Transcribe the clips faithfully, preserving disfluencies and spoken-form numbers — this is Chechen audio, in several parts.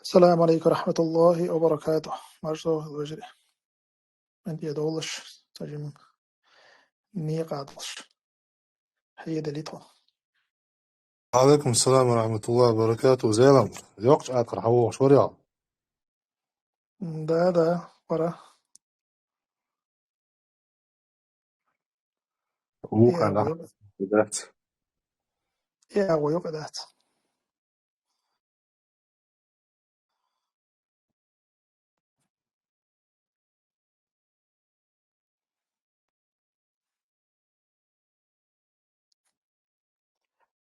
السلام عليكم ورحمة الله وبركاته. Маршо вежарий. Мин тӀе долаш, ца жим некъа долаш. Хьедали тхо. وعليكم السلام ورحمة الله وبركاته. Зелам, йокъча акхар хьавогӀуш варял? Да, да, вара. Вукхана. Э, дац. Э, агӀо юкъа дац.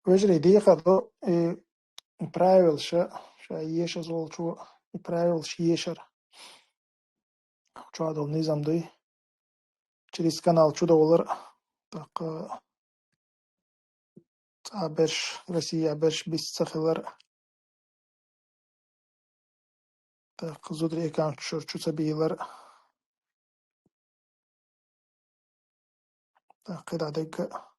Вежарий, дехар ду, и правилаш ша ешаза волчо, и правилаш ешар. Чо дол низам дуй. Через канал чудовлар, так, э, цӀа берш, Россия берш бис ца хилар. Так, зударий аккаунт чура чу ца бийлар. Так, кхидӀа дегга.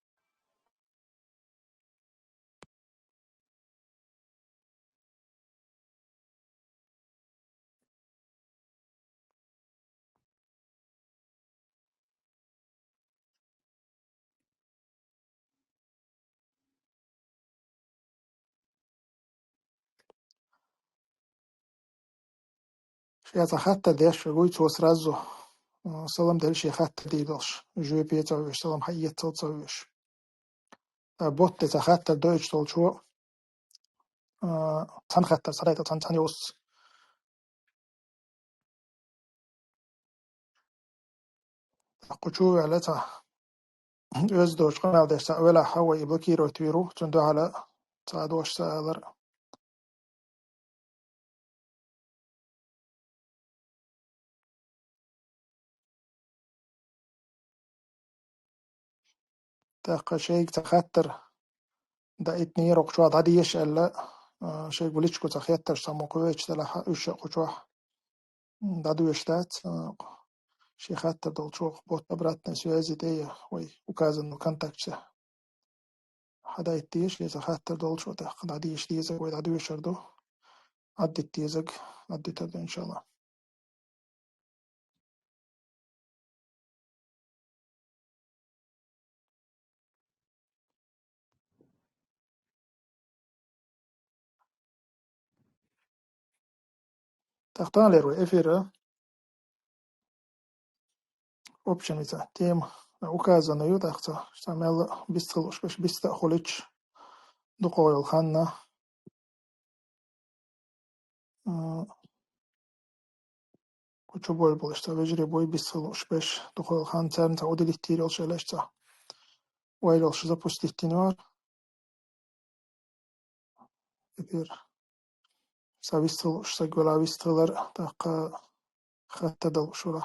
Ше цхьа хаттар деш вегуй, цо сразу, а, салам делла ше хаттар дийр долаш. Жоьпе ца веш, салам хьаэцал ца веш. А, бот тӀа цхьа хаттар дойташ долчо, а, цхьан хаттар, цхьа дайта, цхьан, цхьан йост. Кху чу ваьлла цхьа. Оьзда дош къамаьл деш цхьа велахь вай и блокировать вийр ву, цунна дуьхьал цхьа дош ца алар. ТӀаккха шайга цхьа хаттар даийтинера, кху чохь дӀадеша аьлла, а, шайга в личку цхьа хеттарш цхьа мо кхуьйчу делахь, уьш а кху чохь дӀадоьшуш дац, а, шен хаттар долчо бот обратной связи тӀе я вай указанный контактца. Хьадайта деза, иза хаттар долчо тӀаккха дӀадеша дезаг вай дӀадоьшур ду. Ӏаддита дезаг, Ӏаддитар ду, иншалла. ТӀаккха тахана лер вай эфира. Общем, иза тема указана ю, тӀаккха цхьа мел бистхила лууш берш биста а хуьлуьйтуш дукха йолу ханна. А, кху чу бой болуш цхьа вежарий буй, бистхила лууш берш дукха йолу ханна, царна цхьа удилиттийр йолуш элеш цхьа. Вай йолуш запустить дина вара. Эфир. Сан вистхила лууш, сан гуьла вистхилар, тӀаккха хаттар дала лууш вара.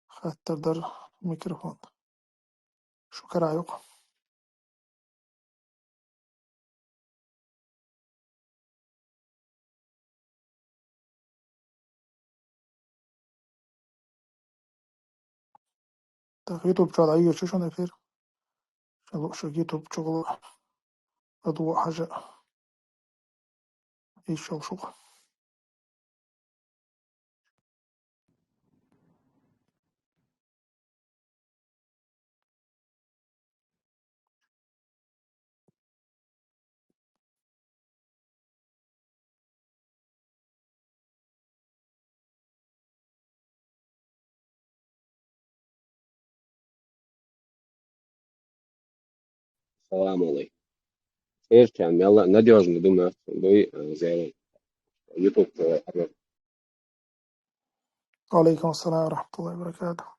Хаттар дар микрофон. Шукара юкъа. Так, YouTube чохь дӀайоьшу шуна эфир. Шу, шу YouTube чухула ладугӀу хьажа. Ишшал шух. Салам алейкум. Церчан мелла надежный дума дуй, э, зелен. YouTube, э, алло. Алейкум ассалам ва рахматуллахи ва баракатух.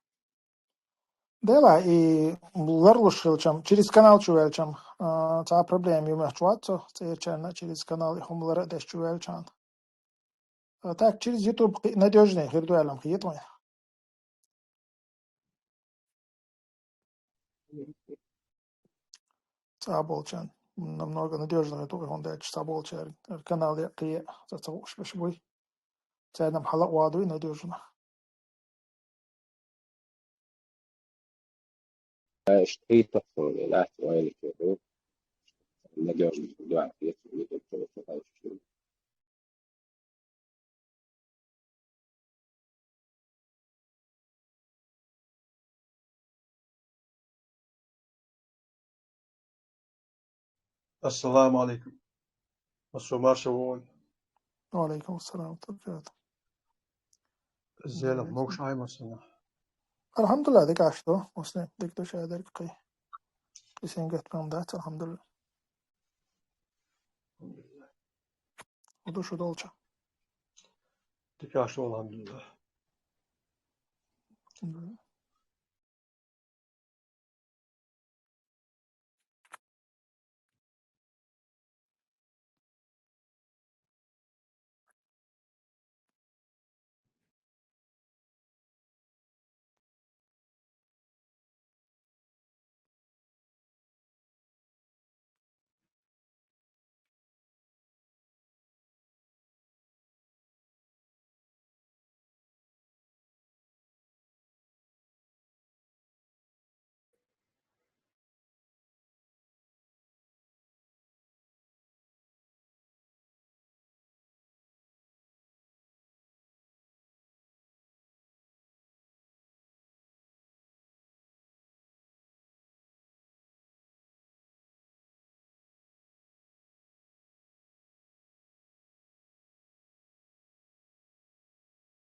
Дела, и ларлуш хилчам, через канал чу велчам, а, цхьа проблема ю моьттуш вац со, церчарна через канал и хӀума лара а деш чу велчан. А так, через YouTube кхин надежнее хир ду аьлла хета вайн. Цхьаболчарна намного надежнее ду, хӀунда аьлча цхьаболчара канал яккхий, цхьа ца хууш берш буй. Царна хьала а вадуй надежно. Иштта хӀиттах суна, лаьцна вайна чу ду. Надежно ду, а, хӀиттах, хӀиттах, хӀиттах. Ассаламу алейкум. Массо марша вогӀийла. Ва алейкум ассалам ва рахматуллахи ва баракатух. Зелах могуш хӀай массанахьа. Алхьамдулиллах, дика аш ду. Муслим, дика ду шадерг кхий. Кисен геттам дац, алхьамдулиллах. Уду шу долча. Дика аш ду, алхьамдулиллах. Алхьамдулиллах.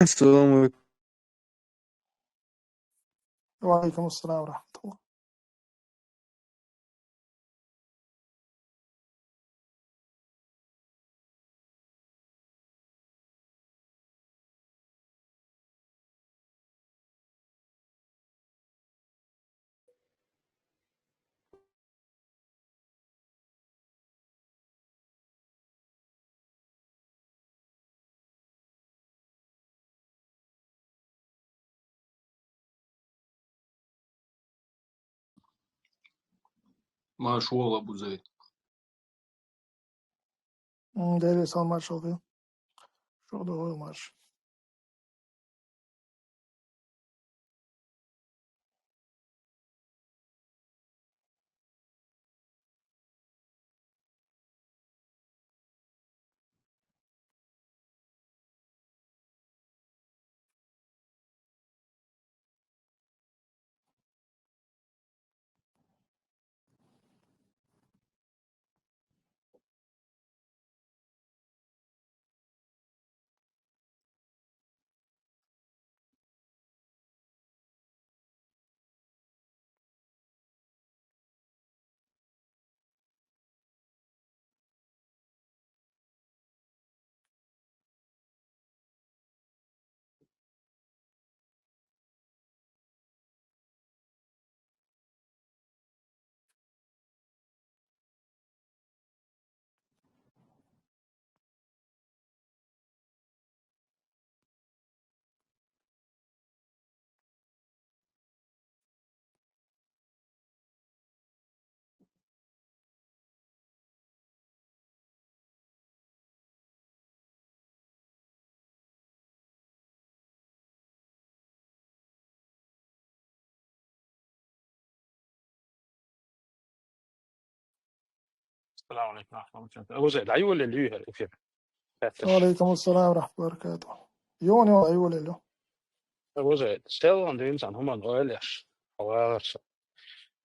السلام عليكم. وعليكم السلام ورحمة الله. Марша вогӀийла, Абу Зайд. М, Даьла салам маршал хилда. Шух догӀийла марша. السلام عليكم ورحمة الله وبركاته. أبو زيد، أيوة اللي يهر إفير. وعليكم السلام ورحمة الله وبركاته. يوني، أيوة اللي. Абу Зайд, селхан дуьйна цхьана хӀуманна ойла еш, хьо вагӀар со.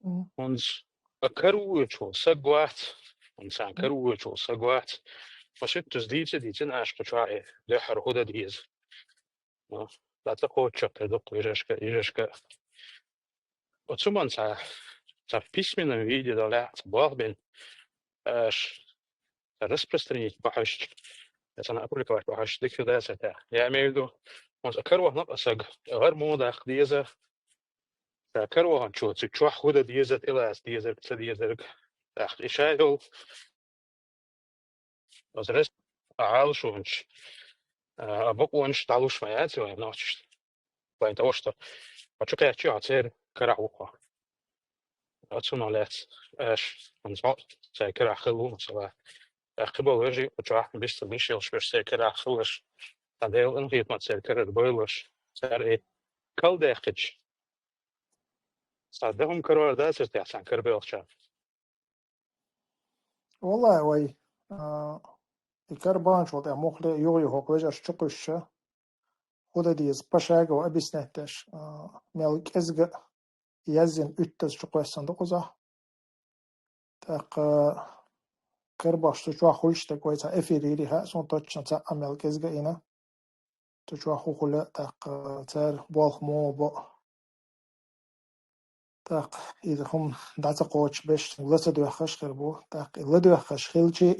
Мгм. ХӀунца а каравоьчул саг вац, хӀунца а каравоьчул саг вац. Маситтаза дийца, дийцина аша кху чохь э, дуьххьара хӀун дан деза. Ну, дӀа ца кхочуш кхин дуккха йижаршка, йижаршка. Оцу хӀуманна цхьа, цхьа в письменном виде далахь, цхьа болх бина, аш распространить бахьаш, я цхьана опубликовать бахьаш, дика хир дац те. Я имею в виду, хӀунца а каравахана а саг, гӀар муха даккха деза, ша караваханчо цу чохь хӀун дан деза, тӀелаца дезарг, ца дезарг. ТӀаккха и ша йолу, оцу рес-, а Ӏалашонаш, а, а бакъонаш дӀалуш ма яц вайн нохчашна. Вайн тӀе ваша, хьо чу кхаьччи, хьо церан карахь ву хьо. Оцунах лаьцна аша, хӀунца хьо церан карахь хилла ву, масала. Аьлла кхиболу вежарий кху чохь бистал беш йолуш берш церан карахь хилалаш, цхьа Делан къинхетамца церан карара бевллаш, цара и калдаьккхича, цхьа дан хӀума карор дацара техьа царна карабевллачарна? Валлай, вай, а, и карабанчул тӀаьхьа муххале а юха-юха хӀокху вежаршна чукхуьссуш, хӀун дан деза, пошагово объяснять деш, а, мел кӀезга а яздина уьттаза чукхоьссина ду кхузахь. ТӀаккха карабахаш цу чохь хуьлуш дерг вай цхьа эфир йирий хаьа, суна точно цхьа а мел кӀезга а йина. Цу чохь хӀун хуьлу, тӀаккха цара болх муха бо. ТӀаккха иза хӀума дӀа ца кхочуш беш, ла ца доьххаш хир бу. ТӀаккха и ла доьххаш хилчи,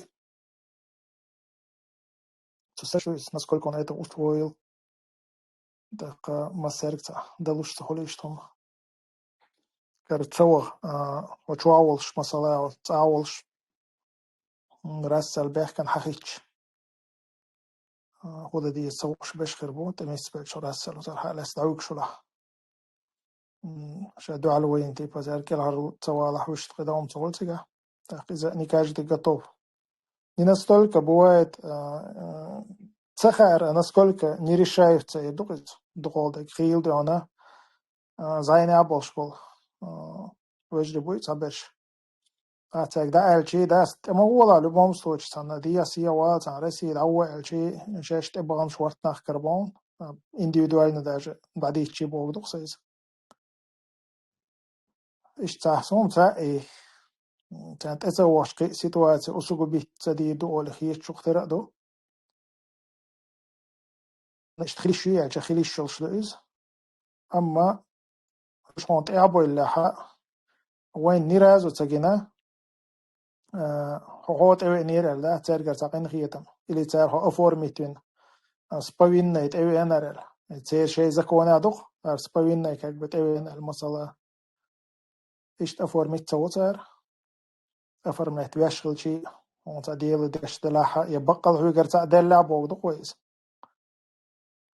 цу са шу иза, насколько он это усвоил. ТӀаккха массаьрга цхьа далуш ца хуьлу иштта хӀума. Кара ца ваха, а, хьо чохь волуш, масала, цӀа волуш, м, рассал баьхкина хьахийтча. А, хӀун дан деза ца хууш беш хир бу, тӀе миссабеллачу рассал узар хьа лаьцна дӀавуьгуш хилахь. М, ша дуьхьал вайна, типа, цара кӀелхьарла ца валахь, вуьшта кхидӀа хӀума ца хуьлу цигахь. ТӀаккха иза не каждый готов. Не настолько бывает, а, а, ца хаьара, насколько не решаются, и ду-кх иза, дукхал дерг, хийла дуьхьал, а, зайна а болуш болу, а, вежарий буй цхьаберш. Ахьа цаьрга дӀааьлчий, дас, тӀе ма гӀолахь, любом случае, цхьана дехьа-сехьа вала, цхьана Россия дӀавоьлчий, шаьш тӀе баханаш варт нах карабовна, а, индивидуально даже дӀадийцчий бохург ду-кх сан иза. Иштта цхьа хӀума ца а, и, царна тӀе ца вахча кхин а ситуация усугубить ца дийр ду олий хеташ чух тера а ду. Иштта хила йиш ю аьлча, хила йиш йолуш ду иза. Амма уьш хьуна тӀе а бовллехь, вайна ни разу ца гина, а, хьо, хьо тӀевеанера аьлла, да, цаьргара цхьа къинхетам. Или цара хьо оформить вина, а, с повинной тӀевеанера аьлла. Церан шайн законехь ду-кх, цара с повинной как бы тӀевеана аьлла, масала. Иштта оформить ца во цара. Оформлять веш хилчий, хьуна цхьа дела деш делахь а, я баккъал хьоьгара цхьаъ даьллехь а бохург ду-кх вай иза.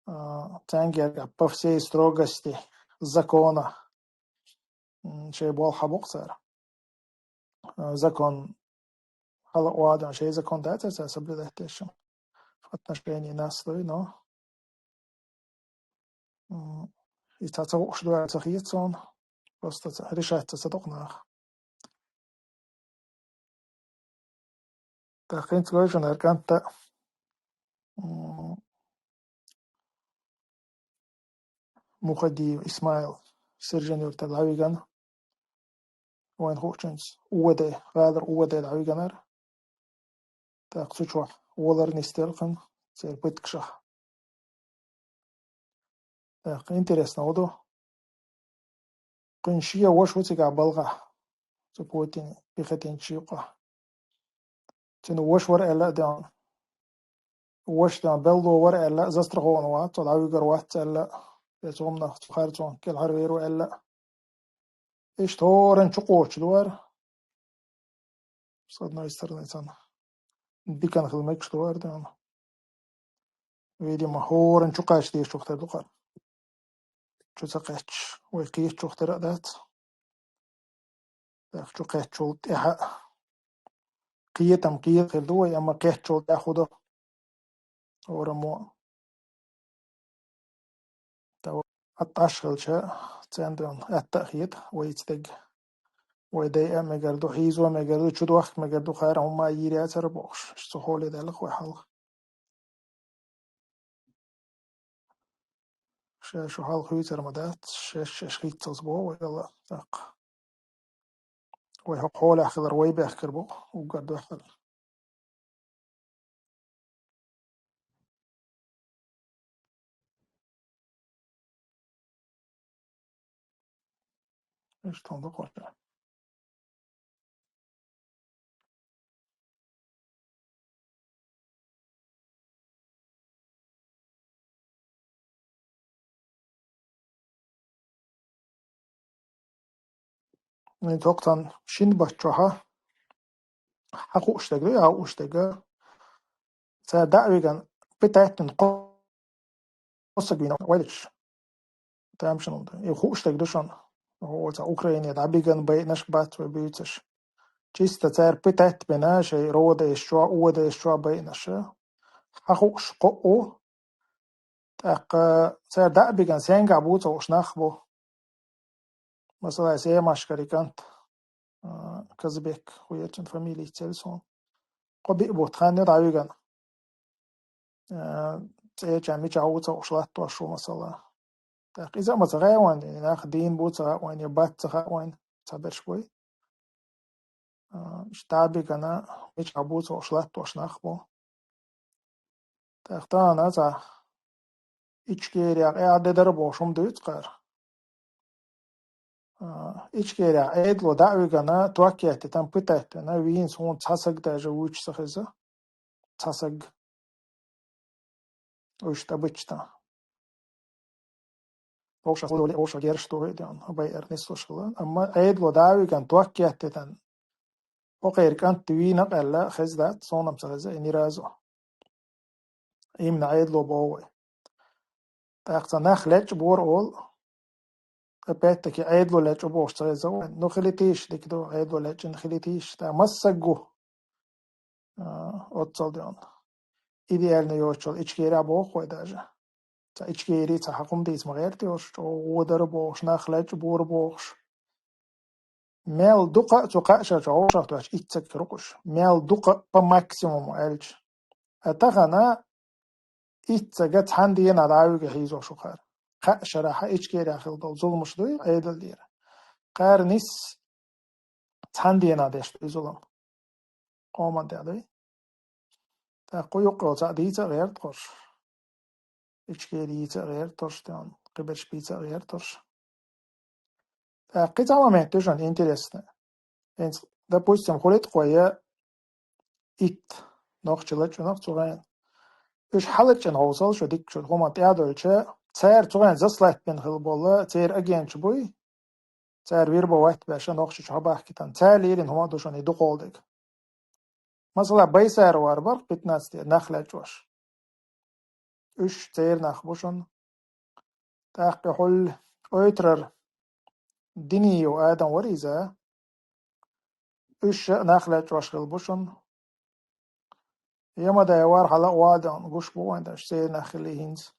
А, цаьнгара по всей строгости закона, м, шайн болх хьабо-кх цара. А, закон хьала а охьадоьгӀна, шайн закон дац цара соблюдать деш. В отношении нас, но, м, и цхьа ца хууш ду аьлла ца хета суна. Просто ца, решать ца, ца доккху наха. ТӀаккха хӀинца вайшиннара кӀанта, м, Мухадиев Исмаил Сержан-Юртара дӀавигана. Вайн хуучуьнца УВД, гӀалара УВД дӀавиганара. ТӀаккха цу чохь валар нисделла кхин церан пыткашах. ТӀаккха интересно хӀун ду. Кхин шен ваша ву цигахь балхахь, цу Путин пехотинчий юкъахь. Цуьнан ваша вара аьлла а доьгӀна. Ваша доьгӀна, белло вара аьлла а, застрахован вац, цо дӀавуьгур вац аьлла а, я цу хӀуманах, цу харцонах кӀелхьарвер ву аьлла а. Иштта хӀоранна чу кхочуш ду хӀара. С одной стороны, царна диканна хила мегаш ду хӀара дена. Видимо, хӀоранна чу кхача дезачух тера ду хӀара. Чу ца кхаьчча, вай кхетачух тера а дац. ТӀаккха чу кхаьччул тӀаьхьа кхетам кхета хир ду вай, амма кхаьччул тӀаьхьа хӀун до? ХӀораммо. Тхьа атташ хилча, цӀена дойн атта а хета вайца дерг. Вай дайа а мегар ду, хьийзо а мегар ду, чудохка а мегар ду, хӀара хӀумма а йийр яцара бохуш, цу хьоле даьлла вай хьалха. Ша шу хьалха хуьйцур ма дац, шаьш шаьш хийццалц боху вай Алла, тӀаккха. Вай хӀокху хьолехь хилар вай бехкар бу, уггар дуьххьал. Иштта хӀун ду кху? Вайн цхьацца шина баттахь хьан хууш дерг ду, я хууш дерг? Цара дӀа а вигна, питать бина кхо-, кхо саг вийна вайлачу. Тамашийна ду. И хууш дерг ду шуна. Оцу Украине дӀабигна байинарш бац вай буьйцуш. Чисто цара питать бина, шайн РОВД-ш чохь, ОВД-ш чохь байинарш. Хьан хууш кхоъ ву? ТӀаккха цара дӀа а бигна, сенгахь бу ца хууш нах бу. Масала, Семашкара кӀант, а, Казбек, хӀун яра цуьнан фамилия, цӀе ца хуьлу. Кхо-биъ бутт хан ю дӀавигна. А, цӀе чохь мичахь ву ца хууш латтош ву, масала. ТӀаккха иза а ма ца хаьа вайна, и нах дийна бу ца хаьа вайна, я бац ца хаьа вайна, цхьаберш буй. А, иштта дӀа а бигана, мичахьа бувцаш латтош нах бу. ТӀаккха тахана цхьа Ичкерия къаьхьа де дара бохуш хӀума дуьйцу кхара. А, Ичкерия Ӏедало дӀа а вигана, ток еттина, там пытать дина, вийна суна цхьа саг даже вуьйцуш ца хеза. Цхьа саг. Уьш тӀабичта. Вовшах гулдоле, вовшах герш тухуй деана, байар нислуш хила. Амма Ӏедало дӀа а вигана, ток еттина, хӀокхеран кӀант вийна къаьлла хеза дац, суна-м ца хеза и ни разу. Именно Ӏедало боху вай. ТӀаккха цхьа нах лечкъа бора олу. Опять-таки, Ӏедало лечкъа бохуш ца хеза вайн. Ну, хили тийша дика ду, Ӏедало лечкъина хили тийша. ТӀаккха массаг гу. А, оццал деана. Идеально йоцучул Ичкерия боху вай даже. Цхьа Ичкери, цхьа хьакхум дийца ма гӀерта йош, чӀогӀа гӀо дара бохуш, нах лечкъа бора бохуш. Мел дукха а цу кхаа шарахь чу вовшах тоьхча итт саг хир ву-кх уьш. Мел дукха а по максимуму аьлча. А тахана итт сага цхьана дийнахь дӀа а вига хьийзош ву кхара. Кхаа шарахь Ичкерия хила долу зуламаш дуй, Ӏедал дийра. Кхара нисса цхьана дийнахь деш ду и зулам. Къоман тӀехь дуй. ТӀаккха кху юккъехь цхьаъ дийца а гӀерта хорш. Ичкери йийца а гӀерта хорш, тӀехь кхиберш бийца а гӀерта хорш. ТӀаккха кхин цхьа момент ду шуна интересно. ХӀинца, допустим, хуьлу-кх вай итт нохчи лачкъинарг цу хенахь. Уьш хьалачкъина хьовсал шу дикка чуьра хӀуманна тӀаьхьадолча, цара цу хенахь заслать бина хила болу, церан агенташ буй, цара вербовать беш нохчи чу хьабахкийтина. Цара лерина хӀума а ду шуна и дукхалдерг. Масала, Байсаров вара бара-кх пятнадцатый нах лечкъош. Уьш церан нах бу шуна. ТӀаккха хьул ойтарара Диниев Адам вара иза. Уьш а нах лечкъош хила бу шуна. Ямадаев вара хьала а вадан гуш бу вайн, даже церан нах хилий хӀинца.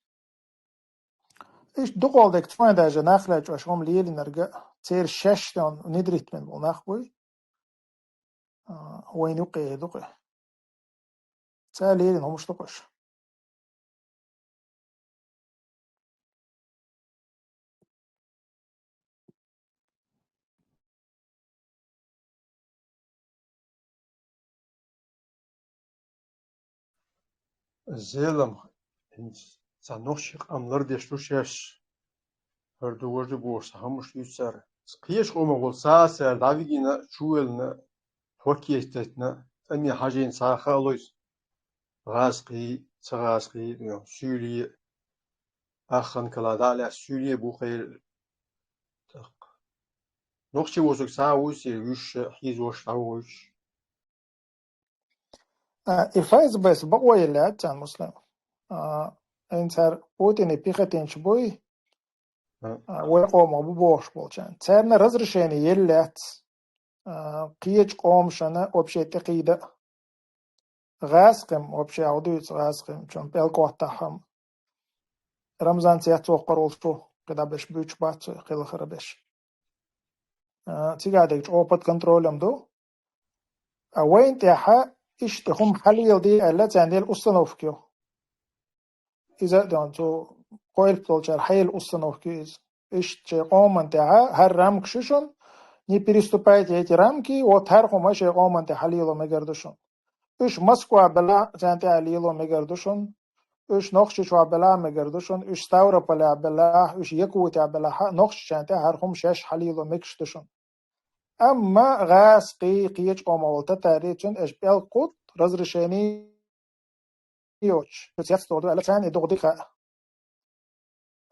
Иштта дукхалдерг цу хенахь даже нах лечкъош хӀума лелийнарг а, церан шаьш тӀехь внедрить бина болу нах буй. А, вайна юккъе ду-кх и. Цара лерина хӀумаш ду-кх уьш. Зелам, хӀинца цхьа нохчийн къам лардеш ду шаьш, хӀара ду, важа ду бохуш цхьа хӀумаш дуьйцу цара. Кхечу къомах волу цхьа а цара дӀавигина, чувеллина, ток еттина, тӀаме хьажийна цхьа а хаалуьйту. ГӀазкхий, ца гӀазкхий, суьйлий, ахханкала дӀа а лаьцна суьйлий бу кхеран. ТӀаккха нохчи вусург цхьа а вуьйцу, уьш хьийзош дӀавойтуш. А, и ФСБ-с бакъо елла яц царна, Муслим. А, хӀинца цара Путинан пехотинцаш буй, а, вайн къомах бу бохуш болчарна. Царна разрешение елла яц, а, кхечу къомашна вообще тӀекхийда а. ГӀазкхим вообще хьал дуьйцу, гӀазкхимчун пӀелг кхоттахь-м. Рамзан цец воккхур волуш ву, кхидӀа берш буьйцуш бац цо, кхелхара берш. А, цигахь дерг чӀогӀа под контролем ду. А вайна тӀехь иштта хӀума хьалеладе аьлла, царна елла установка ю. Иза а дан цу кхойлпа долчара хьаелла установка ю иза. Иштта шайн къоман тӀехь хӀара рамкаш ю шуна, не переступайте эти рамки, вот хӀара хӀума шайн къоман тӀехь хьалело мегар ду шуна. Уьш Москва белахь а царна тӀехь лело мегар ду шуна. Уьш Нохчийчохь белахь а мегар ду шуна. Уьш Ставрополехь белахь, уьш Якутехь белахь а, нохчашна тӀехь хӀара хӀума шаьш хьалело мегаш ду шуна. Амма гӀазкхий, кхечу къомах волу татарий, цуьнан аша пӀелг кхутту, разрешение йоцуш, цецдолу аьлла, царна и дукха дика хаьа.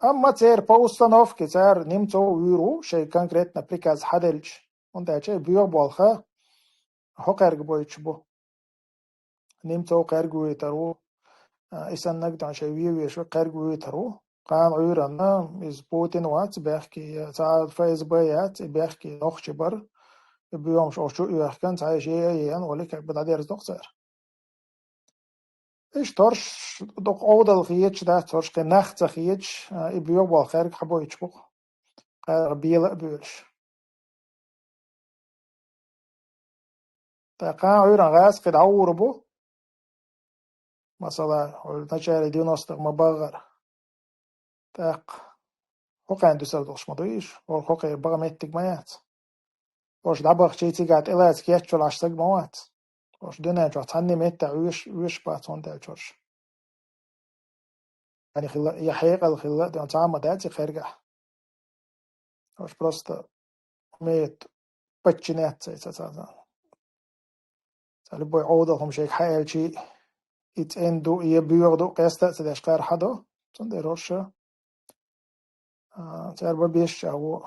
Амма церан по установке цара Немцов вуьйр ву, шайн конкретно приказ хьаделча, хӀунда аьлча и боьха болх хӀокхаьрга бойтуш бу. Немцов кхаьрга вуьйтур ву, а, и саннаг дан шайн вен вешан кхаьрга вуьйтур ву. Кхана Ӏуьйранна иза Путин вац бехке, я цхьа ФСБ яц и бехке, нохчи бара. И боьхамаш оха чу а оьхкина, цхьа иша е а еана, олик хӀебба дӀадерзадо-кх цара. Иштта хӀорш дукха Ӏовдал хеташ дац, хӀорш кхин нах ца хеташ, а, и боьха болх кхаьрга хьабойтуш бу-кх. Кхаьрга бела а боьлуш. ТӀаккха кхана Ӏуьйранна гӀазкхий дӀагӀур бу. Масала, хьуна начале девяностых ма баххара. ТӀаккха хӀокхарна дуьсур долуш ма ду уьш, хӀокхеран бакъ меттиг ма яц. Ош дӀабахчий цигахь тӀелаца кечвала Ӏаш саг ма вац. Ош дуьнен чохь цхьанне меттехь вуьш, вуьш бац хӀунда аьлча ош. Хьан хилла, я хьекъал хилла, ден цхьа а ма дац и кхергахь. Ош просто умеют подчиняться, ца, ца, ца. Ца любой Ӏовдал хӀума шайга хьан аьлчий, и цӀена ду, я боьха ду, къеста а ца деш кхара хьан до. Цундела хӀорш, а, цара бан беш а ву.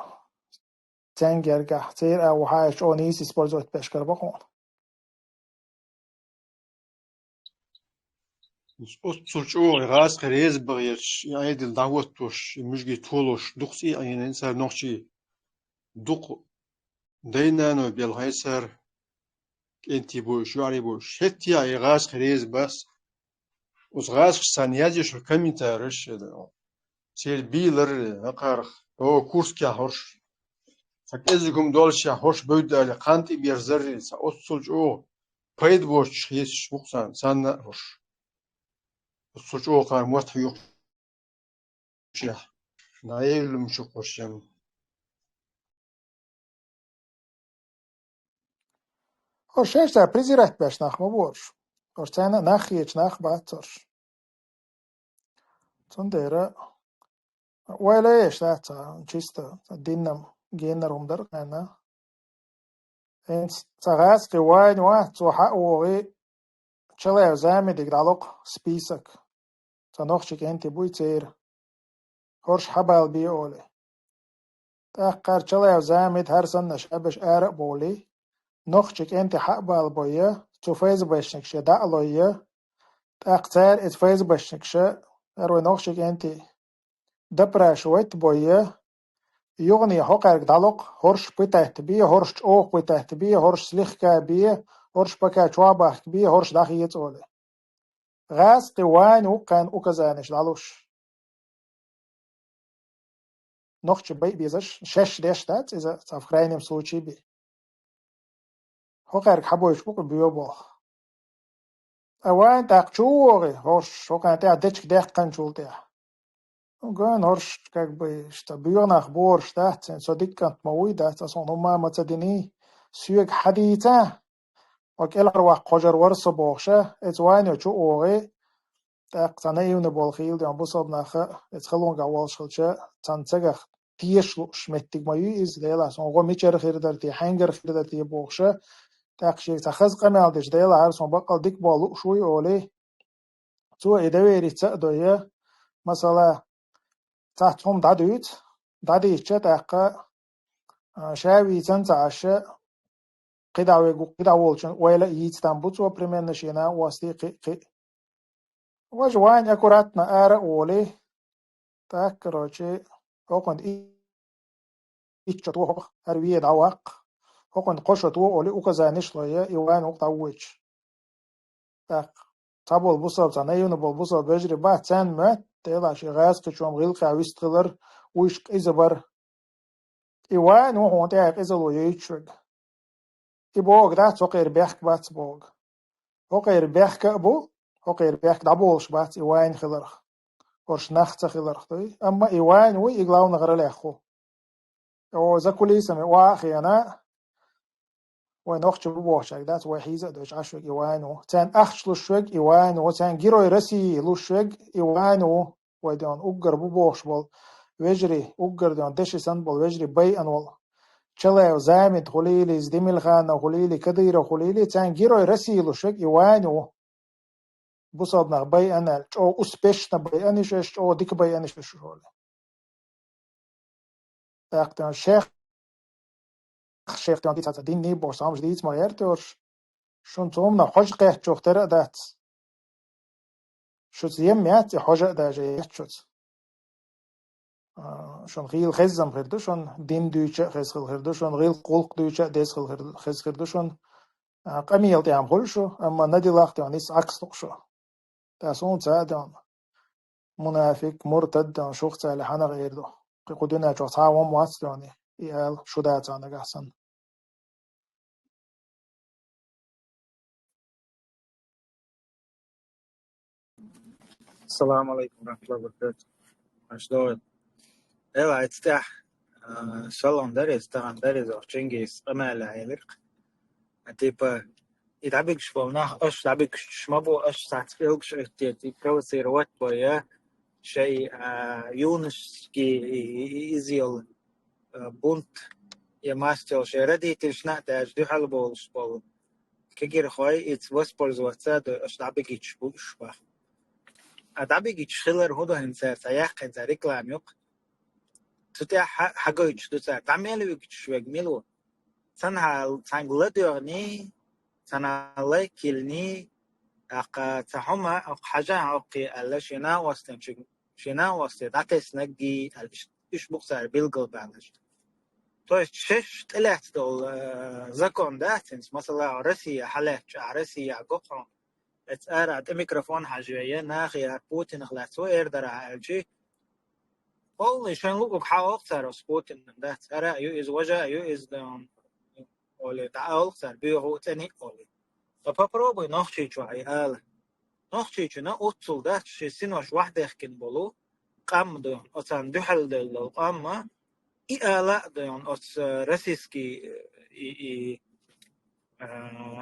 Цаьнгергахь, церан а ву хьан аьлча, чӀогӀа нийса использовать беш кара бакъо. Оццул чӀогӀа гӀазкхи реза бахьерш, и Ӏедал дӀахӀоттош, и муьжги толош, дукха цӀий Ӏийна цара нохчий, дукха дай-наной белхьай цара, кӀентий бойуш, йоӀарий бойуш. ХӀетте а и гӀазкхи реза бац. Оцу гӀазкхаша царна язъеш йолу комментареш, церан бийлар, хӀокхарах, о, Курскехь хӀорш, цхьа кӀезиг хӀума доллушехь хӀорш бевдда аьлла, кхана тӀеберзарий, цхьа оццул чӀогӀа пайда боцуш хеташ бу-кх царна, царна а хӀорш. Оццул чӀогӀа кхара мотт хьоькхуш. Ша, наевлум шу кхушем. ХӀорш шаьш цара презирать беш нах ма бу хӀорш. ХӀорш царна нах хеташ нах бац хӀорш. Цундела ойла еш дац цхьа чисто диннам геннара хӀума дара кхаьнна. ХӀинца цхьа гӀазкхи вайна вац, цо хьа а вогӀий, Чалаев Замидиг дӀалокху список. Цхьа нохчи кӀентий буй церан. ХӀорш хьа бала бе олий. ТӀаккха хӀара Чалаев Замид хӀара санна шабеш ара а бовлий, нохчи кӀентий хьа а бала бойя, цу ФСБшникаш дӀа а лойя, тӀаккха цара иза ФСБшникаша, хӀара вай нохчи кӀентий, допрашивать а бойя, юхане хӀокхаьрга дӀалокху, хӀорш пытать бе, хӀорш чӀогӀа пытать бе, хӀорш слегка бе, хӀорш пока чохь бахка бе, хӀорш дӀахеца олий. ГӀазкхи вайна ву кхаьнна указанеш дӀалуш. Нохчи байа безаш, шаьш деш дац иза, цхьа в крайнем случае бен. ХӀокхаьрга хьан бойуш бу-кх боьха болх? Ткъа вайн тӀаккха чу вогӀий, хӀорш, хӀокхарна тӀехь дечиг даьккхинчул тӀехь. Ну, ган хӀорш, как бы, иштта боьха нах бу хӀорш дац, со дика кӀант ма вуй дац, аса хӀума ма ца диний, соьга хьан дийца? Ва кӀелхьарваккха хьожар вара со бохуша, эца вайна чу а вогӀий, тӀаккха цхьа наивный болу хийла ден бусалба наха, эца халонга волуш хилча, цхьана цигахь теша лууш меттиг ма ю иза, Делахь, суна гӀо мичара хир дара те, хьаьнгара хир дара те бохуша, тӀаккха шега цхьа хаза къамел дича, Делахь, хӀара суна баккъал дика боху лууш вуй олий, цо и доверица а дойя, масала, цхьацца хӀума дӀадуьйцу, дӀадийча тӀаккха, а, ша вийцан ца Ӏаш, кхидӀа вегу, кхидӀа волчун ойла а йийца там бу цо примерно шена а востий кхин а, кхин а. Важа вайн аккуратно ара а волий. Так, короче, хӀокхунна и-, итт шо то хӀокху, хӀара вен дӀаваккха. ХӀокхунна кхо шо то олий указанеш лойя, и вайн вукху дӀавоьдуш. Так, цхьаболу бусалба, цхьа наивна болу бусалба вежарий бац, царна моьтту, Делахь, шен гӀазкхичун гӀиллакхехь вистхилар, уьш къиза бара. И вайн ву хьуна тӀехь къизало йойтуш верг. И бохург дац, хӀокхеран бехк бац бохург. ХӀокхеран бехк а бу, хӀокхеран бехк дӀаболуш бац и вайн хиларх. ХӀорш нах ца хиларх дуй. Амма и вайн вуй, и главный гӀаралех ву. О, за кулисами охьа а хиъна, вай нохчи бу бохучаьрга дац, вай хьийза а дойтуш Ӏаш верг и вайн ву. Царна ахча луш верг и вайн ву, царна Герой России луш верг и вайн ву. Вай ден уггар бу бохуш болу вежарий, уггар ден деши санна болу вежарий байъана волу. Чалаев Замид хуьлийла иза, Демилханов хуьлийла, Кадыров хуьлийла, царна Герой России луш верг и вайн ву. Бусалба нах байъана аьлла, чӀогӀа успешно байъанаш аш, чӀогӀа дика байъанаш аш олий. ТӀаккха шех, шех тӀе дийца ца динний бохуш, цхьа хӀумаш дийца ма гӀерта йош. Шун цу хӀуманах хьожа кхеттачух тера а дац. Шуца ем яц, и хьожа а даже яц шуца. А, шун хийла хеззам хир ду, шун дин дуьйча а хеза хила хир ду, шун гӀил-, гӀуллакх дуьйча а деза хила хир, хеза хир ду шун. А, къамел тӀехь хуьлу шу, амма на делах тӀехь нисса Ӏакс лукъу шу. Ткъа суна ца а ден, мунафик, муртад ден, шух ца аьлла хьанах эр ду. Кхин кху дуьнен чохь цхьа а хӀума вац ден, и ала шу дацахь нагахь санна. Ассаламу алейкум ва рахматуллахи ва баракатух. Аш догӀийла. Эла, айцтехь. А, шолгӀа дара иза, тахан дара иза, охьа Чингис къамаьл яьлира. А, типа, и дӀабигаш болу нах, аш дӀабигаш ма бу, аш сац пӀелгаш оьттуьйту, и провоцировать бой, я, шай, а, юношеский, и, и, и, иза йолу, а, бунт, я мастел, шай родительшна а даьжа дуьхьал болуш болу. Кегирхой, ица воспользоваться а дой, аш дӀабигичаш бу уьш бах. А дӀабигичаш хилар хӀун ду хӀинца, цхьа яьккхина цхьа реклама юкъа. Цу тӀехь хьа-, хьагойтуш ду цара. ДӀа мел вигичаш вега мила ву? Цхьана хьал-, цхьаьнга ладоьгӀний, цхьана лайк йиллиний, тӀаккха цхьа хӀума, хьажа хьокхий аьлла, шен накъостенчуьнга, шен накъосте дӀатеснаргий аьлла, иш-, иш бу цара билгалбаьллаш. То есть шаьш тӀелаьцна долу, э, закон дац хӀинца, масала, Россия хьалаьцча, Россия го хьуна. Эцу ара тӀе микрофон хьажа ве, я нахе хӀара Путинах лаьцна ву эр дара аьлчи, олли, шайн луург хьан олу цара оцу Путинан дац? Ара а ю иза, важа а ю иза, дан, олли, дӀа олу цара, боьха ву, цӀена а олли. Ткъа попробуй Нохчийчохь и ала. Нохчийчуьнан оццул дац шен синош вахдехкина болу къам ду, оцарна дуьхьал делла къам а, и ала а ду, оцу, э, российский, э, и, и, э,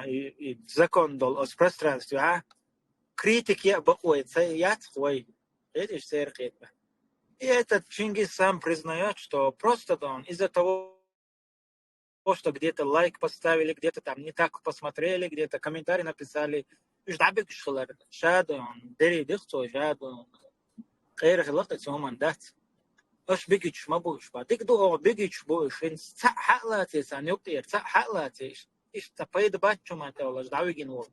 и, и закон долу оцу пространстве, а? Критик я бакъ вай, ца яц вай. Видишь, церан кхетам. И этот Чингис сам признаёт, что просто, да, он из-за того, что где-то лайк поставили, где-то там не так посмотрели, где-то комментарий написали. Уьш дӀабигаш хилар, ша ду, дерриг дих цо, ша ду, къера хиларх а цу хӀуманна дац. Аш бигичаш ма бу уьш бах. Дика ду оха бигичаш бу уьш, хӀинца цхьаъ хьа а лаций, царна юкъера цхьаъ хьа а лаций, иш-, иштта пайда бац хӀуманна тӀехула аш дӀавигина волу.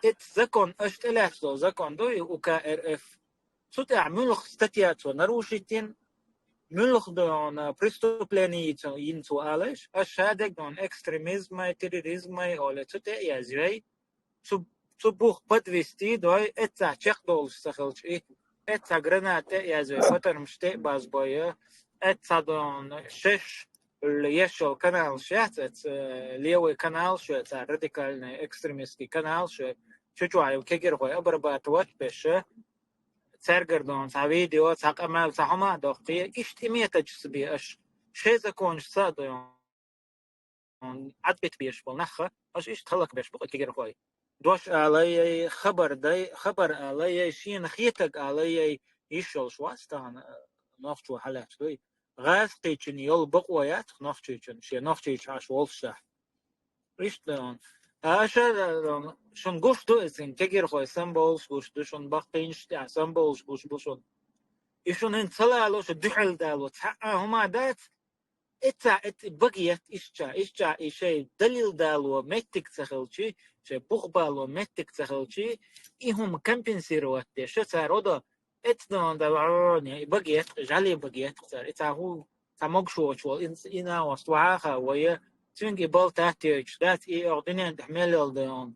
Эцу закон, аш тӀелаьцна долу закон ду и У К Р Ф. Цу тӀехь муьлха статья цо нарушить йина, муьлха дона преступление йина цо алаш, аш ша дегдона экстремизмай, терроризмай, оле цу тӀе а язвей, цу, цу бух подвести дой, эццахь чекхдолуш ца хилча и, эццахь граната тӀе а язвей, патармаш тӀе а базбой, эццахь дона шеш, еш йолу каналаш яц, эца, э, левый канал шу, эца радикальный экстремистский канал шу, чучуахьа кегирхой обрабатывать беша, цаьргара дона цхьа видео, цхьа къамел, цхьа хӀума а доккхий, иштта и методашца бе аша, шайн законашца а дойон, Ӏадбита беш болу нахха, аша иштта хӀаллакбеш бу кегирхой. Дош алай, хабар дай, хабар алай, шена хетаг алай, йиш йолуш вац тахана, э, нохчо хьалаьцна дуй. ГӀазкхийчун йолу бакъо яц нохчийчун, шен нохчийчу Ӏаш волуш сахь. Иштта, а аша, шун гуш ду иза, кегирхой самбовлуш гуш ду, шун баккхийнаш тӀехь самбовлуш гуш бу шун. И шун хӀинца ца лало, шу дуьхьал дало, цхьа а хӀума дац, эццахь эцци багет, ишча, ишча, и шай далил дало меттиг ца хилчи, шай бух бало меттиг ца хилчи, и хӀума компенсировать деш, ша цара одо, эцци дона да, и багет, жали багет цара, и ца хӀу, ца могуш воцуш волу, ин, и наост вахьаха вая, цуьнга и бал таттиойтуш дац, и ох динен тӀехь мел йолу дайон.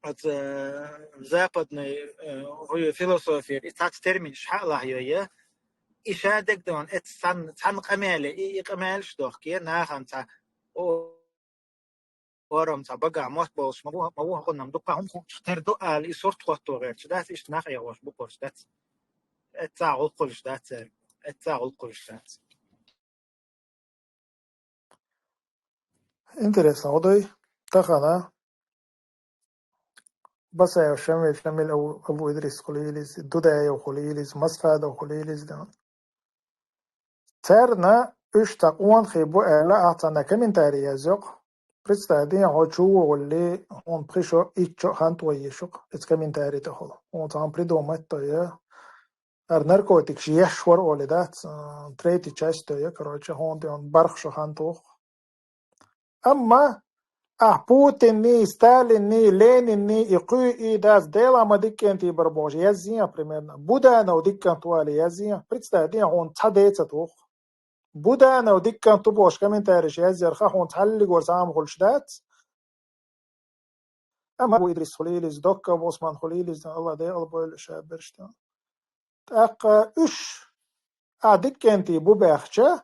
Оцу, э, западный, э, хӀуй философия, и цац терминаш хьа а лахьайой, и ша дегдона, эццахь цхьан, цхьан къамеле, и, и къамелаш дохке, нахана цхьа, о, орам цхьа багахь мотт болуш, ма ву, ма ву хӀокхунна дуккха хӀума хууш тера ду ала, и сурт хӀотто гӀерташ дац, иштта нах эгӀош бу кхуьрш дац. Эццахь гӀуллакх хуьлуш дац цаьрга, эццахь гӀуллакх хуьлуш дац. Интересно, хӀун ду и? Тахана Басаев Шамиль, Шамиль Абу, Абу Идрис хуьлийла иза, Дудаев хуьлийла иза, Масхадов хуьлийла иза, да. Царна уьш цхьа къонахий бу аьлла, ахь царна комментарий язйо-кх. Представь, ден хьо чу вогӀулли, хьуна пхи шо, итт шо хан тӀе езаш-кх, иза комментарий тӀехула. Хьуна цхьа хӀума придумать дой, я. Ара наркотикаш еш вара олий дац, а, третий часть дой, я, короче, хьуна тӀе барх шо хан туху. Амма ахь Путинний, Сталинний, Ленинний и кхуьй и дац, Делахь ма дика кӀентий бара бохуш язйина, примерно. Буданов дика кӀант ву аьлла язйина. Представь, ден хьуна цхьа де ца туху. Буданов дика кӀант ву бохуш комментарийш язъярха хьуна цхьаллигора цхьа хӀума хуьлуш дац. Амма Абу Идрис хуьлийла иза, Докков Усман хуьлийла иза, Алла декъал бойла ша берш тӀе. ТӀаккха уьш, а, дика кӀентий бу баьхча,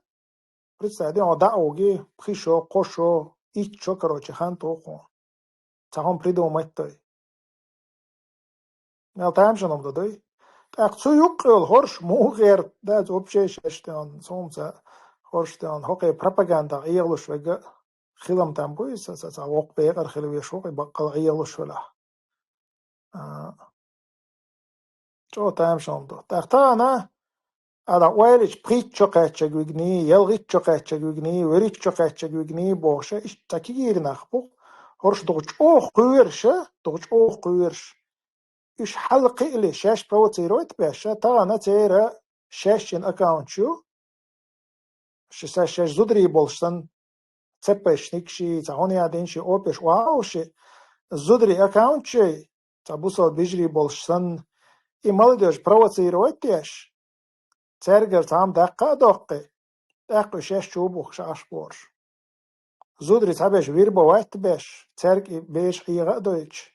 представь, ден хьо дӀа а вугий, пхи шо, кхо шо, итт шо, короче, хан туху хьуна. Цхьа хӀума придумать дой. Мел тамашийна хӀума ду дуй. ТӀаккха цу юккъе йолу хӀорш муха гӀерта, дац, вообще шаьш тӀе йолу, цунца хӀорш тӀе йолу, хӀокхе пропаганда Ӏехалуш верг а хилам там буй, сан, сан, сан воккха бекъар хила веш ву, и баккъал Ӏехалуш велахь. А, чӀогӀа тамашийна ду. ТӀаккха тахана, ала ойла йича, пхийтта шо кхаьчнарг вигний, ялхитта шо кхаьчнарг вигний, вуьрхӀитта шо кхаьчнарг вигний бохуш, иштта цхьа кегийриг нах бу, хӀорш дукха чӀогӀа кхоьруш, дукха чӀогӀа кхоьруш. Уьш хьалакхиале, шаьш провоцировать а беш, тахана церан шаьшшиннан аккаунташ ю, ши са шаьш зударий болуш санна, цепешник ши, цхьа хӀун яа дина ши, опеш охьа ши, зударий аккаунт ши, цхьа бусалба вежарий болуш санна, и молодёжь провоцировать деш, цаьргара цхьа хӀума даккха а доккхий, тӀаккха уьш шаьш чу бухуш Ӏаш борш. Зударий цхьаберш вербовать а беш, цаьрга и бераш хьеха а дойтуш.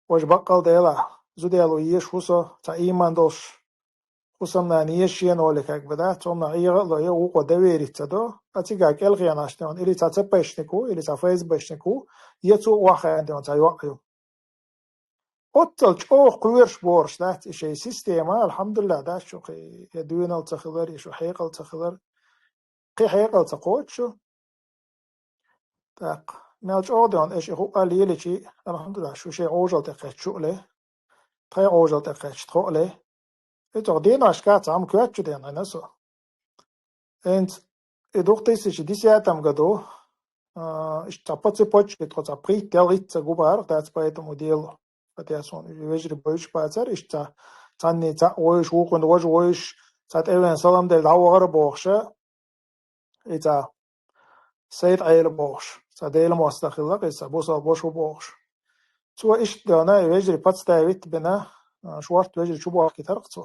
Важа баккъал делахь, зуда лур езаш ву со, цхьа ийман долуш, хӀусамнана еза шена олий, как бы, да, цунна Ӏеха а ло, я вукхо довериться до, а цигахь кӀелхенаш тӀе йолу, или цхьа цепешник ву, или цхьа ФСБшник ву, я цо охьахаьа тӀе йолу цхьа йоӀ ю. Оццал чӀогӀа кхоьруш борш дац и шайн система, алхьамдулиллахӀ, дац шу кхин, я доьналла ца хилар, я шу хьекъал ца хилар, кхин хьекъал ца кхочу шу. ТӀаккха, мел чӀогӀа дона, аша и хӀуъа леличи, алхьамдулиллахӀ, шу шайн Ӏожалла тӀе кхаьчча шу а ле, тхайн Ӏожалла тӀе кхаьчча тхо а ле. И цхьа деношкахь цхьа хӀума коьртачу дена, хьайна со. ХӀинца и две тысячи десятом году, а, иштта цхьа по цепочке тхо цхьа пхийтта-ялхитта губарах дац по этому делу. Хатя суна вежарий бойуш бацара, иштта цхьа цхьанний цхьаъ войуш, вукхунна важа войуш, цхьа тӀевеана салам делла дӀавахара бохуша, и цхьа Сайд-Ӏела бохуш, цхьа Делан мостагӀа хилла-кх иза, цхьа бусалба ваша ву бохуш. Цо иштта дона, и вежарий подставить а бина, а, шорта вежарий чу бохкийтара-кх цо.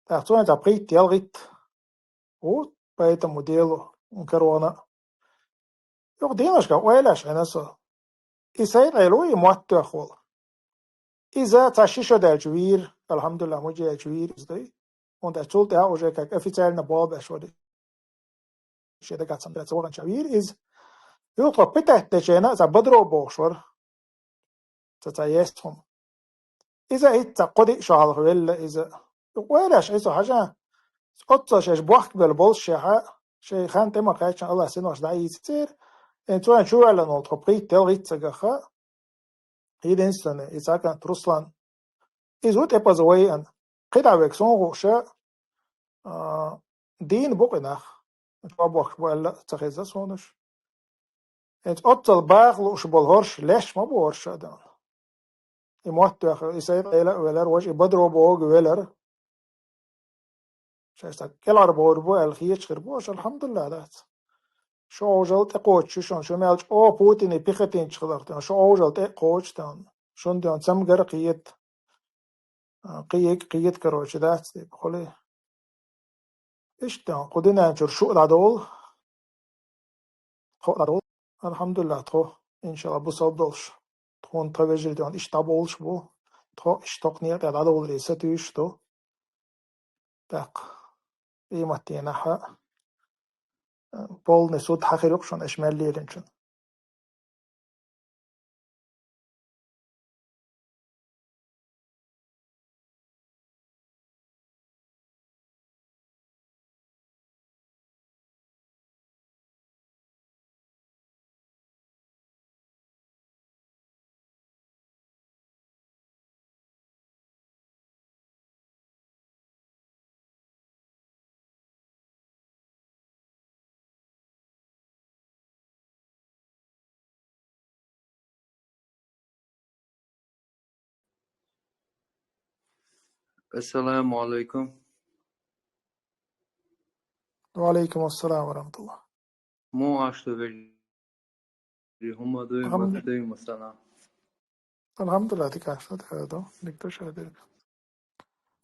ТӀаккха цо цхьа пхийтта-ялхитта ву по этому делу карона. Юха деношкахь ойла еш Ӏийна со. И Сайд-Ӏела ву, и мотт тоьхна волу. Иза цхьа ши шо даьлча вийра, алхьамдулиллахӀ, мужа яьлча вийра иза дуй. ХӀунда аьлча цул тӀаьхьа уже как официально болх беш вара. Шен дагахь цхьаьна ца ваханчохь вийра иза. Юха тхо пытать дечу хенахь цхьа Бодро бохуш вара. Цхьа, цхьа естхьума. Иза хӀинца цхьа кхо-диъ шо хьалха велла иза. Ойла еш Ӏийна со, хьажа, оццал шаьш бохкабелла болуш шехьа, шайн хан тӀе ма кхаьчна, АллахӀ синош дӀаийцира церан. Эн цо чуваьллина волу тхо пхийтта-ялхитта ца гаха. Единственный, и цхьа кӀант Руслан. Иза ву тӀепаза вайна. КхидӀа вега суна гуш, а, дийна бу-кх и нах. Чо бохкуш бу аьлла а ца хезна суна уьш. ХӀинца оццал баха лууш болу хӀорш леш ма бу хӀорш а дан. И мотт тоьхна, и Сайд-Ӏела а велара, важа и Бодро бохург а велара. Шаьш цхьа кӀелхьарбовр бу аьлла хеташ хир бу аша, алхьамдулиллахӀ, дац. Шу Ӏожалла тӀекхочуш ю шуна, шу мел чӀогӀа Путиний пехотинцаш хиларх тӀе, шу Ӏожалла тӀе а кхочуш тӀе. Шуна тӀе цамгар а кхета. А, кхиъ, кхиъ, короче, дац тӀе, хӀули. Иштта, кху дуьнен чуьра шу а дӀадолу. Тхо а дӀадолу. АлхьамдулиллахӀ, тхо, иншаллахӀ, бусалба долуш. Тхуна тхан вежарий тӀе иштта дӀаболуш бу. Тхо иштта тхо некъа тӀе дӀадовларе сатуьйсуш ду. ТӀаккха, и маттенахьа, э, полный суд хьан хир ю-кх шуна, аша мел лелинчун. Ассаламу алейкум. Ва алейкум ассалам ва рахматуллах. Муха аш ду, вежарий, хӀума дуй, алхьамду-, муха дуй, масала? АлхьамдулиллахӀ, дика аш ду, дика ду, дика ду, ша дерг.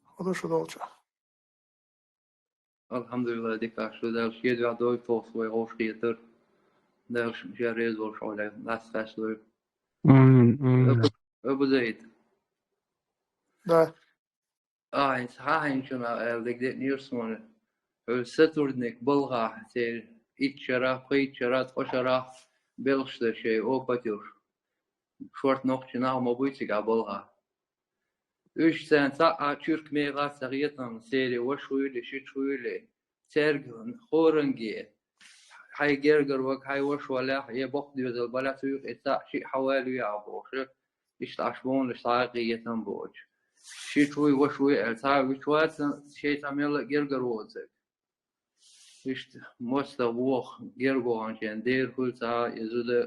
Худа шу долчу. АлхьамдулиллахӀ, дика аш ду, Дала шен дуьхьа дойла тхо, вай гӀовш хетар. Дала ш-, шен реза волуш хьо лаьцна, лаьцна дойла. Амин, амин. Абу, Абу Зайд. Да. А, хӀинца хьан хьайна чунах аьлла дагадеанера суна. Хьо сотрудник балхахь, церан итт шарахь, пхийтта шарахь, ткъа шарахь белхаш дар шайн опыт йолуш. Шорта нохчий нах ма буй цигахь балхахь. Уьш царна цхьа а чуьрк мегӀа а ца хетам, сери ваша хуьйли, шича хуьйли, церга хоранге, хьай гергара ваг, хьай ваша валехь, е боккха доьзал балехь, цуьйкъе цхьа а шиъ хьаваьлла веа бохуш, иштта Ӏаш бохуш, цхьа а кхетам боцуш. Шича вуй, ваша вуй аьлла, цхьа а вича вацан, шайн цхьа мелла а гергара воцург. Иштта мостагӀа воху гергахошна дера хуьлу цхьа а и зуда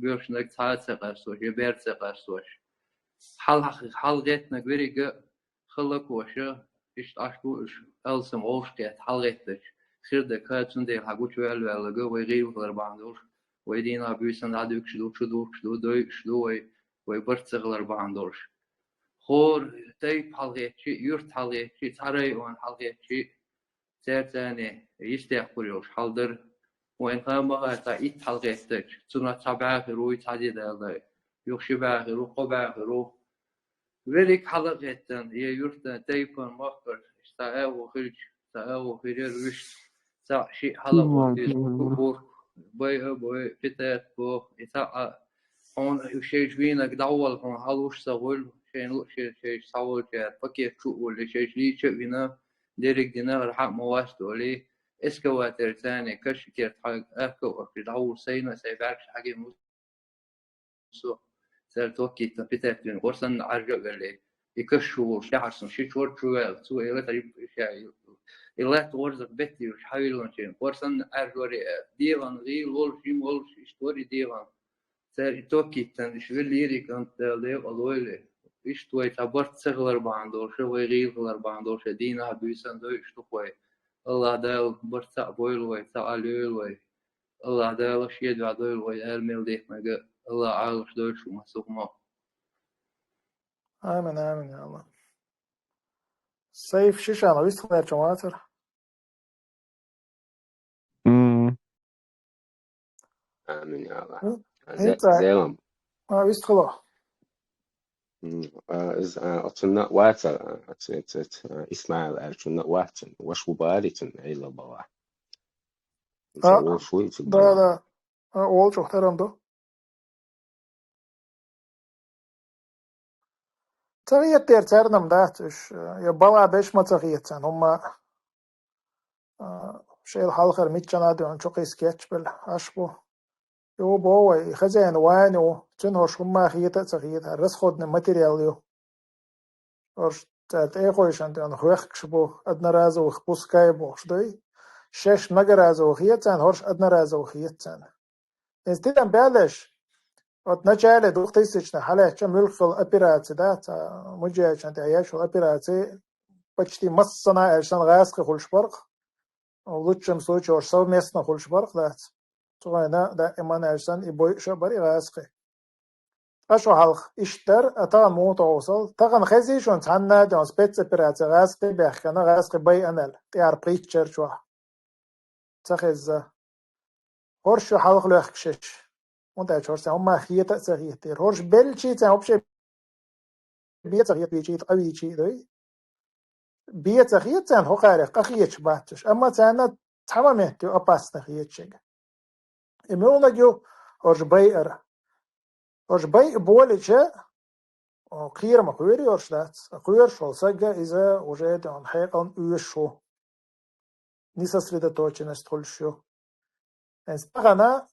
боьршнаг цхьа а ца къастош, я бер ца къастош. Хьал-, хьалгӀеттинарг веррига а хала лакоша, иштта Ӏаш бу уьш алсам вовшахкхетта хьалгӀеттачу хир дан ка, цундела хьан гучуваьлла ваьлларг вай гӀийла хилар бахьана долуш, вай дийнахь буьйсанна дӀадуьгуш ду, чу духкуш ду, дойуш ду вай, вай барт ца хилар бахьана долуш. ХӀора тайпа хьалгӀеттачи, юрт хьалгӀеттачи, цхьа район хьалгӀеттачи, цаьрца цхьаьна йистехь хуьлуш йолуш хьал дара. Вайн хан ма хаьа, цхьа итт хьалгӀеттачу, цунах цхьа бӀе хир вуй, цхьа де далла, юха ши бӀе хир ву, кхо бӀе хир ву. Верриг хьала а гӀеттина, я юьртан, тайпан, махкара, цхьа агӀо хилча, цхьа агӀо хир яра вуьшта, цхьа шиъ хьала а гӀоттийша, кукург, байа а бой, питат бо, и цхьа а, хьуна шайша вийнарг дӀаволла, хьуна хьалуш ца гӀуьллу, шайна луъу шайша схьаволчара пакет чу а воллий, шайша лийча а вина, дерриг дина, хӀара хьаъ ма вац долий, экскаваторца цхьаьна каш керта хьайга аьхка а оьхкуш дӀавуллу сайна а, сайн бӀаьргаш хьагина ву со, цара токкийтина питаттина, гӀор санна Ӏаьржа а веллий, и каш чу волуш тӀаьхьарчу шича вара чу ваьлла, цо и латта, и латта гӀорзах беттийраш хьавиллинчийн, гӀор санна Ӏаьржа вара и аьлла. ДегӀан гӀийла волуш, жима волуш, иштта вара и дегӀан. Цара и токкийтина, иштта веллийра и кӀант, Дала декъала войла. Иштта вай цхьа барт ца хилар бахьана долуш, вай гӀийла хилар бахьана долуш, дийнахь буьйсанна дойуш ду-кх вай. АллахӀ Дала барт цхьаъ бойла вай, цхьаъ лойла вай. АллахӀ Дала шен дуьхьа дойла вай, ара мел дехнарг а, АллахӀа Ӏалаш дойла шу массо а хӀума. Амин, амин, я АллахӀ. Сайф, шишана вистхиларчун вацара? М. Амин, я АллахӀ. М, А, зе-, хӀинца. Зелам. А, вистхило. М, а, из, а, оцунна вацара, а, оцу, оцу, оцу, а, Исмаил аьллачунна вацара. Ваша ву бара цуьнан, Ӏилла бала. Иза А, волуш ву, иза да, бала. Да. А, волчух тарам ду. Ца хетара царна-м дац уьш, я бала беш ма ца хета царна, хӀумма, а, шайла хьалхара миччана а дуьхьал чу кхийса кечбелла Ӏаш бу. Юха боху вай, и хозяин ван ву, цуьнан хӀорш хӀумма хета а ца хета, расходный материал ю. ХӀорш цара тӀехойшан тӀехь хоьхкуш бу, одноразовых пускай бохуш дуй. Шаьш многоразовых хета царна, хӀорш одноразовых хета царна. Иза тидам баьллаш, вот начале двухтысячных хьалаьцча муьлхха йолу операци, да, ца муджаьчан тӀехь еш йолу операци почти массанхьа аьлча санна гӀазкхи хуьлуш бара-кх, в лучшем случае, уж совместно хуьлуш бара-кх, дац. Цу хенахь даиман аьлча санна и бойуш а бара и гӀазкхи. Ткъа шо хьалха иштта дара, а тахана муха тоху сал? Тахана хезий шуна цхьанна а тӀехь спецопераци гӀазкхи баьхкина, гӀазкхи байъина аьлла, тӀера пхийтта шар чохь? Ца хезза. ХӀорш ю хьалха лоьхкуш еш. ХӀунда аьлча хӀорш царна хӀумма хета а ца хетара. ХӀорш беллачий царна вообще бен ца хетавичий, ткъа вичий дуй. Бен ца хета царна хӀокхарех, къа хеташ бац уьш. Амма царна цхьа момент ю опасно хеташ ерг. И муьлханиг ю хӀорш байар? ХӀорш байъа болийча, о, кхерам кхоьрий хӀорш дац. Кхоьруш волу саг иза уже тӀехь хьекъална оьшуш ву. Несосредоточенность хуьлуш ю. ХӀинца тахана,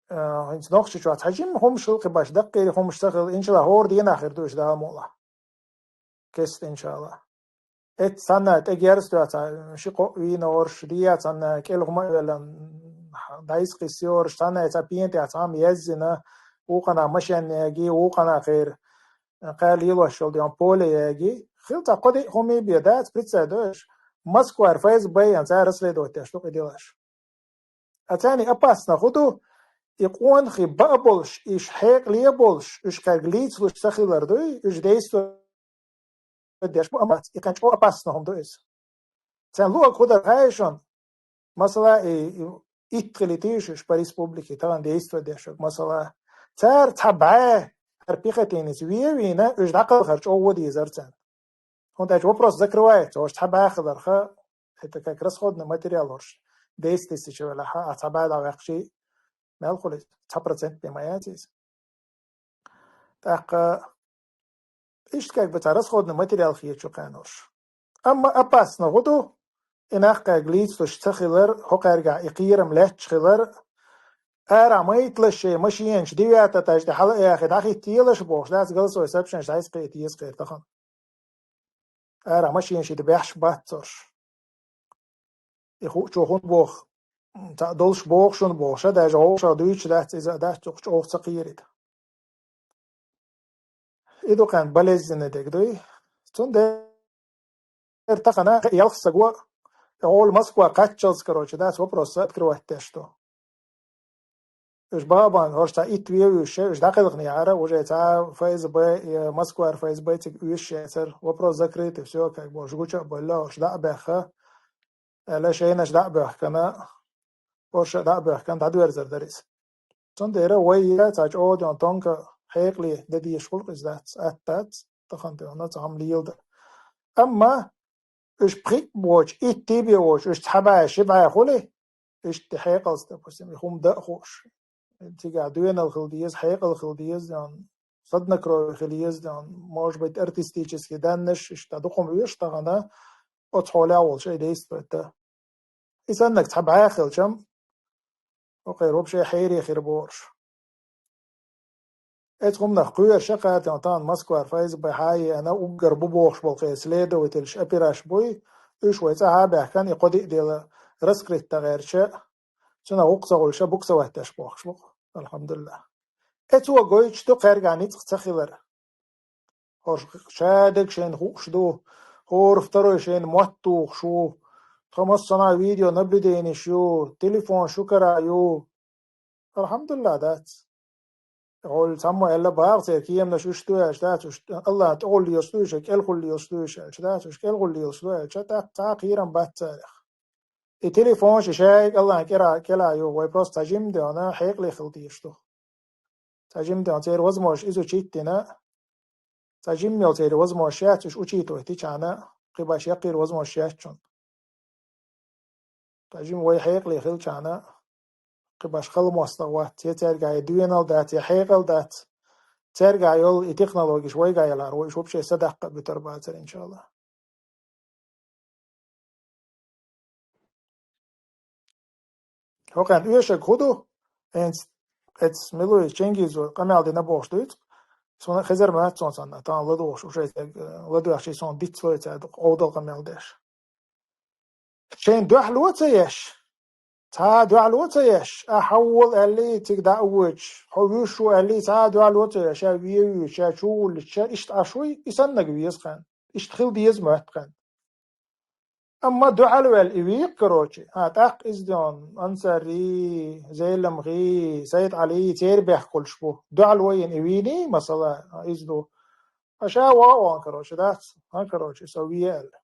а, хӀинца Нохчийчохь цхьа жимма хӀумаш хилла кхин баш, даккхийра хӀумаш ца хилла, иншалла, хӀора дийнахь хир ду уьш, Дала мукъалахь. Кеста, иншалла. Эццанна тӀе герз тоьцна, ши-кхо вийна хӀорш, дийцанна кӀел хӀума а велларна, дӀайса кхиссий хӀорш, цхьанна цхьа пен тӀехь цхьа хӀума язйина, вукхана машен яги, вукхана кхера, кхаьлла лелош йолу ден поле яги. Хила цхьа кхо-диъ хӀума бен дац, прицел дойуш. Москвара ФСБ ян цара расследовать деш ду кхин делаш. А царна и опасно хӀун ду, и къонахий баа болуш, уьш хьекъале болуш, уьш кхаьрга лийцалуш ца хилар дуй, уьш действовать деш бу, амма и кхин чӀогӀа опасно хӀума ду иза. Царна луъург хӀун дара хаьий шуна? Масала, и, и итт хили тийшаш по республике тахана действовать деш верг, масала, цара цхьа бӀе хӀара пехотинец вен а вийна, уьш дӀакхалхар чӀогӀа вон дезара царна. ХӀунда аьлча вопрос закрывается, уьш цхьа бӀе хиларх, это как расходный материал хӀорш. Десять тысяч велахь, а цхьа бӀе дӀаваьккхичий, мел хуьлу иза, цхьа процент бен ма яц иза. ТӀаккха Иштта как бы цхьа расходный материал хеташ ю кхаьннарш. Амма опасно хӀу ду, и нах кхаьрга лийца луш ца хилар, хӀокхаьргахь и кхерам лаьтташ хилар, ара майталаш шайн машенаш девятый этаж тӀе хьала а яхе, дӀахӀиттаелаш бохуш дац, голосовой сообщенеш дӀа а кхета еза кхера тахана. Ара машенаш и да баьхьаш бац царш. И хуучо хӀунда боху, цхьаъ долуш боху шуна бохуш, а даже гӀовшах дуьйцуш дац, иза а дац, цу чӀогӀа ца кхерийта. И ду кхаьнна болезненный дерг дуй. Цундела тахана ялх стаг ву, гӀолу Москва кхаччалц, короче, дац, вопрос открывать деш ду. Уьш бабан, хӀорш цхьа итт ве вуьйш, уьш дӀакхелхина яра, уже цхьа ФСБ, и Москвара ФСБ цига уьйш яцара. Вопрос закрытый, всё, как бы, уьш гуча а болла, уьш дӀа а баьхха. Аьлла, шайнаш дӀа а боьхкана, хӀорш а дӀа а боьхкана, дӀадоьрзар дара иза. Цундела вай я цхьа чӀогӀа ден тонка хьекъале де дезаш хуьлу иза дац, атта дац, тахана тӀе вахана цхьа хӀума леладар. Амма уьш пхиъ боцуш, итт бе воцуш, уьш цхьа бӀе, ши бӀе хуьлий, иштта хьекъалца, допустим, и хӀума дан а хууш. Цигахь доьналла хила деза, хьекъал хила деза, ден, хладнокровие хила еза, ден, может быть, артистический даннаш, иштта дукха хӀума оьшу тахана, оцу хьолехь волуш и действовать дан. И саннаг цхьа бӀе хилчам, хӀокхеран вообще хьере хир бохуш. Эцу хӀуманах кхоьруш а кхатина тахана Москвара ФСБ хьа а еана, уггар бу бохуш болу кхеран следовательш, операш буй, уьш вай цӀа хьа а баьхкана, и кхо-диъ дела раскрыть дан гӀерташ а, цунах гӀуллакх ца хуьлуш а буксовать деш бохуш бу, алхьамдулиллахӀ. Эцо гойтуш ду кхаьргахь ницкъ ца хилар. ХӀорш шадерг шайна хууш ду, хӀора второй шайна мотт тухуш ву, тхан массанхьа видеонаблюдениш ю, телефон шу кара ю. АлхьамдулиллахӀ, дац. ХӀолла цхьаммо аьлла бахьа церан кеманаш уьш ду аьлча, дац, уьш АллахӀан тӀехула лелаш ду уьш, кӀелхула лелаш ду уьш аьлча, дац, уьш кӀелхула лелаш ду аьлча, тӀаккха цхьа а кхерам бац царех. И телефонаш и шайга АллахӀан кӀера, кӀела ю, вай просто цхьа жима дена, хьекъале хила дезаш ду. Цхьа жима дена церан возможность изучить дина, цхьа жимма йолу церан возможность яц, уьш учитывать дичахьана, кхин баш яккхийра возможность яц шуна. Цхьа жима вай хьекъале хилчахьана, кхин баш хала мостагӀа вац, я цаьргахь и доьналла дац, я хьекъал дац. Цаьргахь йолу и технологиш вайгахь ялахь, вай уьш вообще садаккха а буьтур бацара, иншаллахӀ. ХӀокхуьнан оьшург хӀун ду? ХӀинца эцу Милуевич Чингизо къамел дина бохуш дуьйцу. Суна хезар ма вац цунна санна, тахана ладугӀуш, уьш ай цаьрга, э, ладоьгӀчий суна дицлой цаьрга, къовдал къамел деш. Шайна дуьхьало а ца еш, цхьа а дуьхьало а ца еш, ахьа хьан волу аьллий, цига дӀа а воьдуш, хьо вуьйш ву аьллий, цхьа а дуьхьало а ца еш, ша вен вуьйш, ша чу а вуллуьйтуш, ша иштта Ӏаш вуй, и саннаг веза кхаьнна. Иштта хила деза моьтту кхаьнна. Амма дуьхьал ваьлла и вийкха, короче, а, тӀаккха иза ден, Ансари, Зайд-Ӏали, церан бехкалуш бу. Дуьхьал вайна и вийний, масала, а, иза ду. А ша ван а ван, короче, дац? А, короче, со ве аьлла.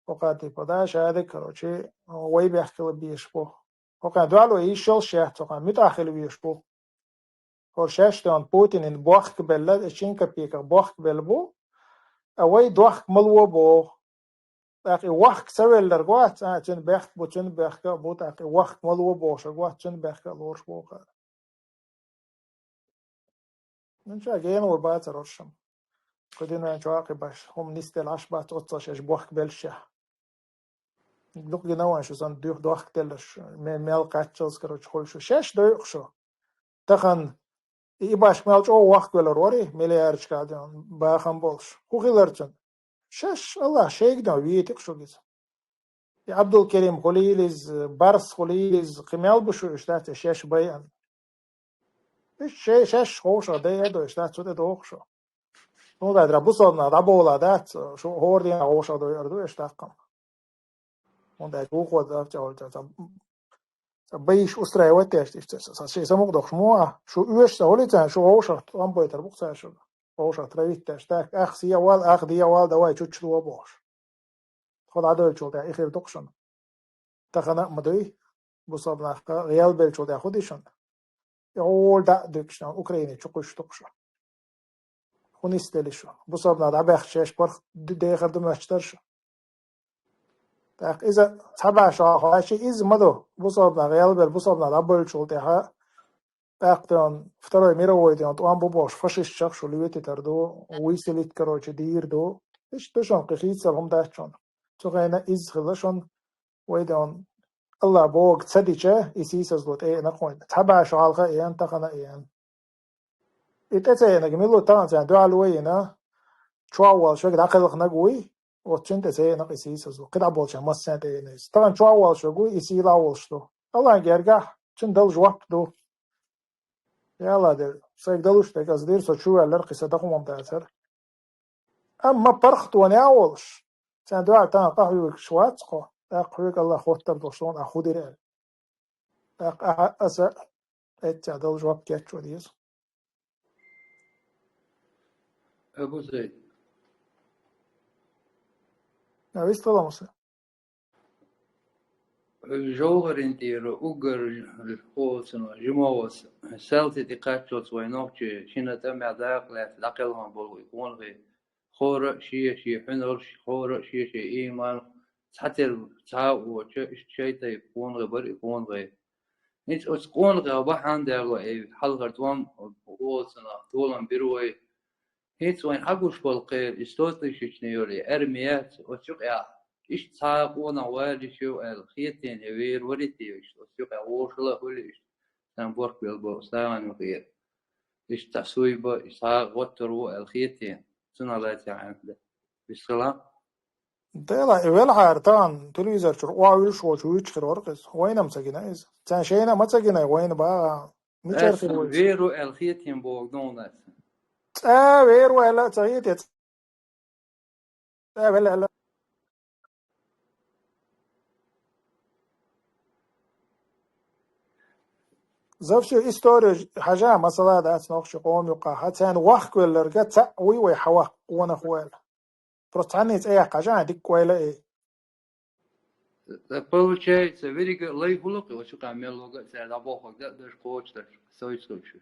ХӀокху типа, да, шадерг, короче, вай бехкала безаш бу. ХӀокхуьнан дуьхьало йиш йолуш яц, хӀокхуьнан муьтӀахь хила везаш бу. ХӀора шаьш ден Путинан бохк белла, шин копейках бохк белла бу, а вай дохк ма ло боху. ТӀаккха и вохк ца велларг вац, а, цуьнан бехк бу, цуьнан бехк а бу, тӀаккха и вохк ма ло бохуш вац, цуьнан бехк а лоруш боху. Ну, ша гена вай бацара оршам. Кху дуьнен чохь а кхин баш, хӀума нисделла Ӏаш бац, оццал шаьш бохк беллашехь. Дукха гина вайн шу санна дуьхьа дохк делларш, ме-, мел кхаччалц, короче, хуьлу шу. Шаьш дойу шу. Тахана и башка мел чӀогӀа вохк велар вари, миллиардчка ден бахам болуш. ХӀун хилар цуьнан? Шаьш, АллахӀ шайга ден вийти-кх шу иза. И Абдулкерим хуьлийла иза, Барс хуьлийла иза, кхин мел бу шу уьш дац, шаьш байъан. Уьш шай-, шаьш ховшах дайа а дойш дац, цу тӀе доху шу. Ну, дай дара бусалба нах дӀабовла дац, шу хӀора дийнахь ховшах дойур ду уьш даккхам. ХӀунда аьлча вукхо дав тӀехуьлу цара, цара, цара байш устраивать деш, иштта ца, ца, шайн самукъа дохуш мо а, шу оьшуш ца хуьлий царна, шу ховшах тӀом байтар бу-кх цара шу. Ховшах травить деш, так, ах сехьа вал, ах дехьа вал, давай чучча ло бохуш. Тхо дӀадевллачул тӀаьхьа и хир ду-кх шуна. Тахана а ма дуй, бусалба нах гӀелбеллачул тӀаьхьа хӀун ди шуна? И гӀола дӀа а дуьгуш, Украине чу кхуьйсуш ду-кх шу. ХӀун нисделли шу? Бусалба нах дӀабаьхча шаьш паргӀат д-, дехар ду моьттуш дара шу. ТӀаккха иза цхьа бӀе шо хьо хьаьший, иза ма ду, бусалба нах гӀелбелла, бусалба нах дӀабевллачул тӀаьхьа тӀаккха ден второй мировой ден тӀом бу бохуш фашистчех шу лоьтийтар ду, выселить, короче, дийр ду. Иштта ду шуна кхин хийцар хӀума дац шуна. Цу хенахь изза хилла шуна, вай ден Аллах бога ца дича, и сийсазло тӀе а накъойна. Цхьа баша хьалха а еана, тахана а еана. И тӀе ца енаг мила ву тахана царна дуьхьал вайина, чохь волуш вега дӀакхелханаг вуй, оцу цуьнан тӀе ца енаг и сийсазло. КхидӀа болчарна массарна тӀе йина иза. Тахана чохь волуш вега вуй, и сийлахь волуш ду. Аллахьан гергахь, цуьнан дала жоп ду. Я Аллах дер, сайга далуш дерг аса дийр, со чу ваьллар, кхин сан дакъа хӀума дацара. Амма паргӀатонехь а волуш, царна дуьхьал тахана къахьоьгуш вац кхо, тӀаккха хьоьга Аллах хоттар долуш суна, ахь хӀун дира аьлла. ТӀаккха ахьа аса эццехь долу жоп кечво деза. Абу Зайд. А вистхила муса? ЖовгӀарин тӀера уггар хӀоцуна жимавас, салтий тӀе кхаччалц вайн нохчий шина тӀамехь дакъа лаьцна дӀакхелхина болу и къонахий, хӀора а шен-шен хьуьнарш, хӀора а шен-шен ийман, цхьатерра цхьа а воцуш, иштта шайтайпа къонахий бара и къонахий. ХӀинца оцу къонахех бахьана даьлла и хьалхара тӀом оцунах толам бира вай. ХӀинца вайн хьан гуш болу кхеран, и сто тысячный йолу и арми яц оцу юкъехь, иштта цхьа а къонах валийча аьлла, хетийна я вер варий те иштта, оцу юкъехь вовшал а хуьлу иштта, сан борх бел бо, стагана юкъера. Иштта цхьа суй бан, и цхьа а гӀоттур ву аьлла хетийна, цунах лаьцна хьаьнга. Вистхила? Дела, и велхьара тахана телевизор чуьра охьавуьлуш волчу вуьйцуш хир вара иза. Вайна-м ца гина иза. Царна шайна а ма ца гина, вайна бахьа. Мичара хир ву иза? Вер ву аьлла хетийна боху, дона аса. ЦӀа вер ву аьлла а ца хетий, цӀа вел аьлла. За всю историю хьажа, масала дац нохчийн къоман юкъахь, царна вахкавелларг цхьаъ вуй вай хьан ваха къонах ву аьлла. Просто цхьанний цӀе яккха хьажа, дикка ойла а ей. Получается, веррига лай хуьлу-кх оцу юкъахь мел вага а, цара дӀабохург а даш, кхочушдаш, совцуьйтуш.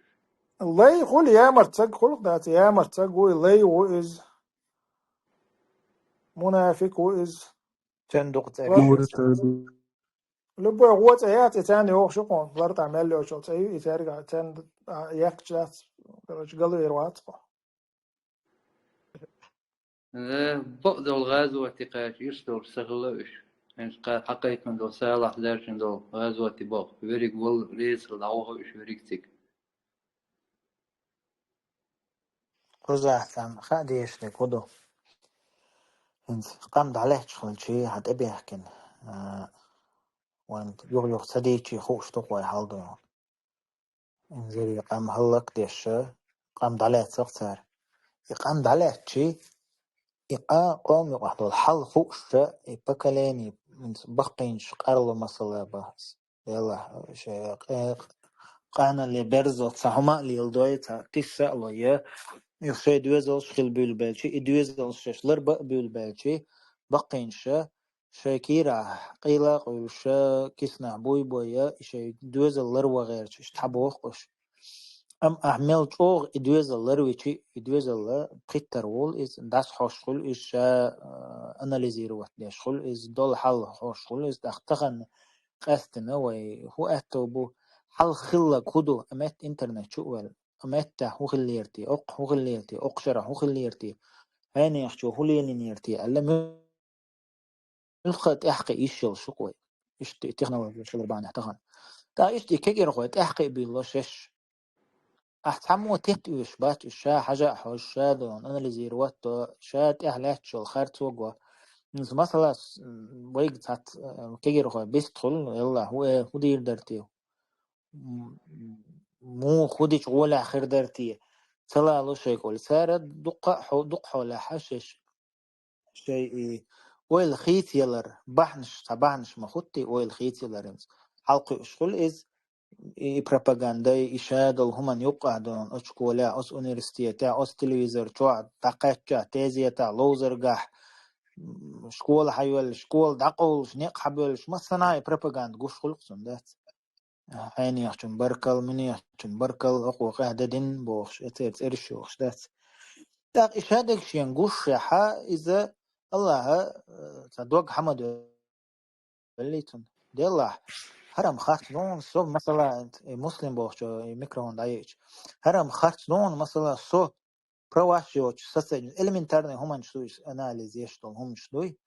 Лай хуьлу, ямарт саг хуьлу-кх дац, ямарт саг вуй, лай ву иза. Мунафикъ ву иза. Цуьнан дукха цӀе. Ва-, Муртад. Любой гӀо цӀе яц, и царна йогӀуш ю кхуна, лартӀахь мел йолчул цӀе ю, и цаьрга, царна, а, яьккхича дац, короче, галвер вац кхо. Э, бакъдолу гӀазоте кхача ирс долуш ца хилла уьш. ХӀинца кхара хьакхайкхина долу, салахь лаьржина долу гӀазоте бакъ. Верриг вала реза хила дӀаваха уьш верриг цига. Кхузахь царна хаа дезаш дерг хӀун ду? ХӀинца къам дӀалаьтташ хилчий, хьан тӀебехкина, а, вайн юха-юха ца дийчий хууш ду-кх вай хьал ду. Инжире къам хӀаллакдеш, къам дӀалаьцна-кх цара. И къам дӀалаьцчий, и къа-, къоман юкъахь долу хьал хууш, и поколение, хӀинца баккхийнаш къарло масала бац. Делахь, шайн къе-, къанале берзо цхьа хӀума а леладой, цхьа кисса а лой, я, и шайн доьзалш хила буьйлабелчий, и доьзалш шаьш ларба а буьйлабелчий, баккхийнаш шайн кийрахь къийла а къуьйлуш, киснахь буй-буй, и шайн доьзал ларван гӀерташ, иштта хьан боху уьш. Амма ахь мел чӀогӀа и доьзал ларвичи, и доьзал пхийттар волу иза, дӀасахьош хуьлу иза ша, а, анализировать деш хуьлу иза, долу хьал хьош хуьлу иза, тӀаккха тахана къаьстина вай хӀун аьтто бу, хьал хилларг хӀун ду, амма интернет чу а ваьлла, амма меттехь хӀун хиллера те, оккха хӀун хиллера те, оккха шарахь хӀун хиллера те, хьенехчо хӀун лелийнера те аьлла, муьлхха а тӀаьхьакхиа йиш йолуш ю-кх вай. Иштта и технологеш хилар бахьанехь тахана. ТӀаккха иштта и кегирхой тӀаьхьакхиа буьйлало шаьш. Ахь цхьаммо тетта оьшуш бац уьш, ша хьажа а хьожуш, ша долун анализировать до, ша тӀехь лаьтташ йолу харцо го. Иза масала, с-, вайга цхьацца, э, кегирхой бист хуьлу, елла, хӀу, э, хӀун дийр дара те? М, муха хӀун дича гӀолехь хир дара те? Ца лало шайга олий. Цара дуккха а хьо-, дукха хьолехь шаьш. Шайн и ойла хийцаялар, бахьанаш, цхьа бахьанаш ма хӀуттий, ойла хийцаялар хӀинца. Хьалакхуьуш хуьлу иза, и пропагандай, и ша долу хӀуманна юккъехь долун, оцу школехь, оцу университетехь, оцу телевизор чохь, дӀакхаьччахь, тезетахь, ловзаргахь, м, школа хьайоьллуш, школа дӀакъовлуш, некъ хьабоьллуш, массанхьа и пропаганда гуш хуьлу-кх цунна, дац? Хьенехчун баркалла, муьнехчун баркалла, хӀокхо къаьхьа де дина бохуш, эцеран цӀераш йохуш дац. ТӀаккха и шадерг шена гуш шехьа, иза Аллахьа, э, цхьа дог хьама доьллий цунна. Деллахь, хӀара-м харц ду хьуна, со, масала, и Муслим бохучо, и микрофон дӀаеъча. ХӀара-м харц ду хьуна, масала, со праваш йоцуш сацайча, элементарный хӀуманаш ду иза, анализ еш долу хӀуманаш дуй.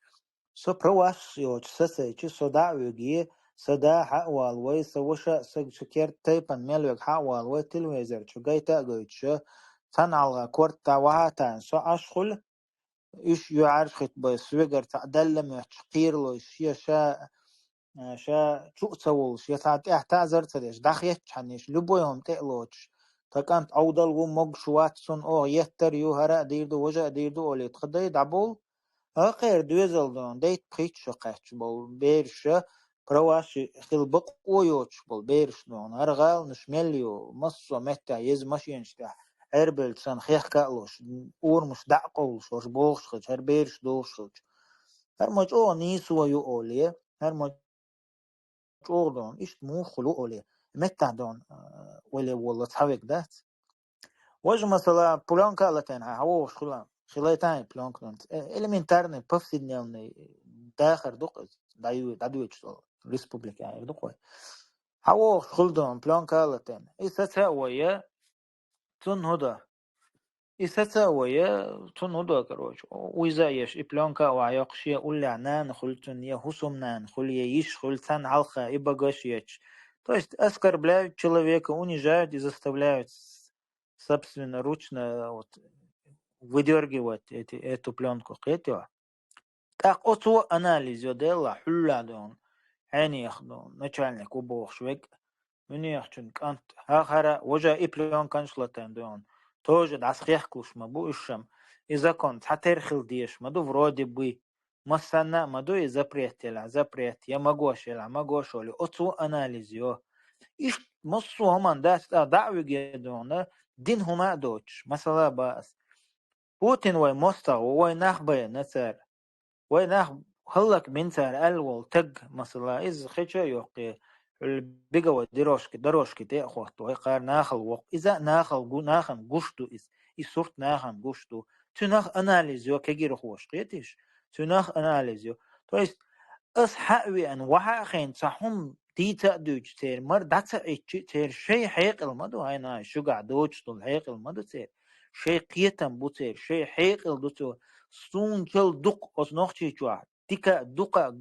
Со праваш йоцуш сацайча, со дӀа а вуьгий, са да хьа а валавой, са ваша а, са, са керда тайпана мел верг хьа а валавой, телевизор чу гайта а гойтуш, цхьана хьалха корта тӀехь вахьа а тайна, со Ӏаш хуьлу, уьш юьхьӀаьржа хӀиттабой, соьгара цхьаъ далла моьттуш кхералой, шен ша, ша чу а ца волуш, я цхьа тӀехь таӀзар а ца деш, дӀахецчхьана, иштта любой хӀума тӀе а лоцуш, тхан кӀант Ӏовдал ву, могуш вац, цунна оха еттар а ю, хӀара а дийр ду, важа а дийр ду олий, тхан дай дӀабовлу. Акхера доьзал ду хьуна, дайта пхийтта шо кхаьчча болу бераша, праваш хила бакъо йоцуш болу бераш ду хьуна, хӀара гӀаланаш мел ю, массо а меттехь еза машенаш тӀехь Ӏербелча санна хехка а луш, урамаш дӀа а къовлуш, уьш бохуш хилча, хӀара бераш дохуш хилча. ХӀара ма чӀогӀа нийсо ю олий, хӀара ма чӀогӀа ду хьуна, иштта муха хуьлу олий, меттахь ду хьуна, а, вале волла цхьа вег дац. Важа масала, плёнка а латайна хьан, хьан вогӀуш хуьлу, хилайтан и плёнка ду хьуна. Э, элементарный, повседневный дахар ду-кх иза, дӀаю-, дӀадоьдуш долу республика эр ду-кх вай. Хьан вогӀуш хуьлу ду хьуна, плёнка а латайна. И саца а вай, я, цунна хӀун до? И саца а вай, я, цунна хӀун до, короче? Уьйза а еш, и плёнка а вай йоккхуш, я уллехь нана хуьлу цунна, я хӀусамнана хуьлу, я йиша хуьлу, царна хьалха и багаш ечу. То есть оскорбляют человека, унижают и заставляют с-, собственноручно вот выдёргивать эти, эту плёнку, кхетий? ТӀаккха оцо анализ йо, делла, хьуьлла ду хьуна, хьенех ду хьуна, начальник ву бохуш вег, муьнехчун кӀант, хӀа-, хӀара, важа и плёнканаш латайна ду хьуна. Тоже дӀасахехкалуш ма бу уьш-м. И закон цхьатерра хила дезаш ма ду, вроде бы. Массанна а ма ду и запрет елахь, запрет, я магош елахь, магош олий, оцо анализ йо. Иштта массо а хӀуманна дац, тӀаккха дӀа а вуьгий ду хьуна, дина хӀума а доцуш, масала бан ас. Путин вай мостагӀа ву, вай нах байна цара. Вай нах хӀаллакбина цара аьлла волу таг, масала, иза хеча а йоккхий, хьуьлла беговой дорожки, дорожки тӀе а хӀотто, вай кхара нахала воккху. Иза а нахала гу-, нахана гуш ду иза. И сурт нахана гуш ду. Цуьнах анализ йо кегирхоша, кхетий? Цуьнах анализ йо. То есть, ас хьа а веана, вахьа а хиъна, цхьа хӀума дийца а дуьйцуш церан, мара дӀа ца Ӏиттича, церан шайн хьекъал ма ду, хьайна шуьгахь доцуш долу хьекъал ма ду церан. Шайн кхетам бу церан, шайн хьекъал ду цо. Суна чал дукха оцу Нохчийчохь, дика а, дукха а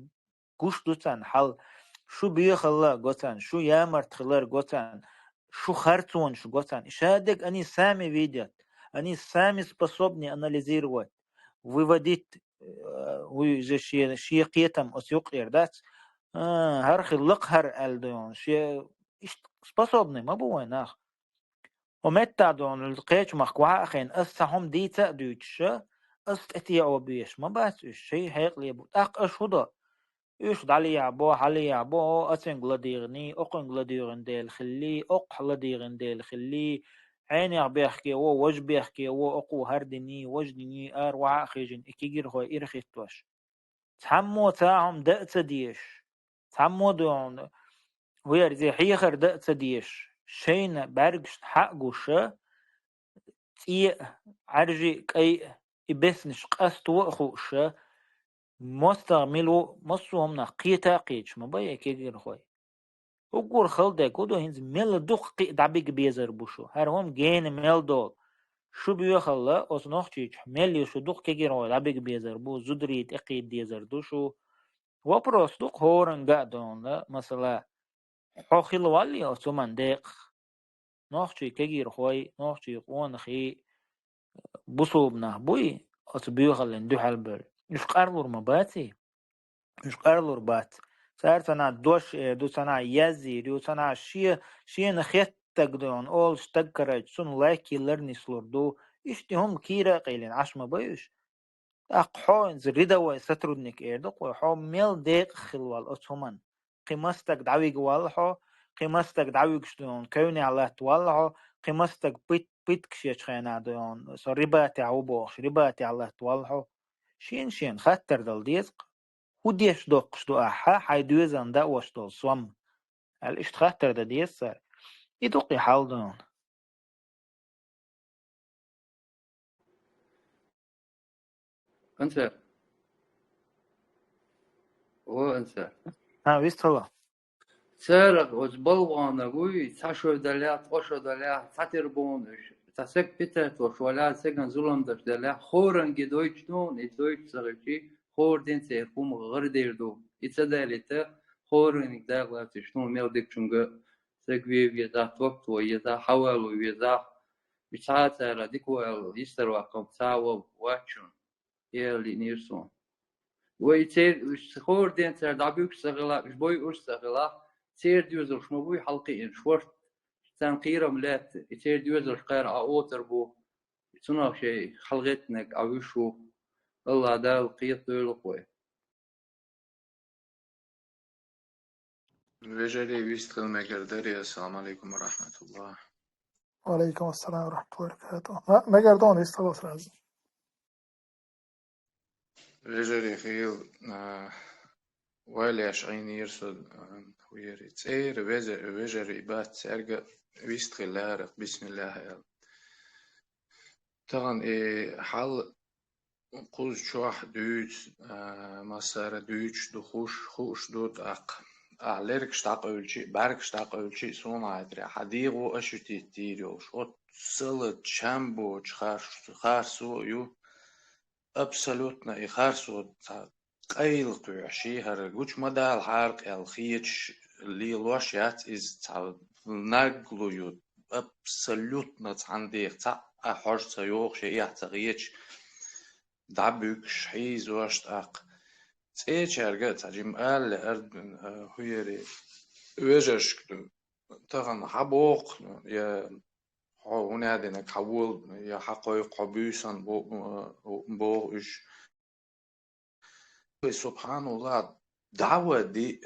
гуш ду царна хьал. Шу боьхалла а го царна, шу ямарт хилар го царна, шу харцонаш го царна. Ша дерг они сами видят, они сами способны анализировать, выводить, э, уьш шен, шен кхетам оцу юккъера дац. А, хӀара хилла-кх хӀара аьлла ду хьуна, шен иштта способный ма бу вай нах. Хьо меттахь ду хьуна, кхечу махка вахьа а хиъна, ас цхьа хӀума дийца а дуьйцуш, ас тӀе теӀо беш ма бац уьш, шайн хьекъале бу. ТӀаккха аша хӀун до? Уьш дӀалехьа бо, хьалехьа бо, о, оцуьнга ладуьйгӀиний, окхуьнга ладуьйгӀина дела хиллий, окхахь ладуьйгӀина дела хиллий, хьенех бехке во, важа бехке во, окхо хӀара диний, важа диний, ара вахьа а хиъна, и кегирхой ирахӀиттош. Цхьаммо цхьа хӀума дан а ца дезаш, цхьаммо ду хьуна, вай иза хьехар дан а ца дезаш, шайна бӀаьргашна хьа а гуш, цӀе а, Ӏаьржи а, кӀай а, и беснаш къасто а хууш, мостагӀа мила ву, массо а хӀуманах кхета а кхеташ ма бай и кегирхой. Уггар хала дерг хӀун ду, хӀинца мел дукха кхин а дӀабига безар бу шу, хӀара хӀума гена мел долу. Шу боьхалла, оцу Нохчийчохь мел ю шу дукха кегирхой дӀабига безар бу, зударий тӀекхийда дезар ду шу. Вопрос ду-кх хӀоранга а ду хьуна, масала, хьо хилла валлий оцу хӀуманна декъах? Нохчий кегирхой, нохчий къонахий, бусулба нах буй оцу боьхаллина дуьхьал бевлла? Уьш къарлур ма баций? Уьш къарлур бац. Цара цхьанхьа дош эр ду, цхьанхьа язйийр ю, цхьанхьа шен, шена хеттарг ду хьуна олуш стаг карайча, цунна лайк йиллар нислур ду. Иштта хӀума кийра а къийлина Ӏаш ма бай уьш. ТӀаккха хьо иза рядовой сотрудник эр ду-кх вай, хьо мел декъах хилла валла оцу хӀуманна? Кхин мастаг дӀавига валла хьо, кхин мастаг дӀавигаш ду хьуна, кевнехь латта валла хьо, кхин мастаг пыт-, пыткаш ечу хенахь ду хьуна, со рибатехь ву бохуш, рибатехь латта валла хьо. Шена-шена хаттар дала деза-кх, хӀун деш доккхуш ду ахьа, хьайн доьзална даош долу сом? Аьлла, иштта хаттар дан деза цара. И ду-кх и хьал ду хьуна. Ансар. О, Ансар. ХӀа, вистхила. Церах оцу балгӀанаг вуй, цхьа шо далехь, ткъа шо далехь, цхьа тера бонуш, цхьа саг питатош валехь, саган зулам даш далехь, хӀоранге дойтуш ду, и дойтуш ца хилчи, хӀора ден церан хӀума гӀар дер ду. И ца далийта, хӀораниг дакъа латташ ду, мел дикачунга саг ве веза, токто еза, хьавало веза, и цхьа цара дика вала, йистар ваккха, цхьа вала вачун. Эл лиънера суна. Вай цер-, уьш хӀора ден цара дӀабуьгуш ца хилахь, уьш бойуш ца хилахь, церан доьзалш ма буй хьалкхиънаш, варт царна кхерам лаьтта, и церан доьзалш кхара Ӏа отар бу, цунах шайн хьалгӀеттинарг Ӏа вуьш ву. АллахӀ Дала кхетадойла-кх вай. Вежарий, вистхила мегар дарий, ассаламу Ӏалайкум ва рахьматуллахӀ. Ва Ӏалайкум ассалам ва рахьматуллахӀи ва баракатухӀ. Ма-, мегар ду, вистхила сразу. Вежарий, хийла, а, валеш Ӏийнера со, а, хӀуьяри. ЦӀера веза-, вежарий бац, цаьрга вистхила лаьрах, бисмиллахӀ аьлла. Тахана и хьал кхуза чохь дуьйцу, а, массара дуьйцуш ду, хууш, хууш ду тӀаккха. Ахьа лергаш дӀакъевлчи, бӀаьргаш дӀакъевлчи, суна хетарехь, хьан дегӀо ошибить дийр йолуш, оццала чам боцуш харс-, харсо а ю, абсолютно и харсо цхьа къайла кхоьхьуш, хӀара гучу ма далахьара-кх аьлла хеташ лелош яц иза, цхьа наглую, абсолютно цхьана деха цхьа а хьожа ца йогӀуш, я эхь ца хеташ, дӀабуьгуш, хьийзош тӀаккха. ЦӀечаьрга а цхьа жима ала лаьара, а, хӀуьяри, вежаршка, тахана хьан боху, я хьо хӀун а динарг хьан вола, я хьан кхойкху хьо буьйсанна бо-, боху уьш. Вай, субхьаналлахӀ, дӀа ван диъ,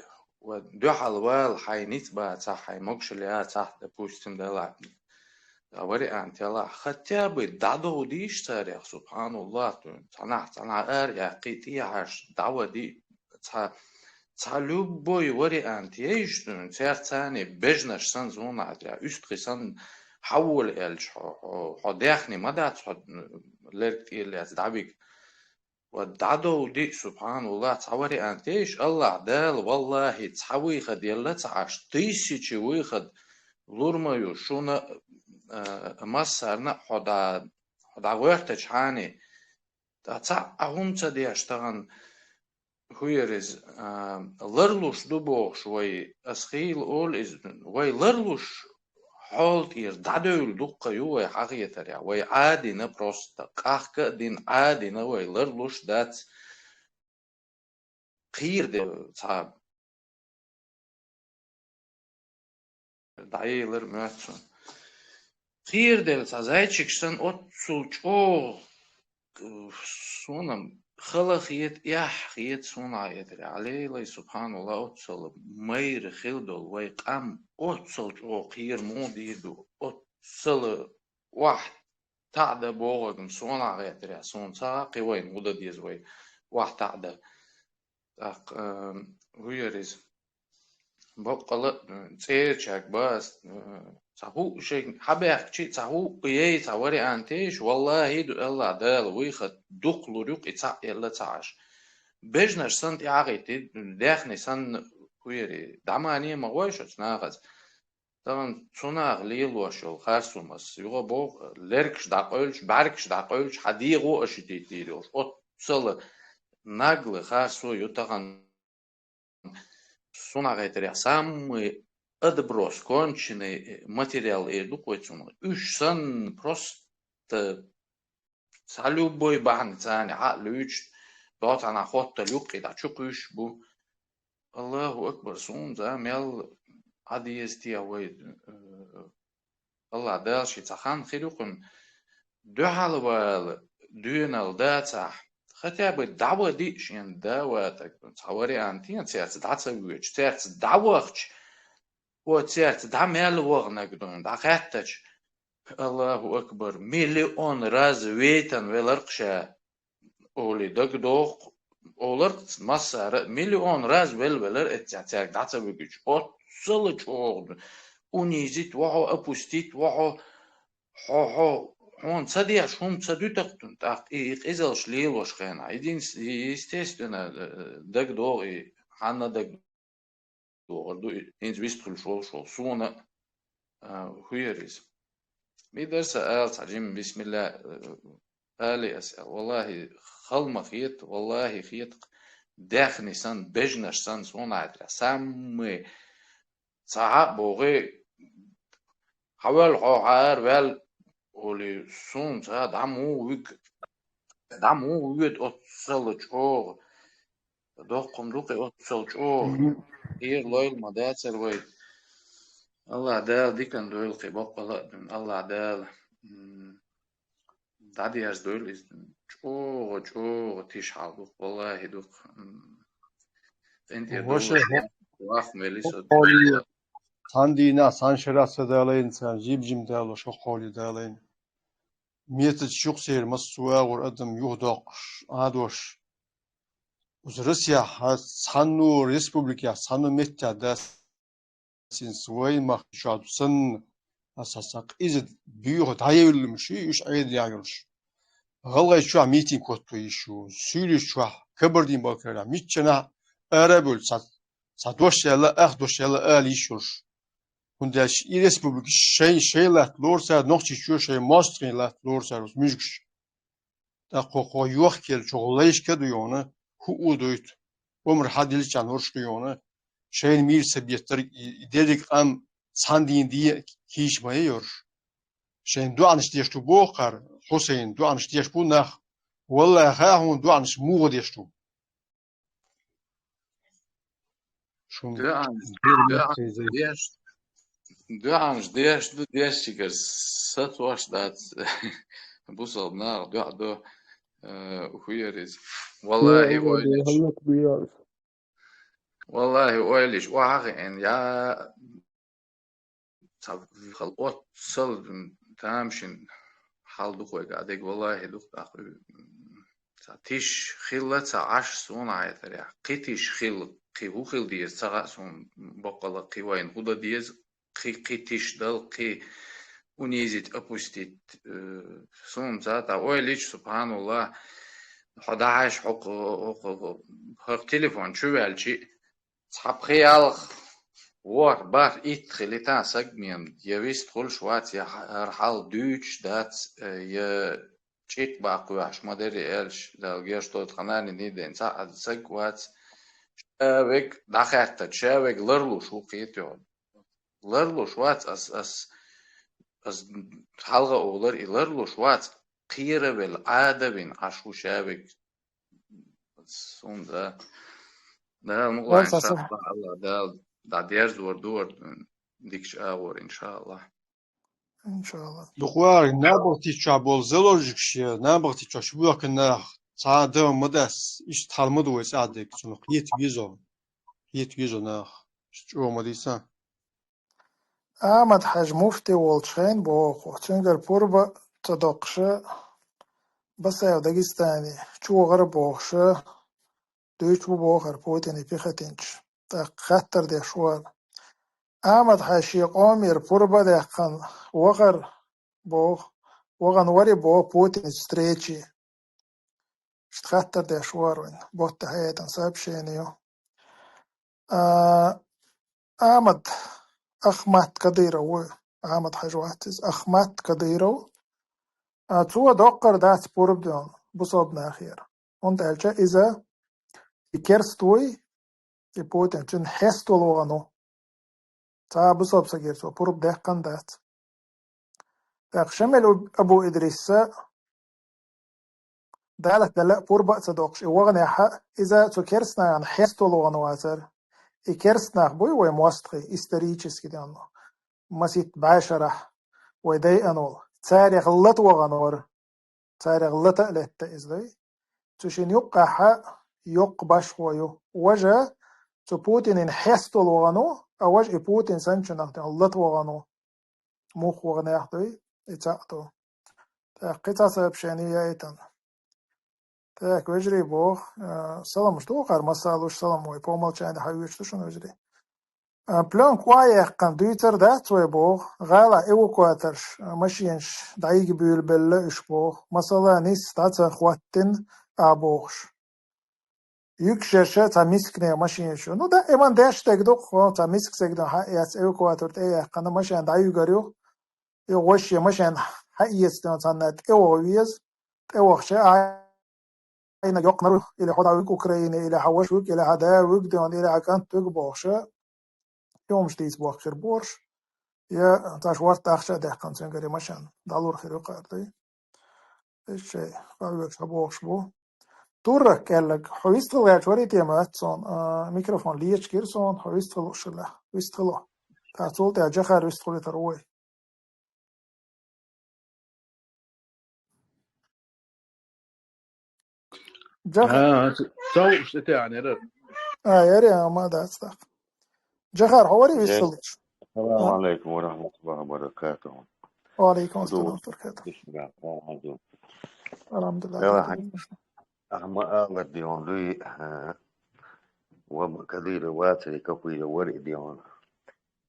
ва дуьхьал вала хьайн ницкъ бацахь, хьайн могушалла яцахь, допустим, делахь, а, вариант елахь, хотя бы дӀадовдийша царех, субхьаналлахӀ, цхьанхьа, цхьанхьа ара яьккхий, тӀехьаш дӀа ван диъ, цхьа, цхьа любой вариант ейша, цаьрца царна бежнаш санна, зуна хьаьдра, уьстагӀий санна, хьан вола аьлча, хьо, хьо, хьо даьхни ма дац, хьо лерг тӀера лаьцна дӀавига. Ва дӀадовдиъ, субхьаналлахӀ, цхьа вариант ейша, АллахӀ Дала, валлахӀи, цхьа выход елла ца Ӏаш, тысячи выход лур ма ю шуна, а, массарна а хьо дӀа-, хьо дӀагӀоьртачхьана. Ткъа цхьа а хӀума ца деш тахана, хӀуьяра иза, а, ларлуш ду бохуш вай, ас хийла олу иза, вай ларлуш хьол тӀера дӀадевлла дуккха ю вай хьан хетарехь, вай Ӏадина просто, къахка а дина Ӏадина вай ларлуш дац. Кхера де цхьа дӀаелар моьтту суна. Кхераделла цхьа зайчик санна оццул чӀогӀа, суна хала хета, эхь хета суна хетарехь. Ӏалейлай, субхьаналлахӀ, оццул майра хила долу вай къам оццул чӀогӀа кхера муха дийр ду, оццул охьа таӀда бохург-м суна хетарехь, суна ца хаьа, кхин вайна хӀун дан деза вай охьа таӀда. ТӀаккха, а, хӀуьяра иза. Баккъала а, м, цӀерачаьрга бац, а, цхьа хӀуъа шайга хьабаьхкичи, цхьа хӀуъа яй, цхьа вариант ейша, валлахӀи, ду АллахӀ Дала выход дукха лур ю-кх и цхьаъ елла ца Ӏаш. Бежнаш санна тӀаьхьахӀитти, даьхни санна, хӀуьяри, дӀа мане ма гӀой шуьца нахаца. Тахана цунах лелош йолу харцо ас юха боху, лергаш дӀакъевлча, бӀаьргаш дӀакъевлча, хьан дегӀо ошибить дийр йолуш. Оццала наглый харцо ю тахана. Суна хетарехь, самый отброс, конченый материал эр ду-кх вай цунах. Уьш санна просто цхьа любой бахьана царна хьа а луьйчу, доцахьана хоттал юккъе дӀа чу кхуьйсуш бу. Аллаху акбар, суна за мел Ӏа деза те вай, э, АллахӀ Дала ши цхьа хан хир ю кхуьнан, дуьхьал вала доьналла дацахь, хотя бы дӀа ван диъ шен да ватаг, цхьа вариант ен цаьрца дӀа ца воьдуш, цаьрца дӀа вахча, о, цаьрца дӀа мел ваханаг дуьйна, дӀа хаьттача, Аллаху акбар, миллион раз вейтан велар-кх ша, олий дагадогӀу-кх, олар-кх массара а, миллион раз велвелар эццехь цаьрга дӀа ца вуьгуьйтуш. Оццала чӀогӀа унизить во хьо, опустить во хьо, хьо, хьо, хьуна ца деш хӀума ца дуьту-кх, тӀаккха и, и къизалш лелош хенахь. Единс-, естественно, дагадогӀу и, хьанна даг дохур ду, хӀинца вист хуьлуш волуш волу суна, а, хӀу яра иза? Ми дара сан ала цхьа жима, бисмилла, а, али аса, валлахи, хала ма хета, валлахи, хета, даьхни санна, бежанаш санна, суна хьаьтара, саммай цхьа хьа а бохий, хьавоьлла хьо, хьа ара ваьлла, олий, суна цхьа дӀа муха вуьгу, дӀа муха воьду оццал чӀогӀа? Доккхум ду-кх и оццал чӀогӀа. Мгм. Кхера лойла ма дацара вай. АллахӀ Дала диканна дойла кхин боккъала а дуьйна. АллахӀ Дала, м, дӀадерзадойла иза дуьйна. ЧӀогӀа, чӀогӀа тиша хьал ду-кх, валлахи ду-кх. М, къинтӀера Ваша долуш хьо-, вахна велли со. Хьо-, хьо-, цхьана дийнахь, цхьана шарахь ца далайна царна, жим-жим далош, хӀокху хьоле далайна. Методаш ю-кх церан, массо а агӀор адам юхадоккхуш, Ӏадош. Оцу Россехь цхьанна республикехь, цхьанна меттехь дац, цуьнца вайн махка чохь ду санна, аса, аса, къиза буьйха дӀаевлла ма ши, уьш Ӏедалехь йолуш. ГӀалгӀай чохь митинг хӀотто йиш ю, Суьйлаш чохь, Кабардин-Балкарехь, миччанахь а ара а бевлла, цхьа, цхьа дош яьлла, ах дош яьлла ала йиш йолуш. ХӀунда аьлча и республика шайн, шайн латта лору цара, Нохчийчоь шайн мостагӀийн латта лору цара оцу муьжгаш. ТӀаккха кхо йохкелла чохь лайшка а ду йона, хӀуъу а дойту, омра хьан дилчарна хӀорш ду йона, шайна мийра ца беттарг и, и дерриг къам цхьана дийна де кийча ма яй йорш. Шайна доӀанаш деш ду боху кхара, Хьусайн, доӀанаш деш бу нах. Валлахьа, хаьа хьуна доӀанаш муха деш ду. Шун ДоӀанаш, бер доӀанаш меттаза. Деш, доӀанаш деш ду, дешчигара сатош дац. Бусалба наха доӀа до, э, хӀу яра иза. Валлахьи, ойла йиш. Валлахьи, ойла йиш, охьа а хиъна, я, цхьа хала оццал тамашийна хьал ду-кх вайга, а дерг валлахьи ду-кх тӀаккха. Цхьа тиша хилла ца Ӏаш суна хьаьтарехь. Кхин тиша хилла, кхин хӀун хила деза ца хаьа суна, баккъала кхин вайна хӀун дан деза, кхин, кхин тиша дала, кхин унизить, опустить, э, суна ца, тӀаккха ойла йича, субхьаналлахӀ, хьо дӀахьаьжча хӀокху, хӀокху, хӀокху, хӀокху телефон чу ваьлча, цхьа пхи ялх, ворхӀ, бархӀ, итт хилийта саг мел я вист хуьлуш вац, я хьа-, хӀара хьал дуьйцуш дац, э, я чӀикъ баккха ваьхьаш ма дарий аьлча, Дала гечдойла, тханани нийдена цхьа а саг вац, ша верг дӀахаьттача, ша верг ларлуш ву кхетий хьуна. Ларлуш вац ас, ас, ас хьалха олура и, ларлуш вац, кхеравелла, Ӏадавина Ӏаш ву ша верг. Суна, да. Дала мукъалахь, иншааллахӀ, Аллах Дала дӀадерзор ду вара дикачу агӀор, иншааллахӀ. ИншааллахӀ. Дукха вара набахти чохь болу заложникаш я, набахти чохь шу бохкина нах, цхьа а дан ма дац, иштта хьал ма ду вай цӀахь дерг, цунах кхета везо, кхета везо нах. Иштта чӀогӀа ма дийца. Ахьмад-Хьаьжа муфти волчу хенахь боху, цуьнгара пурба а ца доккхуша, Басаев Дагестане чу вахара бохуша, дуьйцуш бу бохура Путине пехотинцаша. ТӀаккха хаттар деш вара. Ахьмад-Хьаьжа шен къомера пурба а даьккхина вахара боху, вахана вари боху Путинца встрече. Иштта хаттар деш вара вайн, ботта хьаьтан сообщение ю. А, Ахьмад, Ахмат Кадыров ву, Ахьмад-Хьаьжа вац иза, Ахмат Кадыров. А, цо доккхар дац пурба дон бусалба нахера. ХӀунда аьлча иза и керст вуй, и Путин, цуьнан хьестол вахана ву. Цхьа а бусалба сагера цо пурба даьккхина дац. ТӀаккха Шамил Абу Идрисса Дала делла а пурба а ца доккхуш, и ваханехь а, иза цу керстанахна хьестол вахана вацара. И керстанах буй вай мостагӀий, исторически денна. Масийтта бӀешарахь вай дайъина волу. Царех лата вахана вара. Царех лата а летта иза дай. Цу шина юккъехь а йоккха башхо ю. Важа цу Путинан хьестол вахана ву, а важа и Путин санначунах тӀехь лата вахана ву. Муха ваханехь дуй, и цхьаъ ду. ТӀаккха кхин цхьа сообщение яийтина. Так, вежарий боху, а, саламаш ду хӀара, масала луш салам вай, по умолчанию хьан вуьйцуш ду шуна, вежарий. А, плёнка охьаяьккхина дуьйцур дац вай боху, гӀала эвакуаторш, а, машенаш дӀайига буьйлабелла уьш боху. Масала, нисса дӀа ца хӀоттина а бохуш. Югшерша цхьа мискне машин шу. Ну да, эман деш тег дукх, цхьа миск сегдон хьа яц эвакуатор тӀе яьккхана машин дӀаюгар ю. И гӀоши машин хьа иец дон цанна тӀе вогӀ вез. ТӀе вогӀша айна йоккхнар или хьо да вуг Украина, или хьа ваш вуг, или хьа да вуг дон, или хьа кӀант вуг бохша. Юмш дийс бохкир борш. Я цаш варт ахча дехкан цунгар машин. Далур хир ю къардай. Эшшей, къаввекш хьабохш бу. Турра кӀеллаг, хьо вистхил гӀерч вари тема ац сон, а, микрофон лиеч кир сон, хьо вистхил ушила. Вистхило. Та цул тя Джахар вистхилитар уой. Джахар. А, цау, что ты, а, не рад. А, яри, а, ма да, ацтах. Джахар, хьо вари Джей. Вистхилич? السلام عليكم ورحمة الله وبركاته. وعليكم السلام ورحمة الله وبركاته. بسم الله الرحمن الرحيم. الحمد لله. يلا، أحمد آغر ديون دوي، آه، وكثير واتري كوكويل ورق ديون.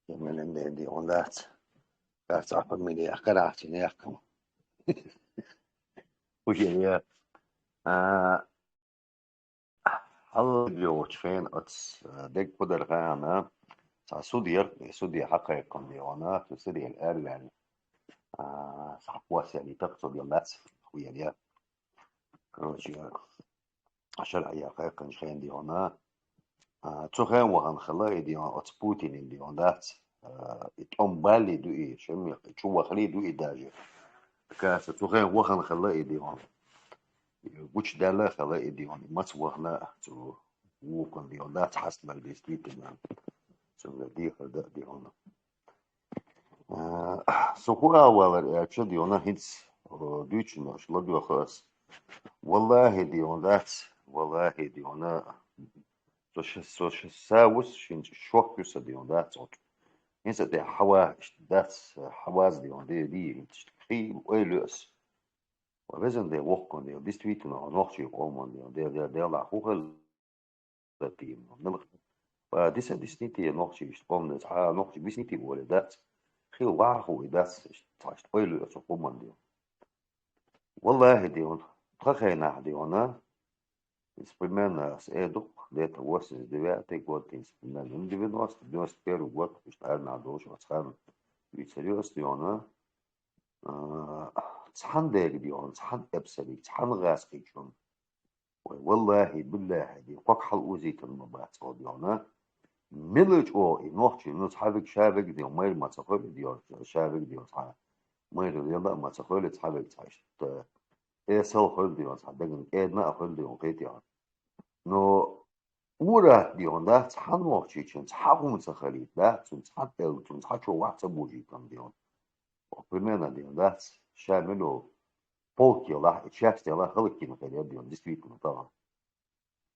يمن عندي ديون دات. دات عفا مني أخكر عاتي نياكم. وش يا، آه، هل بيوت فين أتس، آه، دق قدر غانا. سا سودير، سودير حقيقة ديونا، في سوريا الأرلان. آه، صح، واسع اللي تقصد يلا، خويا اليا. Короче, عشان الحياة قايقن شخين ديونا. آه، تخين وهن خلا ديون، أتس بوتين ديون دات. آه، إتقوم بالي دو إي، شمي، شو وخلي دو إي داجي. كاسة تخين وهن خلا ديون. Гуч дала хала и дион, мац вахна цу вукун дион, да, цхьаст мал действительно. Цу дихар да дион. А, суху авалар, а, ча диона хинц, о, дючно, шла дуахас. Валлахи дион, дац, валлахи диона. Со ш-, со ш-, савус шин шок юса дион, дац, от. Хинца те хава, дац, хаваз дион, де, ди, хи, ой, люс. Ва везан де воккун де, действительно, нохчи къоман де, де, де, де ла хухел да тим. Нал, ва диса диснити нохчи иш къом де, ха нохчи биснити воле дац. Хи ваху и дац, цаш ойлу цо къоман де. Валлахи де он, тха хайнах де она. Примерно с эдук, где-то восемьдесят девятый год, примерно, ну, девяносто, девяносто первый год, что арна дошо, ацхан, вицариос де она. А, цхьан дег дион, цхьан эпсарик, цхьан гӀаскхичун. Вай, валлахи, биллахи, ди, кхок хьал узитан ма бац, о, диона. Милуч, о, и нохчи, ну, цхьавик, шавик, дион, майр ма ца хойли, дион, шавик, дион, цхьа. Майр лела ма ца хойли, цхьавик, цхьа, ишта. Э, сал хойли, дион, цхьа, даган, кедна, а хойли, дион, кхетион. Но урат дион, да, цхьан нохчичун, цхьа гӀум ца халит, да, цун цхьа тел, цун цхьа чо вахт ца бужитан дион. Примерно дион, да, ша мило полкела, частела, халкин хеле дион, действительно, тала.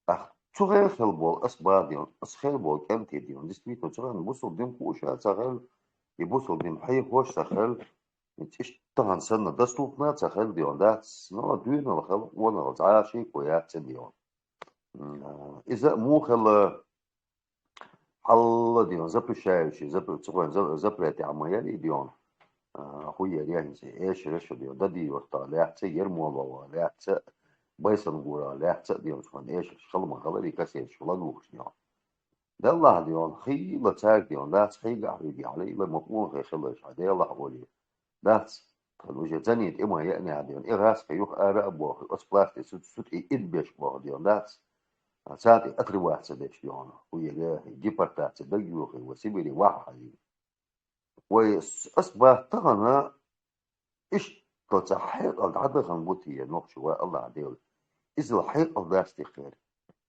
Ах, цугъен хел бол, ас ба дион, ас хел бол, кем те дион, действительно, цугъен бусул дин куша ца хел, и бусул дин хай хош ца хел, и чиш таган санна доступна ца хел дион, да, но дюнал хел, онал, за ши коя ца дион. М, иза мухала хьалла дион, запрещающий, запр-, цугъан за-, запрет я ма яри дион. А, хуя я хинси, эш решу дион, да диорта лехца, ермолова лехца, байсан гура лехца дион, цугъан эш реш, халма халари касеш, ладух дион. Даллах дион, хила цар дион, дац хига хуги хьалила, мапун хе хилаш, а Даллах оли. Дац. Тхан уже занит има яъни хьа дион. И гӀас хе юх ара а бохи, оц пласти сут, сут и ид беш бохи дион. Дац. А цати отрываться деш дион. Хуега депортация даг юхи, ва Сибири ваха хьаи. Вай с-, ас ба тагана иш тоца хьекъал дӀадахан бути я нохчи ва Аллах Дел. Изал хьекъал дасти хер.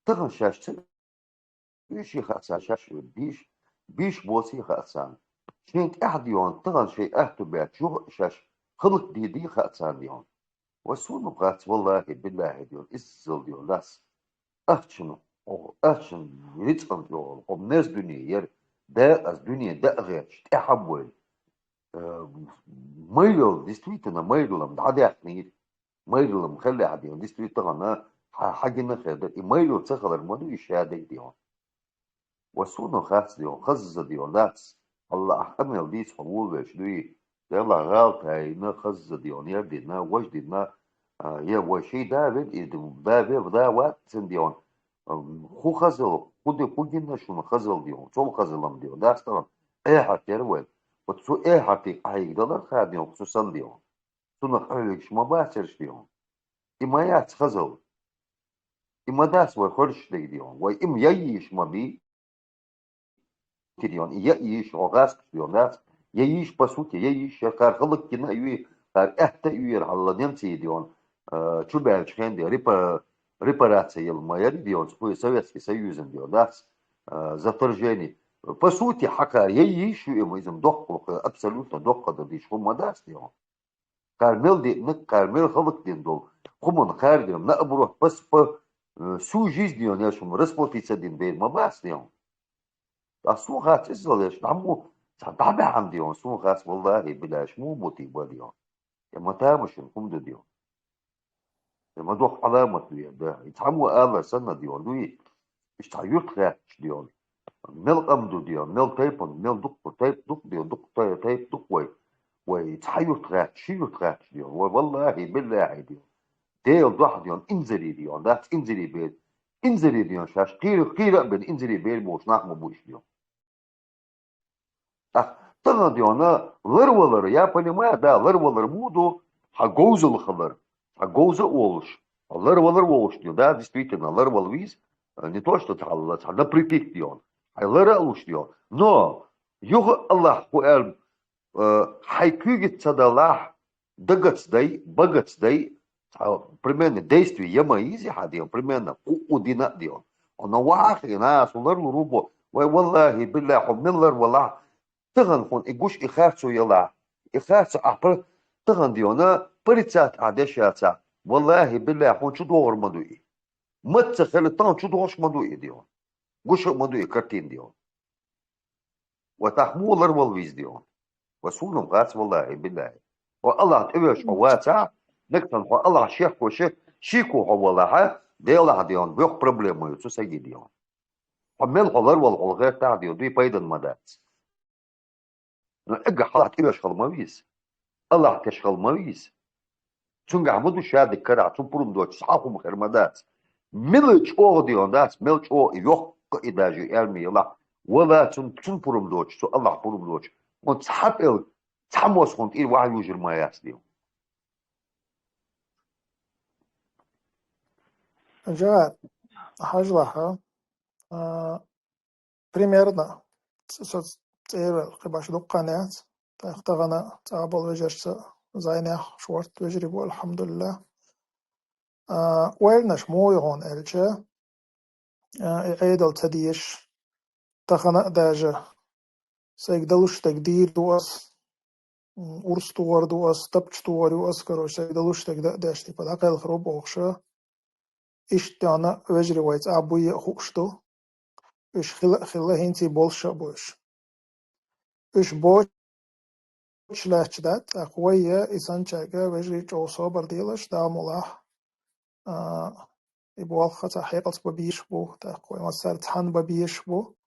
Таган шаш ца Уьш хаца шаш биш, биш боси хацан. Шин тӀахдион, таган шей ахту бя чух шаш, хылк диди хацан дион. Ва суну хац, валлахи, биллахи дион, иззал дион, дас. Ахчину, о, ахчин рицкъан дион, хо нез дуни ер, да аз дуни да гъерч, тӀахабвел. Э, майлол, действительно, майлолам, да дяхнир. Майрилам хеллехь дион, дистуй тахана, хьа-, хьагина хеда, и майрил ца халар ма ду, и шадег дион. Ва суна хац дион, хазза дион, дац. Аллах къамел диц хьо вул веш дуй. Дела гӀал тайна хазза дион, я дина, важ дина, а, я вай ший да вед, и ду-, да ве, да ват цин дион. ХӀу хазал, хӀу де, хӀу гина шуна хазал дийон, цул хазалам дийон, дац тӀа, эхьатера вай. Вот цу эхьатий къахьийгдалар ха дийон, цу сан дийон. Цунах къахьийгаш ма бацараш дийон. И ма яц хазал. И ма дац вай хорш дег дийон. Вай им яйиш ма бий. Кидион, и я йиш, о газ кидион, дац. Я йиш, по сути, я йиш, я кар халык кина юи, кар эхта юи, хала немцы идион. Э, чубяч хенди, репа-, репарация ел ма яри дион, хуй Советский Союз дион, дац. Э, за вторжение. По сути, хакар, я йиш, ю ему изм дохлух, абсолютно дохлух, да диш, хума дац дион. Кар мел диъниг, кар мел халкъ дин дол. Хуман кар дин, наоборот, пас па, э, всю жизнь дин, я шум расплатиться дин бер ма бас дин. А сун хац иззал яш, аму, ца дабе ам дин, сун хац, валлахи, билаш, му бути ба дин. Я ма тамашин, хум да дин. Я ма дох аламат ду я, да. И таму ала сана дин, дуи. Ишта юрт хатч дин. Мел къам ду дин, мел тайпан, мел дук, тайп дук дин, дук тай-, тайп дук вай. Вай, ца юрт хатч, ши юрт хатч дин. Вай, валлахи, биллахи дин. Дел дох дин, инзари дин, да, инзари бер. Инзари дин, шаш, кир, кир бен, инзари бер, бош, нах ма буш дин. Так, таган дин, лар валар, я понимаю, да, лар валар муду, ха говзал халар. Ха говза олш. Лар валар олш дин, да, действительно, лар вал виз, э, не то, что талла, ца наприпик дин. Ай лар олш дин. Но, юха Аллах ху эль, э, хай кюгит ца далах, дагацдай, багацдай, а, примерно действие яма изи хадион, примерно ку удина дион. Она вахи на сулар лурубо. Вай валлахи биллахи миллар вала. Таган хун и гуш и харцу яла. И харцу апр таган диона парицат адешаца. Валлахи биллахи хун чу догр мадуи. Матца хали тан чу догш мадуи дион. Гуш мадуи картин дион. Ва тахмулар вал виз дион. Ва сулнам хац валлахи биллахи. Ва Аллах тевеш ваца, нектан ва Аллах шех коши, шику ва валаха, делах дион, бёх проблема ю, цу саги дион. Ва мел холар вал хол гэр та дион, дуи пайдан мадац. Но эга Аллах тевеш хал ма виз. Аллах теш хал ма виз. Цунга хӀама ду шадик кара, цун пурум доч, сахум хер ма дац. Милы чӀо дион дац, мел чӀо йохк и даже элми ела. Вала цун, цун пурум доч, цу Аллах пурум доч. Он цхьап эл, цхьамос хун тӀир вахь южир ма яс дион. Жа, хажлаха, а, примерно, ц-, со-, цӀервел, хӀебаш дуккха яц. Тах тагана цӀабал вежарца зайнах шорт вежри бу, алхамдулилла. А, уэльнаш муй гъон эльча, а, и Ӏедал ца диеш, тахана даже сайг далуш таг дир ду ас, м, урс тугъар ду ас, тапч тугъар ю ас, короче, сайг далуш таг да-, деш, типа, да, кхел хруб охша. Ишттана вежри вайц а буя хуш ду. Уж хила, хила хинци болша буш. Уж боч лач да, так вайя, и санчага вежри чоу собар делаш, да мулах. А, и болха ца хекалс бабиш бу, так вай масар цхан бабиш бу.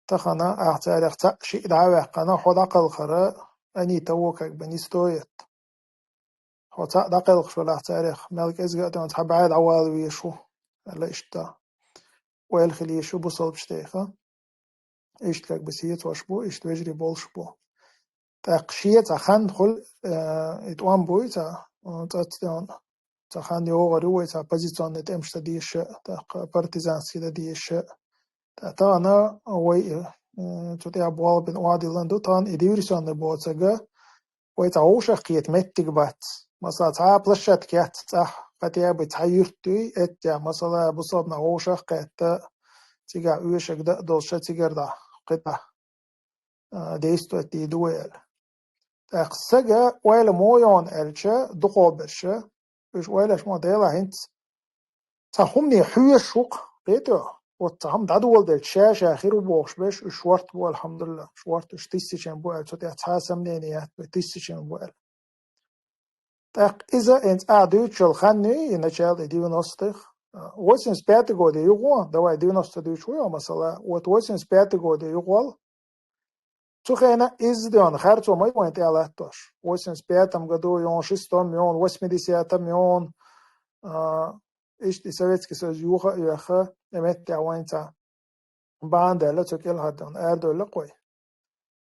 Тахана, ах царях ца ши да вяхана, хода калхара, они того как бы не стоят. Хо ца дакъел хшула царих, мелк эзга атан ца баьд авал вишу, ала ишта. Уэл хили шу бу солб штейха. Ишт как бы сиет ваш бу, ишт вежри болш бу. Так шиет ца хан хул, э, ит уам буй ца, э, ца цтеон. Ца хан йогар юй ца позиционный темшта дише, так партизанский да дише. Та, та ана вай, э, цу тя буал бин уадилан ду, тан и диверсионный боцага, вай ца ушах киет меттиг бац. Масала, ца площадка яц, ца хотя бы ца юртуй, эття, масала, бусобна ушах кетта, цига уешек да, долша цигар да, кита, э, действовать ди дуэл. Так, сага ойла моён элча, духо берша, уж ойлаш мо дела хинц, ца хумни хуеш шук, петё, вот ца хам дадуол дел чаша хиру бохш беш, уж шварт бу, алхамдулилла, шварт уж тысячен бу, эль, цот я ца сомнение, тысячен бу, эль. Так, иза энц а дючел ханни, и начало девяностых, а, восемьдесят пятый годы юго, давай девяносто дюч уё, масала, вот восемьдесят пятый годы юго, цу хена из дён, харцо май войн тя латтош. В восемьдесят пятом году, и он шестом, и он восьмидесятом, и он, а, Иштта и Советский Союз юха а йоьхна, и меттехь вайна цхьа бахьана даьлла, цу кӀелхьардовна арадевлла-кх вай.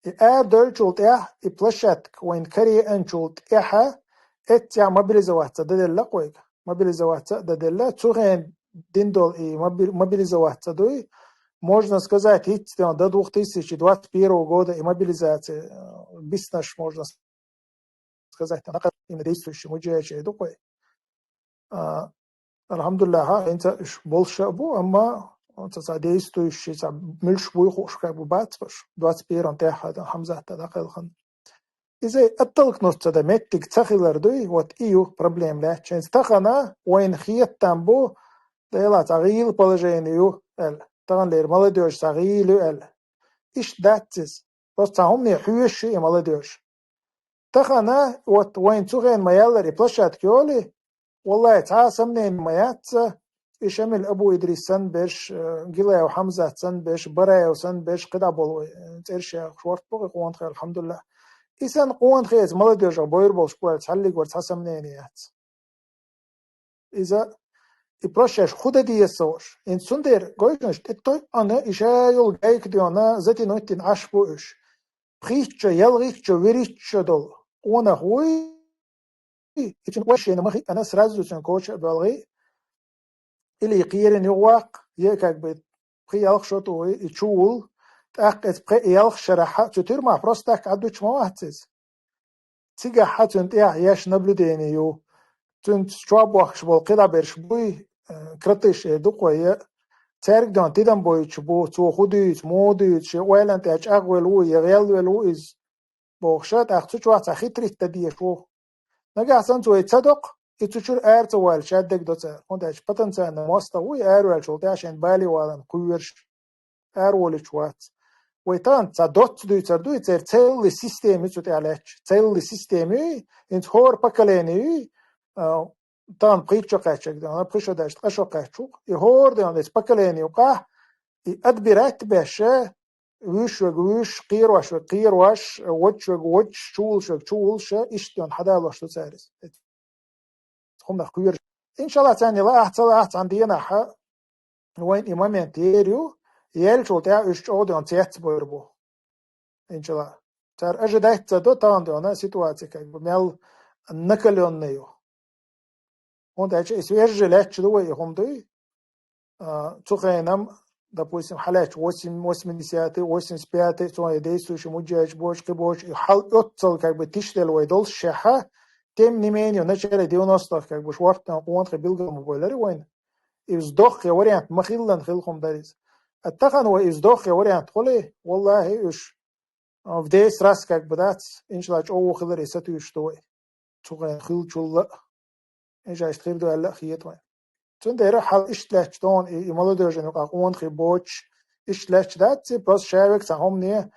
И арадевллачул тӀаьхьа, и площадка вайна караеанчул тӀаьхьа, эццехь мобилизоваться дан делла-кх вайга. Мобилизоваться а дан делла, цу хенахь дина долу и моби-, мобилизоваться дуй, можно сказать, хӀинца до двух тысячи двадцать первого года и мобилизация, э, биснарш, можно сказать, там, именно действующий муджахӀидаш ду-кх вай. А, алхьамдулиллахь, хӀинца уьш болуш а бу, амма цхьа, цхьа действующий, цхьа муьлш буй хууш как бы бац уьш, двадцать первом тӀаьхьа, Хьамзат дӀакхелхина. Иза отталкнуться дан меттиг ца хилар дуй, вот и ю проблема лаьтташ. ХӀинца тахана вайна хетам бу, делахь цхьа гӀийла положение ю аьлла. Таханлера молодёжь цхьа гӀийла ю аьлла. Иштта дац иза. Просто цхьа хӀумане хьоьжуш ю и молодёжь. Тахана, вот вайна цу хенахь ма-яллара и площадка йолий, валлахӀи, цхьа а сомнени ма яц цхьа, и Шамил Абу-Идрис санна берш, э, Гилаев Хьамзат санна берш, Бараев санна берш, кхидӀа болу вай, э, цӀераш яхаш ворхӀ бу-кх и къонахий, алхьамдулиллахь. И санна къонахий, молодёжь бойр болуш бу аьлла, цхьаллиг вара цхьа сомнени яц. Иза, и просто шаьш хӀун дан деза ца хууш. ХӀинца цундела, гой шуна, тӀетойъана и ша йолу гайка доьгӀна, затянуть дина Ӏаш бу уьш. Пхийтта шо, ялхитта шо, вуьрхӀитта шо долу къонах вуй, и цуьнан ойла шена ма хиъна, сразу цуьнан коча а боьлхий, или кхеран юхаваккха, е как бы пхи-ялх шо тухий, и чу вуьллу, тӀаккха иза пхи-ялх шарахь цу тюрьмахь просто так Ӏадуьтуш ма вац иза. Цигахь цуьнан тӀехь еш наблюдение ю. Цуьнца чохь бохкуш болу кхидӀа берш буй, э, кратыш эр ду-кх вай, цаьрга дон тидам бойтуш бу, цо хӀун дуьйцу, муха дуьйцу, шен ойланна тӀехь чӀагӀвелла ву я гӀелвелла ву иза, бохуш, тӀаккха цу чохь цхьа хитрит дан дезаш ву. Нагахь санна цо и ца доккху, и цу чуьра ара ца валча шадерг до цара, хӀунда аьлча потенциально мостагӀ вуй араваьллачул тӀаьхьа шайна бале валан кхоьруш. Араволуьйтуш вац. Вай тахана цхьа доцца дуьйцур ду, и церан целый система ю цу тӀехь лаьтташ. Целый система ю, хӀинца хӀора поколение ю, а, тахана пхийтта шо кхаьчнарг дона, пхи шо даьлча ткъа шо кхаьчча ву-кх. И хӀора дона, иза поколение юкъахь, и отбирать беш, вуьйш верг вуьйш, кхоьруш верг кхоьруш, водуш верг водуш, чу вуьллуш верг чу вуьллуш, иштта дона хьадалош ду цара иза. ХӀуманах кхоьруш. Иншалла, царна лаахь, ца лаахь, цхьана дийнахь вайн и момент ер ю, яьллачул тӀаьхьа уьш чӀогӀа дона цецбойр бу. Иншалла. Цара ожидать ца до тахана дона ситуация, как бы, мел накалённая ю. ХӀунда аьлча и свежий лаьтташ ду вай и хӀума дуй. А, цу хенам, допустим, хьалаьтташ восемь, восьмидесятый, восемьдесят пятый, цунах действующий муджахӀидаш боцуш, кхин боцуш, и хьал оццал как бы тишделла вай доллушехь, тем не менее, в начале девяностых как бы шортта къонахий билгал ма бовлура вайна. И сдохъе вариант ма хиллан хилла хӀума дара иза. А тахана вай и сдохъе вариант хуьлий, валлахӀи, уьш, а, в десять раз как бы дац, иншалла, чӀогӀа хиларе сатуьйсуш ду вай. Цу хенахь хиллачул а, иншалла, иштта хир ду аьлла а хета вайн. Цундела хьал иштта лаьтташ дона и, и молодёжь юкъахь къонахий боцуш, иштта лаьтташ дац, и просто ша верг цхьа хӀумане,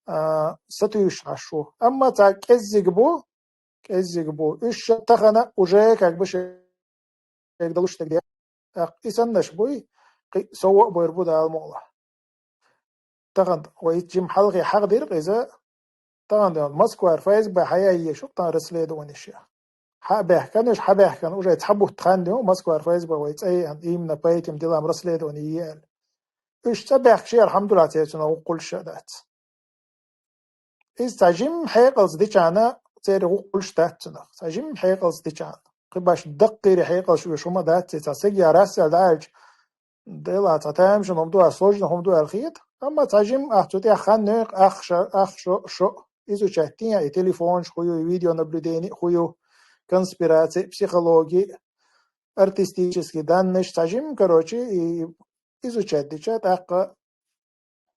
а, сатуьйсуш Ӏаш ву. Амма цхьа кӀеззиг бу, кӀеззиг бу. Уьш ша тахана уже как бы шайга далуш дерг де. ТӀаккха и саннаш буй, кхин сов а бойр бу Дала мукъалахь. Тахана вай жима хьалхе хьахадира-кх иза, тахана Москвара ФСБ хьаяйеш ю-кх тахана расследованеш. Хьа а баьхкина уьш, хьа а баьхкина, уже цхьа бутт хан ю Москвара ФСБ вай цӀа еана, именно по этим делам расследование е аьлла. Уьш цӀа баьхкича, алхьамдулиллахӀ, церан цунах гӀуллакхаш а дац. Иза цхьа жимма хьекъалца дичахьана, церан гӀуллакхаш дац цунах. Цхьа жимма хьекъалца дичахьана. Кхин башха даккхийра хьекъалш оьшу хӀума дац, цхьа стагехь рассел дӀааьлча, делахь цхьа тамашийна хӀума ду, а сложный хӀума ду аьлла хета. Амма цхьа жимма ахь цу тӀехь хан йойкъу, ах ша, ах шо, шо. Изучать дин, и телефонаш хӀун ю, и видеонаблюдение хӀун ю, конспирация, психология, артистические данныйш, цхьа жимма, короче, и изучать дича, тӀаккха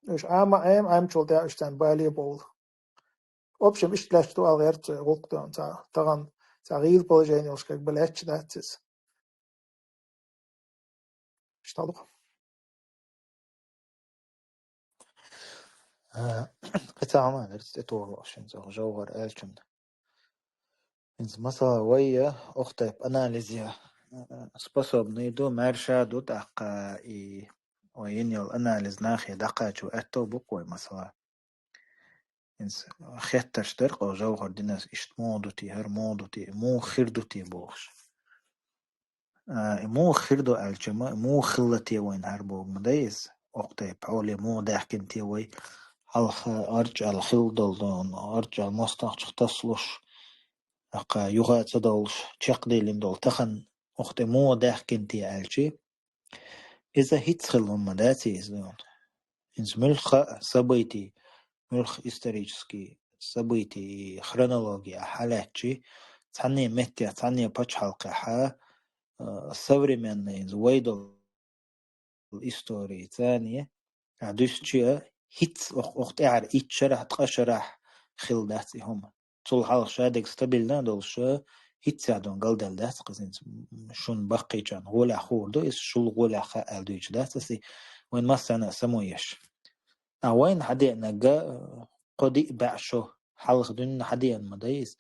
уьш Ӏама Ӏема, Ӏемачул тӀаьхьа уьш царна бале бовлу. В общем, иштта лаьтташ ду аьлла гӀерта цо гӀуллакх дона, цхьа тахана, цхьа гӀийла положение йолуш как бы лаьтташ дац иза. Иштта ду-кх. А, кхин цхьа хӀума дара, тӀетоха лууш шуна цхьа ЖовгӀар аьллачунна. ХӀинца масала вай а, оху тайпа анализе, а, способный ду, маьрша а ду, тӀаккха и вай йина йолу анализ нахе дӀакхачо аьтто бу-кх вай масала. ХӀинца хеттарш дара-кх ЖовгӀар динас, иштта муха ду те, хӀара муха ду те, муха хир ду те бохуш. А, и муха хир ду аьлча ма, и муха хилла те вайна хӀара боху ма дай иза. Окху тайпа хьоле муха даьхкина те вай. Хьалха арчӀал хилла долу ду, арчӀал мостагӀчух тасалуш, аккха юха ца довлуш, чекхдийлина долу тахана окху тӀе муха даьхкина те аьлча, иза хӀинца хилла хӀума дац иза ду. ХӀинца муьлхха а событий, муьлхха исторический событий, хронология хьалаьцчи, цхьанне меттехь, цхьанне пачхьалкхехь, а, современный, иза вай долу истори царне, а дуьсча а, хӀинца ох-, ох тӀаьхьара итт шарахь, ткъа шарахь хилла дац и хӀума. Цул хьалха шадерг стабильно а долуш, хӀинца а дон галдаьлла дац, кхезинца шун баккхийчарна гӀолехь хуур ду, иза шул гӀолехь хаьа аьлла дуьйцуш дац аса, вайн массарна а само еш. А вайна хьадеанарг, кхо-диъ бӀе шо хьалха дуьйна хьадеана ма дай иза.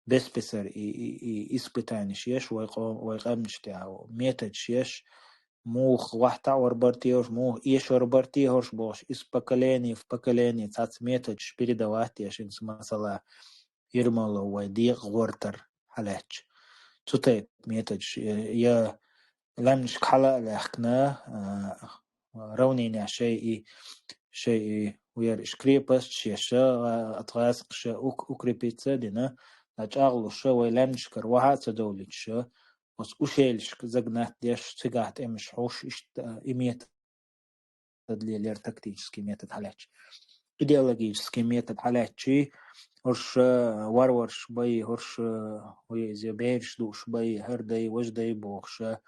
Бес-бесара и, и, и испытаниш еш вай къо-, вай къаьмнаш тӀехь, методаш еш, муха вахьтаӀ вар бара техьуш, муха эшор бара техьуш бохуш, из поколение в поколение цхьацца методаш передавать еш, хӀинца масала, Ермолов вай декъа гӀортар хьалаьцча. Цу тайпа методаш, я, я лаьмнашка хьала а лаьхкина, а, равнинехь шай и, шай и, вер иш крепосташ еш, а, ат гӀазкхаша ук-, укрепиться а дина, а чӀагӀлуша вай лаьмнашкара ваха а ца довлуьйтуша, оцу ушелишка загнать деш, цигахь тӀемаш хьуш, иштта, и метод лелера, тактический метод хьалаьцча. Идеологический метод хьалаьцчи, хӀорш, а, варварш бай, хӀорш, а, вай иза бераш дууш бай, хӀара дай, важа дай бохуша,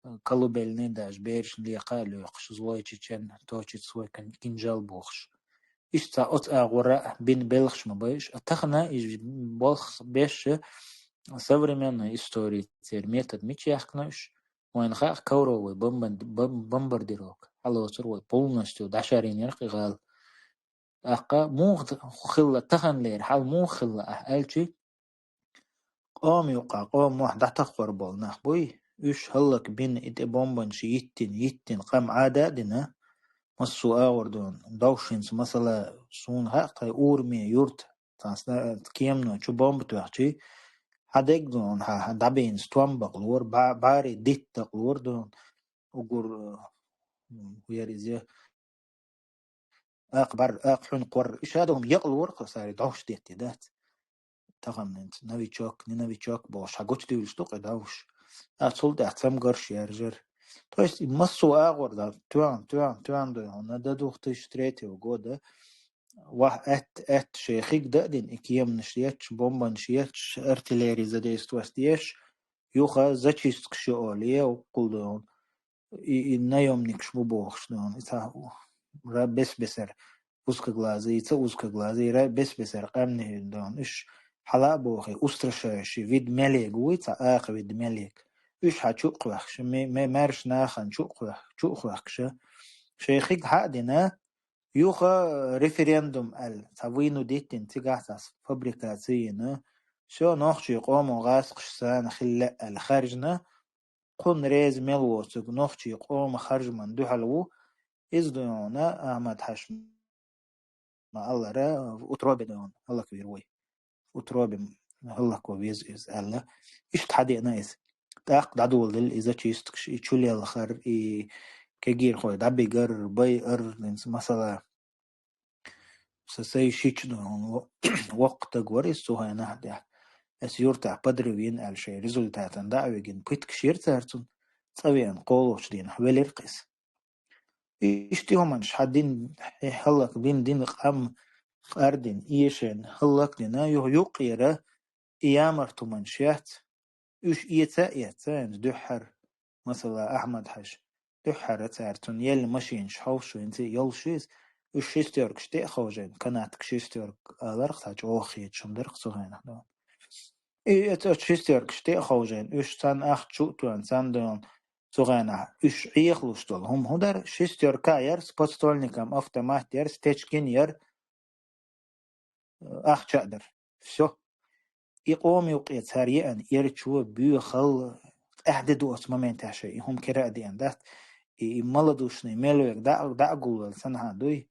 а, колыбельный даже берашна лекха а лоькхуш, злой чечен точит свой кин-, кинжал бохуш. Иштта цхьа оцу агӀора а бина белхаш ма бай уьш. А тахана иза болх беш, современная история церан метод мича яхкина уьш? Вайна хаьа, ковровый бомбан-, бом-, бомбардировка хьалоцур вай, полностью дӀашарийнера кхин гӀала. ТӀаккха муха хилла таханлера, хьал муха хилла ахь аьлчи, къома юккъа, къома мохь дӀатакхор болу нах буй, уьш хӀаллакбина, и тӀе бомбанаш йиттина, йиттина, къам Ӏада а дина, массо а агӀор ду, довшинца, масала, суна хаьа, тхайн ураме юрт, цхьана сна-, кемано чу бомба тоьхчи, хьан дегга ду, хьан, хьан дӀабийна стом бакълора, ба-, бари дитт дакълора ду, угур, э, яр иза, акха бар, акха хьуьн кхор, и ша долу якъалора кхо сари довш детте дац. Таханлинца новичок, не новичок бохуш, хьан гучу дуьйлуш ду кхе довш. А цул тӀаьхьа цамгарш яржар. То есть, и массо а агӀор да, тоьан, тоьан, тоьан ду, хьуна до двух тысяч третьего года, ваха аьтта, аьтта шайн хиг да а дина, и кеманаш етташ, бомбанаш етташ, артиллерия задействовать еш, юха зачисткаш йо олу, е уккхул ду, и, и наёмникаш бу бохуш ду, и цхьа ра-, бес-бесара узкоглазый, ца узкоглазый, ра-, бес-бесара къаьмнийн ду, уьш хьала а бохий, устрашающий вид мелега вуй, цхьа акха вид мелега. Уьш хьан чу а кхоьхкуш, ме-, ме-, маьрша нахана чу а кхоьх-, чу а кхоьхкуш, шайн хиг хьа а дина, юха референдум аьлла, цхьа вуйну диттина, цигахь цхьа фабрикаци йина, всё, нохчий къомо гӀазкхаш санна хила лаьа аьлла хаьржина, кхунна реза мел воцург нохчий къома харжаман дуьхьал ву, иза ду хьуна Ахьмад-Хьаьжа ма-аллара, в утробе ду хьуна, хӀаллаквийр вуй. В утробе хӀаллакво веза иза аьлла. Иштта хьадеана иза. ТӀаккха дӀадоладелла иза чистагаш, и чулелхар, и кегийрхой дӀабигар, байар, хӀинца масала. Сан сайн шича ду хьуна, воккха стаг вара иза цу хенахь тӀехь. Аса юртахь подрыв йина аьлла шайн результатан дӀа а вигина, пыткаш йира цара цунна, цӀа веана кхоалгӀачу дийнахь велира-кх иза. Иштта хӀуманаш хьан дин, хьаллакбина, дин къам къардина, эшарна хӀаллакдина, юха юккъера и ямарта хӀуманаш яц, уьш эца а эцна, дуьххьара, масала, Ахьмад-Хьаьжа, дуьххьара цара цунна елла машинаш хьовсуш, хӀинца а йолуш иза, уьш шестёркаш тӀе а ховшийна, канатка шестёрка аларх цхьа чӀогӀа хеташ хӀума дара-кх цу хенахь ду. И эцу шестёркаш тӀе а ховшийна, уьш цхьана ахча чу а тоьхна, цхьана ду хьуна, цу хенахь уьш Ӏехалуш долу хӀума хӀун дара? Шестёрка яра, с подствольником автомат яра, Стечкин яра, ахча а дара. Всё. И къома юккъе цара еана, эрчо, боьхалла, къаьхьа де ду оцу моментехь шайн, и хӀума кира а деана дац, и, и малодушный мел верг дӀа, дӀа а гулвелла санна дуй.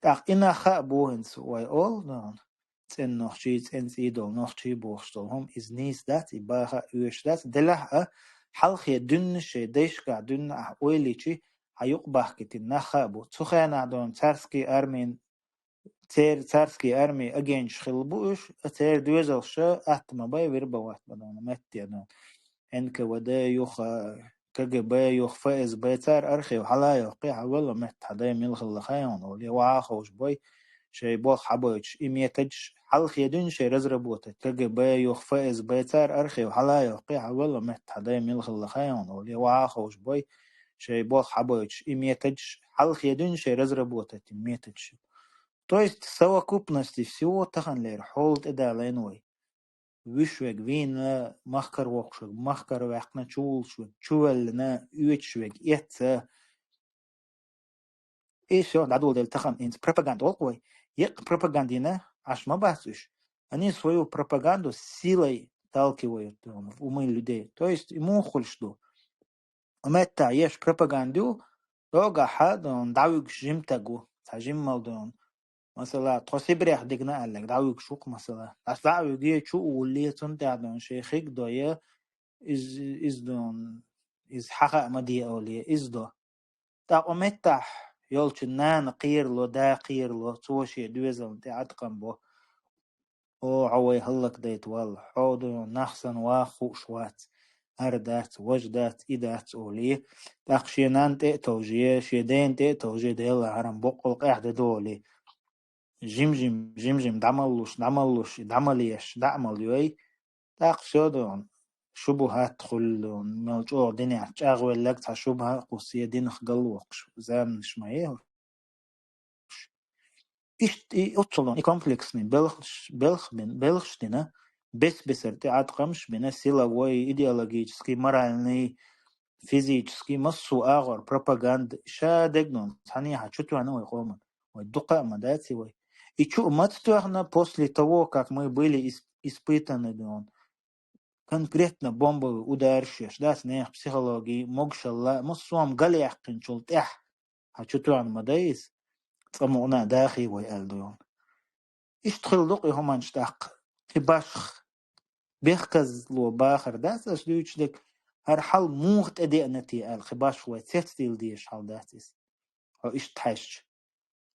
ТӀаккха и нах хаа бу хӀинца вай олу, цӀена нохчий, цӀена цӀий долу нохчий бохуш долу хӀума, иза нийса дац, и баха а оьшуш дац, делахь а хьалхе дуьнна шайн дайшкахь дуьнна ахь ойла йичи, хьан юкъ бахкийтина нах а бу. Цу хенахь дуьйна царский армин, цер-, царский армин агенташ хилла бу уьш, а церан доьзалш атта ма бай, вербовать бан дуьйна, метте дуьйна. Н К В Д юха, К Г Б юха, Ф С Б, цара архив хьала а йоккхий, хьан велла метта хьан дай мила хилла хьайна олий, охьа а ховш бой, шайн болх хьабойтуш, и методаш хьалхе дуьйна шайн разработать, К Г Б юха, Ф С Б, цара архив хьала а йоккхий, хьан велла метта хьан дай мила хилла хьайна олий, охьа а ховш бой, шайн болх хьабойтуш, и методаш хьалхе дуьйна шайн разработать, и методаш. То есть, в совокупности всего таханлера хьол тӀедалийна вай. Вуьш верг вийна, махкара воккхуш верг махкара ваьккхина, чувуллуш верг чувоьллина, оьцуш верг эцна. И всё, дӀадоладелла тахана хӀинца пропаганда гӀуллакх вай. Еккъа пропаганда йина, Ӏаш ма бац уьш. Они свою пропаганду силой вталкивают в умы людей. То есть, и муха хуьлуш ду? Меттахь еш пропаганда ю, догахь хьа дуьйна дӀавуьгуш жимтаг ву, цхьа жиммал дуьйна. Масала, тхо Сибрех дигна аьлларг дӀавуьгуш ву-кх, масала. Ас дӀа а вуьгий, чу а вуллий, цунна тӀехь дуьйна шен хиг дой, иза, иза дуьйна, иза хьан хаа ма де олий, иза до. ТӀаккха меттахь йолчу нана кхерало, да кхерало, цо шен доьзална тӀе Ӏаткъам бо. О, хьо вай хӀаллакдайта валла, хьо дуьйна нах санна ваха хууш вац, хӀара дац, важа дац, и дац олий. ТӀаккха шен нанна тӀе а товжий, шен дена тӀе а товжий, Делан хьарам боккъал къаьхьа де долий. Жим-жим, жим-жим, дӀа ма луш, дӀа ма луш, дӀа ма леш, дӀа а ма лой. ТӀаккха всё дуьйна, шубухӀат хуьлу дуьйна, мел чӀогӀа динехь чӀагӀвелларг цхьа шубухӀа а кхуссий, динах галвоккхуш заманаш ма ю уьш. Иштта и оццул дуьйна, и комплексный белхаш, белх бин-, белхаш дина, бес-бесара тӀе Ӏаткъамаш бина, силовой, идеологический, моральный, физический, массо а агӀор пропаганда, ша дегнун, цхьаннехьа чу тоьхна вай къоман. Вай дукха а ма дац и вай. И чу а маца тоьхна после того, как мы были ис-, испытаны дуьйна. Конкретно бомбовый удараш еш, дац, нехан психологи, могушалла, массо а галъяьккхинчул тӀаьхьа. Хьан чу тоьхна ма дай иза, цкъа мукъана а дахий вай аьлла дуьйна. Иштта хилла ду-кх и хӀуманаш тӀаккха. Кхин башха бехказло бахар дац ас дуьйцуш дерг, хӀара хьал муха тӀедеана те аьлла, кхин башха вай цецдийла дезаш хьал дац иза. Хьо иштта хьаьжча.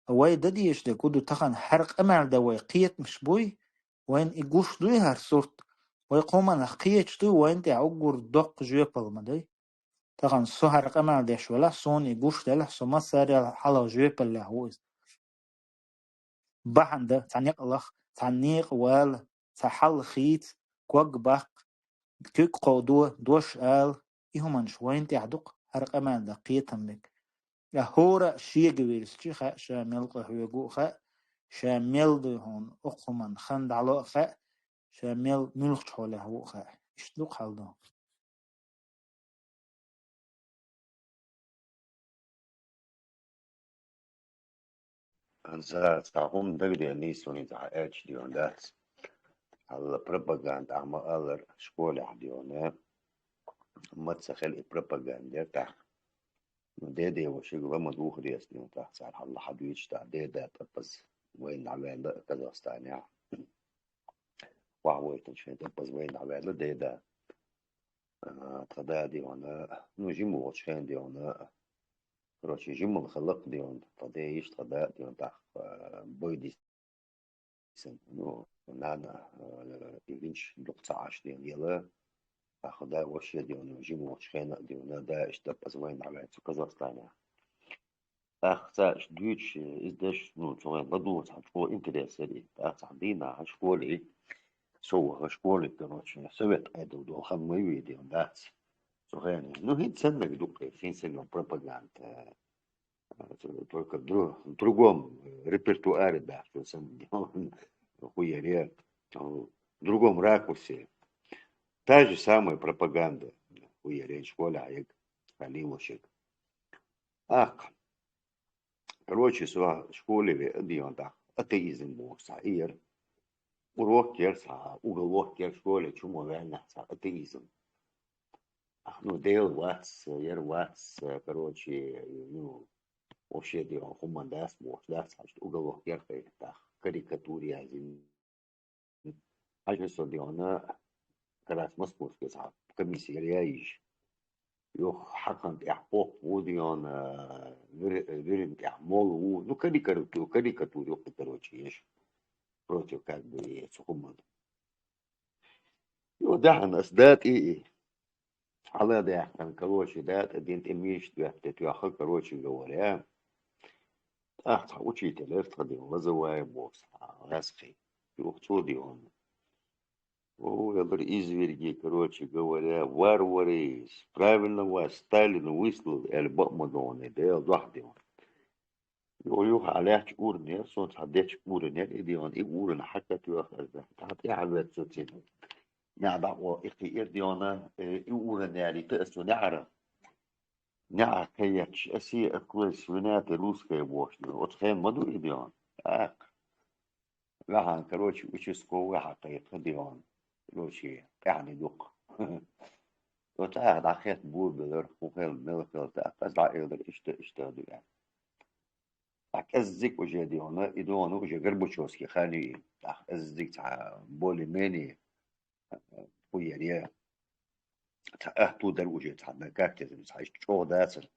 Вай дан дезаш дерг хӀун ду, тахана хӀара къамел дан вай кхетамаш буй, вайна и гуш дуй хӀара сурт, вай кхуманах кхеташ дуй, вайна тӀехь уггар доккха жоьпалла ма дай. Тахана со хӀара къамел деш велахь, суна и гуш делахь, со массарел хьалха жоьпаллехь ву иза. Бахьана дан, цхьа некъ лаха, цхьа некъа вала, цхьа хьал хийца, ког баккха, куьг кховдо, дош ала, и хӀуманаш вайна тӀехь ду-кх хӀара къамел дан кхетам берг. Ткъа хӀора а шега вирзича хаьа, ша мел къахьоьгу а хаьа, ша мел дуй хьуна окху хӀуманна хан дӀало а хаьа, ша мел муьлхачу хьолехь ву а хаьа. Иштта ду-кх хьал ду. Ан цхьа хӀума дагадеана нийса вайна цхьа аьлча дуьйна дац. Хьалла пропаганда ахьа ма-аллара школехь дуьйна, маца хила и пропаганда яра тӀаккха. Ну, деден вашига ва ма духа деза дуьйна тӀаккха цара хьалла хьадуьйцуш тӀаккха, деда тӀапаза вайна дӀаваьлла Казахстанехь. Охьавойтанчу хенахь тӀапаза вайна дӀаваьлла деда. А, тхан да дуьйна, ну, жима вогӀучу хенахь дуьйна, короче, жимма хилла-кх дуьйна, тхан ден йиша, тхан да дуьйна, тӀаккха, а, бой дисина, ну, нана, а, и винчу дукха ца Ӏаш дуьйна ела, тӀаккха да вообще дуьйна, жима вогӀучу хенахь дуьйна, да иштта тӀапаза вайна дӀаваьлла цу Казахстанехь. ТӀаккха цара иштта дуьйцуш, иза деш, ну, цу хенахь ладугӀу цхьа чӀогӀа интерес яра и. ТӀаккха цхьа дийнахь школе, со ваха школе, короче, совет Ӏедал долу хан ма вий дуьйна дац. Цу хенахь, ну, хӀинца саннарг ду-кх, хӀинца санна пропаганда, э, только в дру-, в другом, э, репертуаре, да, что санна, хуере, в другом ракурсе. Та же самая пропаганда, хуере, школе хьаег, хьалийвашиг. Ах, короче, со школе веа дуьйна тӀаккха, атеизм бохуш цхьа и яра. Урок яра цхьа, уголок яра школе чу ма ваьллехь цхьа атеизм. Ах, ну, Дела вац, яра вац, короче, ну, вообще дуьйна хӀумма дац бохуш дац, хьаьжча уголок яра хӀетахь, карикатура язйина. Хьаьжча со дуьйна, как раз московский цхьа комиссия яра яийша. Юха хьакхана тӀехь поппа ву, дий хьона, вир-, вирина тӀехь молла ву. Ну, карикатура, карикатура ю-кх, короче, еш. Против, как бы, и цу хӀуманна. Йо, даьхьна ас датӀа и. Хьала даьккхина, короче, датӀа дин тӀе мийшта вехте тоьхха, короче говоря. ТӀаккха цхьа учитель яра тха, дий хьона, Лозовая боху цхьа гӀазкхий. Юха цо, дий хьона: «О, — элира, — изверги, короче говоря, варвары, правильно вас Сталин выслал», — аьлла, бакъ ма ду хьона, Дела духьа, дий хьона. Йо, юха хьалаьцча уранера, суна цхьа дечу уранера, и, дий хьона, и урана хьакхатоьху аса. Тхьа тӀаьхьа веца цу цӀена. НеӀ дӀакъо и кхиира, дий хьона, э, и урана ялийта аса цу неӀара. НеӀа кхаьчча, аса а кхоьссина, свинья ты русская бохуш, дий хьона. Оцу хенахь ма ду и, дий хьона. ТӀаккха ваьхьана, короче, участковый хьакхайкха, дий хьона. Короче, къаьхьа ду-кх. Оцу тӀаккха дӀахетта бо белира, хӀун хилла, мила хилла, тӀаккха аса дӀаэлира, иштта, иштта ду аьлла. ТӀаккха кӀеззиг уже, дий хьона, и, дий хьона, уже Горбачевский хан ю и. ТӀаккха кӀеззиг цхьа более-менее, э, хӀун яра, цхьа аьтту дара уже, цхьа, как тебе, цхьа иштта чӀогӀа дацара.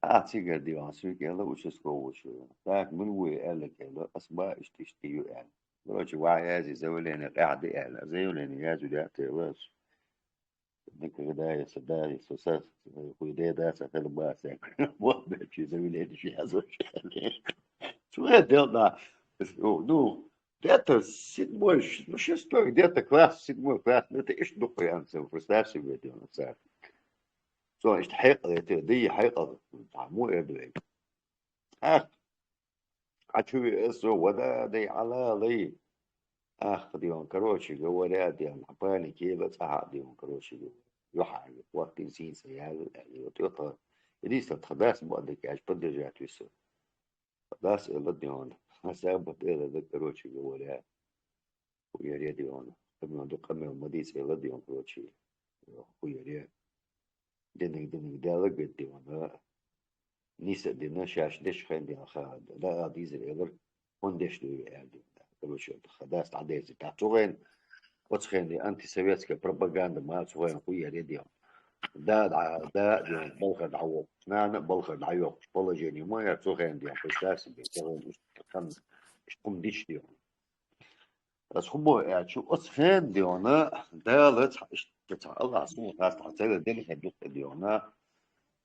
А цигара, дий хьона, суьйга элира участковыйчо: «Так, мила ву?» — аьлла, элира. Аса боху: «Иштта, иштта ю», — аьлла. Короче, ваха язъе заявление, къаьхьа де аьлла. Заявление яздеш даьттара аса. Никогда, если да, если со, э, хуй де дац, а хила бац, я говорю, вот, значит, заявление сейчас вообще. Цу хенахь делла, ну, где-то седьмой, ш-, ну, шестой, где-то класс, седьмой класс, ну, это ишта дукха яьнна, представь себе, делла цара. Цо иштта хьекъал, это, да и хьекъал, там, му, я говорю. Ах, а чу веа со, вада дай, Ӏалалай. Ах, дий хьона, короче говоря, дий хьона, паник ела, цӀа хьа, дий хьона, короче говоря. Юхьа, хӀоттийна сийна ца яьлла, аьлла, тӀе тха. Единственное, тха дас бакъдерг аьлча, поддержать ву со. Тха дас элла, дий хьона. Аса бакъ элла, короче говоря. ХӀун яра, дий хьона. Къамел ду, къамел ма дийца элла, дий хьона, короче. ХӀун яра. Диниг, диниг Дала гайтина, дий хьона. Нийса а дина, шаьш деш хен, дий хьона, ха, да, а дийзар элира, хӀун деш ду, аьлла, дий хьона. Короче, ха дас дӀадерзира. ТӀаккха цу хенахь, оцу хенахь антисоветская пропаганда ма цу хенахь хӀун яра, дий хьона. Да, да, да, дий хьона, балхара дӀавоккхуш, нана а балхара дӀайоккхуш положение ма яра цу хенахь, дий хьона, представь себе, цу хенахь иштта хӀума дича, дий хьона. Аса хӀун боху аьлча, оцу хенахь, дий хьона, Дала цхьа иштта цхьа Аллахь суна хастахь ца дина хӀара дукха, дий хьона,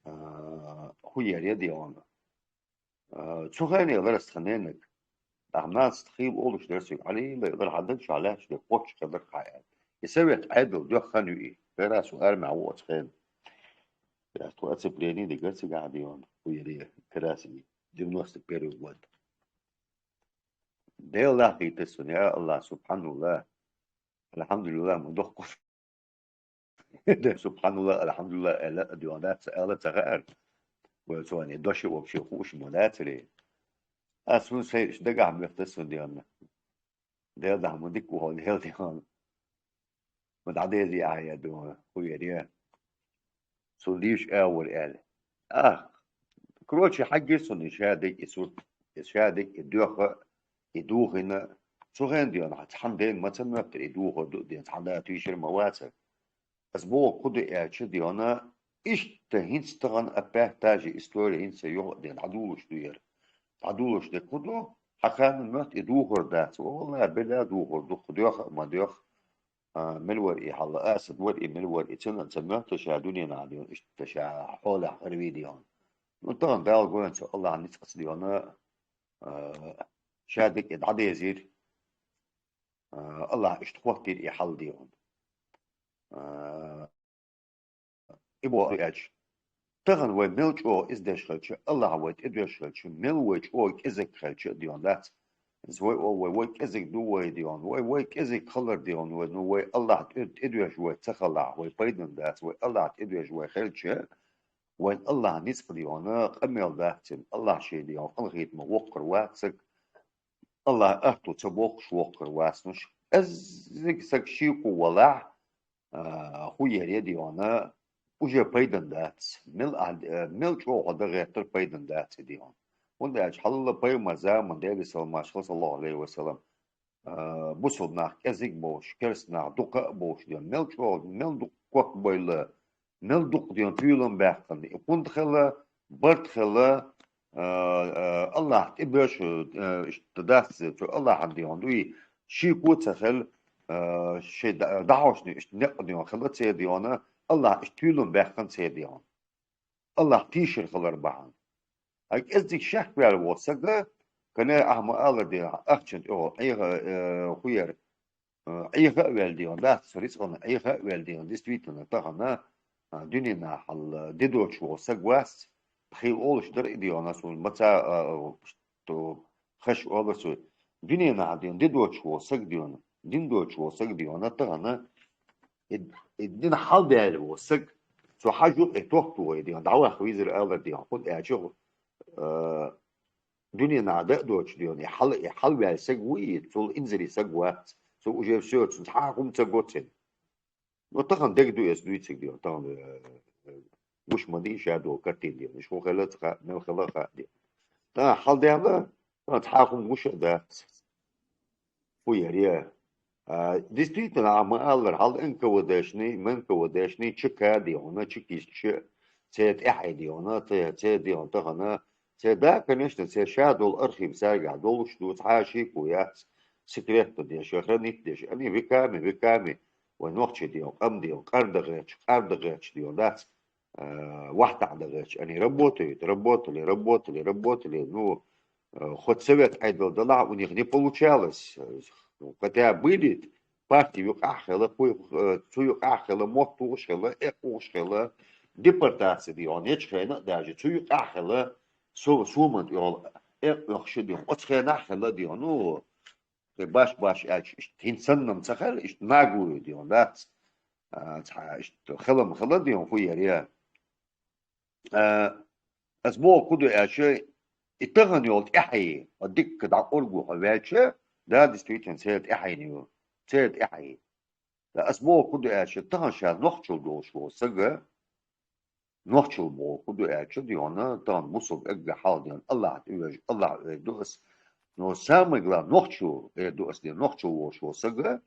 а, хӀун яра, дий хьона. А, цу хенахь ларас тхан ненаг. Ахьа нанас хийла олуш дара соьга, Ӏалила, лара хьан даг чохь лаьтташ дерг кхоччуш хилар хьан аьлла. И совет Ӏедал доьхна хан ю и. Вера со армехь ву оцу хенахь. Я тхо оцепление дигара цигахь, дий хьона, хӀун яра, красный, девяносто первый год. Дела лахийта суна, я Аллахь, субхьаналлахь. Алхьамдулиллахь, ма дохку. Субхьаналлахь, алхьамдулиллахь, аьлла а, дий хьона, дац, ала ца хаьара. Вай цо вайн дош вообще хууш ма дацаре. Ас хӀун сайраш дагахь моьтту суна, дий хьона. Дела дахь ма дика ву хьо, Дела, дий хьона. Ма дӀадезий ахьа, я дуьхьа, хӀун яра. Цунна дийша агӀор аьлла. Ах, короче, хьагира цунна и шадерг, и сурт, и шадерг, и доьхна, и духийна. Цу хенахь, дий хьона, хьан цхьана дена ма ца моьттура и духар ду а дена, цхьана да туьйшура ма вацара. Ас боху кху ду аьлча, дий хьона, иштта хӀинца тахана опять та же история хӀинца юха а дена, дӀадолуш ду яра. ДӀадолуш дерг кху ду, хьан кхана моьтту и духар дац. Валлахь, била духар ду, кху доьхна а ма доьхна. А, мила вара и хьал, асад вара и, мила вара и, цунна ца моьтту ша дуьненахь, дий хьона, иштта ша хьолехь хир вий, дий хьона. Ну, тахана Дала гойна цу Аллахьан ницкъаца, дий хьона, а, шадерг и дӀадезира. А, Аллахь иштта хӀоттийра и хьал, дий хьона. А, и боху аьлча, тахана вай мел чӀогӀа иза деш хилча, Аллахь вай тӀедоьжуш хилча, мел вай чӀогӀа кӀезиг хилча а, дий хьона, дац. Иза вай олу, вай, вай кӀезиг ду вай, дий хьона, вай, вай кӀезиг хилар, дий хьона, вай, ну, вай Аллахь тӀе-, тӀедоьжуш вай ца хилахь, вай пайдана дац, вай Аллахь тӀедоьжуш вай хилча, вайн Аллахьан ницкъ, дий хьона, къамел дац цуьнан, Аллахь шен, дий хьона, къинхетаме воккхур вац саг, Аллахь аьтту ца боккхуш воккхур вац. Ну, кӀеззиг саг шеко валахь, а, хӀун яра, дий хьона, уже пайдана дац. Мел а, э, мел чӀогӀа хьо дан гӀертар пайдана дац и, дий хьона. ХӀунда аьлча хьалла пайхамар заман, Делера салам-маршалла, саллаллаху Ӏалайхи ва саллам, а, бусалба нах кӀезиг болуш, керста нах дукха а болуш, дий хьона, мел чӀогӀа, мел дукха ког бойла, мел дукха дийна туйлам баьккхина, и пунт хила, барт хила, а, а, Аллахь тӀебоьшу, а, иштта дац, цу Аллахьан дийна дуй, шеко ца хила, а, ши да-, дӀахьошни иштта некъ дийна хила церан дийна, Аллахь иштта туйлам баьккхина церан дийна. Аллахь тийшар хилар бахьан. А кӀеззиг шек ваьлла вола сага, кане ахма алар дийна, ахчан тӀехо, Ӏеха, э, хуяр, э, Ӏеха а ваьлла дийна, дац, рицкъана Ӏеха а ваьлла дийна, действительно, тахана, а, дуьненахьал, э, дидочу вола саг вац, хила олуш дар и дийна, сун маца, а, а, то, хаш олар цу, дуьненахьал дийна, дидочу вола саг дийна, дин доцу вола саг дийна, тахана, и, и дин хьалдаьлла вола саг, цу хьажу и тохту вай дийна, дӀаваха визар алар дийна, хӀунда аьлча, э, дуьненахьа да а доцу дийна, и хьал, и хьалваьлла саг ву и, цул инзаре саг вац, цу уже всё, цу цхьа а хӀума ца го цунна. Ну, тахана дег ду эс дуьйцург дийна, тахана, э, э, гуш ма дий ша долу картина дийна, иш хӀун хила ца хаьа, мел хила а хаьа дийна. Тахана хьалдаьлла, тахана цхьа а хӀума гуш а дац. Фу яр я? А, действительно, а ма аллара, хьал Н К В Д-шний, М Н К В Д-шний, Ч К дийна, чекистча, церан тӀаьхье дийна, церан, церан дийна тахана, церан да, конечно, церан ша долу архив цаьргахь долуш ду, цхьа а шеко яц, секретно деш, хранить деш, они веками, веками, вай нохчий дийна, къам дийна, къардагӀерчу, къардагӀерчу дийна дац, а, вахтахь дагӀерчу, они работают, работали, работали, работали, ну, э, хоть совет Ӏедал далахь, у них не получалось. Э, хотя были, партии юкъахь хила, кхуй, э, цу юкъахь хила, мотт тухуш хила, экъ ухуш хила, депортация дийна, ечу хенахь а даже, цу юкъахь хила, со-, соман тӀехула экъ оьхуш дийна, оцу хенахь хила дийна, ну, тхе баш-баш аьлча, иштта хӀинца санна-м ца хила, иштта наглую дийна, дац, а, цхьа, иштта хилам хила дийна, хӀу яр я? А, ас боху хӀун ду аьлча, и тахана йолу тӀаьхье, хьо дикка дӀакъург ву хьо ваьлча, да, действительно, церан тӀаьхье ю, церан тӀаьхье. Ткъа ас боху хӀун ду аьлча, тахана ша нохчалла долуш волу сага, нохчалла боху хӀун ду аьлча, дийна, тахана бусалба эгга хьал дийна, Аллахь тӀе вежа, Аллахь эр ду ас. Но самое главное, нохчо эр ду ас дийна, нохчалла волуш волу сага,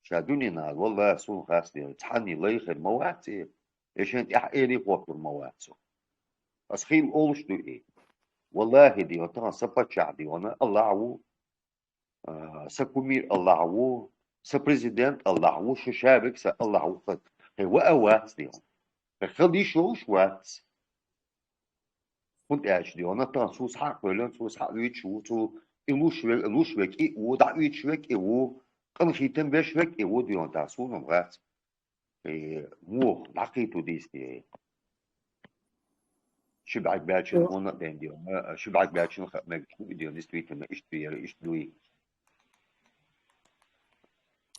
ша дуьненахь, валлахӀи, суна хастийна, цхьанний лай хир ма вац и, и шен тӀаьхьа эли хӀоттур ма вац цо. Ас хила олуш ду и. ВаллахӀи, дийна, тахана сан паччахь дийна, Аллахь ву, а, сан кумир Аллахь ву, сан президент Аллахь ву, шу шабиг сан Аллахь ву хат. Хе, ва а вац дийна. Хе, хила йиш йолуш вац. ХӀунда аьлча дийна, тахана цо схьа а кхоьллина, цо схьа а вуьйцуш ву, цо и луш ве-, луш ве кӀиъ ву, дӀа а вуьйцуш ве кӀиъ ву, къан хийтан беш ве кӀиъ ву дийна, тахана суна-м хац. И муха дӀакхийто дийцаде. Ши бӀаьрг баьлча хӀунда а бен дийна, ши бӀаьрг баьлча хаа мега ду и дийна, действительно, иштта вера, иштта дуй.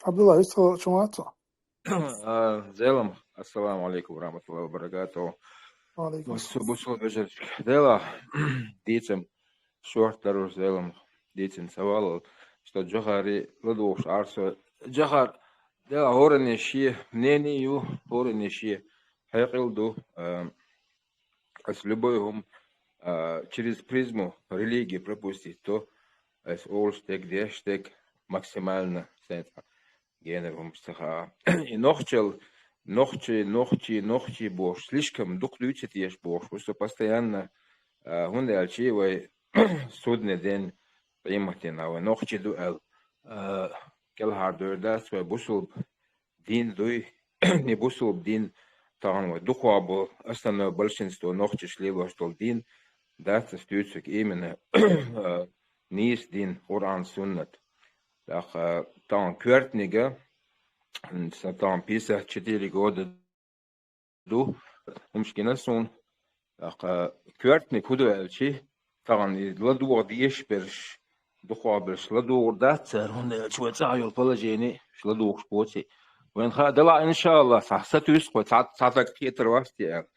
Абдулла, вист хала чу вац хьо? А, Зелам, ассаламу алейкум ва рахматуллахи ва баракатуху. Ва алейкум ассалам. Бусу-, бусулба вежаршка. Дела, дийцам, шорта даруш Зелам, дийцам савалал, что Джохари ладугӀуш Ӏарсо. Джохар, дела, хӀоранна шен мнение ю, хӀоранна шен хьекъал ду, а, ас любой хӀума, а, через призму религии пропустить, то ас олуш дерг, деш дерг максимально сенца генара хӀумаш ца хаьа. И нохчал, нохчий, нохчий, нохчий бохуш, слишком дукха дуьйцу теша бохуш, ву со постоянно, а, хӀунда аьлча вай судный день къематдийнахь вай нохчий ду аьлла, а, кӀелхьардевр дац, вай бусулба дин дуй, и бусулба дин тахана вай дукхох болу, основное большинство нохчаш лелош долу дин дац ас дуьйцург, именно, а, нийса дин, Къуръан, суннат. ТӀаккха тахана коьртаниг, м, сан тахана пятьдесят четыре года ду, хӀумаш гина суна. ТӀаккха коьртаниг хӀун ду аьлча, тахана и ладогӀа дезаш берш, дукхох берш ладугӀур дац цара, хӀунда аьлча вай цӀахь йолу положение ладугӀуш боций. Вайна хаа делахь, иншааллахӀ, цхьа сатуьйсу вай, цхьа, цхьа стаг кхетар вац те аьлла.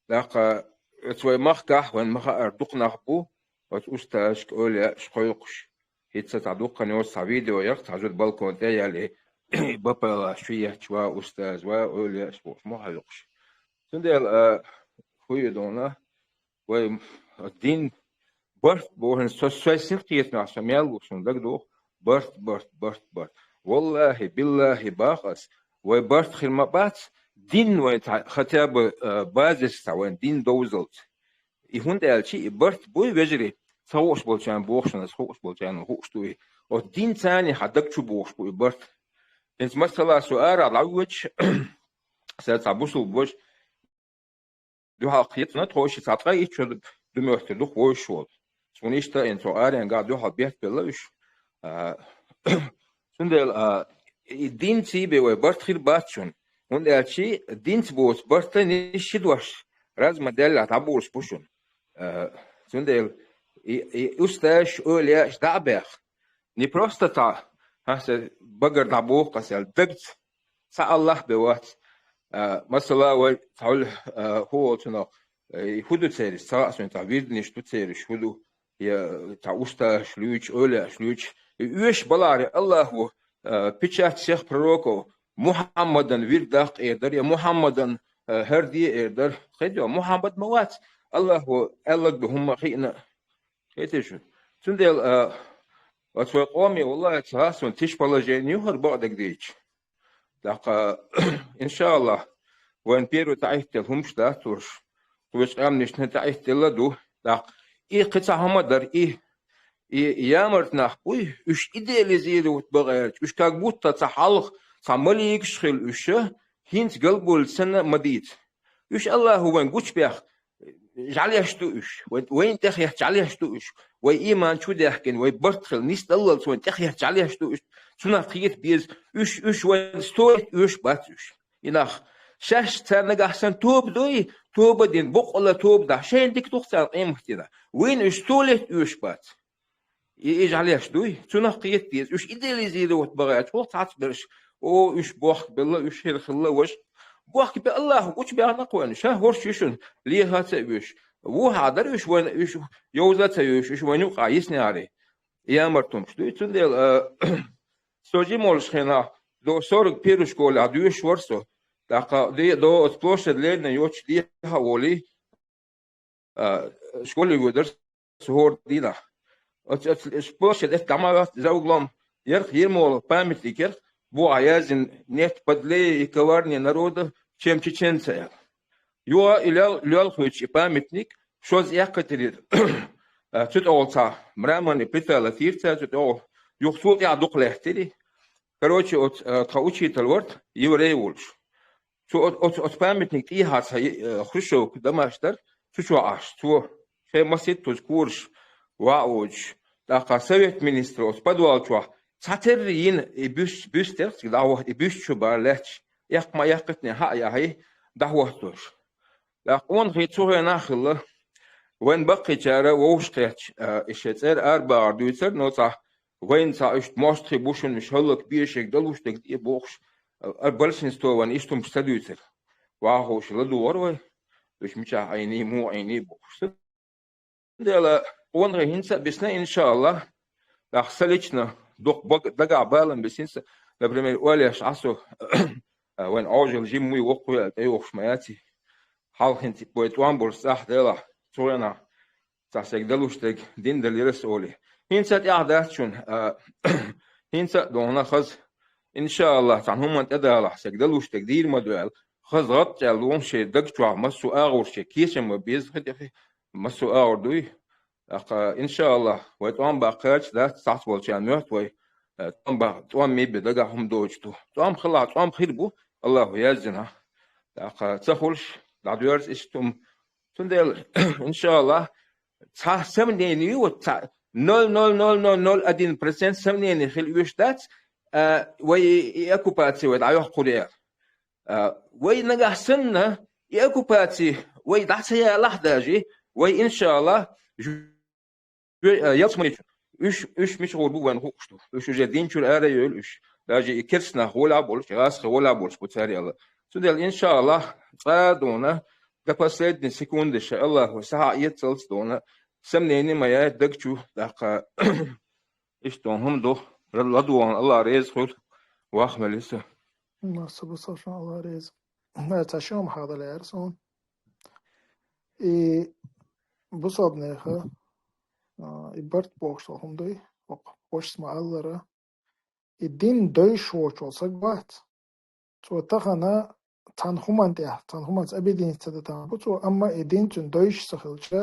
ТӀаккха оцу вай махкахь, вайна ма-хаъара, дукха нах бу, оцу устазашка, олияашка кхойкхуш. ХӀинца цхьа дуккха йоцу цхьа видео яра, цхьа зуда балкон тӀе а яьлла, и Б П Л-аш чу етташ, ва устаз, ва олияаш бохуш, ма хьоькхуш. Цундела, а, хӀун ю дуьйна, вай дин барт бохург, со, со синкхетамехь со мел ву шуна дагадогӀу, барт, барт, барт, барт. ВаллахӀи, биллахӀи, боху ас, вай барт хир ма бац, дин вайн цхьа хотя бы, э, базис цхьа вайн дин довзалц. И хӀунда аьлча, и барт буй, вежарий, ца хууш болчарна боху шуна, ца хууш болчарна хууш ду и. Оцу динца цхьаьна хьан даг чу бохуш бу и барт. ХӀинца масала со ара дӀавоьдуш, сан цхьа бусулба ваша, дуьхьал кхетта, тхо ши цхьа ткъе итт шо ду моьттур ду-кх вовзаш волу. Цунна иштта а, цо аренга дуьхьал беттабелла уьш. А, цундела, а, и динца бен вай барт хир бац шуна. ХӀунда аьлча динца боцу барт нисса ши дош разма даьлла дӀаболуш бу шуна. А, цундела и, и устазаш, эвлаяаш дӀа а баьхна, не просто цхьа, хьан сан багара дӀабоху аса аьлла, дагца, цхьа Аллах бен вац. А, масала, вай цхьаьна, а, хӀун волчунах, э, хӀун ду церан, ца хаьа суна, цхьа вирдаш ду церан, хӀун ду, я цхьа устазаш луьйчу, эвлаяаш луьйчу. И оьшуш балахь, Аллахо, э, печать всех пророков, Мухьаммадан вирд даккха эр дара, я Мухьаммадан, э, хӀара де эр дара. Хезий, Мухьаммад ма вац, Аллахо аьлларг ду хӀумма а хиъна. Хетий шу? Цундела, а, оцу вай къоме, валлахӀи, ца хаьа суна, тиша положение ю хӀара, бакъдерг дийцича. ТӀаккха, иншааллахӀ, вайн первый таӀиттелла хӀумаш дац уьш. Кхечу къаьмнашна таӀиттелла а ду. ТӀаккха и кхин цхьа хӀума дара, и, и ямарт нах буй, уьш идеализировать бан гӀерташ, уьш как будто цхьа хьалха, цхьа маликаш хилла уьш, хӀинца галбевлла санна ма дийца. Уьш Аллахо вайн гучубехк жӀаьлеш ду уьш. Вай, вайна тӀехетта жӀаьлеш ду уьш. Вай иман чу даьхкина, вай барт хилла, нисдаллалц вайна тӀехетта жӀаьлеш ду уьш. Цунах кхета беза. Уьш, уьш вайна стоит оьшуш бац уьш. И нах, шаьш цара нагахь санна тоба дой, тоба а дина, баккъалла тоба дахь, шайна дика ду-кх царна къематдийнахь. Вайна уьш стоит оьшуш бац. И, и жӀаьлеш дуй, цунах кхета деза. Уьш идеализировать бан гӀерташ, хӀокху цхьацца берш, о, уьш бохкабелла, уьш хӀара хилла, важа. Бохкабе Аллахо гучубаьхна-кх вайна, ша хӀорш ю шуна, леха а ца оьшу. Вухьа дара уьш вайна, уьш йовза а ца йоьшу, уьш вайна юкъахь йиснехьара. Ямарт хӀумаш дуй, цундела, а, со жима волчу хенахь, до сорок первой школехь доьшуш вара со. ТӀаккха де-, до оцу площадь Ленина йоцуш дехьа а волий, а, школе воьдура со хӀора дийнахь. Оцу, оцу площадь эцна дӀа ма вац, за углом яра-кх Ермолов памятник яра-кх, бухахь яздина: «Нет подлее и коварнее народа, чем чеченцы», аьлла. Юха и лел-, лелхуьйтуш и памятник, шозза эккхийтира. А, цу тӀехула цхьа мраморный плита латийра цара цу тӀехула, юха цул тӀаьхьа дукха лаьттира. Короче, оцу, а, тхан учитель вара, еврей волуш. Цо оц-, оц-, оцу памятник тӀехьа цхьа, э, хрущёвка, домаш дара, цу чохь Ӏаш, цо шайн масийттаза кораш ваха а воцуш, тӀаккха совет министров оцу подвал чохь цхьатерра йина и бюст, бюст яра-кх цига дӀахӀотта, и бюст чу бара лаьтташ, эккха ма эккхийтиний хьа а яхьий, дӀахӀоттош. ТӀаккха къонахий цу хенахь а хилла, вайн баккхийчара вовшахкхетча, а, и шайн цӀера арабахар дуьйцура, но цхьа вайна цхьа уьш мостагӀий бу шуна, уьш хӀаллакбе, шайга далуш дерг де бохуш, а, большинство вайна иштта хӀумаш ца дуьйцура. Вахуш ладугӀура вай, уьш мичахь Ӏийний, муха Ӏийний бохуш. Цундела къонахий хӀинца а бисна, иншааллахӀ, тӀаккха сан лично дукха баг-, дагахь балам бисина сан, например, олеш Ӏа со, а, вайн Ӏожалла жимма вуй, воккхаве аьлла тӀейогӀуш ма яций. Хьалха хӀинца вай тӀом болуш цӀахь делахь, цу хенахь цхьа сайга далуш дерг дина далийра ас олий. ХӀинца а тӀехь дац шуна, а, хӀинца а дохна хаза, иншааллахӀ, цхьана хӀуманна тӀедалахь, сайга далуш дерг дийр ма ду аьлла, хаза гӀаттӀ аьлла вон шайн даг чохь массо а агӀор шайн кечам ма беза хи тӀехь, массо а агӀор дуй. ТӀаккха, иншааллахӀ, вай тӀом баккха кхача дац, цхьацца волчарна моьтту вай, э, тӀом баккха, тӀом мебе дагахь хӀума доцуш ду. ТӀом хилахь, тӀом хир бу, Аллахо яздина. ТӀаккха ца хуьлуш, дӀадоьрзу иштта хӀума. Цундела, иншааллахӀ, цхьа сомнение ю, вот цхьа ноль ноль ноль ноль ноль один процент сомнение хила оьшуш дац, а, вай и, и оккупаци вай дӀайоккхур яра. А, вай нагахь санна, и оккупаци вай дӀа ца ялахь даже, вай, иншааллахӀ, жу-, а, ялсамани чу. Уьш, уьш мича гӀур бу вайна хууш ду. Уьш уже дин чуьра ара а йойла уьш. Даже и керста нах гӀолехь а болуш, и гӀазкхий гӀолехь а болуш бу цара аьлла. Цундела, иншааллахӀ, цкъа а дуна, до последней секунды ша Аллахо сахьа эццалц дуна, сомнение ма яй даг чу, тӀаккха иштта хӀума ду, ладогӀан Аллах реза хуьлу, вахмелиса. Масса бусалба Аллах реза. Ца шома хьадалаьра суна. И бусалбанеха, а, и барт бохуш хӀума дуй, хӀокху вашас ма-аллара, и дин дойш воцуш волу саг вац. Цо тахана цхьана хӀуманна тӀехь, цхьана хӀуманца объединиться дитанза бу цо, амма и дин цуьнан дойш а ца хилча,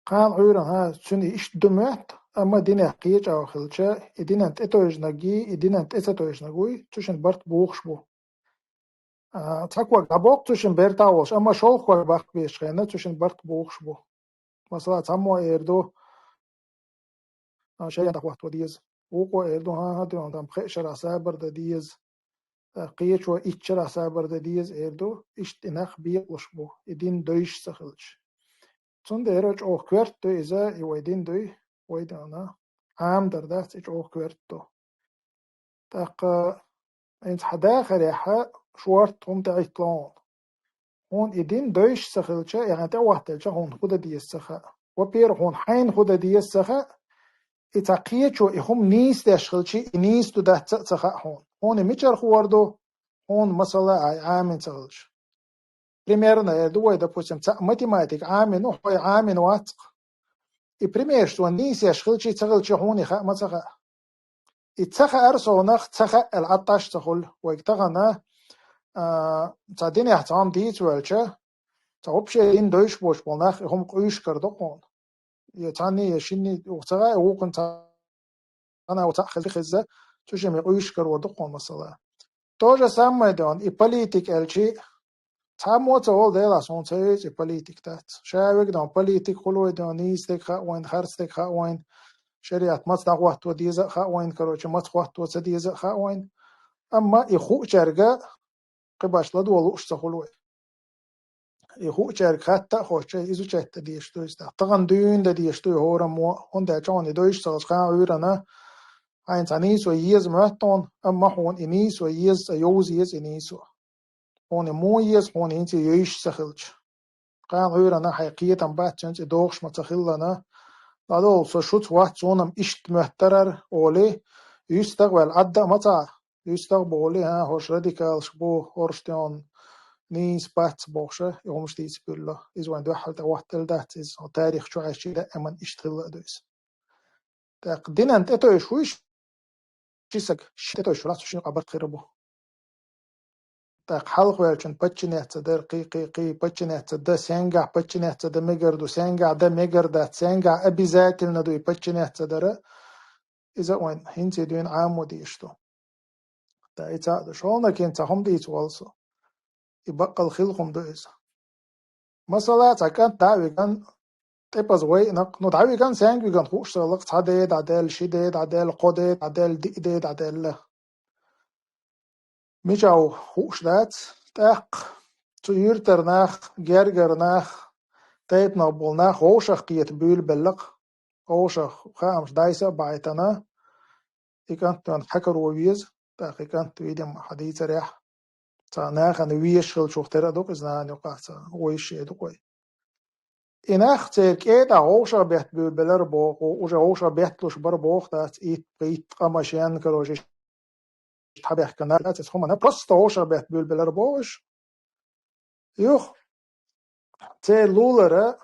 кхана Ӏуьйранна, хӀа, цуьнан и иштта ду моьтту, амма динехь кхечӀагӀа хилча, и динан тӀетойжнарг, и динан тӀе ца тойжнарг вуй, цу шинна барт бохуш бу. А, цхьа ког дӀабоккху цу шинна бертахь волуш, амма шолгӀа ког баккха безачу хенахь цу шинна барт бохуш бу. Масала, цхьаммо эр ду, а, шариатах хӀотто деза. Вукхо эр ду, хӀан-хӀа, дуьйна там пхеа шарахь сабар дан деза. А, кхечо итт шарахь сабар дан деза, эр ду. Иштта и нах бекъалуш бу, и дин дойш а ца хилча. Цундела чӀогӀа коьрта ду иза, и вай дин дуй, вай дина Ӏамадар дац, и чӀогӀа коьрта ду. ТӀаккха хӀинца хьан дахарехь шорта хӀума тӀеӀиттало хьуна. Хьуна и дин дойш а ца хилча, яхьан тӀе а хӀоттаелча, хьуна хӀун дан деза ца хаьа. Во-первых, хьуна хьайна хӀун дан деза ца хаьа, и цхьа кхечо и хӀума нийса деш хилча, и нийса ду дац а ца хаьа хьуна. Хьуна и мичара хуур ду, хьуна, масала, хьайн Ӏамийна ца хилча. Примерно, э, ду вай, допустим, цхьаъ математика Ӏамийна ву, хьо и Ӏамийна вац-кх. И примерш цо нийса еш хилча а ца хилча а хьуна и хаа ма ца хаьа. И ца хаар совнах ца хаьа аьлла Ӏатташ а ца хуьлу. Вайга тахана, а, цхьа динехь цхьа хӀума дийца ваьлча, цхьа вообще дин дойш боцуш болу нах и хӀума къуьйсуш карадо хьуна. Я цхьанний, я шинний, укх ца гӀай, вукхунна цхьа цхьана а цхьаъ хеза, хеза, цу шимма къуьйсуш карор ду хьуна, масала. То же самое, дуьйна, и политика аьлча, цхьаммо а ца волу, Делахь, суна ца оьцу и политика дац. Ша вега, дуьйна, политика хуьлу вай, дуьйна, нийса дерг хаьа вайна, харц дерг хаьа вайна, шариат маца дӀахӀотто деза а хаьа вайна, короче, маца хӀотто ца деза а хаьа вайна. Амма и хуучаьрга кхин башха ладогӀа лууш ца хуьлу вай. И хуучаьрга хатта а хоттуш, иза изучать дан дезаш ду иза. Тахана дуьйна дан дезаш ду и хӀораммо, хӀунда аьлча хьуна и дойш а ца хилча, кхана Ӏуьйранна хьайна цхьа нийсо еза моьтту хьуна, амма хьуна и нийсо еза, цкъа йовза еза и нийсо. Хьуна и муха еза, хьуна хӀинца и йойш а ца хилча. Кхана Ӏуьйранна хьайн кхетам бац цуьнца, и догӀуш ма ца хиллана. ДӀадолу со шуьца вац, суна-м иштта моьттарара, олий, юьстах а ваьлла, Ӏадда а ма ца Ӏа. Юьстах а бохули, хӀан, хӀорш радикалаш бу, хӀорш, дуьйна, нийса бац бохуша, и хӀумаш дийца буьллу. Иза вайн дуьххьал тӀе хӀоттаелла дац, иза тарих чу хьаьжча даиман иштта хилла а ду иза. ТӀаккха динан тӀетойш вуй ши саг, ши тӀетойш вуьлахь, цу шинна юкъахь барт хир бу. ТӀаккха хьалхаваьллачун подчиняться дар, кхин, кхин, кхин подчиняться дан, сенгахь подчиняться дан мегар ду, сенгахь дан мегар дац, сенгахь обязательно ду и подчиняться дар, иза вайн хӀинца дуьйна Ӏамо дезаш ду. Ткъа и цхьаъ ду. ШолгӀаниг хӀинца цхьа хӀума дийца волу со. И баккъал хилла хӀума ду иза. Масала, цхьа кӀант дӀа а виган, тӀепаза вайна-кх, ну, дӀа виган, сенга виган хууш ца хилла-кх, цхьа де дӀадаьлла, ши де дӀадаьлла, кхо де дӀадаьлла, диъ де дӀадаьлла. Мичахь ву хууш дац, тӀаккха цу юьртара нах, гергара нах, тайпанах болу нах вовшах кхета буьйлабелла-кх. Вовшах хаамаш дӀасса а бахьийтина, и кӀант, дуьйна, хьакаро веза, тӀаккха и кӀант, видимо, хьан дийцарехь, цхьа нахана везаш хиллачух тера а ду-кх иза, нахана юкъахь цхьа вовшах ду-кх вай. И нах церан кӀеда вовшах бетта буьйлабелира боху, уже вовшах бетталуш бара боху дац, итт, итт къамаш ен, короче, хьабаьхкина дац иза хӀуманна, просто вовшах бетта буьйлабелира боху уьш. Юха церан лулара,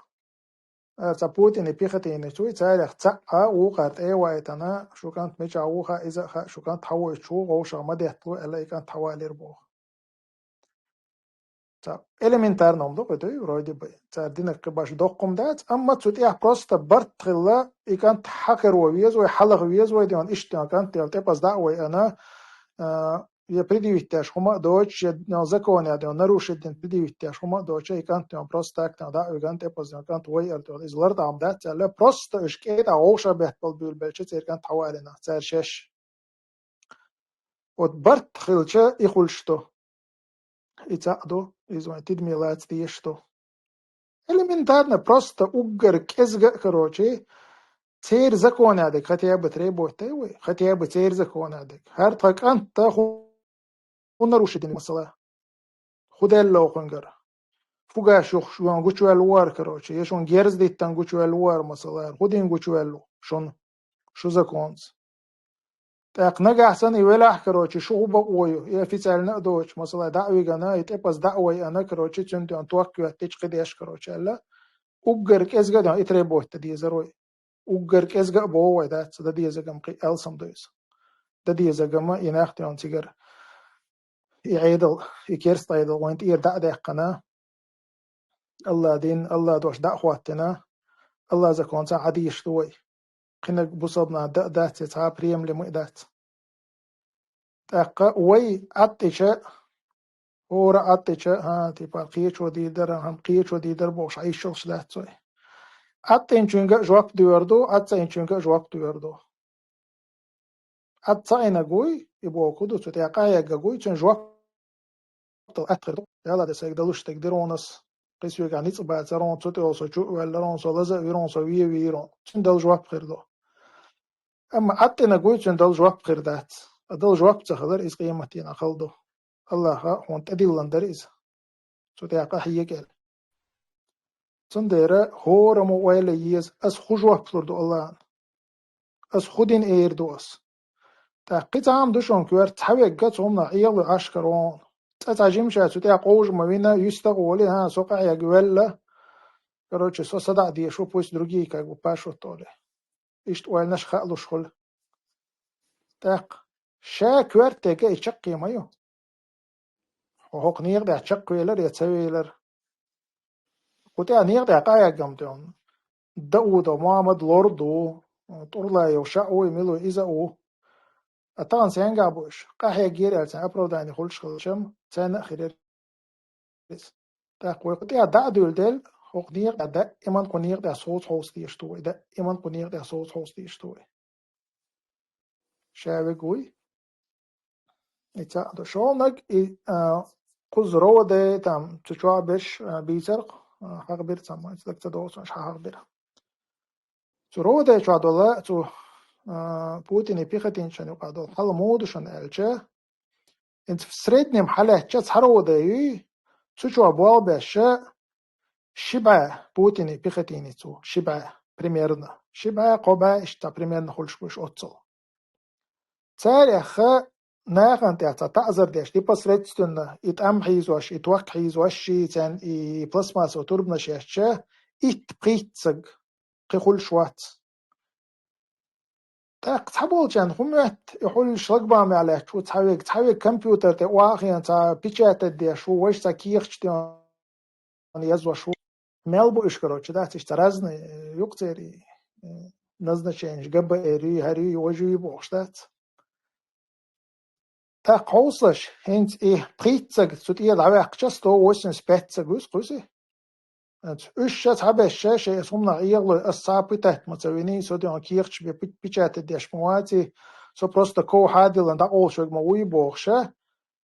а, цхьа Путин и Пехотинец вуй, царех цхьаъ а вукхара тӀе а вайтина, шун кӀант мичахь ву хаьа, иза а хаьа, шун кӀант хьавойтуш ву, вовшах ма детталу аьлла, и кӀант хьавалийра боху. Цхьа элементарно хӀума ду-кх и, дуй, вроде бы. Цара динарг кхин башха доккха хӀума дац, амма цу тӀехь просто барт хилла, и кӀант хьакаро веза вай, хьалха веза вай, дуьйна, иштта, дуьйна, кӀант, дуьйна, тӀепаза дӀа а вайъина, а, я предъявить деш хӀума а доцуш, я, ну, законехь, дуьйна, нарушить дина предъявить деш хӀума а доцуш, и кӀант, дуьйна, просто так, дуьйна, дӀа а виган, тӀепаза, дуьйна, кӀант вайъара, дуьйна, иза лартӀахь хӀума дац аьлла, просто уьш кӀеда вовшах бетта болу буьйлабелча церан кӀант хьавалийна, цара шаьш. Вот барт хилча, и хуьлуш ду. И цхьаъ ду, иза вайн тидаме лаца дезаш ду. Элементарно, просто уггар кӀезга а, короче, церан законехь дерг хотя бы требовать дай вай, хотя бы церан законехь дерг. ХӀара тхан кӀант а хӀу-, хӀун нарушить дина, масала? ХӀун даьлла ву кхуьнгара? Фугаш юха шуна гучуваьлла ву хӀара, короче, я шуна герз диттина гучуваьлла ву хӀара, масала, хӀун дина гучуваьлла ву шуна, шун законца? ТӀаккха нагахь санна и велахь, короче, шу хӀун бакъо ю, и официально а доцуш, масала, дӀа а вигина, и тӀепаза дӀа а вайъина, короче, цуьнан, дуьйна, ток йоьттича кхидеш, короче, аьлла, уггар кӀезга а, дуьйна, и требовать дан дезара вай. Уггар кӀезга а боху вай, дац, дан дезарг-м кхин алсам ду иза. Дан дезарг-м и нах, дуьйна, цигара и Ӏедал, и керста Ӏедал вайн тӀера дӀа а даьккхина, Алла дин, Алла дош дӀа а хӀоттийна, Алла законца Ӏадийш ду вай. Кхинаг бусалба нах да а дац, цхьа приемлемо а дац. ТӀаккха вай Ӏаттича, хӀора Ӏаттича, хӀа, типа, кхечо дийр дара, хӀама кхечо дийр дара бохуш, Ӏийшалш дац вай. Ӏаттинчуьнга а жоп доьр ду, Ӏад ца инчуьнга а жоп доьр ду. Ӏад ца Ӏинарг вуй, и боху ду, цу тӀехь къахьегнарг вуй, цуьнан жоп дала атта хир ду. Дала де сайга далуш стаг дирон ас, кхин соьгахь ницкъ бацарон, цу тӀе йолу со чу а ваьлларон, со лаза а вирон, со ве а вийрон. Цуьнан дала жоп хир ду. Амма Ӏад тӀинарг вуй, цуьнан дала жоп хир дац. Ткъа дала жоп ца хилар, иза къематдийнахь хала ду. Аллаха хьуна тӀедиллина дара иза. Цу тӀехь къахьега аьлла. Цундела хӀораммо ойла е еза, ас хӀун жоп лур ду Аллахьна? Ас хӀун дина эр ду ас? ТӀаккха кхин цхьа хӀума ду шуна коьрта, цхьа вегга цу хӀуманах Ӏехалой Ӏаш карон. Цкъа цхьа жимачо цу тӀехь къовжа ма вина, юьстах а волий, хӀа, со къахьегна ваьлла. Короче, со садаӀа дезаш ву, пусть другие как бы пашут, олий. Иштта ойланаш хаалуш хуьлу. ТӀаккха ша коьртаниг и чаккхе ма ю. Хьо хӀокху некъа тӀехь чекхвелар я ца велар. Кху тӀехь некъа тӀехь къахьегна ма ду. Даудов Мухьаммад лор ду, ТӀурлаев Шаъ ву, мила ву, иза а ву. Ткъа тахана сенгахь бу уьш? Къахьегнера аьлла цхьа оправдание хуьлуш хилча-м, царна а хир яра иза. ТӀаккха вай кху тӀехь дӀа а дуьллу дела, хӀокху некъа тӀехь даиман кху некъа тӀехь соца хьовса дезаш ду вай, даиман кху некъа тӀехь соца хьовса дезаш ду вай. Ша вега вуй. И цхьаъ ду. ШолгӀаниг и, а, кхуза РОВД, там, цу чохь берш, а, бийцарх, а, хьахабира цхьамма, иза дага ца догӀу суна, ша хьахабира. Цу РОВД чохь долу, цу, а, Путиний пехотинцашна юкъахь долу хьал муха ду шуна аьлча, хӀинца в среднем хьалаьцча цхьа РОВД юй, цу чохь болх беш ши бӀе Путиний пехотинец ву, ши бӀе, примерно. Ши бӀе, кхо бӀе, иштта примерно хуьлуш бу уьш оццул. Царех нахана тӀехь цхьа таӀзар деш, непосредственно и тӀам хьийзош, и ток хьийзош, ши царна и пластмассовый турбанаш ешча, итт-пхийтта стаг, кхин хуьлуш вац. ТӀаккха цхьаболчарна хӀун моьтту, и хьуллуш шлагбаумехь лаьтташ ву цхьа вег, цхьа вег компьютер тӀе охьахиъна цхьа печатать деш ву, вайша цхьа кехаташ тӀе язъеш ву. Мел бу уьш, короче, дац, иштта разный, э, юкъа церан, э, назначенеш, ГБР юй, хӀара юй, важа юй бохуш дац. ТӀаккха хьовсалаш, хӀинца и пхийтта стаг цу тӀера дӀаваьккхича, сто восемьдесят пять стаг вуьсу кхуьси. Уьш ша цхьаберш ша, шайн аса хӀуманах Ӏехалой, ас цхьа а пытать ма ца виний, со дуьхьал кехаташ бен пи-, печатать деш ма ваций, со просто ков хьадиллина дӀакъовлуш верг ма вуй бохуша,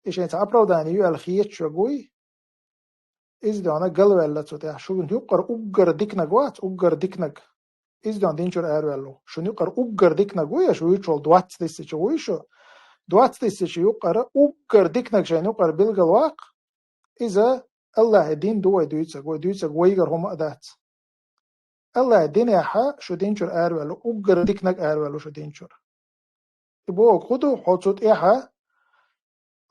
и шайн цхьа оправдание ю аьлла хеташ верг вуй, иза дуьхьал галваьлла цу тӀехь. Шуна юккъара уггар диканиг вац, уггар диканиг. Иза дуьхьал динчуьра араваьлла ву. Шуна юккъара уггар диканиг вуй, аша вуьйцуш волу двадцать тысяча вуй шу. Двадцать тысяча юккъара уггар диканиг шайна юккъара билгалваккха, иза Аллахьан дин ду вай дуьйцург, вай дуьйцург вайгара хӀума а дац. Аллахьан динехь шу динчуьра араваьлла ву, уггар диканиг араваьлла ву шу динчуьра. И бохург хӀун ду, хьо цу тӀехь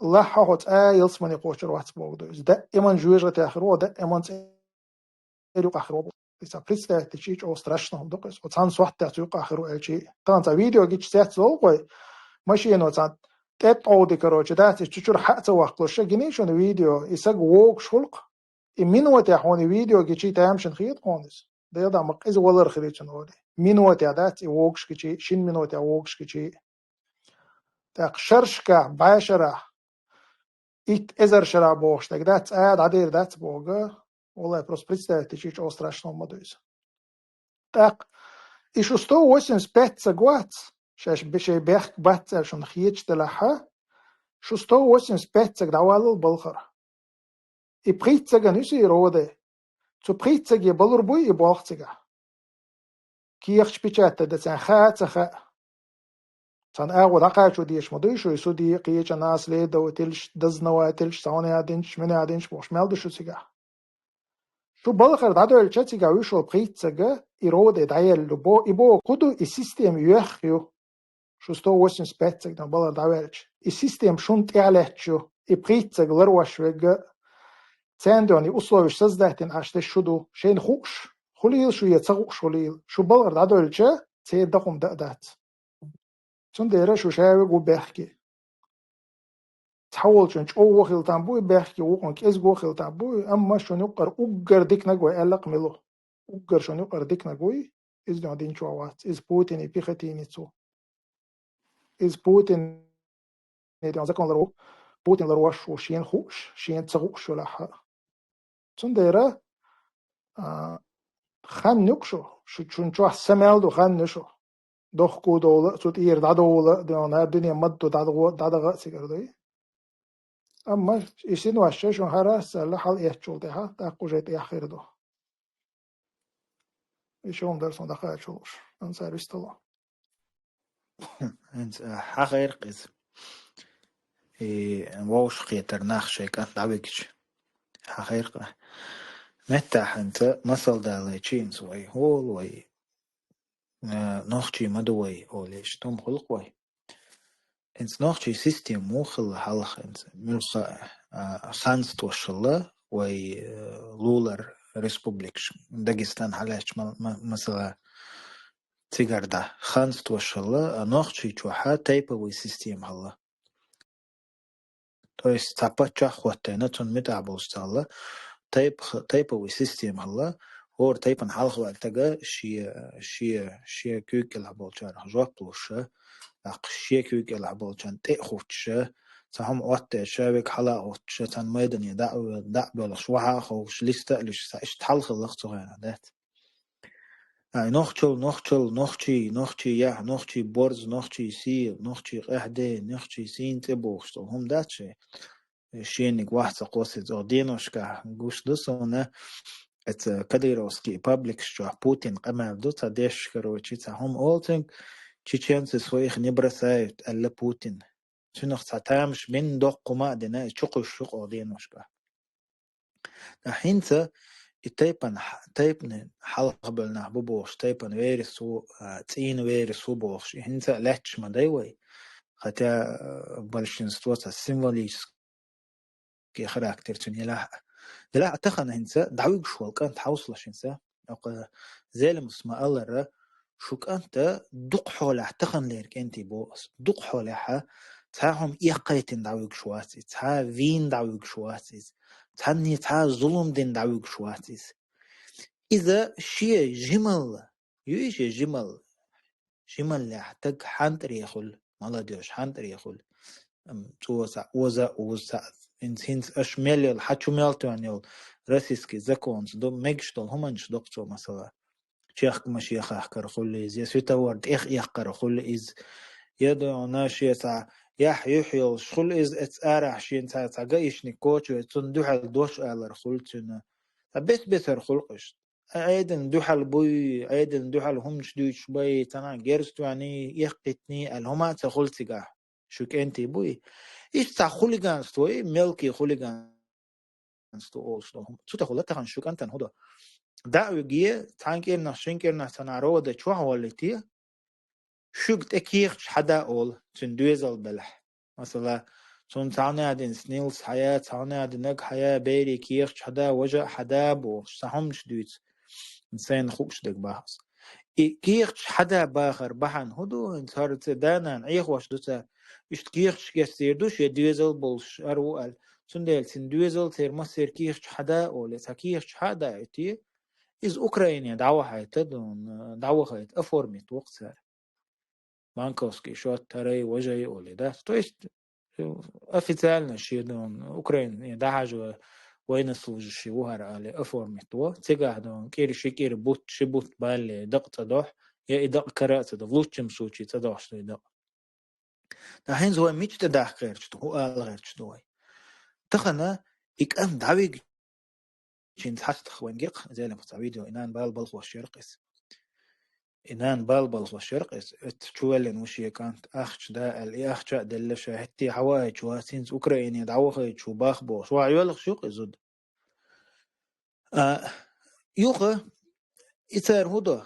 лахахь хьо цкъа а ялсамане кхочур вац бохург ду иза. Даиман жоьжахатехь хир ву, даиман цӀера юкъахь хир ву. Иза представить дичи чӀогӀа страшно хӀума ду-кх иза. Хьо цхьана сохьтехь цу юкъахь хир ву аьлчи. Тахана цхьа видео гича цецдолу-кх вай, машино цхьана тӀе тӀовди, короче, дац, иза цу чуьра хьа а ца ваккхалуш, ша гиний шуна видео, и саг вогуш хуьлу-кх. И минотехь хьуна и видео гичи тамашийна хета хьуна иза. Дела ма-къиза валар хир ю цуьнан олий. Минотехь дац и вогуш гичи, шина минотехь вогуш гичи. ТӀаккха шаршкахь, бӀе шарахь, итт эзар шарахь бохуш дерг дац, цкъа а дӀадийр дац бохург. Валлай, просто представить дичи чӀогӀа страшно ма ду иза. ТӀаккха и шу сто восемьдесят пять стаг вац, шаьш бе-, шайн бехк бац аьлла шуна хеташ делахь, шу сто восемьдесят пять стаг дӀаваллал балхара. И пхийтта стагана ю сий РОВД. Цу пхийтта стаге балур буй и болх цигахь? Кехаташ печатать дан царна хаа а ца хаьа. Царна агӀо дӀакхачо дезаш ма дуй шу, и суде, кхечанхьа, следовательш, дознавательш, цхьа хӀунда динчу, мина динчу бохуш мел ду шу цигахь. Шу балхара дӀадоьллича цигахь вуьш волу пхийтта стаг и РОВД дӀаелла ю. Бо-, и бохург хӀун ду, и система йоьхна ю. Шу сто восемьдесят пять стаг дан балар дӀаваьлча, и система шуна тӀехь лаьтташ ю, и пхийтта стаг ларвеш верг а, царна дуьхьал и условиш создать дина Ӏаш дерш шу ду, шайна хууш хуьлийла шу я ца хууш хуьлийла, шу балхара дӀадоьллича, церан дан хӀума дан а дац. Цундела шу ша вега ву бехке. хьаволчун чӀогӀа хилтан буй, бехке вукъун кӀезго хилтан буй, амма шун юкъар уггар дикнаг вай аьллакъ милу. Уггар шун юкъар дикнаг вуй, из дин чу вац, из Путин и пехотинец ву. Из Путин и дин закон лару, Путин ларуш ву, шен хуш, шен ца хуш ву лаха. Цундера, а, хан нюк шу, шу чун чу самел ду хан нюшу. Дохку довла, цу тӀера дӀадовла, дина дуне мадду дӀадагӀа, дӀадагӀа цигара дуй. Амма ишин ваще шун хара сала хьал эччул тӀехьа, тӀаккха уже тӀехьа хир ду. И шун дар сон даха чулуш, ан цар вистало. Хинца хьахайркъ из. И вовш хетар нах шай кӀант дӀавигча. Хьахайркъ. Метта хинца масал далай чинц вай, хол вай. Э, нохчий ма ду вай, олеш, том хулк вай. Инц нохчий система мухилла хьалха инц. Милха, а, ханствошалла вай, э, лулар республикш. Дагестан хьалач ма-, ма-, масала цигарда. Ханствошалла, а нохчий чуха тайповый система хьалла. То есть цхьа паччахь хоттайна, цун митӀахь болчу цхьалла тайп-, тайповый система хьалла, хӀора тайпана хьалхаваьлла тага шен, шен, шен куьйга кӀелахь болчарах жоп луша, тӀаккха шен куьйга кӀелахь болчарна тӀе а хуттуша, цхьа хӀума Ӏоттаьча, вега хьала а гӀуттуша, цхьана майдане дӀа а, дӀа а боьлхуш, вахьа а ховш, листа а луьйш, цхьа иштта хьалхаллах цу хенахь дац. Ай, нохчал, нохчал, нохчий, нохчий яхь, нохчий борз, нохчий сий, нохчий къаьхьде, нохчий сийна цӀе бохуш цо хӀума дац шай. Шениг вахь ца кхосса цо деношкахь гуш ду суна, эца кадыровский пабликаш чохь Путин къамел ду, ца деш, короче, ца хӀума олу цуьнга, чеченцы своих не бросают, аьлла Путин. Цуьнах цхьа тамаш бина доккхума а дина, и чукхуьйсуш ю кхо деношкахь. Ткъа хӀинца и тайпана хьа-, тайпана хьалхабевлла нах бу бохуш, тайпана верес ву, а, цӀийна верес ву бохуш, и хӀинца а лаьтташ ма дай вай, хотя, а, большинство ца символический характер цуьнан елахь а. Елахь а тахана хӀинца дӀавуьгуш волу кӀант хьовсалаш хӀинца. Оха Зелимс ма-аллара, шу кӀанта дукха хьолехь таханлера кӀентий боху ас. Дукха хьолехьа цхьа хӀума эккхайтина дӀавуьгуш вац иза, цхьа вийна дӀавуьгуш вац иза, цхьанне цхьа зулам дина дӀавуьгуш вац иза. Иза шен жималла, юй шен жималла, жималлехь таг хьантӀаре хуьлу, молодёжь хьантӀаре хуьлу. Ам, цо цхьа оза а уза цхьа, хӀинца, хӀинца аша мел йолу, хьан чу мел тоьхна йолу российский законца ду, мегаш долу хӀуманаш доккху цо масала. Чехка машехахкара хуьлу иза, я светофор тӀех эккхара хуьлу иза, я дуьйна шен цхьа яхь юьхь йолуш хуьлу иза, эца арахь шен цхьа, цхьа гаишник коча ве, цунна дуьхьал дош алар хуьлу цуьнан. Цхьа бес-бесар хуьлу къуьш. Ӏедална дуьхьал буй, Ӏедална дуьхьал хӀуманаш дуьйцуш бай, цхьана герз тоьхний, эккхийтний аьлла хӀума а ца хуьлу цигахь. Шу кӀентий буй. Иштта цхьа хулиганство и, мелкий хулиганство олуш долу хӀума. Цу тӀехула тахана шу кӀантана хӀун до? ДӀа а виге, цхьана кӀирнах, шина кӀирнах цхьана рода чохь воллите, шуьга тӀе кехаташ хьада олу, цуьнан доьзал белахь. Масала, цунна цхьана а дина снилс хьая, цхьана а динаг хьая, берийн кехаташ хьада, важа а хьада бохуш, цхьа хӀуманаш дуьйцу. Сайна хууш дерг бахас. И кехаташ хьада бахар бахьана хӀун ду, хӀинца хӀара цӀе да-нана Ӏехош ду цара. Иштта кехаташ кестийр ду, шен доьзал болуш ара ву аьлла. Цундела цуьнан доьзал церан массеран кехаташ хьада олу, цхьа кехаташ хьада а те, иза Украине дӀавахайта, дӀавахайта, оформить вокху цара. Банковский счёт, тарай, важай олий, да? То есть, э, официально шен дон Украине дӀахьажа военнослужащий ву хӀара али оформить во. Цигахь дон кӀира, ши кӀира бутт, ши бутт балле дакъа ца дохь, я и дакъа кара а ца до, в лучшем случае ца дохьуш ду и дакъа. Ткъа хӀинца вай мича тӀе дахка гӀерташ ду, хӀун ала гӀерташ ду вай? Тахана и кӀант дӀавига Чин цхьаштах вайн гекъ, Зелимха цхьа видео, и нана бала балхош яра-кх иза. И нана бала балхош яра-кх иза, оцу чу ваьллина ву шен кӀант, ахча да аьлла, и ахча а делла, ша хӀетте хьаваийча вац, хӀинца Украине дӀавахайча ву бах бохуш. Ва йоьлхуш ю-кх и зуда. А, юха, и цара хӀун до?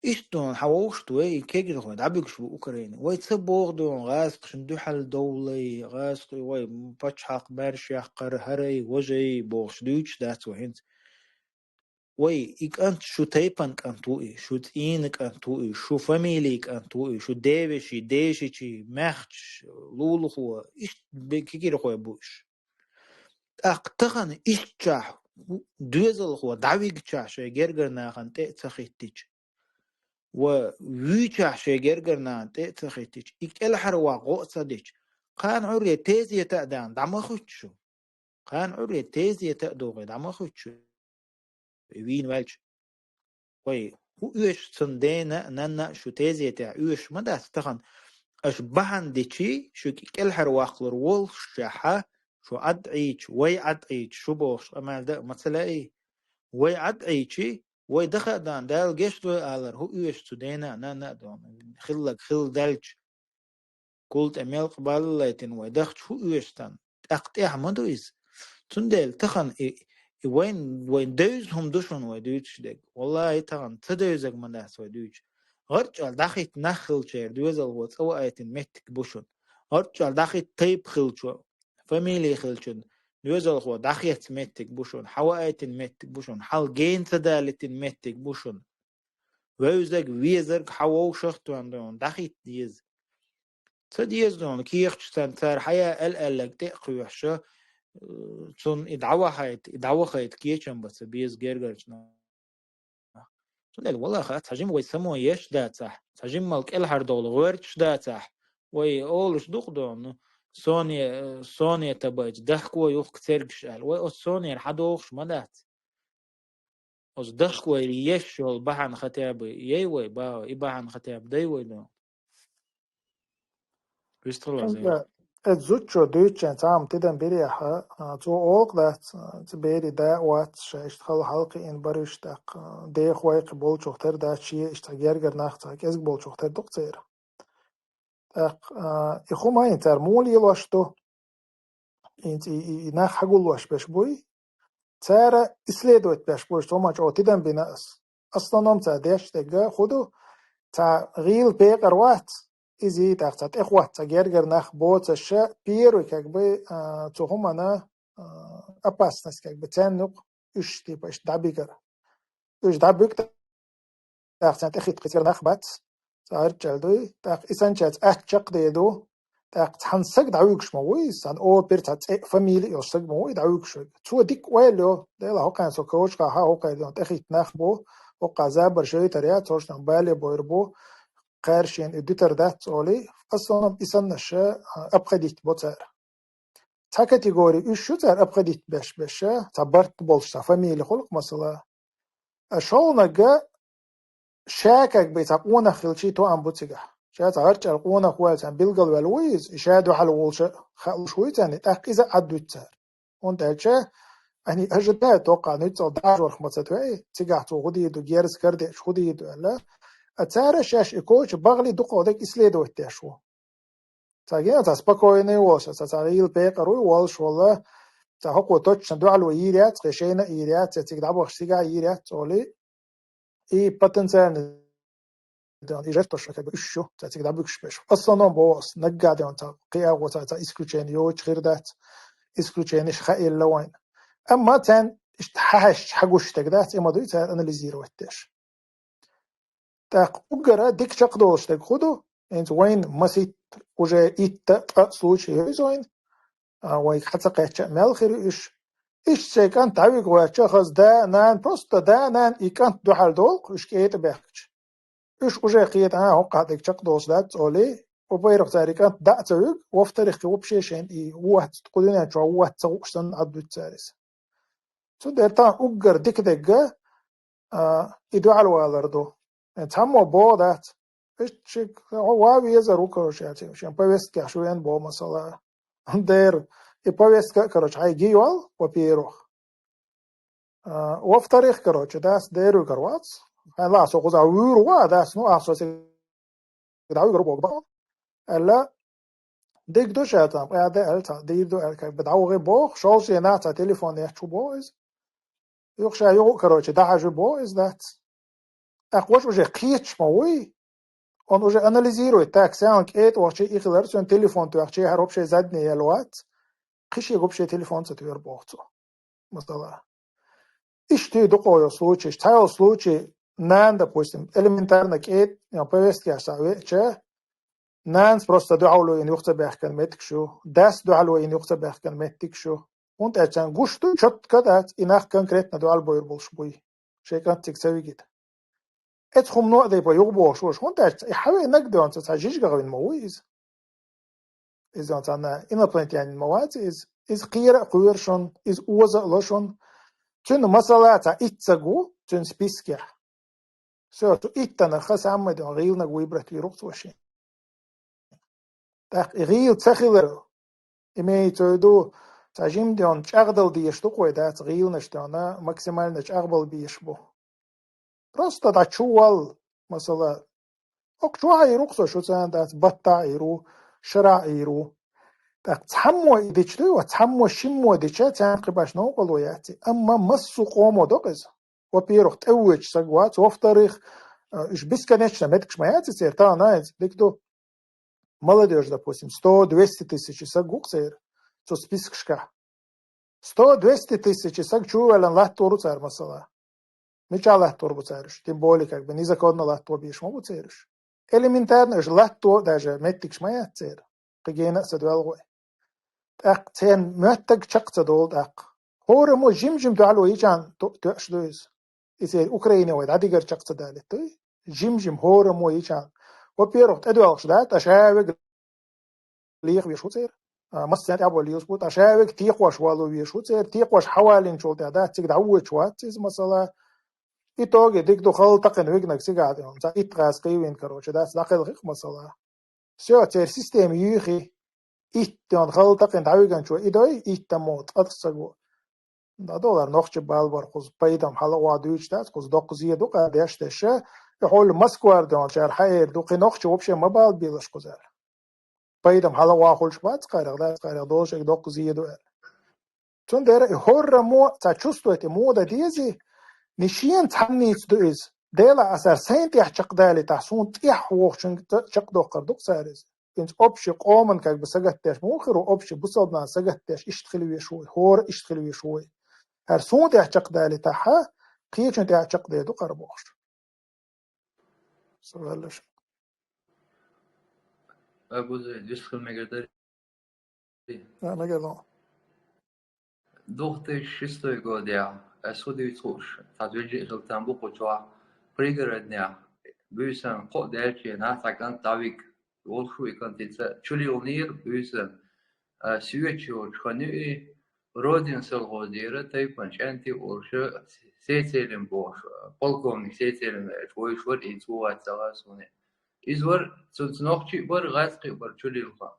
Иштта хьан вовшахтуй вай, и кегирхой дӀабуьгуш бу Украине. Вай ца боху дуьйна, гӀазкхашна дуьхьал довлай, гӀазкхий вай пачхьалкх баьрша яккхар, хӀарай, важай бохуш дуьйцуш дац вай хӀинца. Вай, и кӀант шу тайпан кӀант ву и, шу цӀийнан кӀант ву и, шу фамилин кӀант ву и, шу девеши, дешичи, маьхча, лулахо, иштта бе-, кикирхой бу уьш. ТӀаккха тахана ишттачахь, доьзалхо дӀавигачахь шайн гергара нахана тӀе а ца хӀиттича, ва вуьйчахь шайн гергара нахана тӀе а ца хӀиттича, и кӀелхьарваккха гӀо а ца дича, кхана Ӏуьйре тезета а даьнна, дӀа ма хуьтту шу. Кхана Ӏуьйре тезета а дохий, дӀа ма хуьтту шу. И вийна ваьлча. Вай, хӀун оьшу цунна дена а, нанна а шу тезетехь оьшуш ма дац тахана. Аша бахьана дичи, шу кӀелхьарваккхалур воллушехьа, шу Ӏад Ӏийча, вай Ӏад Ӏийча, шу бохуш къамел дан а ма ца лаьий. Вай Ӏад Ӏийчи, вай даха а дан, Дала гечдойла алар, хӀун оьшу цу дена а, нанна а дона. Хилларг хилла даьлча, кул тӀе мелкъа балла лайтина вай дахча хӀун оьшу царна? ТӀаккха тӀехь ма ду иза. Цундела тахана и, и вайн, вайн девза хӀума ду шуна вай дуьйцуш дерг. Валлахьи, тахана ца девзарг ма дац вай дуьйцуш. ГӀарчӀалла дӀахӀитта нах хилчера доьзалхо цӀа ваийтина меттиг бу шуна. ГӀарчӀалла дӀахӀитта тайпа хилчо, фамили хилчун, доьзалхо дӀахецна меттиг бу шуна, хьаваийтина меттиг бу шуна, хьал гена ца далийтина меттиг бу шуна. Вевзарг, везарг хьан вовшах а тоьхна, дӀахӀитта деза. Ца деза дуьйна, кехаташ санна, цара хьаяь аьл-аьлларг тӀе а кхоьхьуш, э, цунна и дӀавахайта, и дӀавахайта кечам бан ца беза гергарчу наха. Цундела, валлахьи, цхьа жимма вай само еш дацахь, цхьа жимма кӀелхьардовла гӀоьрташ дацахь, вай олуш ду-кх дуьйна, ну, соне, э, соне табайча, дахко юхка цергаш аьлла. Вай оцу сонера хьадохуш ма дац. Оцу дахка вай еш йолу бахьана хатя бы яй вай, баха, и бахьана хатя бы дай вай дуьйна. Вистхила зен. Эцу зудчо дуьйцучийн цхьа хӀума тидам бирехьа, а, цо олу-кх дац, а, цу берийн да а вац, ша иштта хала хьалакхиъна баруьш, тӀаккха, а, деха вайкхи болчух тера дац, шен иштта гергара нах цхьа кӀезиг болчух тера ду-кх церан. ТӀаккха, а, и хӀума хӀинца цара муха лелош ду? ХӀинца и, и, и нах хьагуллош берш буй? Цара исследовать беш бу, иштта хӀуманчу оха тидам бина ас. Основном цара деш дерг хӀун ду? Цхьа гӀийла пекъар вац, иза тӀаккха цхьа тӀехӀотта цхьа гергара нах боцуш, первый, как бы, а, цу хӀуманна, а, опасность, как бы, царна юкъа уьш, типа, иштта дӀабигар. Уьш дӀабуьгу, тӀаккха царна тӀехӀитта кхин цигара нах бац, цхьа гӀарчӀалла дуй, тӀаккха и санначаьрца атта чекхдер ду, тӀаккха цхьана сага дӀавуьгуш ма вуй иза, цхьана опер, цхьа цӀе а, фамили а йолуш сага ма вуй дӀавуьгуш верг. Цо дика ойла йо, Дела, хӀокхарна со кочкъахьа, хӀокхара дуьйна тӀехӀитта нах бу, хӀокхарна забар шайтар яц, хӀорш бале бойр бу, кхаьршина и дуьтур дац олий, в основном и саннаш, а, обходить бо цара. Цхьа категори уьш ю цара обходить беш-беш, цхьа барт болуш, цхьа фамили хуьлу-кх, масала. А шолгӀаниг ша, как бы, цхьа къонах хилчий тоам бу цигахь. Ша цхьа гӀарчӀалла къонах ву аьлла царна билгалваьлла вуй иза, и ша дуьхьал волуш хаалуш вуй царна, тӀаккха иза Ӏад дуьту цара. ХӀунда аьлча они ожидают, тӀаккха нуьцкъала дажорх ма ца тоьий, цигахь цо хӀун дийр ду, герз карадеъча хӀун дийр ду аьлла. А цара шаьш и коча бахьали дукхах дерг исследовать деш ву. Цхьа гена, цхьа спокойный волуш, цхьа, цхьа гӀийла пекъар вуй волуш волла, цхьа хӀокхо точно дуьхьало йийр яц, кхин шайна а йийр яц, я цига дӀабахаш цигахь йийр яц олий, и потенциальный, и жертваш, как бы, уьш ю, цхьа цига дӀабуьгуш берш. В основном боху ас, наггахь, цхьа кхин агӀо, цхьа, цхьа исключение йоцуш хир дац, исключениеш хаийла вайна. Амма царна иштта хьахьаьжча хьагуш дерг дац, и ма дуй цара анализировать деш. ТӀаккха уггара дика чекхдолуш дерг хӀун ду? ХӀинца вайна масийтта уже итт-ткъа случай ю иза вайна. А, вайга хьа ца кхаьчча а мел хир ю уьш. Иштта шайн кӀант дӀавуьгу гӀоьртича, хаза да а, нана, просто да а, нана, и кӀант дуьхьал долу-кх уьш кӀетӀа баьхкича. Уьш уже кхета, а, хӀокхахь дерг чекхдолуш дац олий, во-первых, цара и кӀант дӀа а ца вуьгу, во-вторых, кхин вообще шайна и ву вац, кху дуьнен чохь ву вац ца хууш санна Ӏад дуьту цара иза. Цундела тахана уггар дика дерг, а, и дуьхьал валар ду. Э, цхьаммо боху дац. Иштта ши-, хьо ван везар ву, короче, яц, шен повесткехь шу вен боху, масала. Дера, и повестка а, короче, хьайн ги йол, во-первых. А, во-вторых, короче, дац дера вуьгар вац. Хьайн ла со кхузахь вуьйр ву, а, дац, ну, ахьа со цига дӀавуьгур боху бан. Аьлла, дерг ду ша цхьаъ, къаьда аьлла, цхьаъ дийр ду аьлла, как бы дӀавахи боху, шолшенахь цхьа телефон ечу боху иза. Юха ша юха, короче, дӀахьажи боху иза дац. ТӀаккха важа уже кхеташ ма вуй, он уже анализирует, так, сан кӀетӀа вахча и хилар, цуьнан телефон тоьхча, хӀара вообще задний яьлла вац, кхин шега вообще телефон ца тоьар боху цо. Масала. Иштта дукха йолу случай, цхьа йолу случай, нана, допустим, элементарно кӀеда, я повестка яьсса веача, нанас просто дуьхьал вайна юха ца баьхкина меттигаш ю, дас дуьхьал вайна юха ца баьхкина меттигаш ю. ХӀунда аьлча царна гуш ду, чотка дац, и нах конкретно дуьхьал бойр болуш буй, шайн кӀант цига ца вигийта. Эцу хӀумано а дай по юха бохуш волуш, хӀунда аьлча и хьавеанарг доьнца цхьа жижигах вина ма ву иза. Иза цхьана инопланетянин ма вац иза. Иза кхера а кхоьру шуна, иза оза а ло шуна. Цуьнан масала цхьа итт саг ву, цуьнан спискехь. Всё, цу иттанах хан саммай дон гӀийланиг выбрать вийр ву-кх цо шен. ТӀаккха и гӀийла ца хилар, имеется в виду, цхьа жима дон чӀагӀдала дезаш ду-кх вай, дац, гӀийланаш дона максимально чӀагӀбала безаш бу. Просто дӀа чу вал, масала, окху чохь а Ӏийр ву-кх со, шу царна дац, баттахь а Ӏийр ву, шарахь а Ӏийр ву. ТӀаккха цхьаммо и дича дуй, ва цхьаммо шиммо дича, царна кхин баш новкъарло яц и. Амма массо а къомо докъу иза. Во-первых, тӀевоьдуш саг вац, во-вторых, э, уьш бесконечно меттигаш ма яц и церан, тахана иза дика ду. Молодёжь, допустим, сто-двести тысяч саг ву-кх церан цу спискашкахь. Сто-двести тысяч саг чу а ваьллина латтор ву цара, масала. Мичахь латтор бу цара уьш? Тем более, как бы, незаконно латто безаш ма бу церан уьш. Элементарно уьш латто даже меттигаш ма яц церан. Кхин гена а ца доьлху вай. ТӀаккха церан моьттаг чекх ца долу тӀаккха. ХӀораммо жим-жим дуьхьало йичахьана то-, тоьаш ду иза. И церан Украине вай дӀадигар чекх ца далийтуй? Жим-жим хӀораммо йичахьана. Во-первых, тӀедоьлхуш дац, ткъа ша верг лехавеш ву церан. А, массарна тӀехь а болу лелаш бу, ткъа ша верг текхош вало веш ву церан, текхош хьавалинчул тӀаьхьа дац, цига дӀавоьдуш вац иза, масала. Итоге дика ду, хала такхина вигнарг цигахь, цхьа итт гӀаз кхийвина, короче, дац, дӀакхелхи-кх, масала. Всё, церан система юьйхи, итт дон хала такхина дӀавигначо и дой, иттаммо, ткъа тӀе саг ву. ДӀадолара нохчи бала бар, кхуза пайдам хьала а ван дуьйцуш дац, кхуза доккха зе ду къа деш деш, и хьула Москвара дон шара хьаэр ду, кхин нохчи вообще ма бала белаш кхузара. Пайдам хьала а ван хуьлуш бац кхарах, дац кхарах долуш, доккха зе ду аьлла. Цундела и хӀораммо цхьа чувствовать, и мода дези, нишен цхьанница ду иза. Дела, аса сайн тӀехь чекхдалийтахь, суна тӀехь вохучуьнга чекхдоккхур ду-кх цара иза. ХӀинца общий къоман как бы сагатдеш муха хир ву, общий бусалбанан сагатдеш иштта хила веш ву, хӀора иштта хила веш ву. ХӀара суна тӀехь чекхдалийтахь, кхечун тӀехь чекхде ду кхара бохуш. Со ваьллаш. Абуза, вистхил мегар дарий? А, мегар ло. Две тысячи шестой годехь, ас хӀун дуьйцу хууш, цхьа вежарий хила там бу кху чохь, пригороднехь, буьйсан кхоъ даьлча, нах цхьа кӀант дӀавиг, волуш ву и кӀант, ица чулилнера буьйсан, а, соьца йолчу хан ю и, Родин совхозера тайпана чӀентий олуша, Сецелин бохуш, полковник Сецелин аьлча, вуьйш вара, и цо вац ца хаьа суна. Иза вара, цунца нохчий а бара, гӀазкхий а бара чулилха.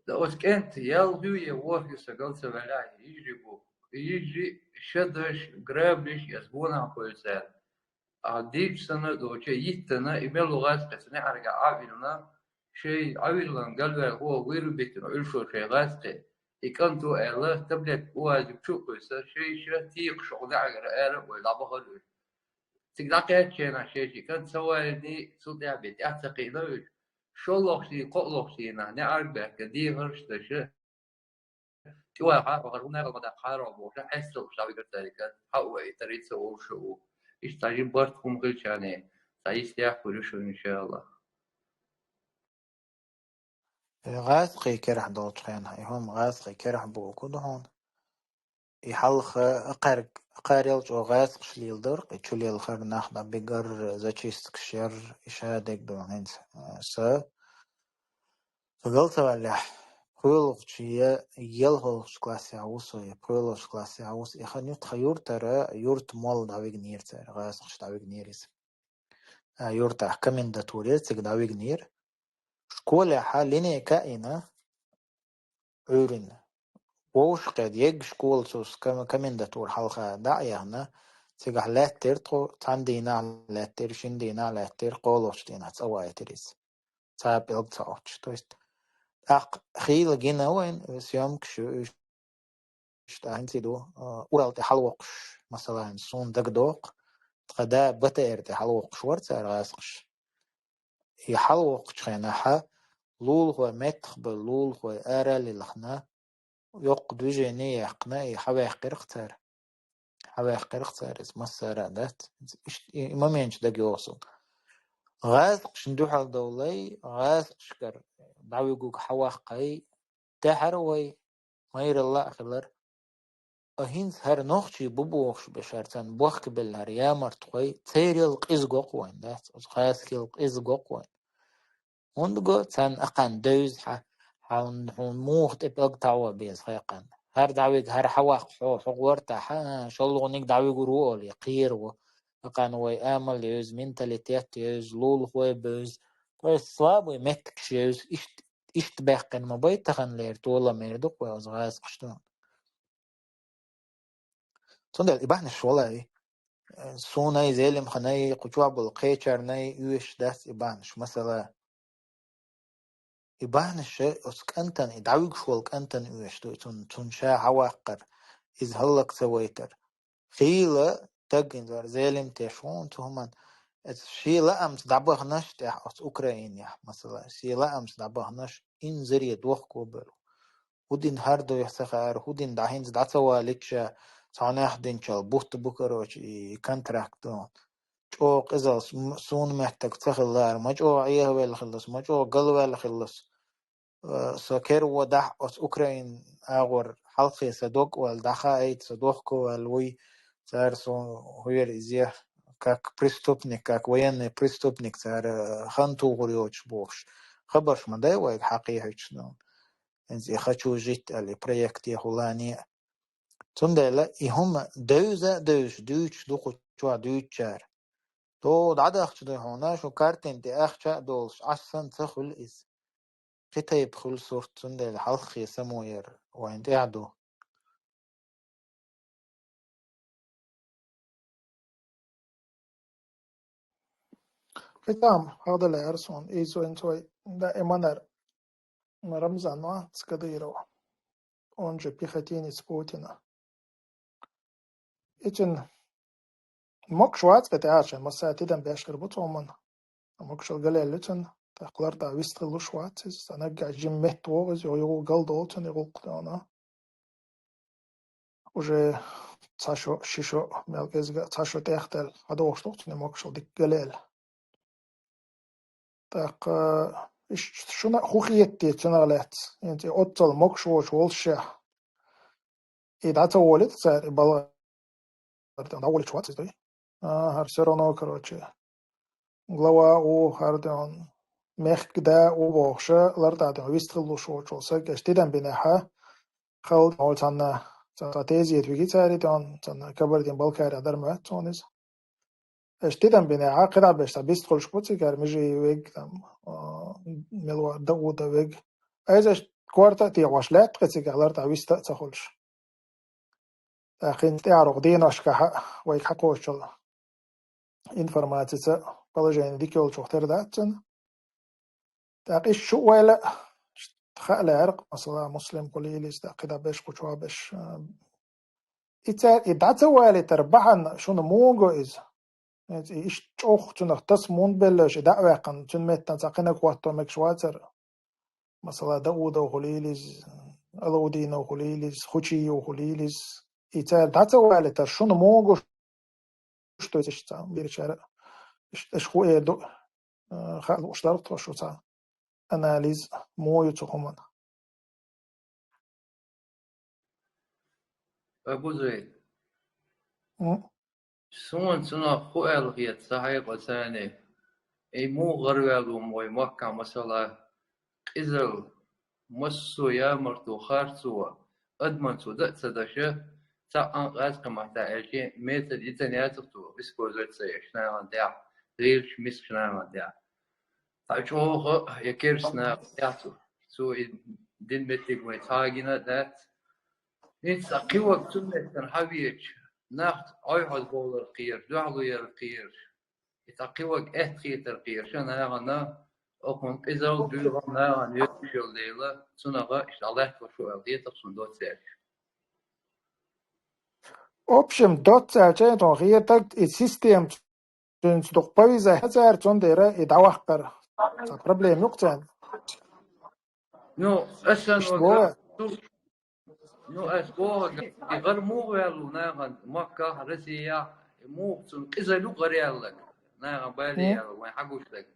Да оцу кӀентан ял ю я вохь ю сан гал ца ваьллехь, йижарий бу. Йижарий шадаш, граблиш я сгонахь кхуьйсу цара. Ахьа дийча санна а доцуш, йиттина, и мел ву гӀазкхи цу неӀарга Ӏа а виллина, шайн Ӏа виллина галваьлла оха вуьйр а биттина Ӏуьллуш шайн гӀазкхи, и кӀант ву аьлла, таблетка уазик чу а кхуьйса, шайша тийкхаш оха неӀаргара ара а вай дӀабахара уьш. Цига дӀакхаьчча хенахь шайша и кӀант ца валийний, цул тӀаьхьа бен тӀаьхьа ца кхиъна уьш. ШолгӀачу дийнахь, кхоалгӀачу дийнахь неӀарга баьхкина дехарш а деш, тӀе ваха, вахара хӀума нагал ма даккха хьарам бохуш, Ӏеса а уьш дӀавигар цара и кӀант, хьа а ву, и тара и ца олуш а ву. Иштта цхьа жима барт хӀума хилчарний, цхьа йистехь а хуьлуш ву, иншаАллахӀ. Э, гӀазкхий керахь долчу хенахь, и хӀума гӀазкхий керахь боху ду хьуна. И хьалха кхаьрг-, кхарел чӀогӀа гӀазкхаш леладора, и чулелхар, нах дӀабигар, зачисткаш яр, и ша дерг ду хӀинца, э, са. Со гал ца ваьллехь, пхоьалгӀачу я ялхалгӀачу классехь ву со, я пхоьалгӀачу классехь ву со. И хан ю тхан юьртара, юьртан молла дӀавигнера цара, гӀазкхаша дӀавигнера иза. А, юьртахь комендатура яра, цига дӀавигнера. Школехь линейка а йина, Ӏуьйрина. Вовшахкхетта, егга школа цу ком-, комендатура хьалха дӀа а яьхна, цигахь лаьттира тхо, цхьана дийнахь лаьттира, шина дийнахь лаьттира, кхоалгӀачу дийнахь цӀа вайтира иза. Цхьа а пӀелг ца Ӏуттуш. То есть, тӀаккха хийла гина вайна, съёмкаш ю уьш. Иштта хӀинца ду, а, Урал тӀе хьалавоккхуш, масала, суна дагадоккху, тхан да БТР тӀе хьалавоккхуш вара цара гӀазкхаш. И хьалавоккхучу хенахь лулахой меттахбевлла, лулахой ара а лилхина, йоккха движение яьккхина, и хьаваьккхира-кх цара. хьаваьккхарх цара, иза массара а дац. Иштта и, и моменташ дага йогӀу суна. ГӀазкхашна дуьхьал довлай, гӀазкхашкара дӀавигуг хьаваккхай, тӀехьара вай майралла а хилар. А хӀинца хӀара нохчий бу бохуш бешар царна бохкабелла хӀара ямартхой, церал къиза гокъ вайн дац, оцу гӀазкхел къиза гокъ вайн. ХӀунда го царна акхарна девза хьа, хьуна, хьуна муха тӀе пӀелг таӀо беза хьекхарна. ХӀара дӀавига, хӀара хьаваккха хьо, хьо гӀортахьа, шолгӀаниг дӀавигур ву олий, кхера ву. Акхарна вай амал евза, менталитет евза, лулахой бевза. То есть слабый меттигаш евза, иштта, иштта баьккхина ма бай тахана лер, толамер ду-кх вай оцу гӀазкхашна. Цундела и бахьанаш валай, э, сунай, Зелимханай, кху чохь болу кхечарнай оьшуш дац и бахьанаш. Масала, и бахьанаш оцу кӀантана, и дӀавуьгуш волу кӀантана оьшуш ду, цунна, цунна ша хьаваккхар, иза хӀаллак ца вайтар. Хийла таггинзар Зелим теш ву цу хӀуманна. Эцу шен лаамца дӀабаханаш тӀехь оцу Украинехь, масала, шен лаамца дӀабаханаш инзаре дохко белла. ХӀун дина хӀара дуьйхьа ца хаьара, хӀун дина дӀа хӀинца дӀа ца валийча, цхьа нах динчал бутт бу, короче, и контракт ду. ЧӀогӀа къизалла с-, м-, суна меттиг ца хилла хӀара, ма чӀогӀа Ӏехавелла хилла ас, ма чӀогӀа галваьлла хилла ас. Э, со керла дахь оцу Украин агӀор хьалххе сан дог а ваьлла, дӀахаийта, сан дохко ваьлла вуй, цара со хӀара иза, как преступник, как военный преступник цара, э, хан тухур йоцуш бохуш. Хабарш ма дай вайга хьакхехьуьйтуш, ну. ХӀинца и «Хочу жить» аьлла, и проект я хӀуллане а. Цундела и хӀума девза а девзаш дуьйцуш ду кху чохь дуьйцучара. ТӀаккха дӀадахча ду хьуна, шу картина тӀе ахча а долуш, Ӏаш санна ца хуьлу иза. Кхин тайпа хуьлу сурт, цундела хьалххе само яр вайн тӀехь ду. Хитам, хьадале арсон, изон цой, да, эманар, Рамзан, а, Скадыров, он же пехотинец Путина. Ицин мокш вац кхетаьча, масса тидам беш хир бу цоман. Мокшал галел лицин, тахлар да вистхил луш вац, сан агга жим мет вогъиз, йо, йо, гал долцин, йо, гулк дона. Уже ца шо, ши шо, мел кӀезга ца шо тӀехтел, хьадохуш тухцуни мокшал дик галел. ТӀаккха, э, иш-, шуна хӀу хетте цунах лаьцна? ХӀинца и оццал мокш воцуш волуш ша. И дӀа ца волийта цара, и балгӀа, дӀаволийча вац иза дуй? А, хӀара всё равно, короче. Глава у, хӀара ден, мехкда у бохуша, лар дӀа ден, вистхил луш воцу саг, эш тидам бинехьа, хала ден, цанна, цанна тезет виги цари ден, цанна Кабардин-Балкария дар ма вац цунна иза. Эш тидам бинехьа, кхидӀа беш ца бистхуьлуш бу цигара, мижи вег, там, а, мелва Дауда вег. Айза эш корта а тӀе ваш лаьтта кхе цигара, лар дӀа виста а ца хуьлуш. ТӀаккха хӀинца тӀаьхьаргӀа деношкахьа вайга хьакхочул информацица положение дика йолчух тера дац цунна. ТӀаккха иштта шу ойла хаа лаьара, масала, Муслим хуьлийла иза, тӀаккха кхидӀа беш, кхучу беш, а, и цаьрга и дӀа ца валийтар бахьана шуна муха го иза? ХӀинца и иштта чӀогӀа цунах тас мун беллаш, и дӀа а ваьккхина, цуьнан меттан цхьа кхинаг хӀотто мегаш вацара. Масала, Даудов хуьлийла иза, Алаудинов хуьлийла иза, Хучиев хуьлийла иза. И цара дӀа ца валийтар шуна муха гуш ду иза иштта цхьа бирачара? Иштта аша хӀу эр ду, а, хаа лууш дара тхо шу цхьа анализ муха ю цу хӀуманна? Абузай. М? Суна цунах хӀу аьлла хета сан хьекъал царна, и муха гӀарваьлла ву вай махкахь масала, къизалла, массо а ямарто, харцо, адаман цо дан а ца деш, цхьа а гӀазкхийн маттахь аьлча, метод йицан яцара цо, использовать ца еш нахана тӀехь, гӀийлачу мискачу нахана тӀехь. Цхьа чӀогӀа я керста наха тӀехь цо, цо и дина меттиг вайн цхьа а гина а дац. ХӀинца цхьа кхин ваг цу меттана хьавеча, нах Ӏойхьозбовлар кхера, дуьхьало яр кхера, и цхьа кхин ваг аьтта хетар кхера, ша нахана, окхунна къизалла, буьйгӀал нахана йоьдуш йолу дела, цунах иштта лаьтталуш ву аьлла хетара суна доцца аьлча. В общем, доцца аьлча, тхуна хетарг, и система цуьнца дукха повезать цара, цундела и дӀаваккхара. Цхьа проблема ю-кх царна. Ну, аса Иштта боху. Ну, ас боху, и гӀар муха ваьлла ву нахана Маккахь, Россехь, и муха цунна къизалла ю гӀар яьлларг? Нахана бале яьлла, вайн хьагуш дерг.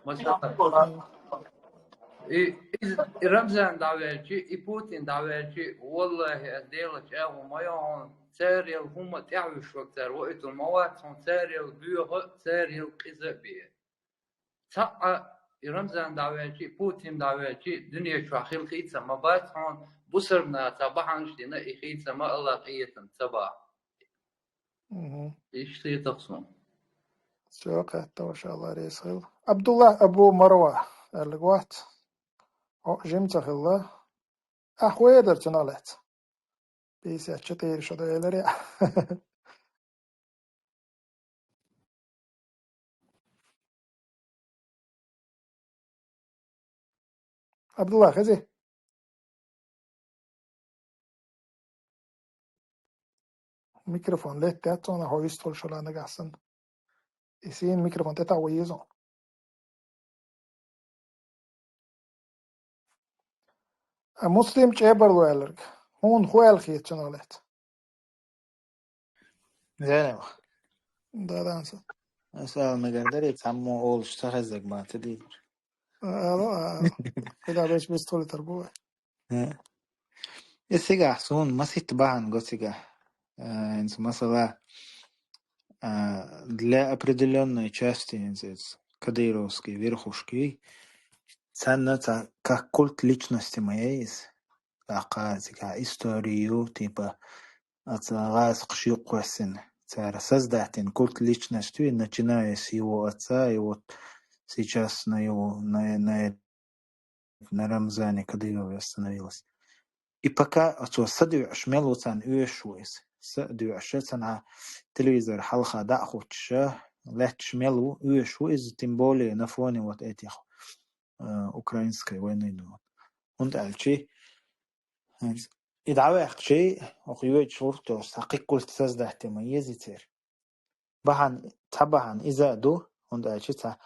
Масала, и, и, и Рамзан дӀаваьлча, и Путин дӀаваьлча, валлахӀи, ас Делан чӀагӀо ма йо хьуна, царел хӀума тӀаьхьа вуьсуш вара цара, ваийтур ма вац хьуна, царел боьха, царел къиза а бе. Цхьаъ а и Рамзан дӀаваьлча, Путин дӀаваьлча, дуьне чохь хила хийца ма бац хьуна, бусалба наха цхьа бахьанаш дина, и хийца ма Аллах къинхетам ца бахьа. Мгм. Иштта хетар суна. Всё, кхетта, машалла, реза хила. Абдулла Абу Марва, аьлларг вац. О, жима ца хилла. Ахь вай дар цунах лаьцна. Пятьдесят четыре шо дан елар я. Абдулла, хези? Микрофон летта, цунах хьо вистхуьлуш хила нагахь санна. И сийна микрофон тӀе таӀа вай еза. А Муслим чӀебарло аьлларг. Хьуна хӀу аьлла хета цунах лаьцна? Зелема. Да, да, аса. Аса ала мегар дарий, цхьаммо олуш ца хеззарг ма ца дийцар. А, ала, а, хила беш бистхуьлуьйтур бу вай. Э. И цигахь суна маситта бахьана го цигахь. Э, хӀинца масала, а, для определённой части, хӀинца эца кадыровский верхушки, царна ца, как культ личности ма яй иза. ТӀаккха цигахь историю, типа, оцу гӀазкхаша юккъехь ваьссина, цара создать дина культ личности, начиная с его отца, и вот сейчас на его, на, на на Рамзане Кадырове остановилась. И пока оцо садоьӀуш мел ву царна оьшуш ву иза. СадоьӀуш царна телевизор хьалха дӀа а хӀуттуш, лаьтташ мел ву, оьшуш ву иза, тем более на фоне вот этих, э, украинской войны, ну. ХӀунда аьлча, и дӀаваьккхича, оха йоьдуш гӀурташ, цхьа кхин культ создать ма еза церан. Бахьана, цхьа бахьана иза а ду, хӀунда аьлча цхьа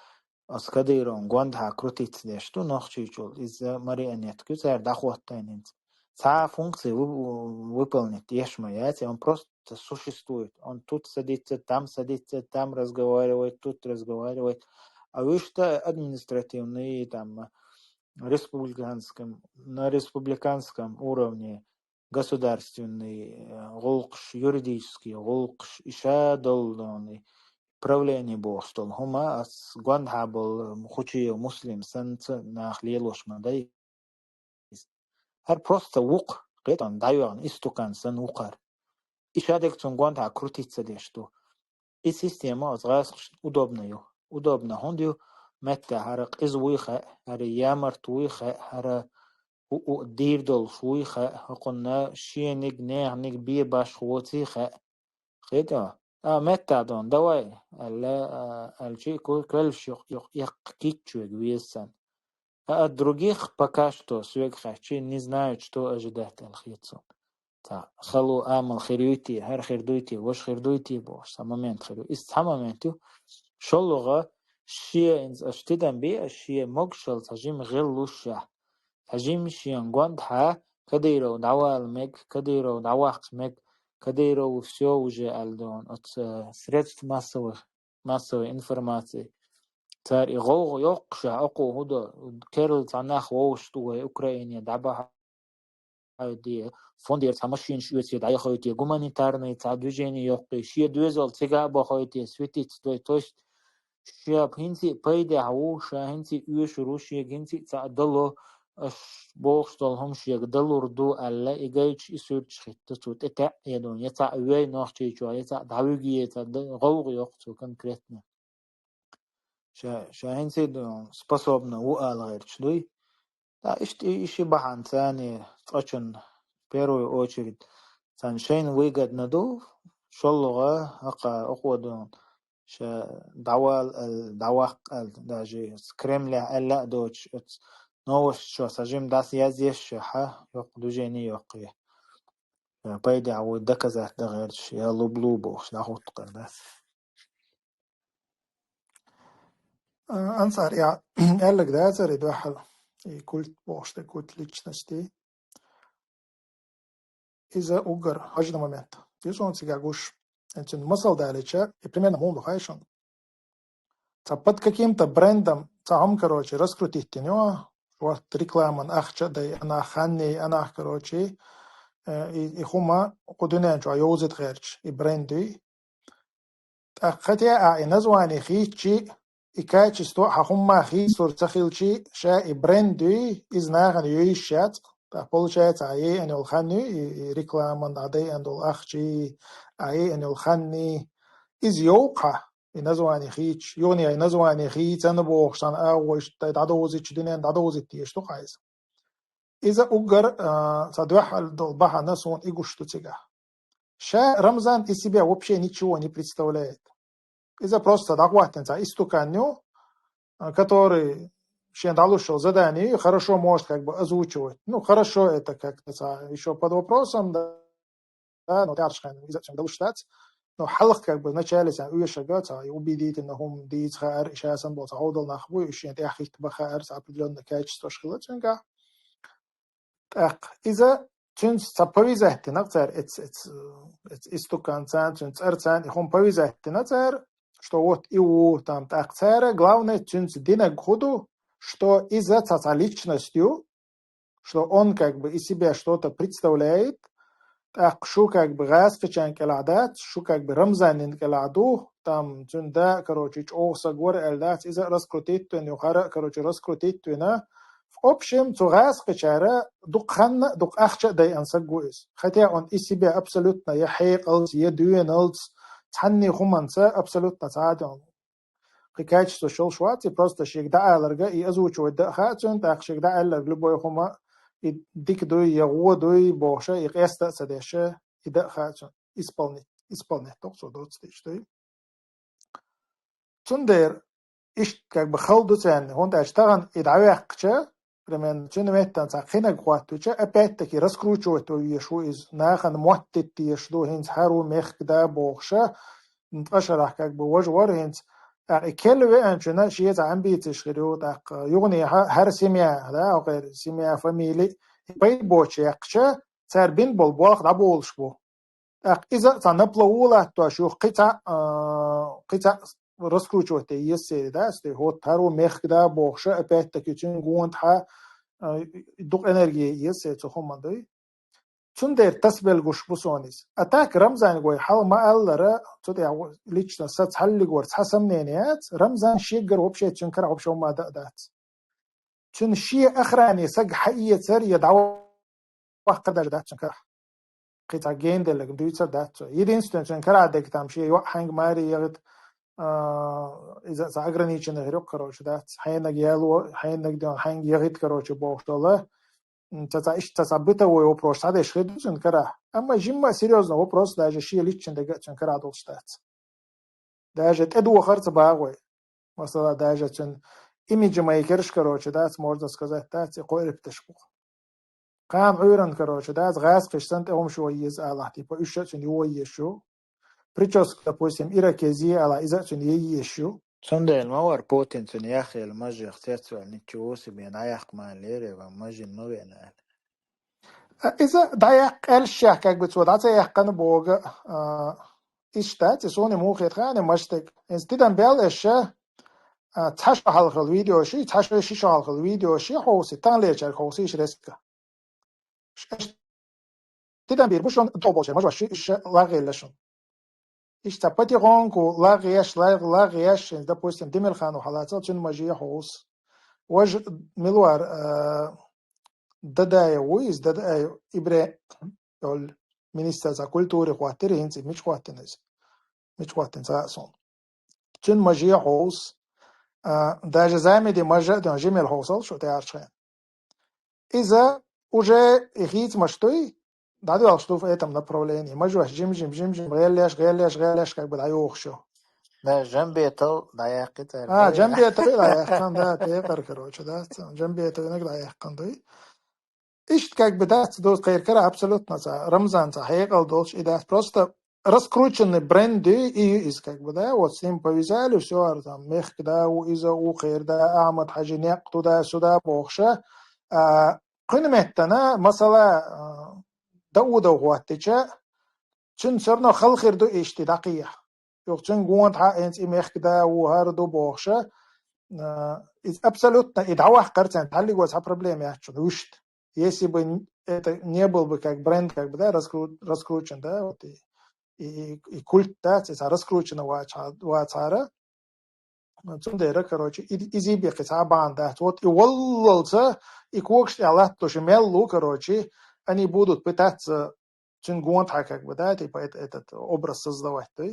оцу Кадыровн гондахьа крутиться деш ду Нохчийчул, иза марионетка ю, цара дӀахӀоттийна хӀинца. Цхьа а функция вы-, выполнить еш ма яц, он просто существует. Он тут садится, там садится, там разговаривает, тут разговаривает. А вуьшта административный, там, республиканском, на республиканском уровне государственный, э, гӀуллакхаш, юридический гӀуллакхаш, и ша долу, и правление бохуш долу хӀума, ас гондахьа болу Хучиев Муслим санна ца нах лелош ма дай. ХӀара просто вукх, кхетон, дӀайоьгӀна, истукан санна вукхара. И ша дерг цунна гондахьа крутиться деш ду. И система оцу гӀазкхашна удобно ю. Удобно хӀунда ю? Метта хӀара къиза вуй хаьа, хӀара ямарт вуй хаьа, хӀара хӀуъу дийр долуш вуй хаьа, хӀокхунна шениг, неханиг бен башха воций хаьа. Хета? А, метта дон, давай, аьлла, а, аьлчи, ку-, квелш юкъ-, юкъ-, яккха кийччоьга веза сан. А от других пока что соьга хаьччи, не знаю, что ожидать аьлла хета суна. Цхьа хало амал хир юй те, хӀара хир дуй те, ваша хир дуй те бохуш, цхьа момент хир ю. Иза цхьа момент ю. ШолгӀа, шен, иза аша тидам бе, аша шен могушалла цхьа жима гӀиллушшехь. Цхьа жима шен гондахьа, Кадыров дӀавала мега, Кадыров дӀаваккха мега, Кадыров всё уже аьлла дон, оцу средств массовых массовой информации. Цара и гӀовгӀа йоккхуша, окхо хӀу до, керла цхьа нах вовшашна вай Украине дӀабахьа де, фондера цхьа машинаш оьций дӀаяхойте, гуманитарный цхьа движение йоккхий, шен доьзал цига а бахойте, светиться дой. То есть, шен хӀинца а пайдехь ву, ша хӀинца а оьшур ву, шега хӀинца а цхьа дало, аш бохуш долу хӀума шега далур ду аьлла, и гайчу и суьрташ хӀитта цо тӀе таьӀ а едун, я цхьаъ вей Нохчийчохь, я цхьаъ дӀавуьгу, я цхьаъ д-, гӀовгӀа йоккху цо конкретно. Ша, ша хӀинца а ду, способна ву ала гӀерташ дуй. Ткъа иштта и, и ши бахьана царна цкъачунна, в первую очередь, царна шайна выгодно ду, шолгӀа, хӀокха, окхо ду, ша дӀавала аьлла, дӀаваккха аьлла, даже Кремлехь аьлла а доцуш, оцу новосташо сан жима дас язъеш ша, хьа, йоккха движение йоккхий. Ша пайдехь вуй доказать дан гӀерташ, я лублу бохуш, дӀахӀуттакхар дац. А, Ансар, я, аьлларг дацара и дуьхьал, и культ бохуш дерг, культ личности. Иза уггар важный момент. Ю суна цига гуш. Цун масал далича, и примерно муха шун. Ца под каким-то брендом, ца хӀума, короче, раскрутить диню, вот рекламан ахча дай, анах ханни, анах, короче, э, и, и хӀума кху дуьнен чу йовзит гӀерч, и бренд дуй. ТӀаккха те а и название хийчи, и качество хьа хӀумма хийцур ца хилчи, ша и бренд дуй, из нахана йойш яц. ТӀаккха получается, а е ан йол хан ю, и, и рекламан а дай ан дол ахчи, а е ан йол ханни. Из йовкха, и название хийч, юни ай название хийцан бохш, сан а войш, тай дадовзич дуьнен дадовзит теш ту хайз. Иза уггар, а, ца дуьхьал дол бахана сон и гуш ту цига. Ша Рамзан из себя вообще ничего не представляет. Иза просто дагваттен ца истуканню, а, который шен далушил задание хорошо может как бы озвучивать. Ну, хорошо это как-то ца, ещё под вопросом, да, да, но тяжко, иза чем далуш штат. Но халах как бы вначале ца уешага, ца и убедительно хум диц хаар, и сейчас он был ца одал нахбу, и шен тяхит бахаар, ца определённое качество шхила цунга. ТӀаккха иза цуьнца ца повязать дина цар, эц, эц, эц истукан цан, цуьнца цӀар цан, и хӀума повязать дина цар, что вот и у там тӀаккха цара, главное, цуьнца динаг худу, что иза ца, ца личность ю, что он как бы из себя что-то представляет, тӀаккха шу как бы гӀаскачан кӀелахь дац, шу как бы Рамзанин кӀелахь ду, там цуьнда, короче, чӀогӀа саг вара аьлла дац, иза раскрутить вина, ю хара, короче, раскрутить вина, В общем, цу гӀаскхачара дукха ханна, дукха ахча а дайан саг ву иза. Хотя он из себя абсолютно я хьекъалц, я дуьйналц, цхьанне хуманца абсолютно цхьа а ден. Кхы качество шолш вац, и просто шег дааларга, и озвучивать да а хаьа цуьнан, тӀаккха шег даалларга любой хума, и дика дуй, я гӀо дуй, бохуша, и къеста а ца деша, и да а хаьа цуьнан. Исполнить, исполнять тоху цо доцу деш дуй. Цундела иштта как бы хала ду царна, хӀунда аьлча тахана и дӀаваьккхича, примерно, цуьнан меттан цхьа кхинаг хӀоттича, опять-таки раскручивать веш ву иза, нахана моттитта еш ду, хӀинца хӀара ву мехка да бохуша, ткъа шарахь как бы важа вара хӀинца. ТӀаккха и кел веанчуьна шен цхьа амбицеш хир ю, тӀаккха юхане хӀа-, хӀара семья, да, окхер семья, фамили, и пайда боцуш яьккхича, цара бин болу болх дӀаболуш бу. ТӀаккха иза а цхьа напла ву латтош ю, кхин цхьа, а, кхин цхьа раскручивать е еза сери, да, сте, вот хӀара ву мехка да бохуша, опять-таки цуьнан гонахьа, а, дукха энерги е еза сери цу хӀуманна дуй. Цундела тасабелла гуш бу суна иза. А так Рамзан гой хьал ма-аллара, цу тӀехь лично са цхьаллигора цхьа сомнение яц, Рамзан шегара вообще цуьнан кара вообще хӀумма дан а дац. Цуьнан шен охране саг хьаэцар я дӀаваккха даже дац цуьнан карахь. Кхин цхьа генделлаг дуьйцар дац цо. Единственное, цуьнан карахь дерг там шен йоӀ хьаьнга маре ягӀита, а, иза цхьа ограниченный хир ю, короче, дац. Хьенаг яло, хьенаг ден хьаьнга ягӀита, короче, бохуш дола. М, ца, ца, иштта ца, ца бытовой вопрос схьадеш хир ду цуьнан карахь. Амма жимма серьёзно вопрос даже шен личный дерг а цуьнан карахь долуш дац. Даже тӀедохар ца багӀой. Масала, даже цуьнан имиджмейкерш, короче, дац, можно сказать, дац, и кхоьруьйтуш бу. Кхана Ӏуьйранна, короче, дац, гӀаскхиш санна тӀе хӀума шо еза алахь, типа, уьш а цуьнан йо езаш ю. Прическа, допустим, ирокез е алахь, иза а цуьнан е езаш ю. Цундела ма вара Путин цуьнан яхъелла мажех цецваьлла ничего себе, дӀаяккха ма лерий, ван мажин ма вена аьлла. А, иза дӀаяккха аьллашехь, как бы, цо дӀа ца яьккхина бога, а, иштта дац, и суна муха хета хаьа, маштаг. Иза тидам бел эша, а, цхьа шо хьалхал видео ши, цхьа шо ши шо хьалхал видео ши, хьовси, таханлерчаьрга хьовси иш реска. Ш-, ш-, тидам бийр бу шун, тӀо болча, мажа ши, иш лагъелла шун. Иштта потихоньку лагъеш, лагъ-, лагъеш, допустим, Демирханов хьалацал, цуьнан мажа хьовс. Важа милвар, а, Дадаев ву иза, Дадаев Ибре, йолу министр цхьа культури хӀоттира, хӀинца и мича хӀоттина иза? Мича хӀоттина цхьа а суна. Цуьнан мажа хьовс, а, даже Замиди мажа а ден жимел хьовсал шу тӀаьрчхье. Иза уже и хийцамаш дуй, дӀадоьлхуш ду в этом направлении. Мажош жим-жим, жим-жим, гӀеллеш, гӀеллеш, гӀеллеш, как бы дӀайохуш ю. Да, Жамбетов дӀаяьккхи цара. А, Жамбетов дӀаяьккхина, да, текъар, короче, да, ца, Жамбетовнаг дӀаяьккхина дуй. Иштта как бы дац, доз кхайркара абсолютно ца, Рамзан ца хьекъал долуш и дац. Просто раскрученный бренд и, и ю иза как бы, да, вот с ним повязали, всё, ар там, мехка да, у иза, у кхер да, Ахмад Хьажи некъ туда-сюда бохуша. А, кхуьнан меттана, масала, а, Даудов хӀоттича, цуьнан всё равно хала хир ду иштта дӀакхехьа. Юха цуьнан гонахьа хӀинца и мехкда ву, хӀара ду бохуша, а, иза абсолютно и дӀаваккхар царна, хьаллиго цхьа проблема яц шуна, вуьшта. Если бы н-, это не был бы как бренд, как бы, да, раскру-, раскручен, да, вот и, и, и, и культ, да, цхьа раскручено вац-, вацара, цундела, короче, и, и зибекхи цхьа а бахьана дац. Вот и валлалца, и когаш тӀехь латтош мел лу, короче, они будут пытаться цуьнан гонахьа, как бы, да, типа, это, этот образ создавать, да?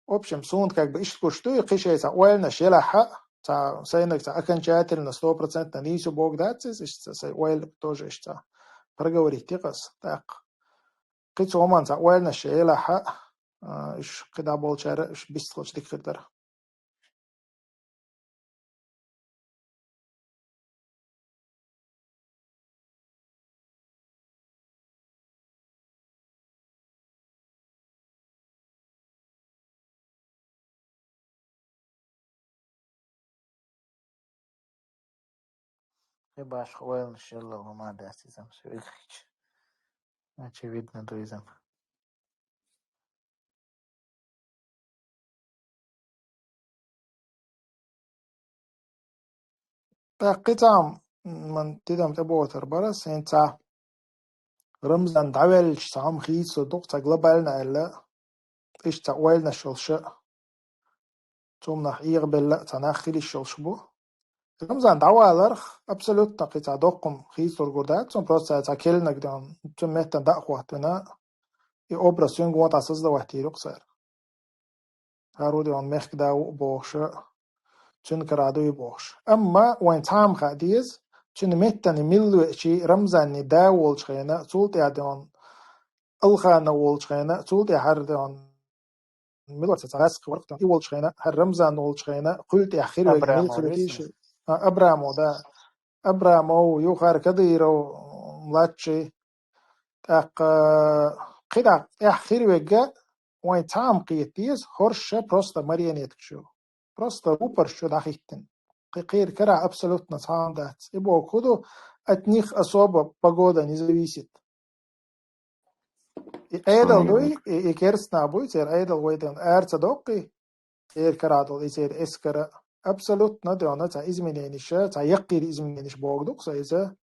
В общем, суна как бы иштта гуш ду, и кхин шайн цхьа ойланаш елахь а, цхьа сайнаг цхьа окончательно, стопроцентно нийса бохург дац иза, иштта сайн ойла тоже иштта цхьа проговорить йи ас. ТӀаккха кхин цу хӀуманна цхьа ойланаш елахь а, а, уьш кхидӀа болчара уьш бистхилча дика хир дара. Кхин башха ойланаш елла хӀума дац иза-м, со вигахь. Очевидно ду иза-м. ТӀаккха кхин цхьа, м, тидам тӀебогӀур бара, сайн цхьа Рамзан дӀаваьлча цхьа хӀума хийцалур ду-кх, цхьа глобально аьлла, иштта цхьа ойланаш йолуш а, цу хӀуманах эгӀабелла а цхьа нах хила йиш йолуш бу. Рамзан дӀаваларх абсолютно кхин цхьа доккха хӀума хийцалур гур дац, цунна просто цхьа келлинарг дан, цуьнан меттана дӀа а хӀоттавина, и образ цуьнга вон тӀехь создавать йийр ю-кх цара. ХӀара ву де ван мехкда ву а бохуш, цуьнан кара дуй бохуш. Амма вайн цхьа хӀума хаа деза, цуьнан меттана милла веачий, Рамзанний да волчу хенахь, цул тӀаьхьа де ван Алханов волчу хенахь, цул тӀаьхьа хӀара де ван милла вац цхьа гӀаскхи варх де ван, и волчу хенахь, хӀара Рамзан волчу хенахь, кхуьлла тӀаьхьа хир вега милла хир вега тийша. А, Абрамов, да. Абрамов, юхара Кадыров, младший. ТӀаккха кхидӀа тӀаьхьа хир вега, вайн цхьа хӀума кхета деза, хӀорш ша просто марионеткаш ю. Просто рупорш ю дӀахӀиттина. Кхи-, кхеран кара абсолютно цхьа хӀума дац. И боху хӀун ду, от них особо погода не зависит. И Ӏедал дуй, и, и керстанах буй, церан Ӏедал вай де ван ара ца доккхий, церан кара долу, и церан эскара абсолютно де ван цхьа изменениш, цхьа яккхийра изменениш боху ду-кх сан иза.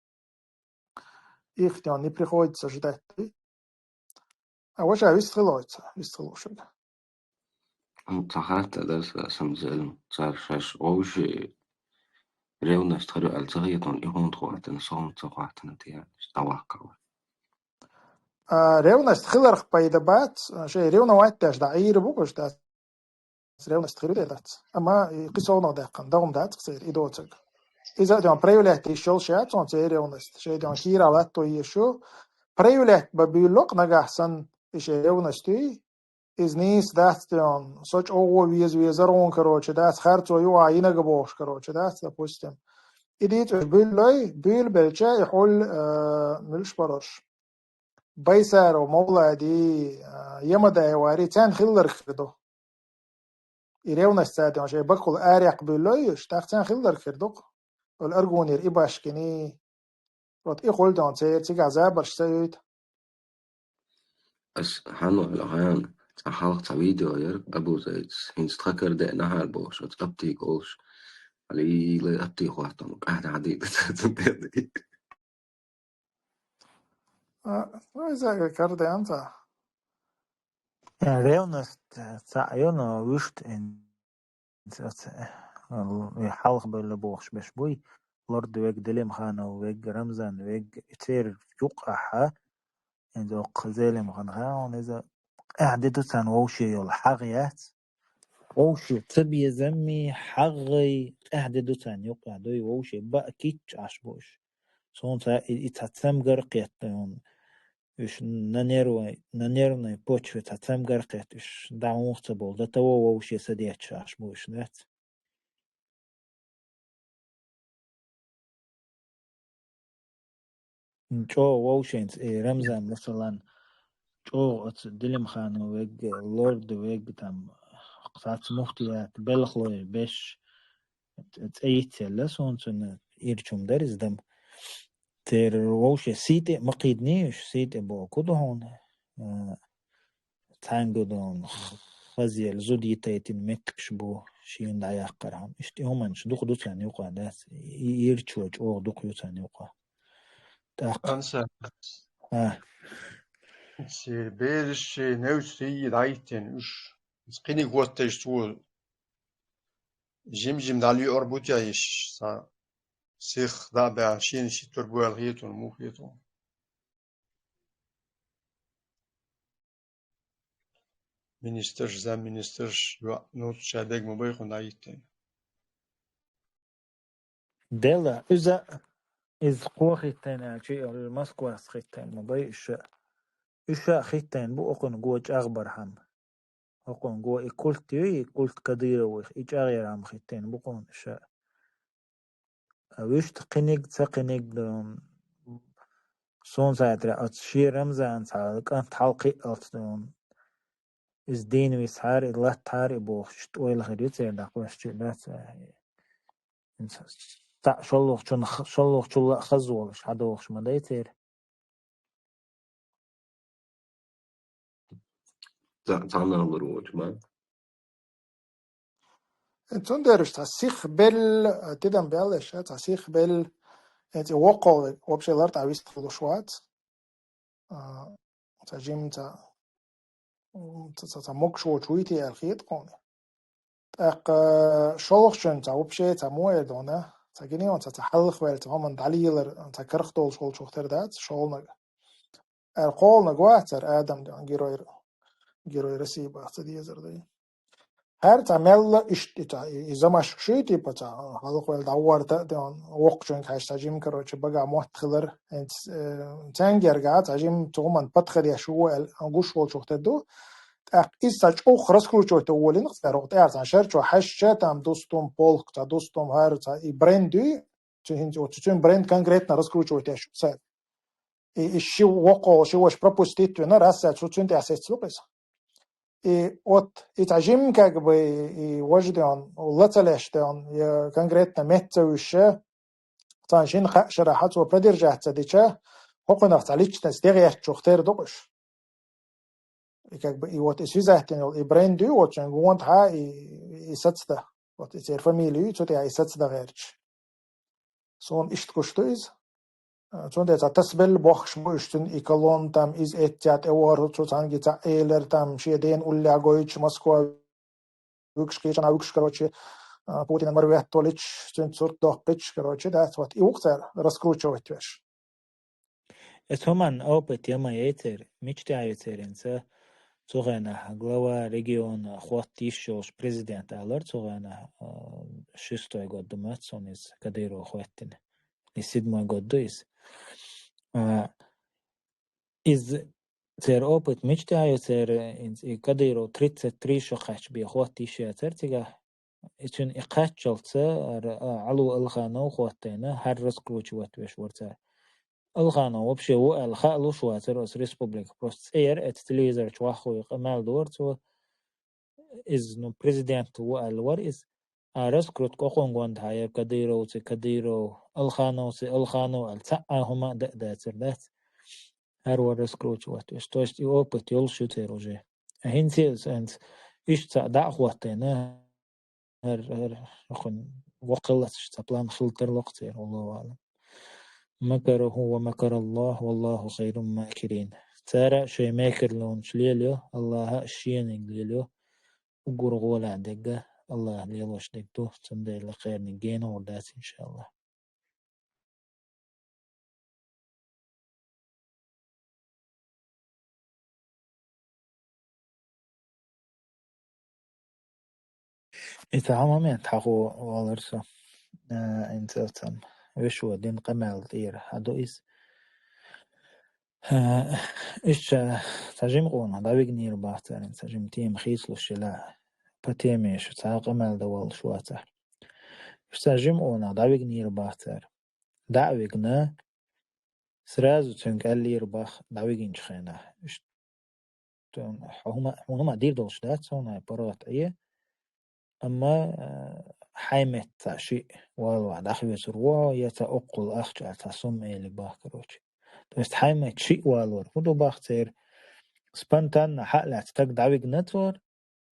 Их де ван не приходится ждать. А ваша вистхила вайца, вистхила вушарга. Амма ца хатта дара сан, сан зелам, цара шаьш вовши ревность хир ю аьлла ца хетон, и хӀунда хӀоттина, со хӀунда ца хӀоттина, тӀе дӀаваккхал. А, ревность хиларх пайда бац, шайн ревновать деш дӀа Ӏийр бу гуш дац. Ревность хир ю де дац. Амма и кхин совнах даьккхина, дагӀма дац-кх церан и доцург. Иза а де ван проявлять йиш йолуш яц цунна церан ревность. Шайн де ван кийра латто еш ю. Проявлять бан буьйлу-кх нагахь санна, и шайн ревность юй, иза нийса дац де ван, со чӀогӀа веза везара хьуна, короче, дац, харцо ю а йинарг бохуш, короче, дац, допустим. И дийца уьш буьйлалой, буьйлабелча, и хьул, а, муьлш барарш. Байсаров Мовлади, а, Ямадаев вари, царна хилларг хир ду. И ревность цара де ван шайн баккхула арекх буьйлалой уьш, тӀаккха царна хилларг хир ду-кх. Ола Аргунера и башкиний. Вот и хуьлу де ван церан цигахь забарш ца юйта. Ас хьан ваьлла хьан, цхьа хьалха цхьа видео яра, Абу Зайдас, хӀинца тхан кара деана хьара бохуш, оцу аптека олуш. Хьалийла аптека хӀоттам, къаьхьа дӀадийта ца ца дийта. А, ну, иза кара деана цхьа. Э, ревность, э, цхьаъ ю, но вуьшта ин-, ц-, ц-, э, и хьалха белла бохуш беш буй. Лорд вег, Делимханов вег, Рамзан вег, и церан юкъахьа, иза оккха Зелимхан хаьа, иза къаьхьа де ду царна вовше йолу хьагӀ яц. Вовше ца безамми, хьагӀгӀай къаьхьа де ду царна юкъахь дуй, вовше баа кийча Ӏаш бу уьш. Суна ца и, и цхьа цамгар а кхетта, уьш на нервной, на нервной почве цхьа цамгар а кхетта, уьш дӀа хӀунах ца болу, до того вовше са детташ Ӏаш бу уьш, дац? ЧӀогӀа вовшенца, и Рамзан, масалан, чӀогӀа оцу Делимханов вег, Лорд вег, там, цхьацца муфтият, белхалой беш, цӀе йицъелла суна цуьнан ирчум дара иза дам. Тера вовше сийте а ма кхийдиний уьш, сийте а боху ду хьуна. А, цхьаьнгга ду хьуна хазъелла зуда йитайтина меттигаш бу, шена дӀаяккхар хьуна. Иштта и хӀуманаш дукха ду царна юкъа, дац? И ирчо чӀогӀа дукха ю царна юкъа. ТӀаккха. Анса. А. Церан бераш шен невцаш тӀе дӀахӀиттина уьш. Кхиниг хӀоттайш цо жим-жим дӀалуьйр бу те йиш, цхьа сих дӀа а баьхна, шена ши тур буьйла хетун, муха хетун. Министрш, замминистрш, йоӀ, ну, ша дегма бай хьуна дӀахӀиттина. Делла, иза, иза кхо хӀиттийна аьлча, и Москвас хӀиттийна ма бай, уьш а, уьш а хӀиттийна бу окхуьнга го чӀагӀбархьама. ХӀокхуьнга го и культ ю, и культ Кадыровых, и чӀагӀъярхьама хӀиттийна бу кхунна уьш а. А вуьшта кхиниг, ца кхиниг, м, суна сайтра оцу шен Рамзан цхьа кӀант хьалкхиалц, м, иза дийна висхьара, и латтахьара, и бохуш, иштта ойла хир ю церан дӀакхоьссуш чу дац, а, цхьа шоллухчун-, шоллухчул а хаза волуш, хьадогӀуш ма дай церан. Ца-, цхьанна лур воцу ма. Цундела уьш цхьа сих белла, тидам белла, ша цхьа сих белла, э, цӀе воккхал вообще лартӀа вистхуьлуш вац. А, цхьа жим, цхьа, м, цхьа, цхьа, цхьа могуш воцуш вуй те аьлла хета кхуна. ТӀаккха шолгӀачун цхьа вообще цхьа мо эр дона, цхьа гинеон цхьа, цхьа хьалхаваьлла, цхьа хӀуманна дӀалелар, цхьа карх долуш волчух тера дац, шолгӀаниг. Эр кхолнаг вацар Адам, герой, герой России баха ца дезар дай. ХӀара цхьа мелла иштта и цхьа, и, и замашка шуй, типа, цхьа хьалхаваьлла дӀаварта а, де, воккхачуьнга хьаьжча цхьа жим, короче, бага мотт хилар, хӀинца, э, цаьнгерга цхьа жим цу хӀуманна патхадеш ву аьлла, гуш волчух тера ду. ТӀаккха иза цхьа чӀогӀа раскручивать волийна цара, хӀокху тӀаьхьа цхьа шарчо хьаьжча, там, дустум полк, цхьа дустум хӀара, цхьа и бренд дуй, цу хӀинца, вот, цуьнан бренд конкретно раскручивать еш ю цара. И, и ши воккхо, ши ваша пропустить вина, Россия цу цуьнан тӀехь сецлу иза. И вот, и цхьа жим как бы, и, и важа деон, лацалеш деон, я конкретно меца вуьша, цхьана шина кхаа шарахьа цо продержаться дича, хӀокхунах цхьа личность дегӀертачух тера ду-кх уьш. И как бы, и вот, и связать йина йолу, и бренд ю, вот, шайн гонахьа, и, и сацда. Вот, и церан фамилия ю, цу тӀехь и сацда гӀерташ. Суна иштта гуш ду иза. Цундела цхьа тасабелла бохкуш бу уьш цуьнан и колонна там, иза эццехь тӀе вахар, цу цхьаьнгге цхьа элира там, шен дена уллехь гойтуш Москва вуьгуш, кхечанхьа вуьгуш, короче, а, Путинан мара веттолуьйтуш, цуьнца сурт доккхуьйтуш, короче, дац, вот, и ву-кх цара раскручивать веш. Эс хӀуманна опыт яма яйцер, мича тӀехь яйцеринца, цу хенахь глава региона хотта йиш йолуш президент алар, цу хенахь, а, шестой год ду моьтту суна иза Кадыров хӀоьттина. И седьмой год ду иза. А, иза церан опыт мича тӀехь яйцер, и Кадыров тридцать три шо кхаьчча бен хотта йиш яцара цигахь. И цуьнан и кхаччалца ара, а, Ӏалу Алханов хӀоттийна, хӀара раскручивать веш вара цара. Алханов вообще ву аьлла хаалуш вацара оцу республика. Просто цӀе яра, эцу телевизор чу ваххуй къамел дора цо. Иза, ну, президент ву аьлла вара иза. А раскрутка окхунгондахьа яра Кадыровцы, Кадыров, Алхановцы, Алханов аьлла цхьа а хӀума а дан а дацара, дац? ХӀара вара раскручивать веш. То есть и опыт йолуш ю церан уже. А хӀинца а, иштта цхьаъ дӀа а хӀоттийна, ХӀара, хӀара, хӀокхуьнан воккхаллацаш цхьа план хила тарло-кх церан, валлахӀу аӀлам. مكروا ومكر الله والله خير الماكرين. Цара а шайн мекарлонаш лелайо, АллахӀа а шениг лелайо. Уггар гӀоле дерг а АллахӀа лелош дерг ду, цундела кхерниг гена гӀур дац, иншааллахӀ. И цхьа момент хьахо валар со. Э, инцарцам. Вешо дин къамел тӀера хьадо иза. Э, иштта цхьа жима къонах дӀавигнера бахцарин, цхьа жима тема хийцалуш ила, по теме шу цхьа къамел дан валлуш вацахь. Цхьа жима къонах дӀавигнера бахцара. ДӀа а вигна, сразу цуьнга аьллера бах дӀавигинчу хенахь. Иштта хьо хӀума, хьуна хӀума дийр долуш дац, хьуна паргӀат Ӏе. Амма, а, хьаймет цхьа шиъ валавахь дӀахоьцур ву хьо, я цхьа оккхул ахча аьлла цхьа сумма эли бахкарочи. То есть хьаймет шиъ валор хӀун ду бах церан? Спонтанно хьа а лаьцна стаг дӀавигна цор,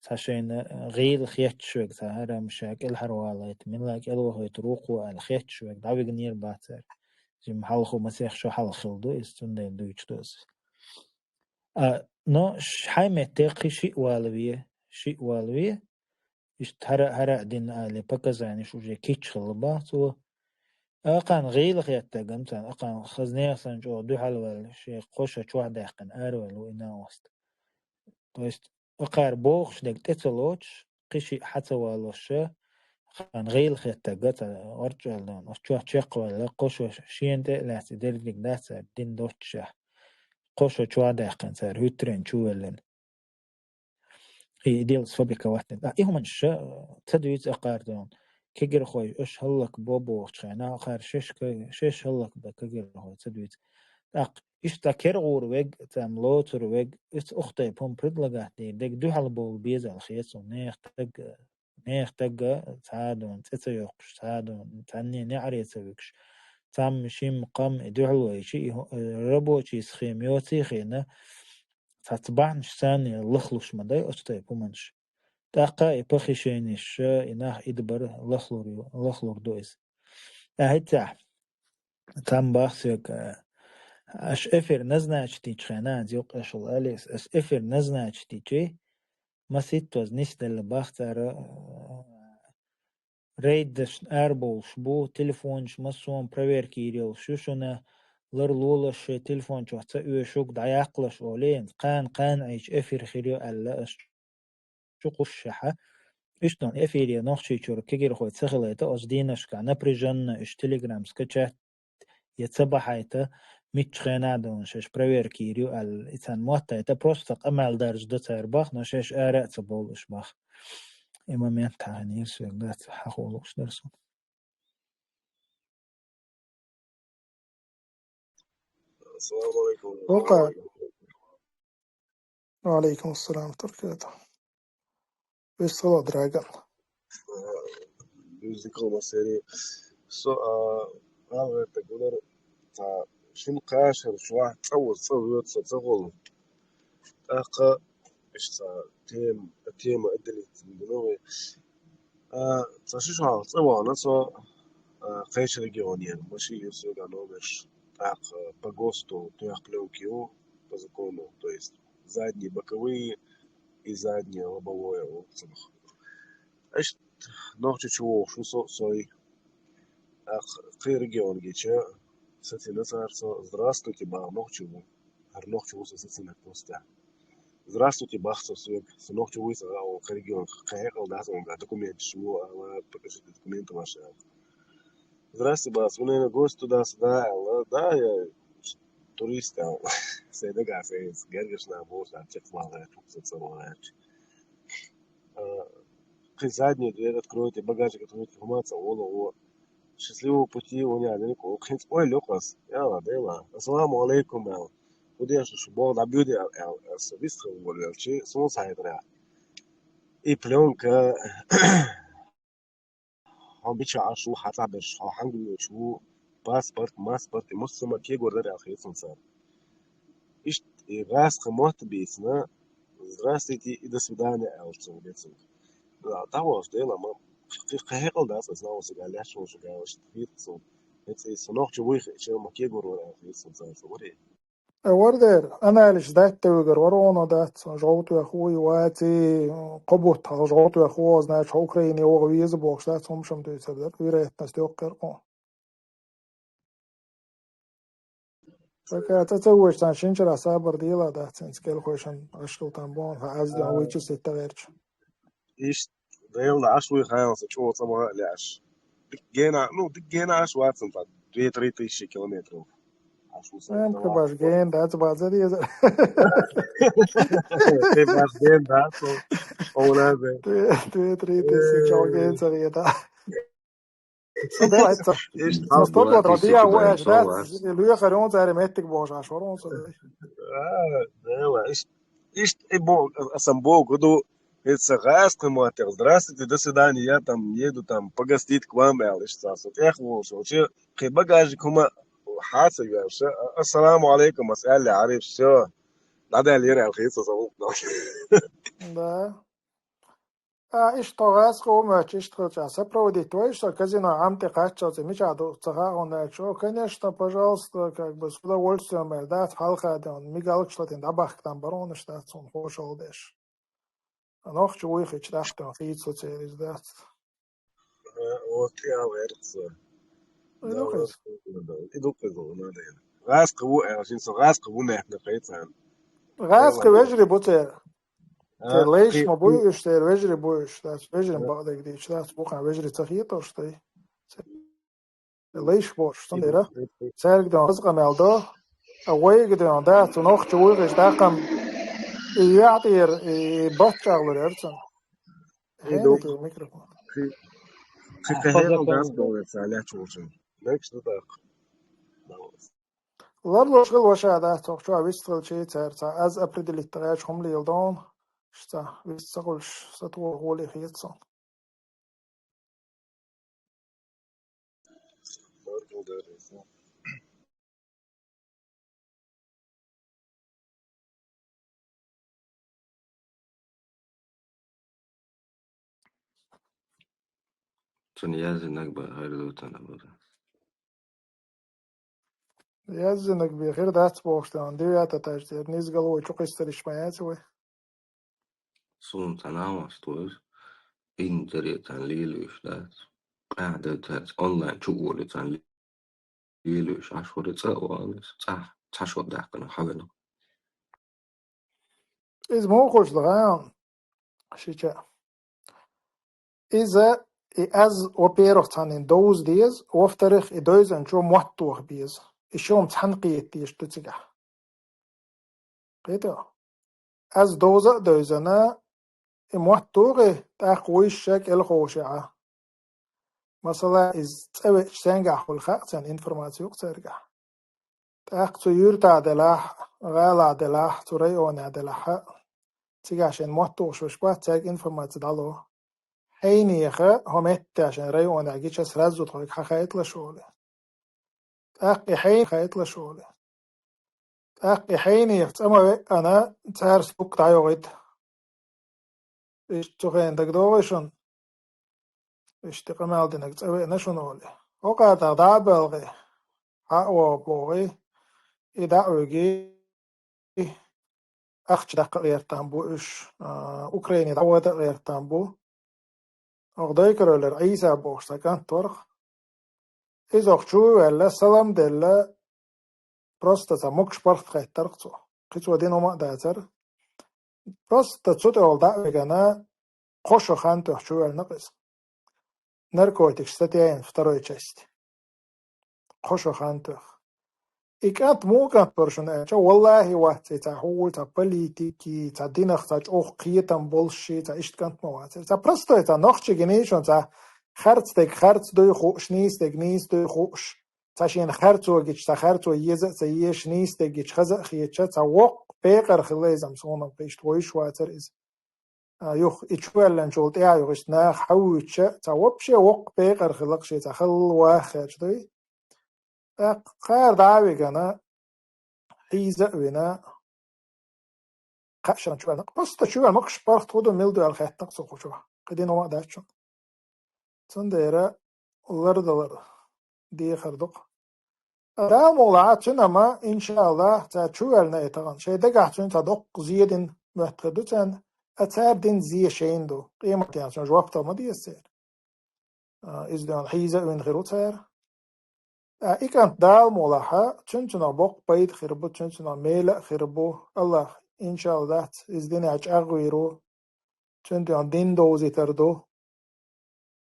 цхьа шайна гӀийла хеташ вег, цхьа хӀара ша кӀелхьарвалайта, милла кӀелвахайта руху аьлла хеташ вег дӀавигнера бах цара. Жим хьалхо масех шо хьалха хила ду, иза цундела дуьйцуш ду аса. А, но ш-, хьаймет тӀе кхин шиъ валаве, шиъ валаве, иштта хӀара, хӀара а дин али показаниш уже кийча хилла бах цо. Акхарна гӀийла хеттарган царна, акхарна хаза нехан санна чӀогӀа дуьхьал ваьлла, шен кхо шо чохь даьккхина араваьлла ву и накъост. То есть, акхар бохуш дерг тӀе ца лоцуш, кхин шиъ хьа ца валош, акхарна гӀийла хеттарга ца орчӀалдан, оцу чохь чекхваьлла, кхо шо шена тӀе а лаьцна, и дерриг дац цара дин доццушехь. Кхо шо чохь даьккхина цара, хӀуьттаренна чу веллина. И дело сфабриковать. А, и хӀуманаш ца дуьйцу акхар дон. Кегирхой, уьш хӀаллак бо бохучу хенахь, акхар шеш ка-, шеш хӀаллак бан кегирхой ца дуьйцу. ТӀаккха иштта кергӀур вег, царна лоцур вег, иза ухтайпа хӀума предлагать дийр, дерг дуьхьал бовла безал хецо, нехан таг, нехан тагга цхьа а дон, цӀе ца йоккхуш, цхьа а дон, цхьанне неӀаре ца вуьгуш, цхьамма, шимма, кхамма и дуьхьал вайчи, и хӀу-, э, рабочий схема йоций хена, цхьацца бахьанаш санна лахлуш ма дай оцу тайпа хӀуманаш. ТӀаккха и похищенеш, и нах идбар лахлур ю-, лахлур ду иза. ТӀаккха хӀетахь, цхьамма бах соьга, аш эфир назначить йичу хенахь, юкъа аш вала алис, аш эфир назначить йичи, маситтаза нисделла бах цара, рейдашна арабовлуш бу, телефонаш массо а проверка йийр йолуш ю шуна, ларлолаш шайн телефон чохь ца оьшург дӀаяккхалаш олий, кхана-кхана Ӏийча эфир хир ю аьлла, аш чу кхушшехьа. Иштта эфире Нохчийчуьра кегирхой ца хилайта, оцу дийнашкахь напряженно уьш Telegram скачать я ца бахьайта, миччу хенахь а дона шаьш проверка йийр ю аьлла, и царна моттайта, просто къамел даржа до цара бах, но шаьш ара а ца бовлуш бах. И момент хьахинера соьга, дац, хьахула лууш дара суна. Ассаламу алейкум. Ока. Ва алейкум ассалам, Туркета. Весь цело, Драгон. Мюзикл масери. Со, а, алгӀерта гулар, та, шин кашар, шуа, цӀа вуз, цӀа вуьр, со, цӀа гул. ТӀаккха иштта тема, тема отделить дина вай. А, ца ши шо хьалха цӀа вахана со, а, кхечу регионера, машин ю соьга номерш. ТӀаккха по ГОСТу тоьхна плёнка ю, по закону, то есть задние боковые и заднее лобовое, вот, цунах. Иштта Нохчийчу вогӀуш ву со, сой. ТӀаккха кхин регион гича, сацийна цара со, здравствуйте, бах, нохчи ву. ХӀара нохчи ву со сацийна постехь. Здравствуйте, бах со соьга. Со нохчи вуй ца гӀа, кхин регион, кхин хьекъал дац, он документаш ву, ала, покажите документы ваши, ала. Здрасте, бах, вы, наверное, гость туда-сюда, ала. Да, я турист, ала. Сайн дагахь, сайн гергашна бохуш, ала, чекх валгӀаьрчу, ца валгӀаьрчу. А, кхин заднюю дверь откройте, багажник откройте, хӀума ца олу, о. Счастливого пути, у меня далеко. Кхин цкъа ойла йоккху ас. Яла, дела. Ассаламу алейкум, аьлла. ХӀун деш шу боху, дӀабуьйде, аьлла, аьлла, аса вистхила волавелчи, суна схьахетарехь. И плёнка, хьо бича Ӏаш ву, хьан цхьа берш, хьо хьан гуьллуш ву, паспорт, маспорт, и массо а ма кегор дара аьлла хета суна цара. Иштта и гӀаскхи мотт а бийцина, здравствуйте и до свидания аьлла цунга бецунга. ДӀавахаш дела ма, кхин кхин хьекъал дац аса, наха цига лаьтташ волчу галаш хета суна. ХӀинца и со нохчи вуй хиъча, ма кегор вара аьлла хета суна цара со вари. Э, вара дера, анализ даьтта вигар вара оно дац, жовтвех вуй, ваций, кхо бутт хьалха жовтвех ву, значит, хьо Украине ваха веза бохуш дац, хӀума шуна дуьйцар дара, вероятность йоккхура кху. Пока ца ца вуьйш цхьана шинчара сабар дела дац, хӀинца кӀелхойшан ашкал там боху, хьан аз ден вуьйчу сетта гӀерчу. Иштта, Делла Ӏаш вуй хьалха, сан чӀогӀа цӀа ма хаьа лаьаш. Дика гена, ну, дика гена Ӏаш вацам, так, две-три тысячи километров. Ӏаш ву сан Ам цӀа кабаш вац. Ген дац базар еза. Кабаш ген дац, о, о, у нас, э. Две-три тысячи чего ген цариета. Иштта хьалха стопла дӀадия ву аьлча дац, лоьхар юн цари меттиг бохуш Ӏаш вара хӀун со. А, Делла, иштта, иштта и бо-, асан богу ду, Иштта гӀазкхи моттигӀа: «Здравствуйте, до свидания, я там еду там погостить к вам», аьлла, иштта со тӀехволуш волчу, кхин багажник хӀума хьа а ца йоьллуш, «Ассаламу алейкум», ас аьлла, Ӏариф, всё, дӀадаьлла яра аьлла хета со гӀуллакх. Да. А, иштта тхо гӀазкхи ву моьттуш, иштта хилча, сопроводить вайша со казино Ӏам тӀе кхаччалц, мичахь ду ца хаьа хьуна аьлча, о, конечно, пожалуйста, как бы, с удовольствием, аьлла, дац хьалха де хьуна, мигалкаш латийна дӀабахка там баронаш дац хьуна хӀошалла деш. А нохча вуй хилча, тӀаккха хийца церан иза дац. Э, вот и ал эрца. И ду-кх иза. И ду-кх иза, надо. ГӀазкхи ву аьлла, шен со гӀазкхи ву моьттина кхайцарна. ГӀазкхи вежарий бу церан. А, церан лайш кхи-, ма буй уьш, церан вежарий буй уьш. Дац вежарий, а, бакъдерг дийцича, дац бу-кх вежарий ца хеташ тӀе. Лайш бохуш, цундела цаьрга дон хаза къамел до, а вайга дон дац, цу нохча вуй хилча, тӀаккха и юьхь тӀера, и бат чӀагӀлур яра цунна. И ду-кх. Хьенега микрофон. Кхин, кхин хьехал дац боху вай цхьа лаьтташ волчун. Мегаш ду тӀаккха? Ларлуш хила ваша дац, хӀокху чохь вист хилчий цара цхьа аз определить гӀерташ хӀума леладо, иштта вист ца хуьлуш, сатохархо валий хета суна. Цунна яздинарг бен хир ду цунна бара. Яздинарг бен хир дац бохуш, тӀе ван девятый этаж тӀера низгал вай чу кхиссариш ма яц вай. Суна цхьа нах вац тхоьга, инзаре царна лелавеш дац. Къаьхьа дан цаьрца онлайн чу олу царна лелавеш Ӏаш вара, цӀа а вахана, цӀахь цхьа шо даьккхина хьавена. Иза муха хуьлуш ду хаьий хьуна? Шича. Иза, и аз, во-первых, цхьанна довза деза, во-вторых, и девзанчо мотт тоха беза. И шуна цхьаьна кхета дезаш ду цигахь. Кхетий? Аз довза а девзина, и мотт тухий, тӀаккха вуьйш ша кӀелховший Ӏа. Масала, иза цӀа веача, цаьнгахь хуьлу хаьа царна, информаци ю-кх цаьргахь. ТӀаккха цу юьртахь делахь, гӀалахь делахь, цу районехь делахь а, цигахь шен мотт тухуш веш бац, цаьрга информаци дӀало. Хьенеха хӀо меттехь шен районехь гича сразу тхоьга хьахайталаш олий. ТӀаккха и хьенех хайталаш олий. ТӀаккха и хьенех цӀа ма веана, цара стук дӀайохуьйту. Иштта цу хенахь дагадогӀий шуна? Иштта къамел динарг цӀа веана шуна олий. ХӀокху хенахь дӀа а боьлхий, хьа а вогӀу бохий, и дӀа а вуьгий, ахча даккха а гӀертам бу уьш, а, Украине дӀавада а гӀертам бу. Оха дайкароллера Ӏийса бохуш цхьа кӀант вара-кх. Иза оха чу а ваьлла, салам а делла, просто цхьа могуш бархӀ хаьттара-кх цо. Кхин цо дина хӀума а дацара. Просто цу тӀехула дӀа а вигана, кхо шо хан тоьхна чу ваьлла-кх иза. Наркотикаш статьяйна второй часть. Кхо шо хан тоьхна. И кӀант муха кӀант бара шуна аьлча, валлахӀи, вац и цхьа хӀугӀуй, цхьа политики, цхьа динах цхьа чӀогӀа кхетам болуш, цхьа иштта кӀант ма вацара. Цхьа простой, цхьа нохчий гиний шуна, цхьа харц дерг харц дуй хууш, нийса дерг нийса дуй хууш, цхьа шена харцо гича, цхьа харцо еза а ца езаш, нийса дерг гича хаза а хеташ, цхьа воккха пекъар хилла иза-м суна-м кхин иштта вуьйш вацара иза. А, юха и чу ваьллинчул тӀаьхьа юха иштта наха хьан вуьйча, цхьа вообще воккха пекъар хилла-кх шен, цхьа халла ваха хеташ дуй. ТӀаккха кхара дӀа а вигана, хьийза а вина, кхаа шарна чу ваьлла-кх. Просто чу ваьлла, могуш бархӀ тхо ду, мила ду аьлла хаьттина-кх цо кху чу. Кхин дина хӀума а дац шуна. Цундела лардалар дехар ду-кх. Дала мукъалахь, цуьнан-м, иншааллахӀ, цара чу ваьлла и тахана. Шайн дагахь цуьнан цхьа доккха зе дина моьтту хир ду царна, а цара дина зе шайна ду. Къематдийнахь цуьнан жоп дала ма деза церан. А, иза дуьйна хьийза а вина хир ву цара. А, и кӀант Дала мукъалахь, цуьнан цунах боккха пайда хир бу, цуьнан цунах мела а хир бу. АллахӀ, иншааллахӀ, дац, иза динехь чӀагӀвийр ву. Цуьнан дуьхьа дин довзийтар ду.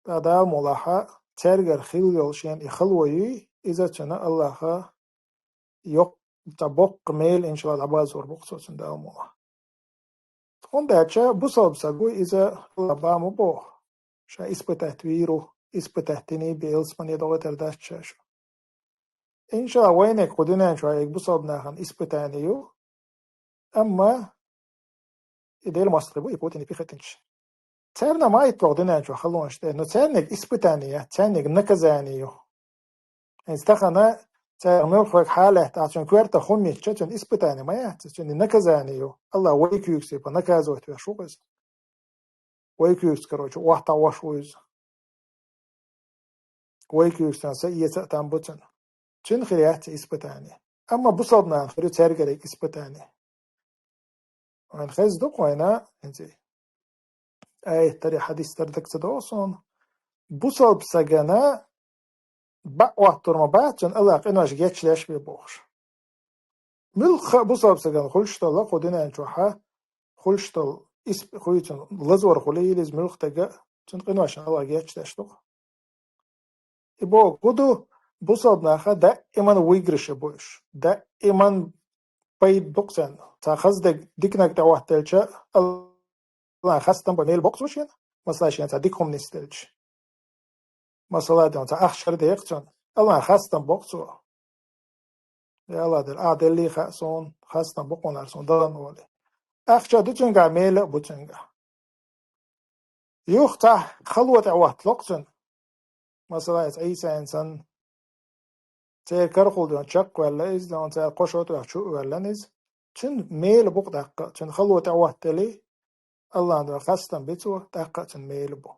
Ткъа Дала мукъалахь, цаьргара хилла йолу шена и хало юй, иза цуьнан АллахӀа йоккха, цхьа боккха мела, иншааллахӀ, дӀабазор бу-кх цо цуьнан, Дала мукъалахь. ХӀунда аьлча бусалба саг ву иза, АллахӀа бан ма боху, ша испытать вийр ву, испытать дина бен ялсамане дохуьйтур дац ша шу. ИншааллахӀ, вайниг кху дуьнен чохь ерг бусалба нахана испытание ю, амма и Делан мостагӀий бу, и Путин, и Пехотинцаш. Царна ма йитталуш дуьнен чу халонаш тӀе, но царниг испытание яц, царниг наказание ю. ХӀинца тахана царна муьлххачу хьалатта цуьнан коьртах хӀума йитча, цуьнан испытание ма яц, цуьнан наказание ю. Аллах вай куьйгаш тӀе наказывать веш ву иза. Вай куьйгаш, короче, охьатаӀош ву иза. Вай куьйгашца эца а там бу цуьнан. Цуьнан хир яц испытание. Амма бусалба нахана хир ю цаьргара испытание. Вайн хеза ду-кх вайна, хӀинца аят тара, хьадис тара дага ца догӀу суна. Бусалба сагана баӀ оттур ма бац цуьнан Аллах къинош гечдеш бен бохуш. Муьлхха а бусалба сагана хуьлуш долу кху дуьнен чохь, хуьлуш долу исп-, хуьйцун лазор хуьлийла иза муьлхха дага, цуьнан къиношна Аллах гечдеш ду-кх. И боху хӀун ду, бусалба наха даиман выигрыше бу уьш. Даиман пайда ду-кх царна. Цхьа хаза дерг диканиг тӀе хӀоттаелча, Аллахьан хастам бан мел боккху цо шена, масала, шена цхьа дика хӀума нисделча. Масала, ден цхьа ахча хир декъа цунна. Аллахьан хастам боккху цо. Я Аллах Дела, ахь деллий хаьа суна, хастам боккхунара суна дан олий. Ахча ду цуьнгахь, мела а бу цуьнгахь. Юха цхьа хало тӀе хӀоттало-кх цуьнан. Масала, иза Ӏийсана санна, церан карахула ден чекхваьлла иза, ден цара кхо шо тӀехь чу а ваьлла иза. Цуьнан мела бу-кх тӀаккха, цуьнан хало тӀе хӀоттаелий, Аллахьан дуьхьа хастам би цо, тӀаккха а цуьнан мела бу.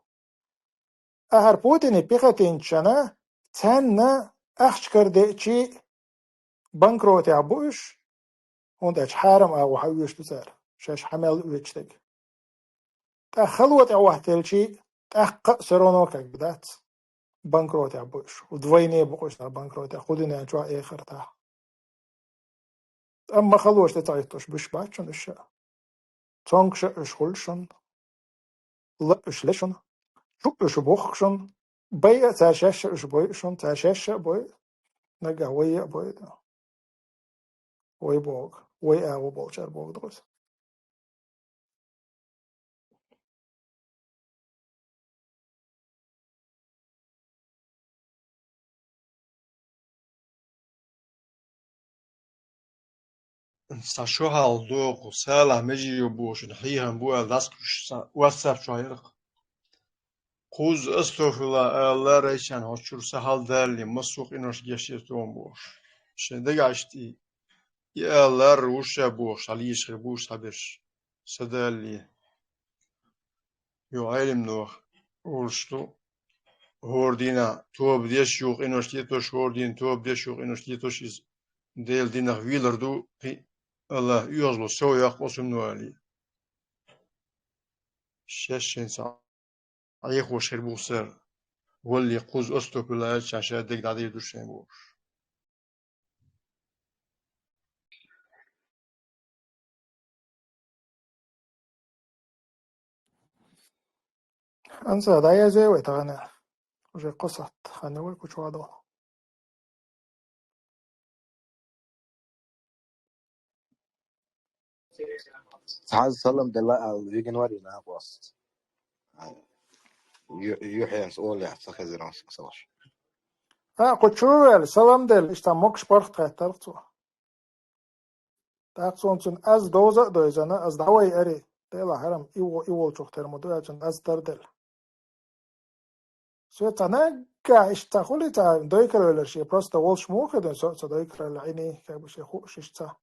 Ахьар Путине пехотинцашна, царна ахча карадеъчий, банкротехь бу уьш, хӀунда аьлча хьарам агӀо хьаоьцуш ду цара, шаьш хьа мел оьцуш дерг. ТӀаккха хало тӀе хӀоттаелчий, тӀаккха а всё равно как бы дац, банкротехь бу уьш. Вдвойне бу-кх уьш нах банкротехь, кху дуьнен чохь а, эхартахь а. Амма халош тӀе ца хӀиттош буьш бац шуна уьш а. Цомгуш а уьш хуьлу шуна, ла а уьш ле шуна, чу а уьш бухку шуна, бай а цара шаьш а уьш бойу шуна, цара шаьш а а бойу, нагахь вай а а бойу. Вай боху, вай агӀо болчара бохург ду иза. Цхьа шо хьалха доху, Салахь меже ю бохуш, хьехам бу аьлла, дӀасакхуьйсуш цхьа WhatsApp чохь яра-кх. Кхузза астагӀфируллахӀ ала лаьара, айса хьо чуьра са хьалдалале, массо а къинош гечдо хьуна бохуш. Шайн дагахь иштта и, и ала лаьара ву ша бохуш, хьалийша хир бу уьш цхьаберш. Са далале. Йо, Ӏелимнах олуш ду, хӀора дийнахь тоба деш, юха къинош дитош, хӀора дийнахь тоба деш, юха къинош дитош иза Делан динах велар ду, кхин а Аллах оьгӀазло сов йоккху оцунна вале. Шаьш шайна ца Ӏехош хир бу цара, валле, кхузза астагӀфируллахӀ аьлча, ша дерг дӀадийр ду шайн бохуш. Анса, дӀаязъе вай тахана. Уже кхо сахьт хан ю вай кху чохь долу. Цхьа салам делла аьлла, вигина вара и накъост. Ю-, юьхьенца олехь ца хезира аса салаш. А, кху чу ваьлла, салам делла, иштта могуш бархӀ тхеттарх цо. ТӀаккха суна цуьнан аз довза а довзана, аз дӀавай ари, Дела хьарам, и во-, и волчух тера ма ду аьлла, цуьнан аз тарделла. Соьца наггахь иштта ца хуьлий, ца дойкаравеллар шен, просто волуш муха хир дуьйна, со а ца дойкаравелла, Ӏийний, как бы шен хууш иштта ца.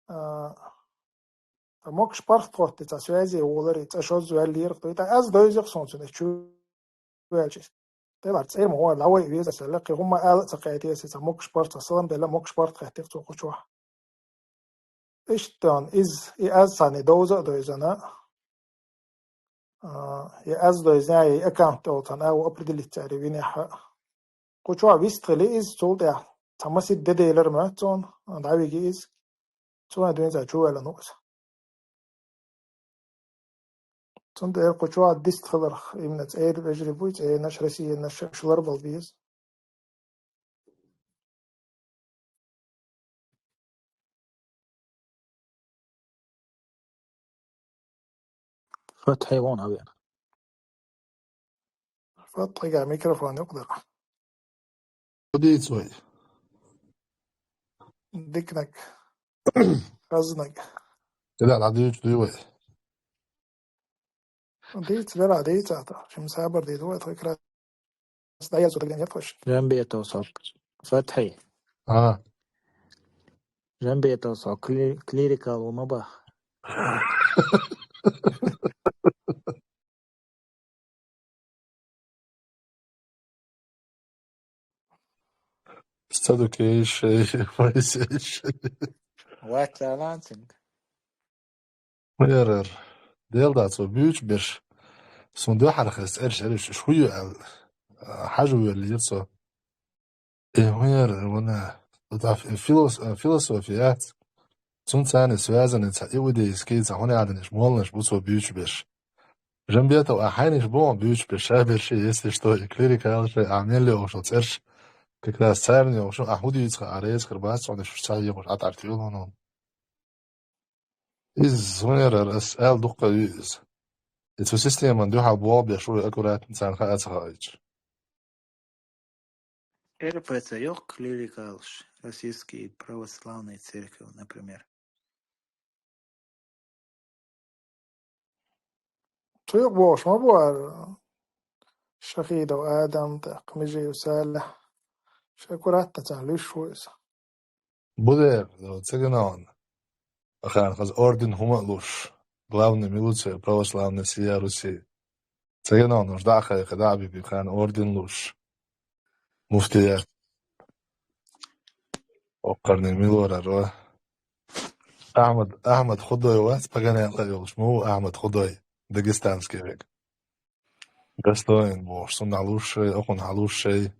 А, ткъа могуш бархӀ тхетта ца связи волари, цӀа шозза ваьллера дуй, ткъа аз довзийх суна цуьнан, чу ваьлча. Делахь цӀерма гӀо дӀавай веза аьлла, кхин хӀумма ала а ца кхетий аса, ца могуш бархӀ, ца салам делла, могуш бархӀ тхеттих цо кху чохь. Иштта иза, и аз цхьаьна довза а довзана, а, и аз довзна, и аккаунт тӀехула цхьаьна агӀо определиться аьлла винехь а. Кху чохь вист хили иза, цул тӀаьхьа цхьа масийтта де делар моьтту цунна, дӀавиги иза. Цунах дуьйна цхьа чу ваьлла ну иза. Цундела кху чохь дист хиларх, именно цӀера вежарий буй, цӀенаш, Россиянаш, шуьлар бала беза. Фатхье вон а вен. Фатхьига микрофон юкъадара. Дийца вай. Дикнаг. Хазнаг. Тида дӀадуьйцу дуй вай. Дийца, вела дийца, то. Шим сабар дийду, это как раз даялся тогда нет точно. Жамбетов сок. Фатхи. А, Жамбетов сок, кли-, клирикал, ма бах. Садукейший, Моисейший. Ватсалансинг. Ярар. Делдацо бючбеш. Сун духархес эрш эрш шую ал. Хажу верлицо. Э, ярар, вона. Филос-, философия. Сун цани связаны ца иудейский, ца хони аданеш, молнеш, бусо бючбеш. Жамбетов, а хайниш бон бючбеш, шаберши, если что, и клирикалши, а мелли ошо церш. Как раз царни ошо, а худицха, а рейс хрбац, он шу ца егош, а тартюлоно. Из зунерар, ас ал дукка из. Ицу системан духал бобеш, уй аккуратно цан ха ацхаич. РПЦ йох клирикалш, Российский православный церковь, например. Цуйх бош ма буар. Шахидов Адам, так, Межиев Салих. Ша аккуратно цан лиш вуйс. Будер, цигана он. Ахан хаз орден хума луш. Главный милиция православной сия Руси. Цигана он уж даха, када би би хан орден луш. Муфтия. Оккарни милора ро. Ахмад, Ахмад Худой вас, погонял йолш. Му Ахмад Худой. Дагестанский век. Достоин бош, сун халушей, окун халушей.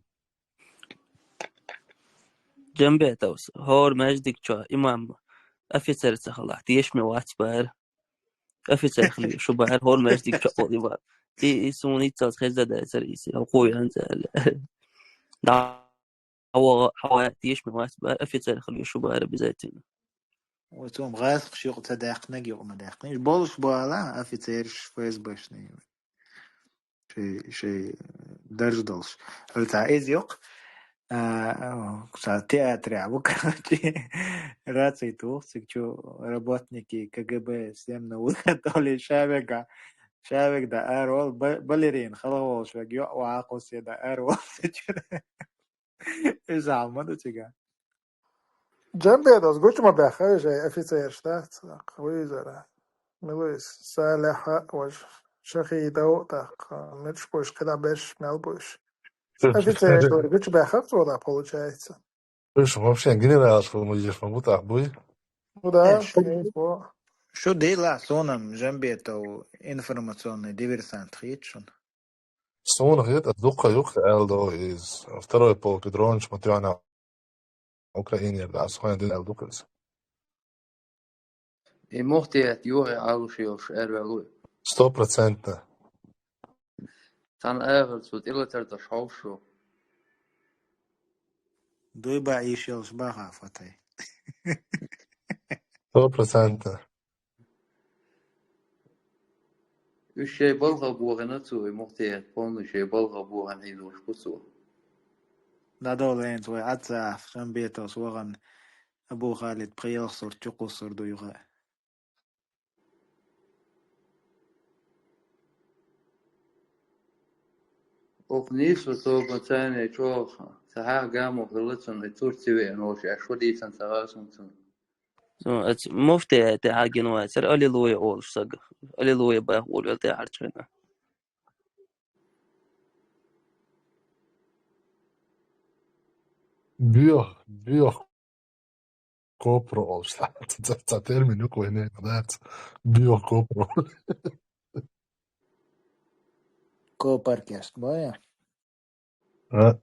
Жамбетовс, хор междик чо, имам, офицер цахалах, тиеш ме вац бар. Офицер хли, шу бар, хор междик чо, ол имам. Ти и сун ицалс хезда да цар иси, хо куй анзал. Да, хава, хава, тиеш ме вац бар, офицер хли, шу бар обязательно. Вот он газ хшиq цадахнаг юq мадахнаг. Болш бала офицерш ФСБшный. Шей, шей, дождался. Алца из юк. А, са театре, а, короче, раций тух, сик чу работники КГБ всем на улице, то ли шавега, шавег да арвал, ба-, балерин, халавол швег, ё, ва, акусе да арвал, сичу. Из алмаду тига. Жамбетовс гучма бяха, уже офицер штат, так, вызора. Милуис, Саляха, вож, Шахидов, так, мирш буш, когда берш, мел буш. Офицер, гуч бяха, да, получается. Слушай, вообще генерал, что мы здесь, могу так быть? Ну да, Э, конечно. Что дела сонам Жамбетов информационный диверсант хитшун? Сун это дукха юк элдо из второй полки дрон, смотрю, она Украине, да, схуя дин элдо из. И мухтият юри алушиош эрвелуй. Сто процентно. Тан эрвел цу тилатер да шовшу. Дуйба ишел шбаха фатай. Сто процентно. Уж шей балга бугана цу, и мухтият полный шей балга буган и душ куцу. Надо лен твой отца, Жамбетов, своган Абу Халид, приел сур, чуку сур дуйга. Ох, нису то бацане чох, саха гаму хылыцун, и Турциве нош, а шудисан сагасун цун. Ну, эц муфтият хагин вацар, аллилуйя олш саг. Аллилуйя бах олвел те харчвена. Бюх, бюх. Копро олш. Ца термин юк войне, да. Бюх копро. Коп оркестр, боя? А.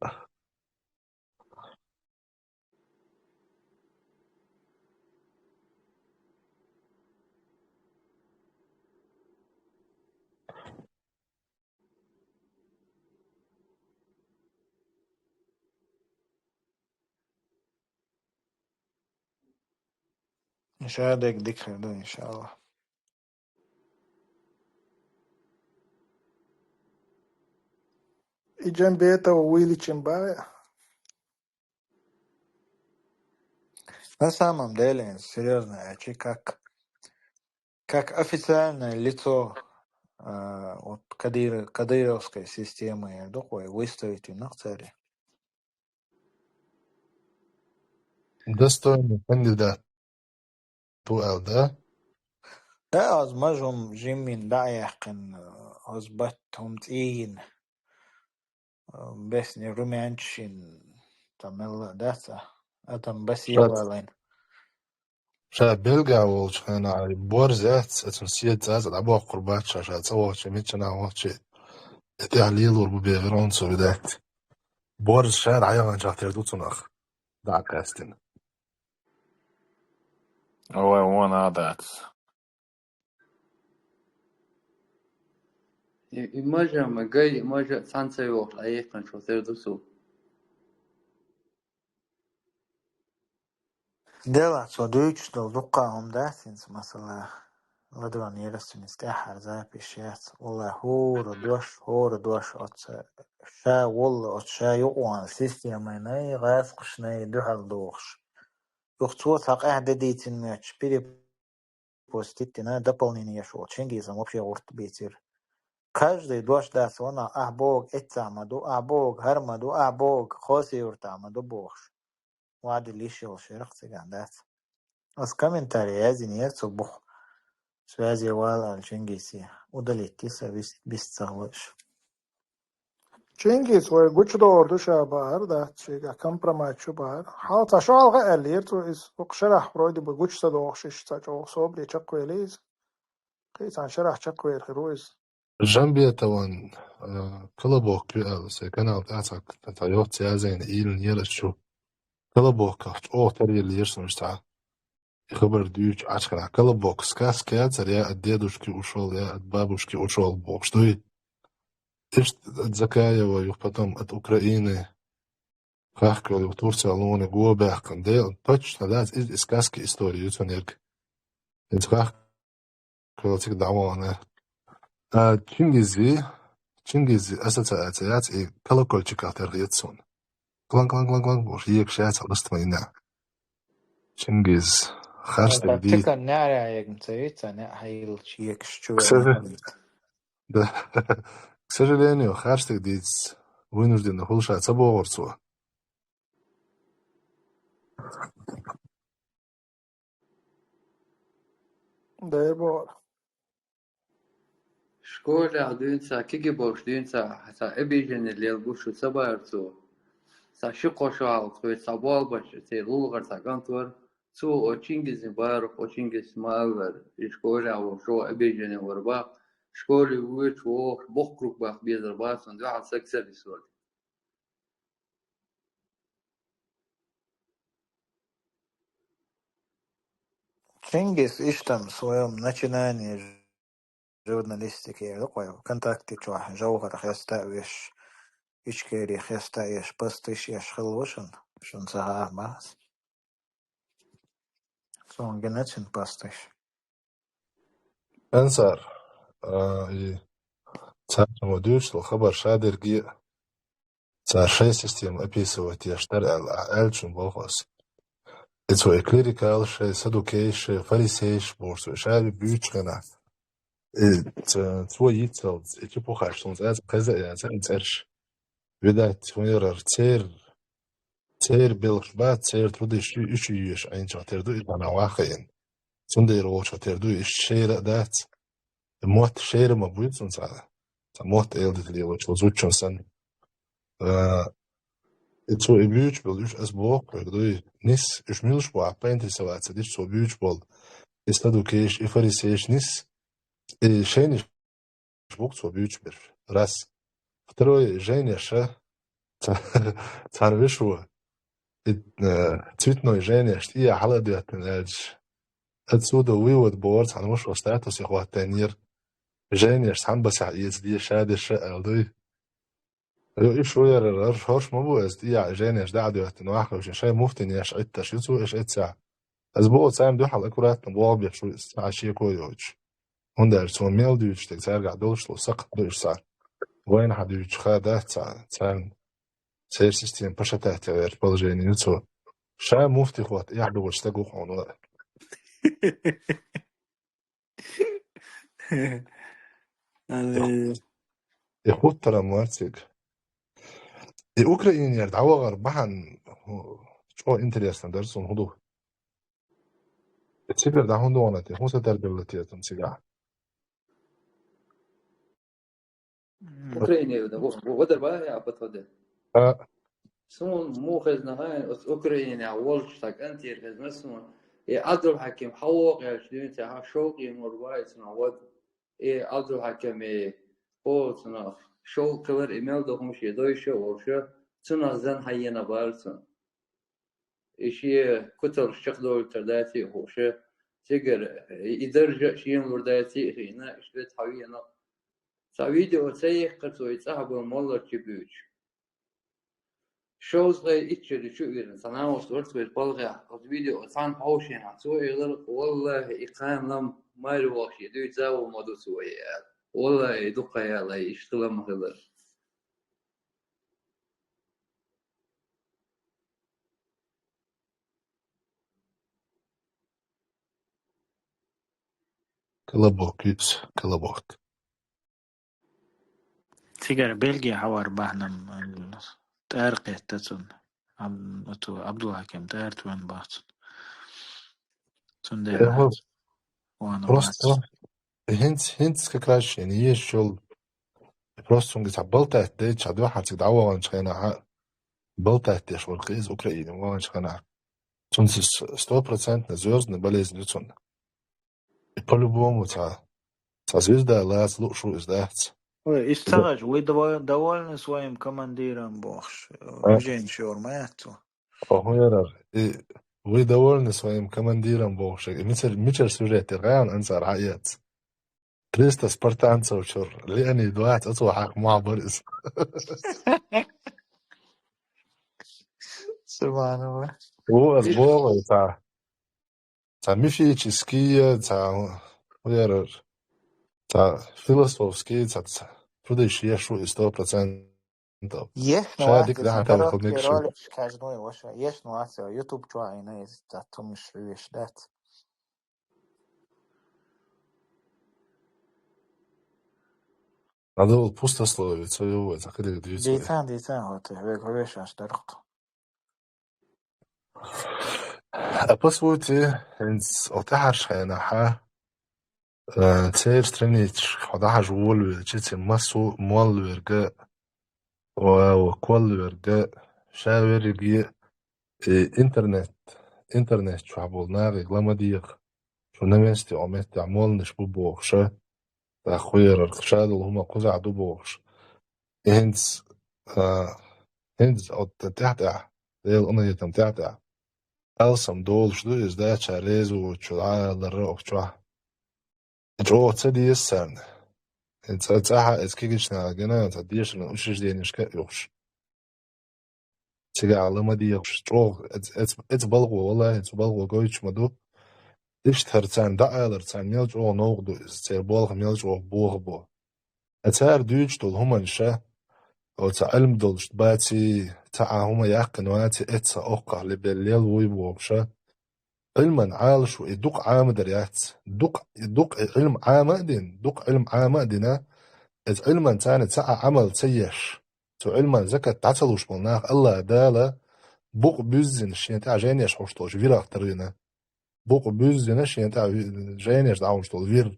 Шадек дикхер, да, иншаллах. И Жамбетов увеличим бая. На самом деле, серьезно, а че как, как официальное лицо А, вот кадыр-, кадыровская система, я думаю, выставить и нахцари. Достойный кандидат. Ту эл, да? Да, аз мажум жиммин да яхин, аз бат хум цигин. Бесни румянчин, тамелла даца, атам басиялалайн. Ша белга волчхана борзец, ацун сиет цац, да бохур бача, ша цавочи, мичана волчи. Это лилур бу беверон цу видать. Борз ша да яган чахтер дуцунах. Да, кастин. Ой, вон адац. И, и мажа, ма гай, и мажа, цанца йохла, а ехкан шо сер дусу. Дела, цо дуйчу дал дукха хӀума дац хӀинца, масала, ладван ерасунис тӀаьхьара запись яц. Улла хӀора дош, хӀора дош оца ша волла, оца ша юкъван системайнай, гӀаскхашнай дуьхьал дохуш. Юха цо цхьа къаьхьа де дийцина моьттуш, перепостить дина, дополнение еш волу Чингизан вообще гӀурт бийцира. Каждый дош дац вана, ахь бога эццахь ма ду, ахь бога хӀара ма ду, ахь бога Хоси-Юртахь ма ду бохуш. Вади лиш йолуш ярах цигахь дац. Ас комментарий яздинера цо буху. Связи вала аьлла Чингисе. Удалить диса вис-, вис ца хьалуш. Чингис вай гучудогӀур ду ша бахьара дац, шийгахь компромат шу бахьара. Хьал ца шо хьалха аьллера цо иза. Укх шарахь вроде бы гучу ца догӀуш, иштта ца чӀогӀа собаре чекхвели иза. Кхин цхьана шарахь чекхвер хир ву иза. Жамбетован, а, Колобок ю аьлла, сайн канал тӀе а ца, ца йоццу язайна ийла нерас чу. Колобоках чӀогӀа таръеллера суна цхьа. И хабар дуьйцу Ӏачкъана. Колобок, сказка яцара, я от дедушки ушёл, я от бабушки ушёл бохуш дуй. Иштта от Закаева, юха потом от Украины. Хахкал юха Турция луна го баьккхина. Дела, точно дац, иза и сказка история ю цунерг. Иза хах- Кхел цига дӀавахана. А, Чингизи, Чингизи ассоциация яц, и колокольчиках тера хета суна. Кланг, кланг, кланг, кланг, бохуш, егаш яц, ласта ма йина. Чингиз, харц дерг дийца. Цигахь неӀарехь егна ца виц, а неӀ хьайиллачу егаш чу. К сожа-, да. К сожалению, харц дерг дийца вынужденно хуьлуш ца бохура цо. Дера бохура. Школехь дуьйна ца, киги болуш дуьйна ца, ца обижение лелабо шу ца бара цо. Ца ши-кхо шо хьалха вай ца болбаш, церан лулахара ца кӀант вара. Цо о Чингизин барах, о Чингиз ма аллара, и школехь волуш обижение вара бах. Школе вуьйчу вохуш, бохкруг бах безар бац, он дуьхьал саг ца висвара. Чингис иштта в своём начинании журналистики, я вукъой, ВКонтакте чохь жовхӀар хеста а веш, Ичкери хеста а еш, пастиш еш хилла ву шуна, шуна ца хаьа бац. Цунга гина цуьнан пастиш. Ансар, а, и царна мо дуьйцуш долу хабар ша дерге а, цара шайн система описывать еш дара аьлла, ахь аьллачун боху ас. И цо и клерикалаш шайн, садукейш шайн, фарисейш бохуш, цо ша буьйцуш хенахь. И ца-, цо йицалц, и чепухаш, цунца аса кхеза а яцара и цӀераш. Видать, хӀун ярара, церан, церан белхаш бац, церан трудиш ю, уьш ю йоьш Ӏийначух тера ду, и къана вахийна. Цундела волчух тера ду, иштта шера а дац. Мотт шера ма буй цунна цхьа. Цхьа мотт эладита лелочу зудчун санна. А, и цо и буьйцуш болу уьш ас боху хьоьга дуй. Нис, уьш муьлш бу ахь поинтересоваться диш цо буьйцуш болу. И садукейш, и фарисейш нис, и шайниш бу-кх цо буьйцуш берш. Раз. Второе, жайнеша, ца-, цхьана вешо, и, э, цветной жайнеш, тӀе хьала а доьттина аьлча. Отсюда вывод бохура цхьана вашо статусе хӀоттайнера. Жайнеш цхьана басахь эца де, ша деш аьлла дуй. Йо, и шу ярара, хӀорш ма бу аса, тӀехьа жайнеш дӀа а доьттина, ваха вешин шайн муфтин еш Ӏитташ ю цо, иш эццехь. Аса боху, царна дуьхьал аккуратно боху беш ву иза, цхьа а шеко йоцуш. ХӀунда аьлча цо мел дуьйцуш дерг цаьргахь долуш долу сакхт ду иш цхьа. Вайна хьан дуьйцуш ха дац цхьа, царна. Церан система пашататтехь верчу положение ю цо. Ша муфти хӀотта, эхь дугӀучу стаг ву хьуна вара. Э, И хуттара муарцига. И Украинера дӀавахар бахьан хӀу-, чӀо интересно дара суна хӀу ду. И цигара дӀа хӀун догӀна те, хӀун са дарбелла те цун цигахь? М. Украине ю да, во-, во-, вадар ба я апат ваде. А. Сун му хезна хай, ос Украине а волч так антир хезна сун. И Абдул Хаким хавоқ яч дюнь те ха шоук и мур ба, и сун а вад. И Абдул Хаким и о цуна шоук кавар и мел дохум ши дойша, волша, цуна зан хайена бар цун. И ши кутал шах дойта дати хуша. Цигар, и даржа шиен лур дати хина, иштвет хавиена. Ца видео ца ехка цой цаха бу молла чибюч. Шоу згъай ичча ди чу вирна, ца наус варц вир палгъя, от видео цан паушена, цо игъар, валлахи, и кхайм лам майри вахши, дуй цаву маду цо ял. Валлахи, дукха ял, ай, ишти лам хилар. Колобок, юц, колобок. Цигара Бельгия хьавар бахьнам, м, тӀар кхетта цун. Ам-, оцу Абдул Хаким тӀар туан бах цун. Цундела Э, хо, вана просто вац. ХӀинц, хӀинц как раз шен еш йол. Просто цунга ца болтать дей, ца дуьхьа цига дӀаваханча хенахьа, болтать деш вар кхиз Украине ваханча хенахьа. Цунца с-, стопроцентно звёздная болезнь ю цунна. И по-любому ца, ца звезда лац лушу из дац. Ой, из цагаш, вы дова-, довольны своим командиром, бохш, А? Уже ничего, маяцу. Оху ярар. И вы довольны своим командиром, бохш. И мичер, мичер сюжет, и гаян ансар хаец. Триста спартанцев чур. Леонид вац, ацу хьак муха бар из. Субханаллах. Ву аз Иш- богъу ца. Ца мифические, ца, вера, ца философские, ца, ца. Туда ещё ешу и сто процентов. Еш, ну, Ша а, дик ты дахьа короткий тарихал мекши. Ролик, каждый, ваша. Еш, ну, а, всё, YouTube чуа, и на, из, ца, тумиш, веш, да. Надо было пустословие, своё, это, когда две свои. Дийцан, дийцан, вот, век, веш, аш дарк. А по сути, хӀинц ота хьарш хьайна хьа, э, цер страницаш, хьо дахьаш волвелча, ци массу молверга, ва, ва колверга, шаверги, и интернет, интернет чу хьабол нагӀи гламадиях, шу на месте, о месте, а молнаш бу бохша, та хуйрар, шадал хӀума кхуза ду бохш. И хӀинц, а, хӀинц от тӀехь-тӀехь, Дела унаетам тӀехь-тӀехь. Алсам долуш ду иза, дача реза вочу, Ӏалара охчохь. И чӀогӀа ца деза царна. И цӀа-, цӀахьа эца кигична гина, цӀа дешаран учрежденешка а юхуш. Цигахь ла ма дехуш, чӀогӀа эц-, эц-, эца балгӀо, валлахӀи, эца балгӀо гойтуш ма ду. Иштта хӀара царна дӀаалар, царна мел чӀогӀа новкъа ду иза, церан болх мел чӀогӀа боха бо. Ткъа цара дуьйцуш долу хӀуманаш, оцу Ӏилма долуш баций, цхьа а хӀума яьккхина ваций, эцца оккхахь лебеллел вуй бохуша. Ӏилман Ӏалашо и дукха Ӏамадар яц. Дукха, и дукха и Ӏилма Ӏама а дина, дукха Ӏилма Ӏама а дина, эца Ӏилман царна цхьа а Ӏамал ца еш. Цу Ӏилман закат дӀа ца луш болу нах АллахӀ Дала букъ буьззина шен тӀехь жайнеш хьуш долчу вирах тарвина. Букъ буьззина шен тӀехь ви-, жайнеш дӀахьуш долу вир.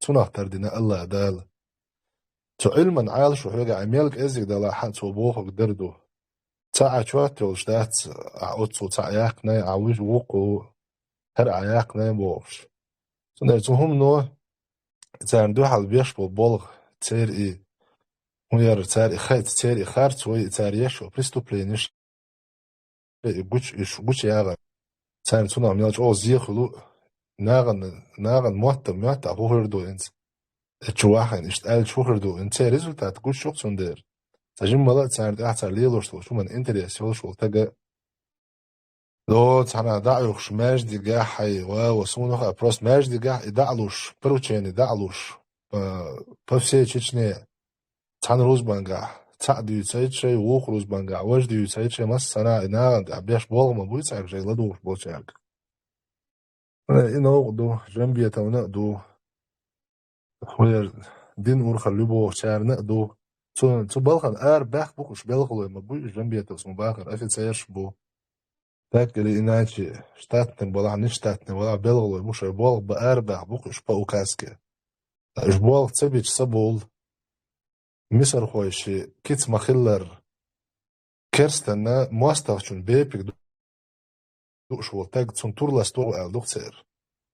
Цунах тардина АллахӀ Дала. Цу Ӏилман Ӏалашо хьоьгахь мел кӀеззиг далахь а цо бохург дер ду. Цхьа а чот йолуш дац, ахь оццул цхьа а яьккхинай, ахь вуьш вукху, хӀара а яьккхинай бохуш. Цундела цу хӀумано царна дуьхьал беш бо болх, церан и, хӀун яра, цара и хайца, церан и харц вай, цара еш йо преступлениш, и гуч, и ш-, гучу ягӀар. Царна цунах мел чӀогӀа зехуьлу, нагӀан, нагӀан мотта, моьттахь хӀу хир ду инца. Эчу вахана, иштта аьлча хӀу хир ду, инца церан результат гучуш ю-кх цундела. Цхьа жиммала а царна тӀехь цара лелош долу шуман интерес йолуш волу тага. О, цхьана дӀа а юхуш, маьждигехь хьай, ва, ва, суна хаьа, просто маьждигехь и дӀа а луш, поручение дӀа а луш, а, по всей Чечне. Цхьана рузбангахь цхьаъ дуьйцуьйту шай, вукху рузбангахь важа дуьйцуьйту шай, массанхьа и нагӀана тӀехь беш болх ма буй цаьрга шай ладугӀуш болчаьрга. Э, и новкъа ду, жамбетамна а ду. ХӀун яра, дин урхалла ю бохучарна а ду. Цу, цу балхана ара баьхка бу-кх уьш белхалой, ма буй уьш Джамбетовс ма бахара, офицераш бу. Так или иначе, штатный балахь, нештатный балахь, белхалой бу, шоай болх бан ара баьхка бу-кх уьш по указке. Ткъа уьш болх ца бича, ца бовла, мисархой ши кица ма-хиллара, керстанна моастагӀчун бепиг ду-, дууш вола таг, цунна тур ластош ву аьлла ду-кх церан.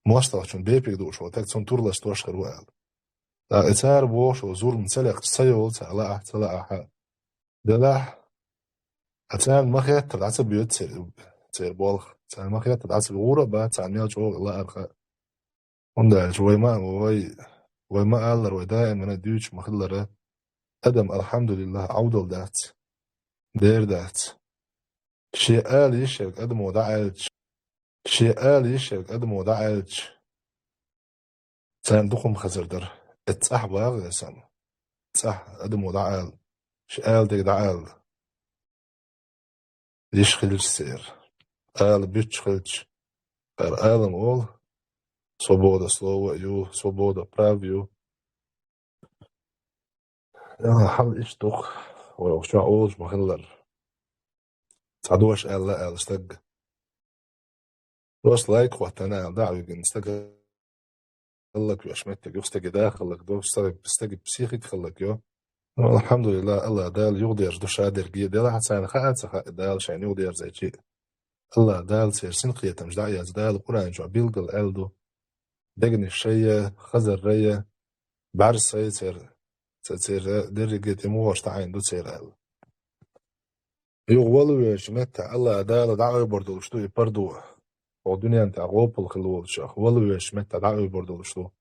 МоастагӀчун бепиг дууш вола таг, цунна тур ластош хир ву аьлла. ТӀаккха и цара бохуш, зурма ца лекхча, ца йолу цара, лаахь а, ца лаахь а. Делахь а, царна ма-хеттара дӀа ца боьду церан, церан болх. Царна ма-хеттара дӀа ца бо-, гӀур а бац царна мел чӀогӀа лаарх а. ХӀунда аьлча вай ма, вай, вай ма-аллара, вай даимана дуьйцуш ма-хиллара, адам, алхьамдулиллахӀ, Ӏовдал дац, дера дац. Шен ала йиш ерг адамо дӀааьлча, шен ала йиш ерг адамо дӀааьлча, царна дукха хӀума хазар дара. Эцу цӀахь багӀа сан, цӀахь адамо дӀаала, шен ала дерг дӀаала йиш хилча церан, ала буьтуш хилча, хӀара алам олу, свобода слова ю, свобода прав ю. Хьал иштта ду-кх, вай охьа чохь олуш ма-хиллара. Цхьа дош аьлла аьлла стаг. Просто лайк хӀоттана аьлла, дӀа а вигина, стаг хӀаллаквеш меттиг ю, стаге да хӀаллакдо, стаг-, стаге психика хӀаллакйо. Ну, алхьамдулиллахӀ, АллахӀ Дала юхадерза ду шадерриге, делахь а царна хаа а ца хаьа, Дала шайна юхадерзайчи. АллахӀ Дала церан синкхетамаш дӀаэцна, Дала Къуръан чохь билггал аьлла ду: дегнаш шай а, хазар а, бӀаьрса а церан, ца-, церан дерриге тӀе мухӀарш таӀийна ду церан аьлла. Юха вала везачу меттехь АллахӀ Дала дӀаайбар долуш ду и пардо. Хьо дуьнен тӀехь гӀопал хилла волчех вала везачу меттехь дӀаайбар долуш ду.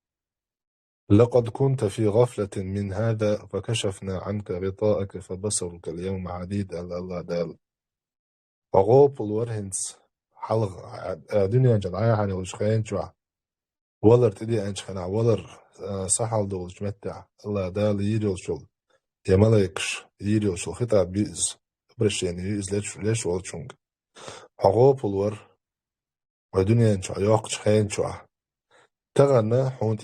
لقد كنت في غفلة من هذا فكشفنا عنك غطاءك فبصرك اليوم حديد, аьлла АллахӀ Дала. Хьо гӀопал вара хӀинца хьалха, а, дуьнен чохь дӀаяхьна йолчу хен чохь. Валар тӀедеанчу хенахь, валар, а, сахьал долчу меттехь, АллахӀ Дала йийр йолчул, я малайкаш йийр йолчул хитӀаб ю иза, обращение ю иза леш, леш волчунга. Хьо гӀопал вара, вай дуьнен чохь йоккхучу хен чохь. Тахана хьуна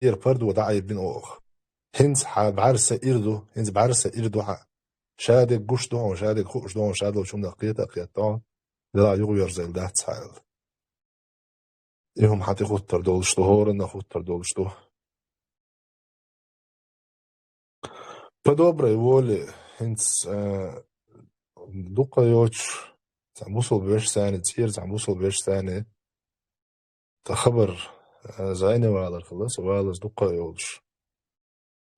тӀера пардо дӀаайбина оха. ХӀинца хьан бӀаьрса ир ду, хӀинца бӀаьрса ир ду хьан. Шадерг гуш ду хьуна, шадерг хууш ду хьуна, шадолчу хӀуманах кхета а кхетта хьо, делахь юхаверзийла дац хьан аьлла. И хӀума хьан тӀе хӀуттур долуш ду, хӀоранна хӀуттур долуш ду. По доброй воле, хӀинца, а, дукха йоцуш, цхьа бусалба вешан цӀера, цхьа бусалба вешан цӀа хабар, а, зӀене валар хилла, со валаза дукха йолуш.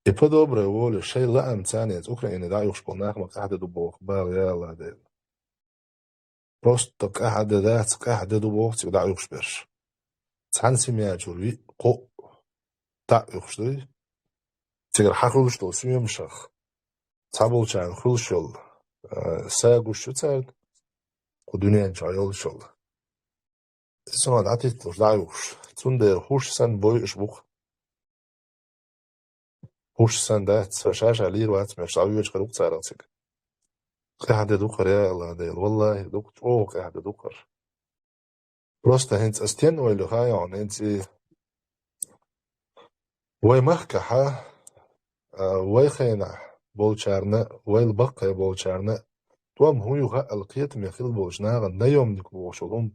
И по доброй воле, шайн лаам царна иза Украине дӀаоьхуш болу нах ма къаьхьа де ду боху, бала я АллахӀ Дела. Просто къаьхьа де дац, къаьхьа де ду боху цига дӀаоьхуш берш. Цхьана семья чуьра виъ, кхоъ дӀаоьхуш дуй. Цигара хьан хуьлуш долу соьмашах цхьаболчарна хуьлуш йолу, а, са гуш ю царна, кху дуьнен чохь йолуш йолу. Иза сона дӀатитталуш дӀаоьхуш. Цундела хӀуш санна бойуш бу-кх. ХӀуш санна дац, ша-ша лийр вац, меш дӀавоьдуш хир ву-кх царах цига. Къаьхьа де ду-кх хӀара, я АллахӀ Дела, валлахӀи, ду-кх, чӀогӀа къаьхьа де ду-кх хӀара. Просто хӀинца ас стенна ойла ю хаьий хьуна, хӀинца и вай махкахьа, а, вай хенахь болчарна, вайл баккхий болчарна, тӀом хӀун ю хаьа аьлла кхетаме хилла болчу нахана наёмник бохучу хӀума,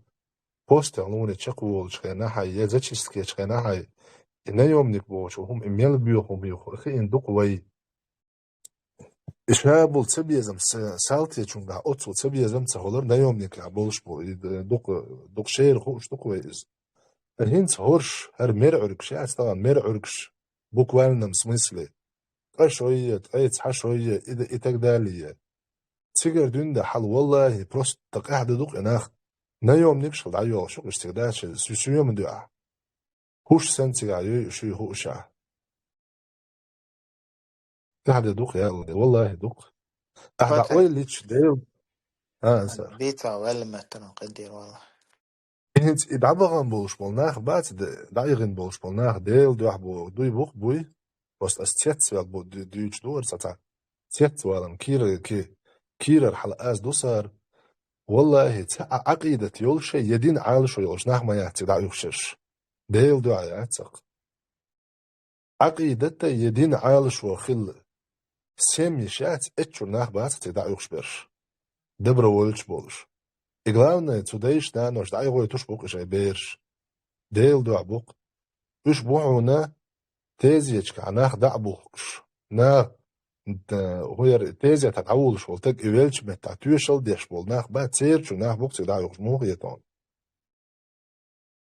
постехь луне чекхволучу хенахь а, я зачисткечу хенахь а, и наёмник бохучу хӀума, и мел боьха хӀума ю хиъна ду-кх вай. И ша болу цабезам са-, салтечуьнгахь оццул цабезам ца хилар наёмникехь болуш бу. И д-, дукха, дукха шера хууш ду-кх вай иза. ХӀинца хӀорш, хӀара мер Ӏуьргаш яц тахана, мер Ӏуьргаш, буквальном смысле. Ткъа шой, ткъе цхьа шой, и д-, и так далее. Цигара дуьнда хьал, валлахӀи, просто къаьхьа де ду-кх и нах. Наёмникаш хила дӀайоьлхуш ю-кх уьш цига, дац, ши-, ши-, ши-, шуьйма дуьхьа. ХӀуш санна цигахь юй, шуй хууш а. Ахьа де ду-кх, я АллахӀ, валлахӀи ду-кх. Ахьа дӀа ойла йича, Дела. А, сар. Бийца ваьлла меттана къиддийр, валлахӀи. ХӀинца и дӀабахана болуш болу нах бац, де-, дӀаихина болуш болу нах Делан дуьхьа бу-, дуй бу-кх, буй. Просто ас цецваьлла бу-, ду-, дуьйцуш ду хӀара цхьа-цхьа. Цецвалам, кийра, ки-, кийрара хьала аз ду сара. ВаллахӀи, цхьа а Ӏакъидат йолуш, я дин Ӏалашо йолуш нах ма яц цига дӀаоьхуш ерш. Делан дуьхьа яц цхьаккха. Ӏакъидата е дин Ӏалашо хилла семьяш яц, эццуьра нах бац цига дӀа а юхуш берш. Добровольцаш болуш. И главное, цу дайша, наноша дӀа а гӀойтуш бу-кх и шайн бераш. Делан дуьхьа бу-кх. Уьш бу хьуна тезеташкахь нах дӀа а бухкуш. Нах, д-, хӀун яра, тезетахь дӀавуллуш волу таг и веллачу меттехь тоьшалла деш болу нах бац, церачу нах бу-кх цига дӀа а юхуш, муха хета хьуна.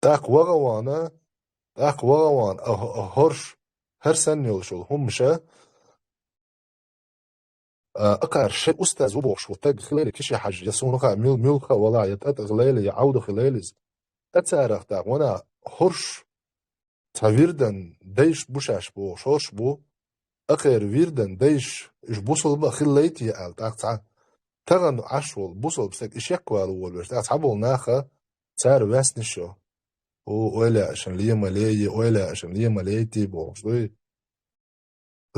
ТӀаккха ваха а вахана, тӀаккха ваха а вахана, а, а, хӀорш, хӀара санна йолуш йолу хӀумаша, а, акхар шайн устаз ву бохуш волу таг хилийла, Киши-Хьаьжа, я суна хаьа мил-, муьлхха а валахь, я ТӀатӀа хилийла, я Ӏовда хилийла иза. Ткъа царах тӀаккха ванах хӀорш, цхьа вирдан дайша бу шаьш бохуш хӀорш бу, акхеран вирдан дайша уьш бусалба а хилла лайта аьлла, тӀаккха цхьа тахана Ӏаш волу бусалба стаг и шеквала волавеш, тӀаккха цхьаболу наха цара ваьснаш йо. О, ойла аьшна лема ле, е ойла аьшна лема лейти бохуш дуй.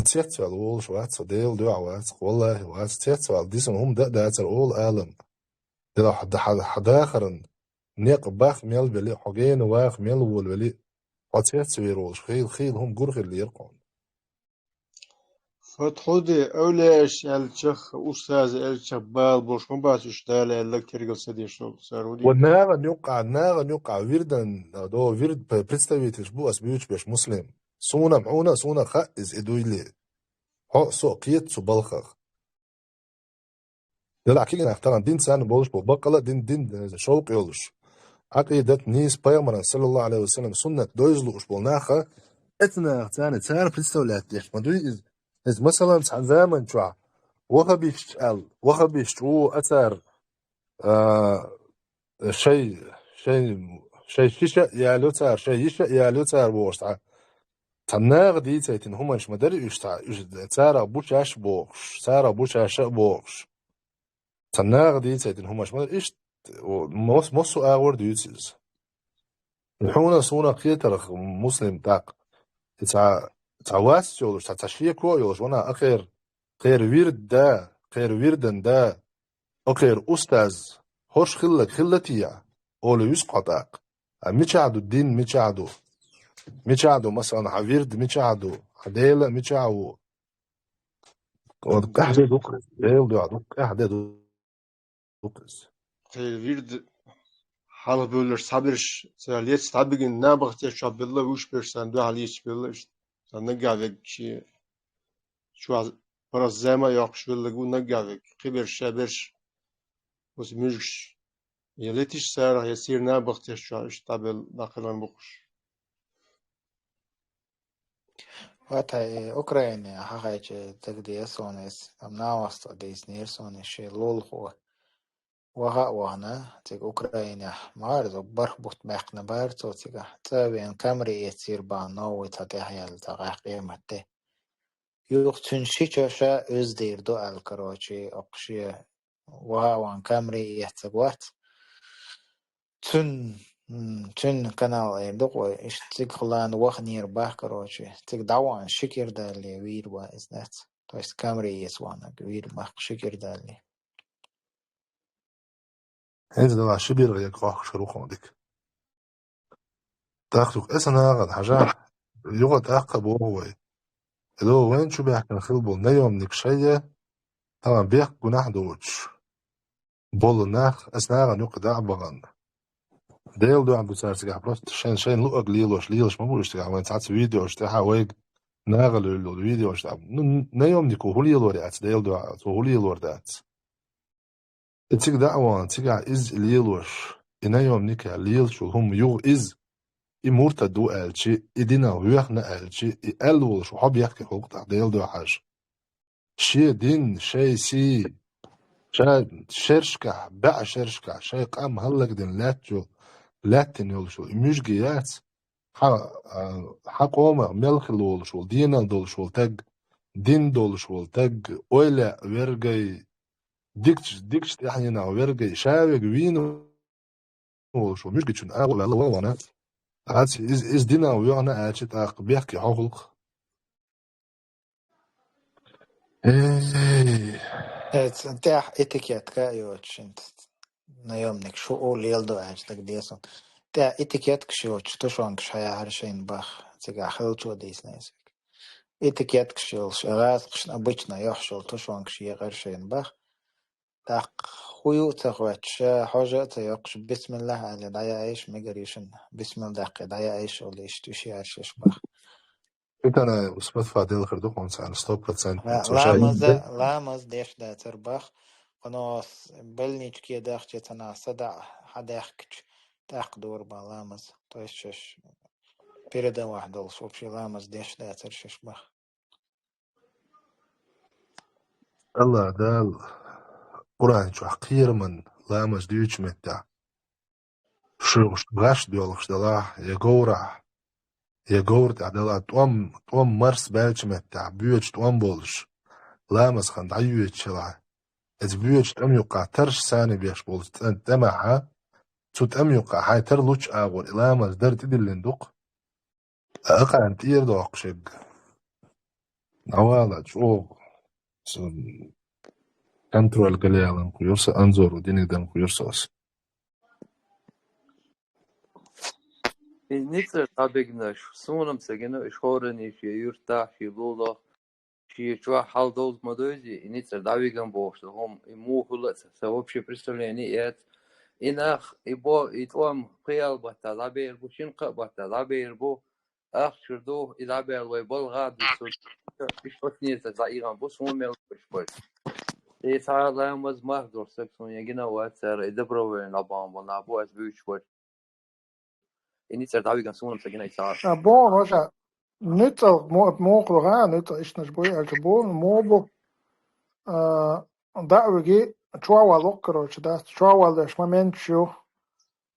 Цецваьлла волуш вац, со Делан дуьхьа вац, валлахӀи вац, цецваьлла дисина хӀума дан а дацара олу алам. Делахь хьан, хьан, хьан дахаран некъ бах мел бели, хьо гена ваха мел волавели, хьо цецвер волуш хила, хила хӀума гур хилла лера хьуна. Фатхьуди, эвлаяаш аьллачех, устаз аьллачех бала болуш ма бац уьш, Дала аьлларг тергал ца деш долу цара хӀун Ва дийр? Наган юккъа, наган юккъа вирдан, до вирд п-, представительш бу ас буьйцу беш, Муслим. Суна, хьуна, суна хаьа иза и дуйли. Хьо а, со а кхета цу балхах. Делахь кегий нах тахана дин санна болуш бу, баккъала а дин, дин, э, шовкъ йолуш. Ӏакъидат нийса пайхамаран, саллаллаху Ӏалайхи ва саллам, суннат дойза лууш болу наха, эцу наха царна, цара представлять деш ма дуй иза. Иза, масалан, цхьана заман чохь вахабисташ аьлла, вахабисташ ву а цара, а, шай, шай, шай шиша а ялайо цара, шай йиша а ялайо цара бохуш цхьа. Цхьана наха дийцайтина хӀуманаш ма дарий уьш цхьа, уьш царах бу шаьш а бохуш, царах бу шаьш а бохуш. Цхьана наха дийцайтина хӀуманаш ма дарий, иштта, о, мос-, массо а агӀор дуьйцу иза. Хьуна, суна кхетарх, Муслим, тӀаккха. И цхьа, цхьа вас йолуш, цхьа, цхьа шеко а йолуш, вана а кхер, кхер вирд да, кхер вирдан да, о, кхер устаз, хӀорш хилларг хилла те, олу вуьсу кхо тӀаккха. А мичахь ду дин, мичахь ду? Мичахь ду, масалан, хьан вирд, мичахь ду? Хьан Дела мичахь ву? Вот къаьхьа де ду-кх, Делан дуьхьа ду, къаьхьа де ду-кх иза. Кхин вирд хьалха бевлларш цхьаберш, цара лецна дӀабигина набахтеш чохь белла, вуьш берш царна дуьхьал йийцаш белла, иштта. Царна наггахь верг шен чохь паргӀат зама а йоккхуш велларг ву наггахь верг. Кхиберш шаберш, оцу муьжгаш, я летиш царах, я церан набахтеш чохь иштта дӀабелла, дӀакхелхина бу-кх уьш. Ватай, Украине хьахайча дагадеа суна иза, амма новостах дийцинера суна иза, шен лулахо ваха а вахана, цига Украинехь, ма хаьара, иза бархӀ бутт баьккхина бара цо цигахь, цӀа а веана, камри эцийра бахьана, новый цхьа тӀехъяьлла цхьа гӀехкъемат де. Юха цуьнан ши чо ша оьзда дийр ду аьлла, короче, оккха шен ваха а вахана камри эцнарг вац. Цуьнан, м, цуьнан канал эр ду-кх вай, иштта цига хилла ваханера бах, короче. Цига дӀавахана ши кӀира далале вийр бах иза, дац. То есть камри эца ваханарг вийр бах ши кӀира далале. ХӀинца дала ши биргӀа яга хохкуш хир ву хьуна дика. ТӀаккха юха эса нагӀана хьажахь, юха тӀаккха боху вай. Эдо вайн чу баьхкина хила болу наёмник шайя, тахана бехк гунахь доцуш болу нах, эса нагӀана юккъе дӀа а бахана. Делан дуьхьа ду цара цигахь просто шайн, шайна луъаг лелош, лелаш ма бу уьш цигахь, вайн цхьацца видеош тӀехьа вайга нагӀа луьйлу видеош тӀехь. Ну, наёмнико хӀун лелор яц Делан дуьхьа, цо хӀун лелор дац? И цига дӀа а вахана, цигахь иза лелош, и наёмник а лелаш волу хӀума юха иза, и муртад ву аьлчи, и динах воьхна аьлчи, и аьлла волуш ву хьо бехке хӀокху тӀаккха Делан дуьхьа хьажа. Шен дин, шайн сий, ша шершкахь, баьӀ шершкахь, шайн къам хӀаллакдина лаьтташ йолу, лаьттина йолуш йолу и муьжги яц, хьан, а, хьан къомах мел хила волуш волу, денал долуш волу таг, дин долуш волу таг, ойла верг а, дикачу, дикачу тӀаьхьенах верг а, ша верг вийна волуш волу муьжгачун агӀо ваьлла ван вана. Аца иза, иза динан воьхна аьлча тӀаккха бехке хьо хӀуллакх. Эй! Эца тӀехь этикетка а йоцуш, наёмник шу у леладо аьлча дагадеа суна. ТӀехь этикеткаш йоцуш, тушонкаш хьаяхьара шайна бах, цигахь хиллачо дийцина иза. Этикеткаш йолуш, гӀазкхашна обычно йохьуш йолу тушонкаш екъара шайна баха. ТӀаккха хӀун ю а ца хоьттуш, хьожа а ца йоккхуш, бисмиллахӀ аьлла, дӀаяа айша мегар ю шуна, бисмилла даьккхи, дӀаяа айша олу иштта уьш яьршаш баха. Итана Усмат Фадел хир ду хьуна царна сто процент. Ла-, цо ша ламаза, ламаз деш дацар баха, кхуно с-, больничке дахча цана садаӀа хьадаьхкича, тӀаккха дора бан ламаз. То есть шаш передовахь долуш, вообще ламаз деш дацар шаш баха. Алла Дала Къуръан чохь кхераман ламаз дуьйцучу меттехь, шу гӀаш доьлхуш делахь, я говрахь, я говра тӀехь делахь, тӀом, тӀом марс баьллачу меттехь, боьдучу тӀом болуш, ламаз хан дӀайоьдучу хилахь, иза боьдучу тӀам юккъахь тарш сани беш болчу тӀе-, тӀамехь, цу тӀам юккъахь хьайн тарлучу агӀор и ламаз дар тӀедиллина ду-кх. Ткъа акхарна тӀера доккхуш ерг. ДӀавала чӀогӀа. Сан контроль галъялан кхуьйра со, Анзору диниг дан кхуьйра со ас. И ницкъ дӀабигнаш, суна-м ца гина, уьш хӀораннаш шен юьртахь, шен лулахь, шен чохь хьал довза ма дойзи, и ницкъ дӀавиган бохуш ду хӀума, и муха хуьлу а ца, сан вообще представление а яц. И нах, и бо, и тӀом кхин а баттахь дӀабер бу, шина-кхаа баттахь дӀабер бу, ахча чуьра ду, и дӀабаьлла вай балха а дуьйцу, иштта оцу нецаца дӀаихна бу суна мел гуш бара. И цхьа а ламаз мах долуш стаг суна ягина а вац цара, и добровольно дӀабахана болу нах бу ас буьйцуш бара. И ницкъ дӀавиган суна-м ца гина и цхьа а. А, боху, ваша, ницкъал мо-, мохура гӀа, ницкъал ишнаш буй аьлча бу, мо бу, а, дӀа а виги, чохь валло, короче, дац, чохь валлош моменташ ю,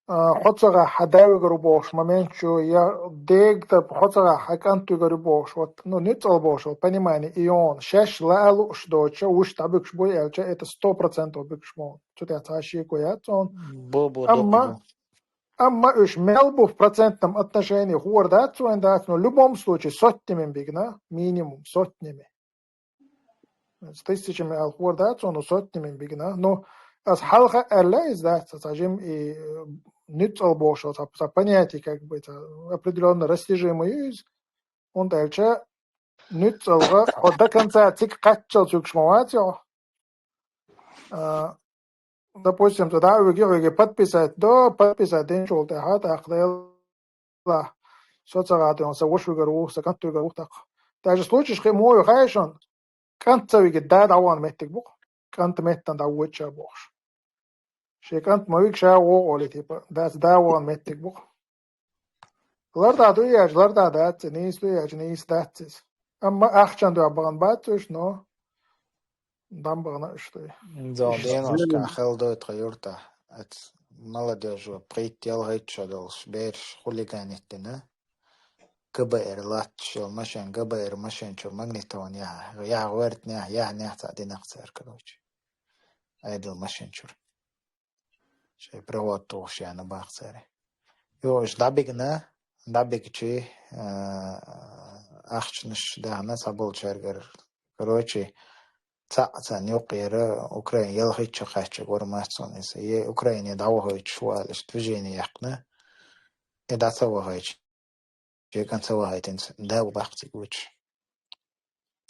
а, хьо ца гӀахь хьан да вигар ву бохуш моменташ ю, я дега тӀа хьо ца гӀахь хьан кӀант вигар ву бохуш, вот, ну, ницкъал бохуш, вот, понимание, и йон, шаьш лаа лууш доцуша, вуьш дӀабуьгуш буй аьлча, это сто процентов буьгуш мо, цу тӀехь цхьа шеко яц цунна. Бу, бу, амма, дукха бу. Амма уьш мел бу в процентном отношении хӀора дац, вайн дац, но в любом случае сотнями бигна, минимум сотнями. С тысячами ал хӀора дац, но сотнями бигна. Ну, ас хьалха аьлла иза дац, ца жим и, э, ницкъал бохуш, ца, ца понятие, как бы, ца определённо растяжимое ю иза. ХӀунда аьлча ницкъалга хьо до конца цига кхаччалц уьгуш ма вац хьо. А, допустим, цо дӀа а виги, виги подписать до, подписать динчул тӀаьхьа, тӀаккха делахь, со ца гӀадоьгӀна, сан ваша вигар ву, сан кӀант вигар ву тӀаккха. Даже случайш кхин муха ю хаьий шуна, кӀант ца вигича, да дӀавахана меттиг бу-кх. КӀант меттана дӀавоьдуш а бохуш. Шен кӀант ма вига ша вогӀу олий, типа, дац, да вахана меттиг бу-кх. ЛардӀа ду яьлча, лардӀа дац, нийса ду яьлча, нийса дац иза. Амма ахчан дуьхьа бахана бац уьш, но дӀа ма бахана уьш дуй. Зал деношкахь хила ду тхан юртахь. Аца молодежь пхийтта-ялхайтта шо долуш бераш хулиганить дина. ГБР латташ йолу машен, ГБР машен чуьра магнитофон яхьа, яхьа гӀоьртинехь, яхьанехь цхьаъ динарг цара, короче. Айдал машен чуьра. Шайн провод тухуш яьхна баха цара. Йо, уьш дӀабигна, дӀабигчи, а, ахчанаш даьхна цхьаболчаьргара. Короче, цхьаъ царна юккъера Украин ялхитта шо кхаьччиг вара массо а иза. Е Украине дӀавахойтуш ву аьлла, иштта движение яьккхина. И дӀа ца вахойтуш. Шекан ца вахайтинца, да ву баккхийтина вуьтуш.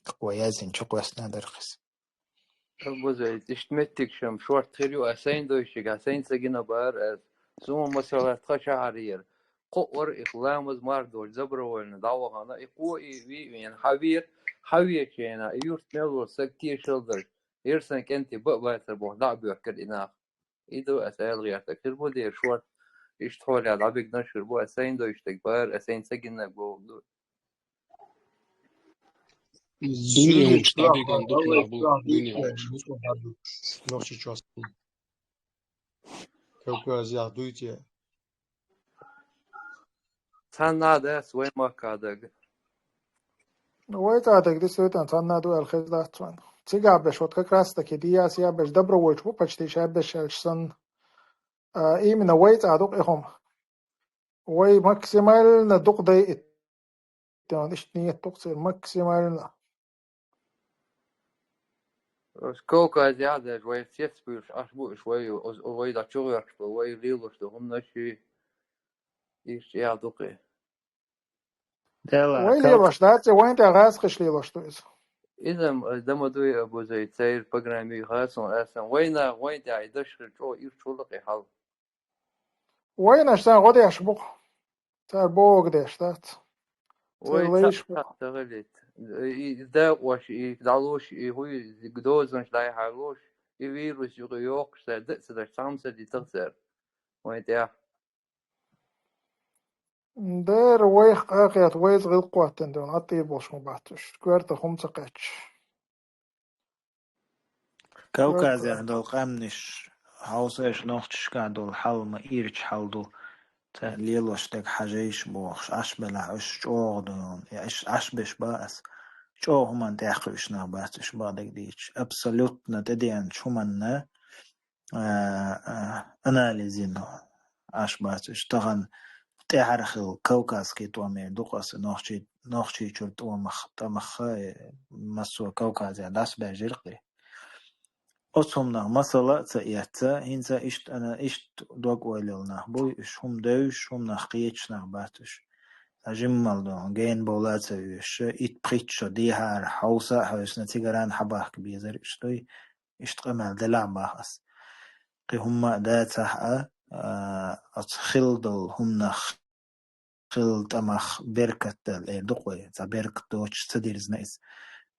Кхо яздина чу кхоьссина дара хиз. Буза, иштта меттиг шам шорта хир ю, а сайн дойшиг, а сайн ца гина бара, а суна масала тхан шахьарера. Кхо ор их ламаз мар долчу добровольно дӀавахана, и кхо и вий вена хьавер, хьавечена, и юрт мел волу саг тешал дара. Ирсан кӀенти баъ бацар боху, дӀа а боьхкира и нах. И ду аса аьлла гӀертарг. Хир бу дера шорта, иштта хьоле дӀабигнаш хир бу, аса сайн дойшдаг бара, аса сайн ца гиннаг боху ду. Дуьне волчу дӀабиган дукха нах бу, дуьне волчу. Нохчийчоьнца. Кавказехь дуй те? Цхьанна а дац вайн махкахь дага. Ну, вай цӀа дага, действительно, цхьанна а ду аьлла хеза дац вайн. Цигахь беш, вот как раз таки дияс я беш, добровольчу бу почти ша беш аьлча санна. А, именно вай цӀа ду-кх и хӀума. Вай максимально дукха дайа итт. Тан иштта ниет ду-кх церан максимально. Кавказехь а даже вай цецбуьйлуш Ӏаш бу уьш вай, оз-, вай дӀа чу гӀоьртуш бу, вай лелош ду хӀуманаш, иштта я ду-кх и. Дела, вай кал- лелош дац, вайн тӀа гӀазкхаш лелош ду иза. Иза м-, дама дуй абузай, цайр пограми хасан, асан. Вайна, вайн тӀа и дашхир чӀо ирчула къе хьал. Вайнаш сан гӀодеш букъ. Цар бог деш дац. Цар Вай лайш ца-, букъ. Ца-, ца-, ца-, и дакъош, и далош, и хуй, и гдозанш дай хьалош, и вирус югы йокш, цар д-, цар даш цамса ди тахсар. Вайн тӀа. Дера вайх къакъет, вайз гӀилкъоттан дон, атӀир болш ма бацуш. Кверта хум ца кхач. Кавказехь долу къаьмнаш, хьовсеш нохчашка долу хьал ма ирча хьал ду. Ца лелош дерг хьажайш бохуш, Ӏаш белахь уьш чӀогӀа ду, я уьш Ӏаш беш ба ас. ЧӀогӀа хӀуманна тӀехь кхуьуш нах бац уьш бакъдерг дийцча. Абсолютно тӀедеанчу хӀуманна, а, а, анализ йина Ӏаш бац уьш. Тахана тӀаьхьара хила кавказский тӀом эр ду къа аса нохчий-, нохчийчуьра тӀомах, тӀамах, э, массо а Кавказехь дӀасабаьржира кхин. Оцу хӀуманах масала а ца эцца, хӀинца иштта ана, иштта дог-ойла йолу нах буй, уьш хӀума девзаш, хӀуманах кхеташ нах бац уьш. Ткъа жиммал ду, гена бовла а ца оьшуш, итт-пхийтта шо дехьара хьовса а хьовсина, цигара а хьабахка безара уьш дуй, иштта къамел делахь бах ас. Кхин хӀумма а дацахь а, а, оцу хилла долу хӀуманах хилла тӀамах беркат дала эр ду-кх вай, цхьа беркат доцуш ца дирзина иза.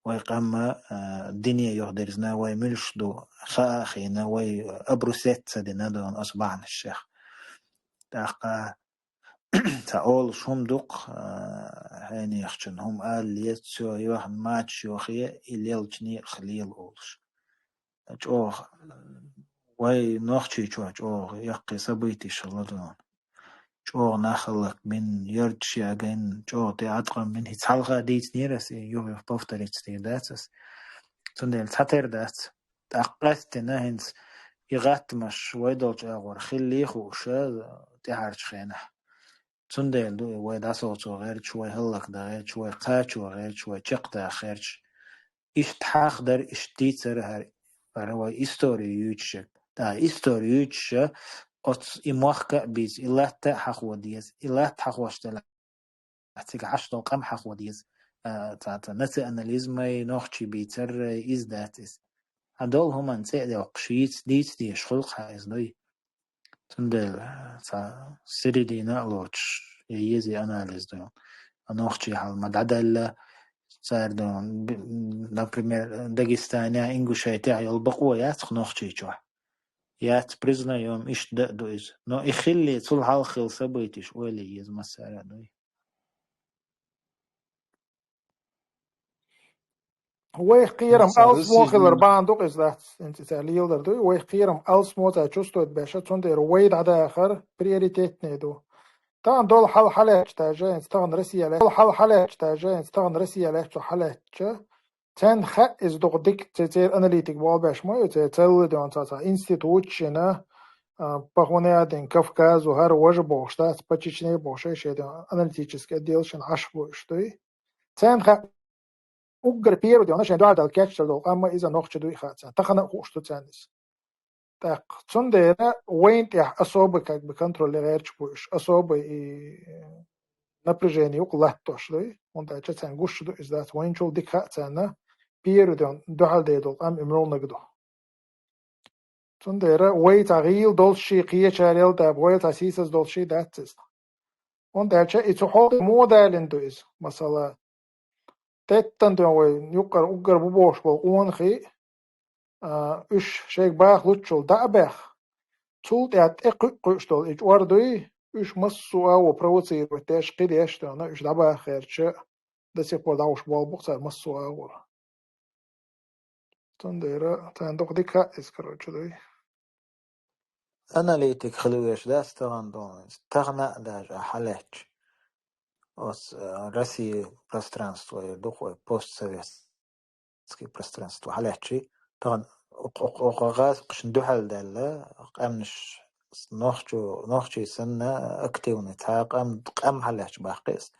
Вай къамма, а, дине юха дирзина, вай муьлш ду, хаа а хиъна, вай обрусеть ца дина дона оцу бахьанашех. ТӀаккха цхьа олуш хӀума ду-кх, а, хьенехчун хӀума ала леза, цо йоьхна мачаш йохе, и лелча некъах лела олуш. ЧӀогӀа вай Нохчийчохь чӀогӀа яккхий событиш хилла дона. ЧӀогӀа нах хӀаллакбина, ярташ ягийна, чӀогӀа тӀеӀаткъам бина. ХӀинца хьалха дийцинера ас, и юха-юха повториться дийр дац ас. Цундела цхьатера дац. ТӀаккха къаьстина хӀинца и гӀаттамаш вай долчу агӀор хиллий хууш тӀаьхьарчу хенахь. Цундела ду и вай дӀасовцо гӀерташ, вай хӀаллакдан гӀерташ, вай кхачо гӀерташ, вай чекхдаха гӀерташ. Иштта хьахдар, иштта дийцар хӀара, хӀара вай истори юьйцуш ерг. ТӀаккха истори юьйцуш, оцу и мохка а бийца, и латта а хьахо деза, и латта хьахош делахь, цига Ӏаш долу къам хьахо деза. А, цхьа, цхьа национализмай, нохчий бийцаррай, иза дац иза. Хьан долу хӀуманна цӀе а доккхуш, йийца, дийца дезаш хуьлу-кх хьан иза дуй. Цундела цхьа середина а лоцуш, я еза анализ ду. А нохчий хьал ма дӀадаьлла, цара ду, б-, например, Дагестанехь, Ингушетехь йолу бакъо яц-кх Нохчийчохь. Яц, признаем, иштта да а ду иза. Но и хиллий, цул хьалха хилла событиш ойла е еза массара а дуй. Вайх кхерам Сан алсмо хилар Россиясна бахьана ду-кх иза дац, хӀинца цара леладар дуй. Вайх кхерам алсмо цара чувствовать беш, цундела вай дӀадахар приоритетный ду. Тахана долу хьал хьалаьтташ даже, хӀинца тахана Россия лаьтташ, долу хьал хьалаьтташ даже, хӀинца тахана Россия лаьтташ, цо хьалаьттача, царна хаьа иза дукха дика, церан аналитик болу беш ма ю, церан цалла ден цхьа, цхьа институт шина, а, по Хунеадин, Кавказу, хӀара важа бохуш дац, по Чечне бохуш, шайн ден аналитический отдел шина Ӏаш бу уьш дуй. Царна хаьа, уггар первый дена шайн дуьхьал дала кечдала долу къам а иза нохчи дуй хаьа царна. Тахана а хууш ду царна иза. ТӀаккха цундела вайн тӀехь особый, как бы, контроль гӀерташ бу уьш, особый и напряжение юкъа латтош дуй, хӀунда аьлча царна гуш ду иза дац, вайначул дика хаьа царна первый ден дуьхьал дер долу къам и муьлханиг ду. Цундела вай цхьа гӀийла долуш ший кхечарел а даба, вай цхьа сийсаз долуш ший дац иза. ХӀунда аьлча и цу хьоле муха далийна ду иза, масала, теттан дуьйна вай юккъара уггар бу бохуш болу къонахий, а, уьш шайга баха луччул дӀа а баьхна, цул тӀаьхьа тӀе кхуьу кхуьуш долу и чӀор дуй, уьш массо а агӀо провоцировать деш, кхидеш а дуьйна, уьш дӀабаха гӀерташ, до сих пор дӀахьуш болу бу-кх цара массо а агӀор. Цундела царна дукха дика хаьа иза, короче, дуй. Аналитик хила веш дац тахана долу, тахана а даже ахьа лаьтташ. Оцу, э, Россия пространство, я дукха вай постсоветский пространство хьалаьтташ, тахана окх-, окх-, окх гӀазкхашна дуьхьал даьлла, къаьмнаш нохчо-, нохчий санна активный цхьа къам, къам хьалаьтташ баккхий ас.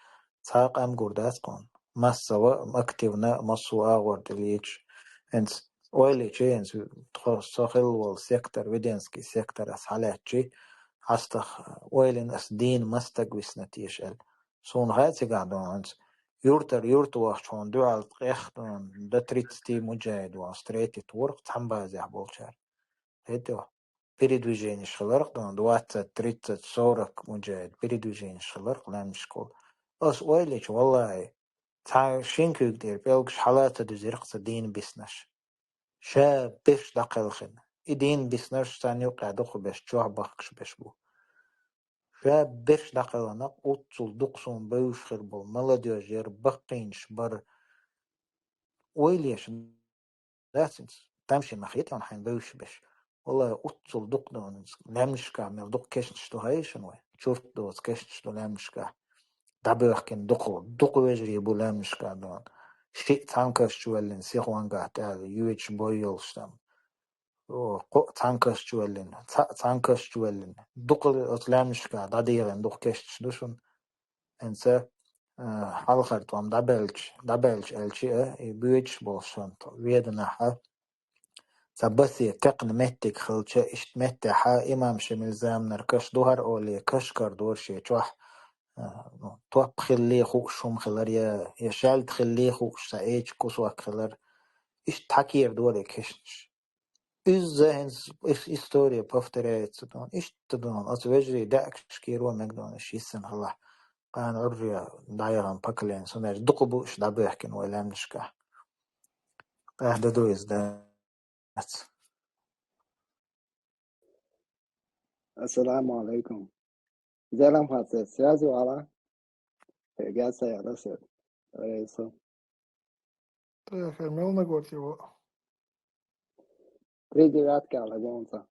Цхьа къам гур дац кхунна. Массово, активно, массо а агӀор тӀе леташ. ХӀинца ойла йича, хӀинца тхо, со хилла волу сектор, Веденский сектор ас хьалаьтташ, хьастагӀа ойла йина ас дийна маса стаг висна теша аьлла. Суна хаьа цигахь дуьненца. Юртара юрта вахча хьуна дуьхьал ткъех дуьнен до тридцати муджахид ван встретить вурх цхьана базехь болчара. ХӀетте, передвижениш хиларх дуьнен, двадцать, тридцать, сорок муджахид передвижениш хиларх лаьмнашкахула. Ас ойла йича, валлахӀи, цхьа шин куьйга тӀера пӀелгаш хьала а ца дуьзирх цхьа дийна биснарш. Ша берш дӀакхелхина. И дийна биснарш царна юккъехь дукхахберш чохь бахкаш берш бу. Ша берш дӀакхелхина, оццул дукха суна бевзаш хир болу молодёжь яра, баккхийнаш бара. Ойла еш дац хӀинца, тамашийна ма хета хьайна бевзаш берш. Валлахи, оццул дукха ду хӀинца лаьмнашкахь мел дукха кешнаш ду хьаьжча вай. Чурт доцу кешнаш ду лаьмнашкахь. ДӀабоьхкина дукха, дукха вежарий бу лаьмнашкахь дуьнен. Шиъ цхьана каш чу ваьллина сихонгахь тӀехь йоьдуш бой йолуш там. О, кхоъ цхьана каш чу ваьллина, цхьаъ цхьана каш чу ваьллина. Дукха оцу лаьмнашкахь дӀадийгӀина дукха кешнаш ду шуна. ХӀинца, а, хьалхара тӀом дӀабаьлча, дӀабаьлча аьлча а, и боьдуш болу шуна тхо веданахь а, цхьа басе кхаькхна меттиг хилча, иштта меттехь а имам Шемил заманара каш ду хӀара олий, каш карадора шен чохь, а, ну, топ хилале хууш хӀума хилар, я, я шаьлта хилале хууш цхьа эчиг кусок хилар. Иштта хьакера дора и кешнаш. Изза хӀинца ис-, история повторяется дуьнен. Иштта дуьнен. Оцу вежарий даьӀахкаш кийро мега дуьнен, иштта йиссина хилахь. Кхана Ӏуьрре дӀаяхана поколение. Сунарш дукха бу уьш дӀабоьхкина вай лаьмнашкахь. Къаьхьа ду иза дац. Ассаламу алейкум. Зелам хацет, связь вала. Гаса я ласет. Рейсо. Та хер мел на горт его. Три девятки ала гонца.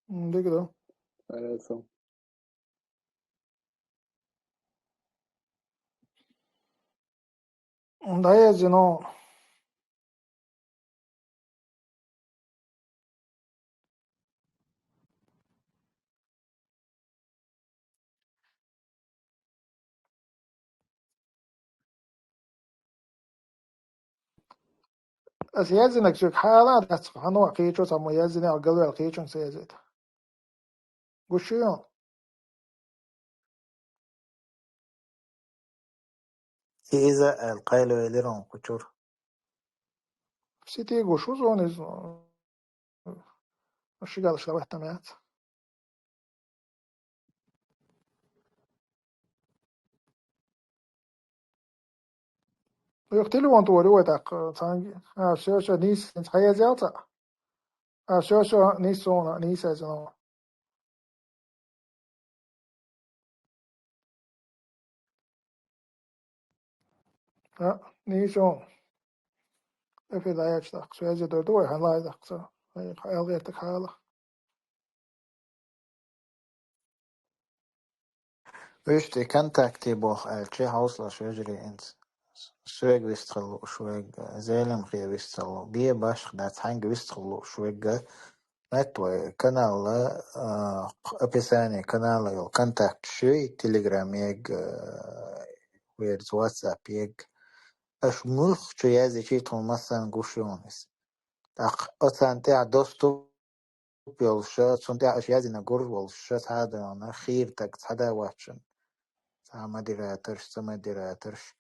М, дика ду. Рейсо. М, да, я зино. Ас яздинарг соьга хьала а дац, хьан а кхечо цхьаммо яздина, а галваьлла кхечунга ца яздийта. Гуш ю? И иза аьлла, кхайла велира хьуна кху чуьра. Сити гуш ву зуна иза. Ши галаш давай там яц. Юха телефон тӀе вара вай тӀаккха, цхьаьнга. А, всё, всё, нийса, хӀинца хьаязъял цхьаъ. А, всё, всё, нийса суна, нийса яздина. А, нийса суна. Эфир дӀаяьлча тӀаккха, связи дойду вай, хьан лай тӀаккха ца. Ай, хьан аьлла гӀертарг хьала. Вуьшта и контакте боху аьлча, хьовсалаш вежарий хӀинца. Соьга вистхила лууш верг, Зеламхе вистхила лууш, бен башха дац, хьаьнга вистхила лууш верг. Метта вай канала, а, описание канала йолу контакташ ю, и Telegram эг, а, верца WhatsApp эг. Аша муьлхха чу яздича, тхуна массарна гуш ю хьуна иза. ТӀаккха оцарна тӀехь доступ йолуш, цунна тӀехь аша яздина гур волуш, цхьа а догӀна, хийра стаг цхьа а вац шуна. Цхьа модераторш, ца модераторш.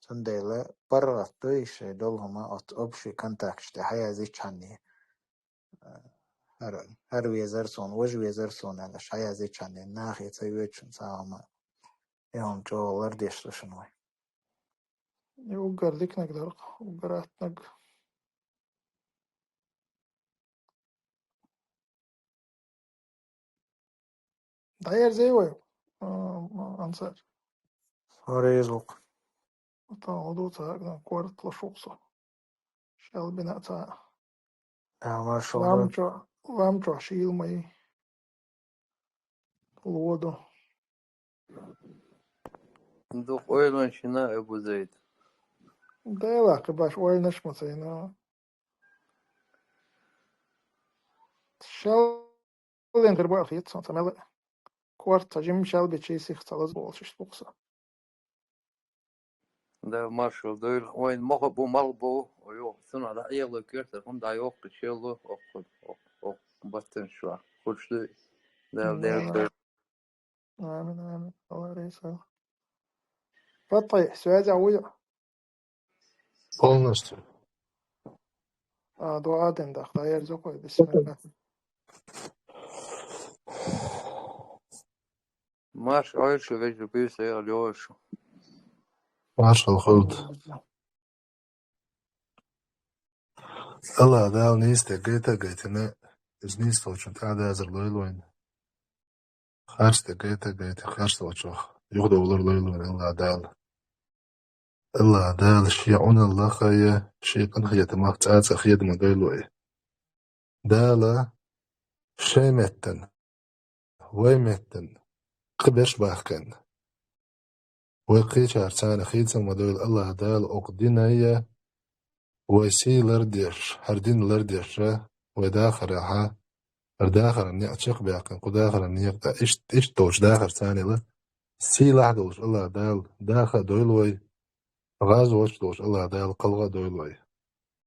Цундела паргӀат ду и шайн долу хӀума оцу общий контакташ тӀе хьаяздича хьанне. ХӀара, хӀара везара суна, важа везара суна аьлла, аша хьаяздича хьанне, нахе ца йоьду шуна цхьа а хӀума. И хӀума чӀогӀа лардеш ду шуна вай. И уггар диканиг дара-кх, уггар аттаниг. ДӀаерзий вай, а, Ансар? ХӀара еза ву-кх. Ата хӀун ду цхьа а, корта луш ву-кх со. Шел бина а цхьа а. Дала маршалла дойла. Лам чохь, лам чохь шийла ма йий. Ло ду. Дукха ойланаш йина, Абу Зайд? Дела, кхин баш ойланаш ма ца йина. Шел лен хир бу аьлла хета сан, ца мел а. Корта ца жимма шел бичий сих ца лаза болуш иштта бу-кх со. Да, маршалла дойла. Вайн мохо бу, мал бу. Ой, йо, цунах дӀа Ӏело коьртара хӀума дӀайоккху, шелло, оккху, оккху, оккху баттана шуьга. Хуш дуй. Дала дерг дойла. Амин, амин. Алла реза. Баттай, связь а вуй? Полностью. А, дуа ден даха, ерзокъой, бисмилла. Марш, Ӏойршу, вежарий, буьйса яла йошу. Маршал хуьлда. АллахӀ Дала нийса де гайта а гайтина, иза нийса долчун тӀаьхьа дазар лойла вайна. Харц де гайта а гайтина, харц долчух юхадовлар лойла вайна АллахӀ Дала. АллахӀ Дала шен Ӏуналлах а, шен къинхетамах цӀа-цӀа хеда ма дойла вай. Дала шайн меттана, вай меттана кхы берш бахкана. Вай кхычар царна хийцал ма дойла АллахӀ Дала укх динан а, вай сий лардеш, хӀара дин лардеш а, вай дахарехьа, хӀара дахаран некъ чекхбаьккхина, кху дахаран некъа тӀа иштта, иштта долчу дахар царнила сийлахь а долуш АллахӀ Дала даха а дойла вай, гӀазот долуш АллахӀ Дала кхалха а дойла вай.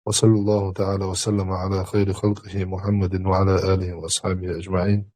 وصلى الله تعالى وسلم على خير خلقه محمد وعلى آله وأصحابه أجمعين.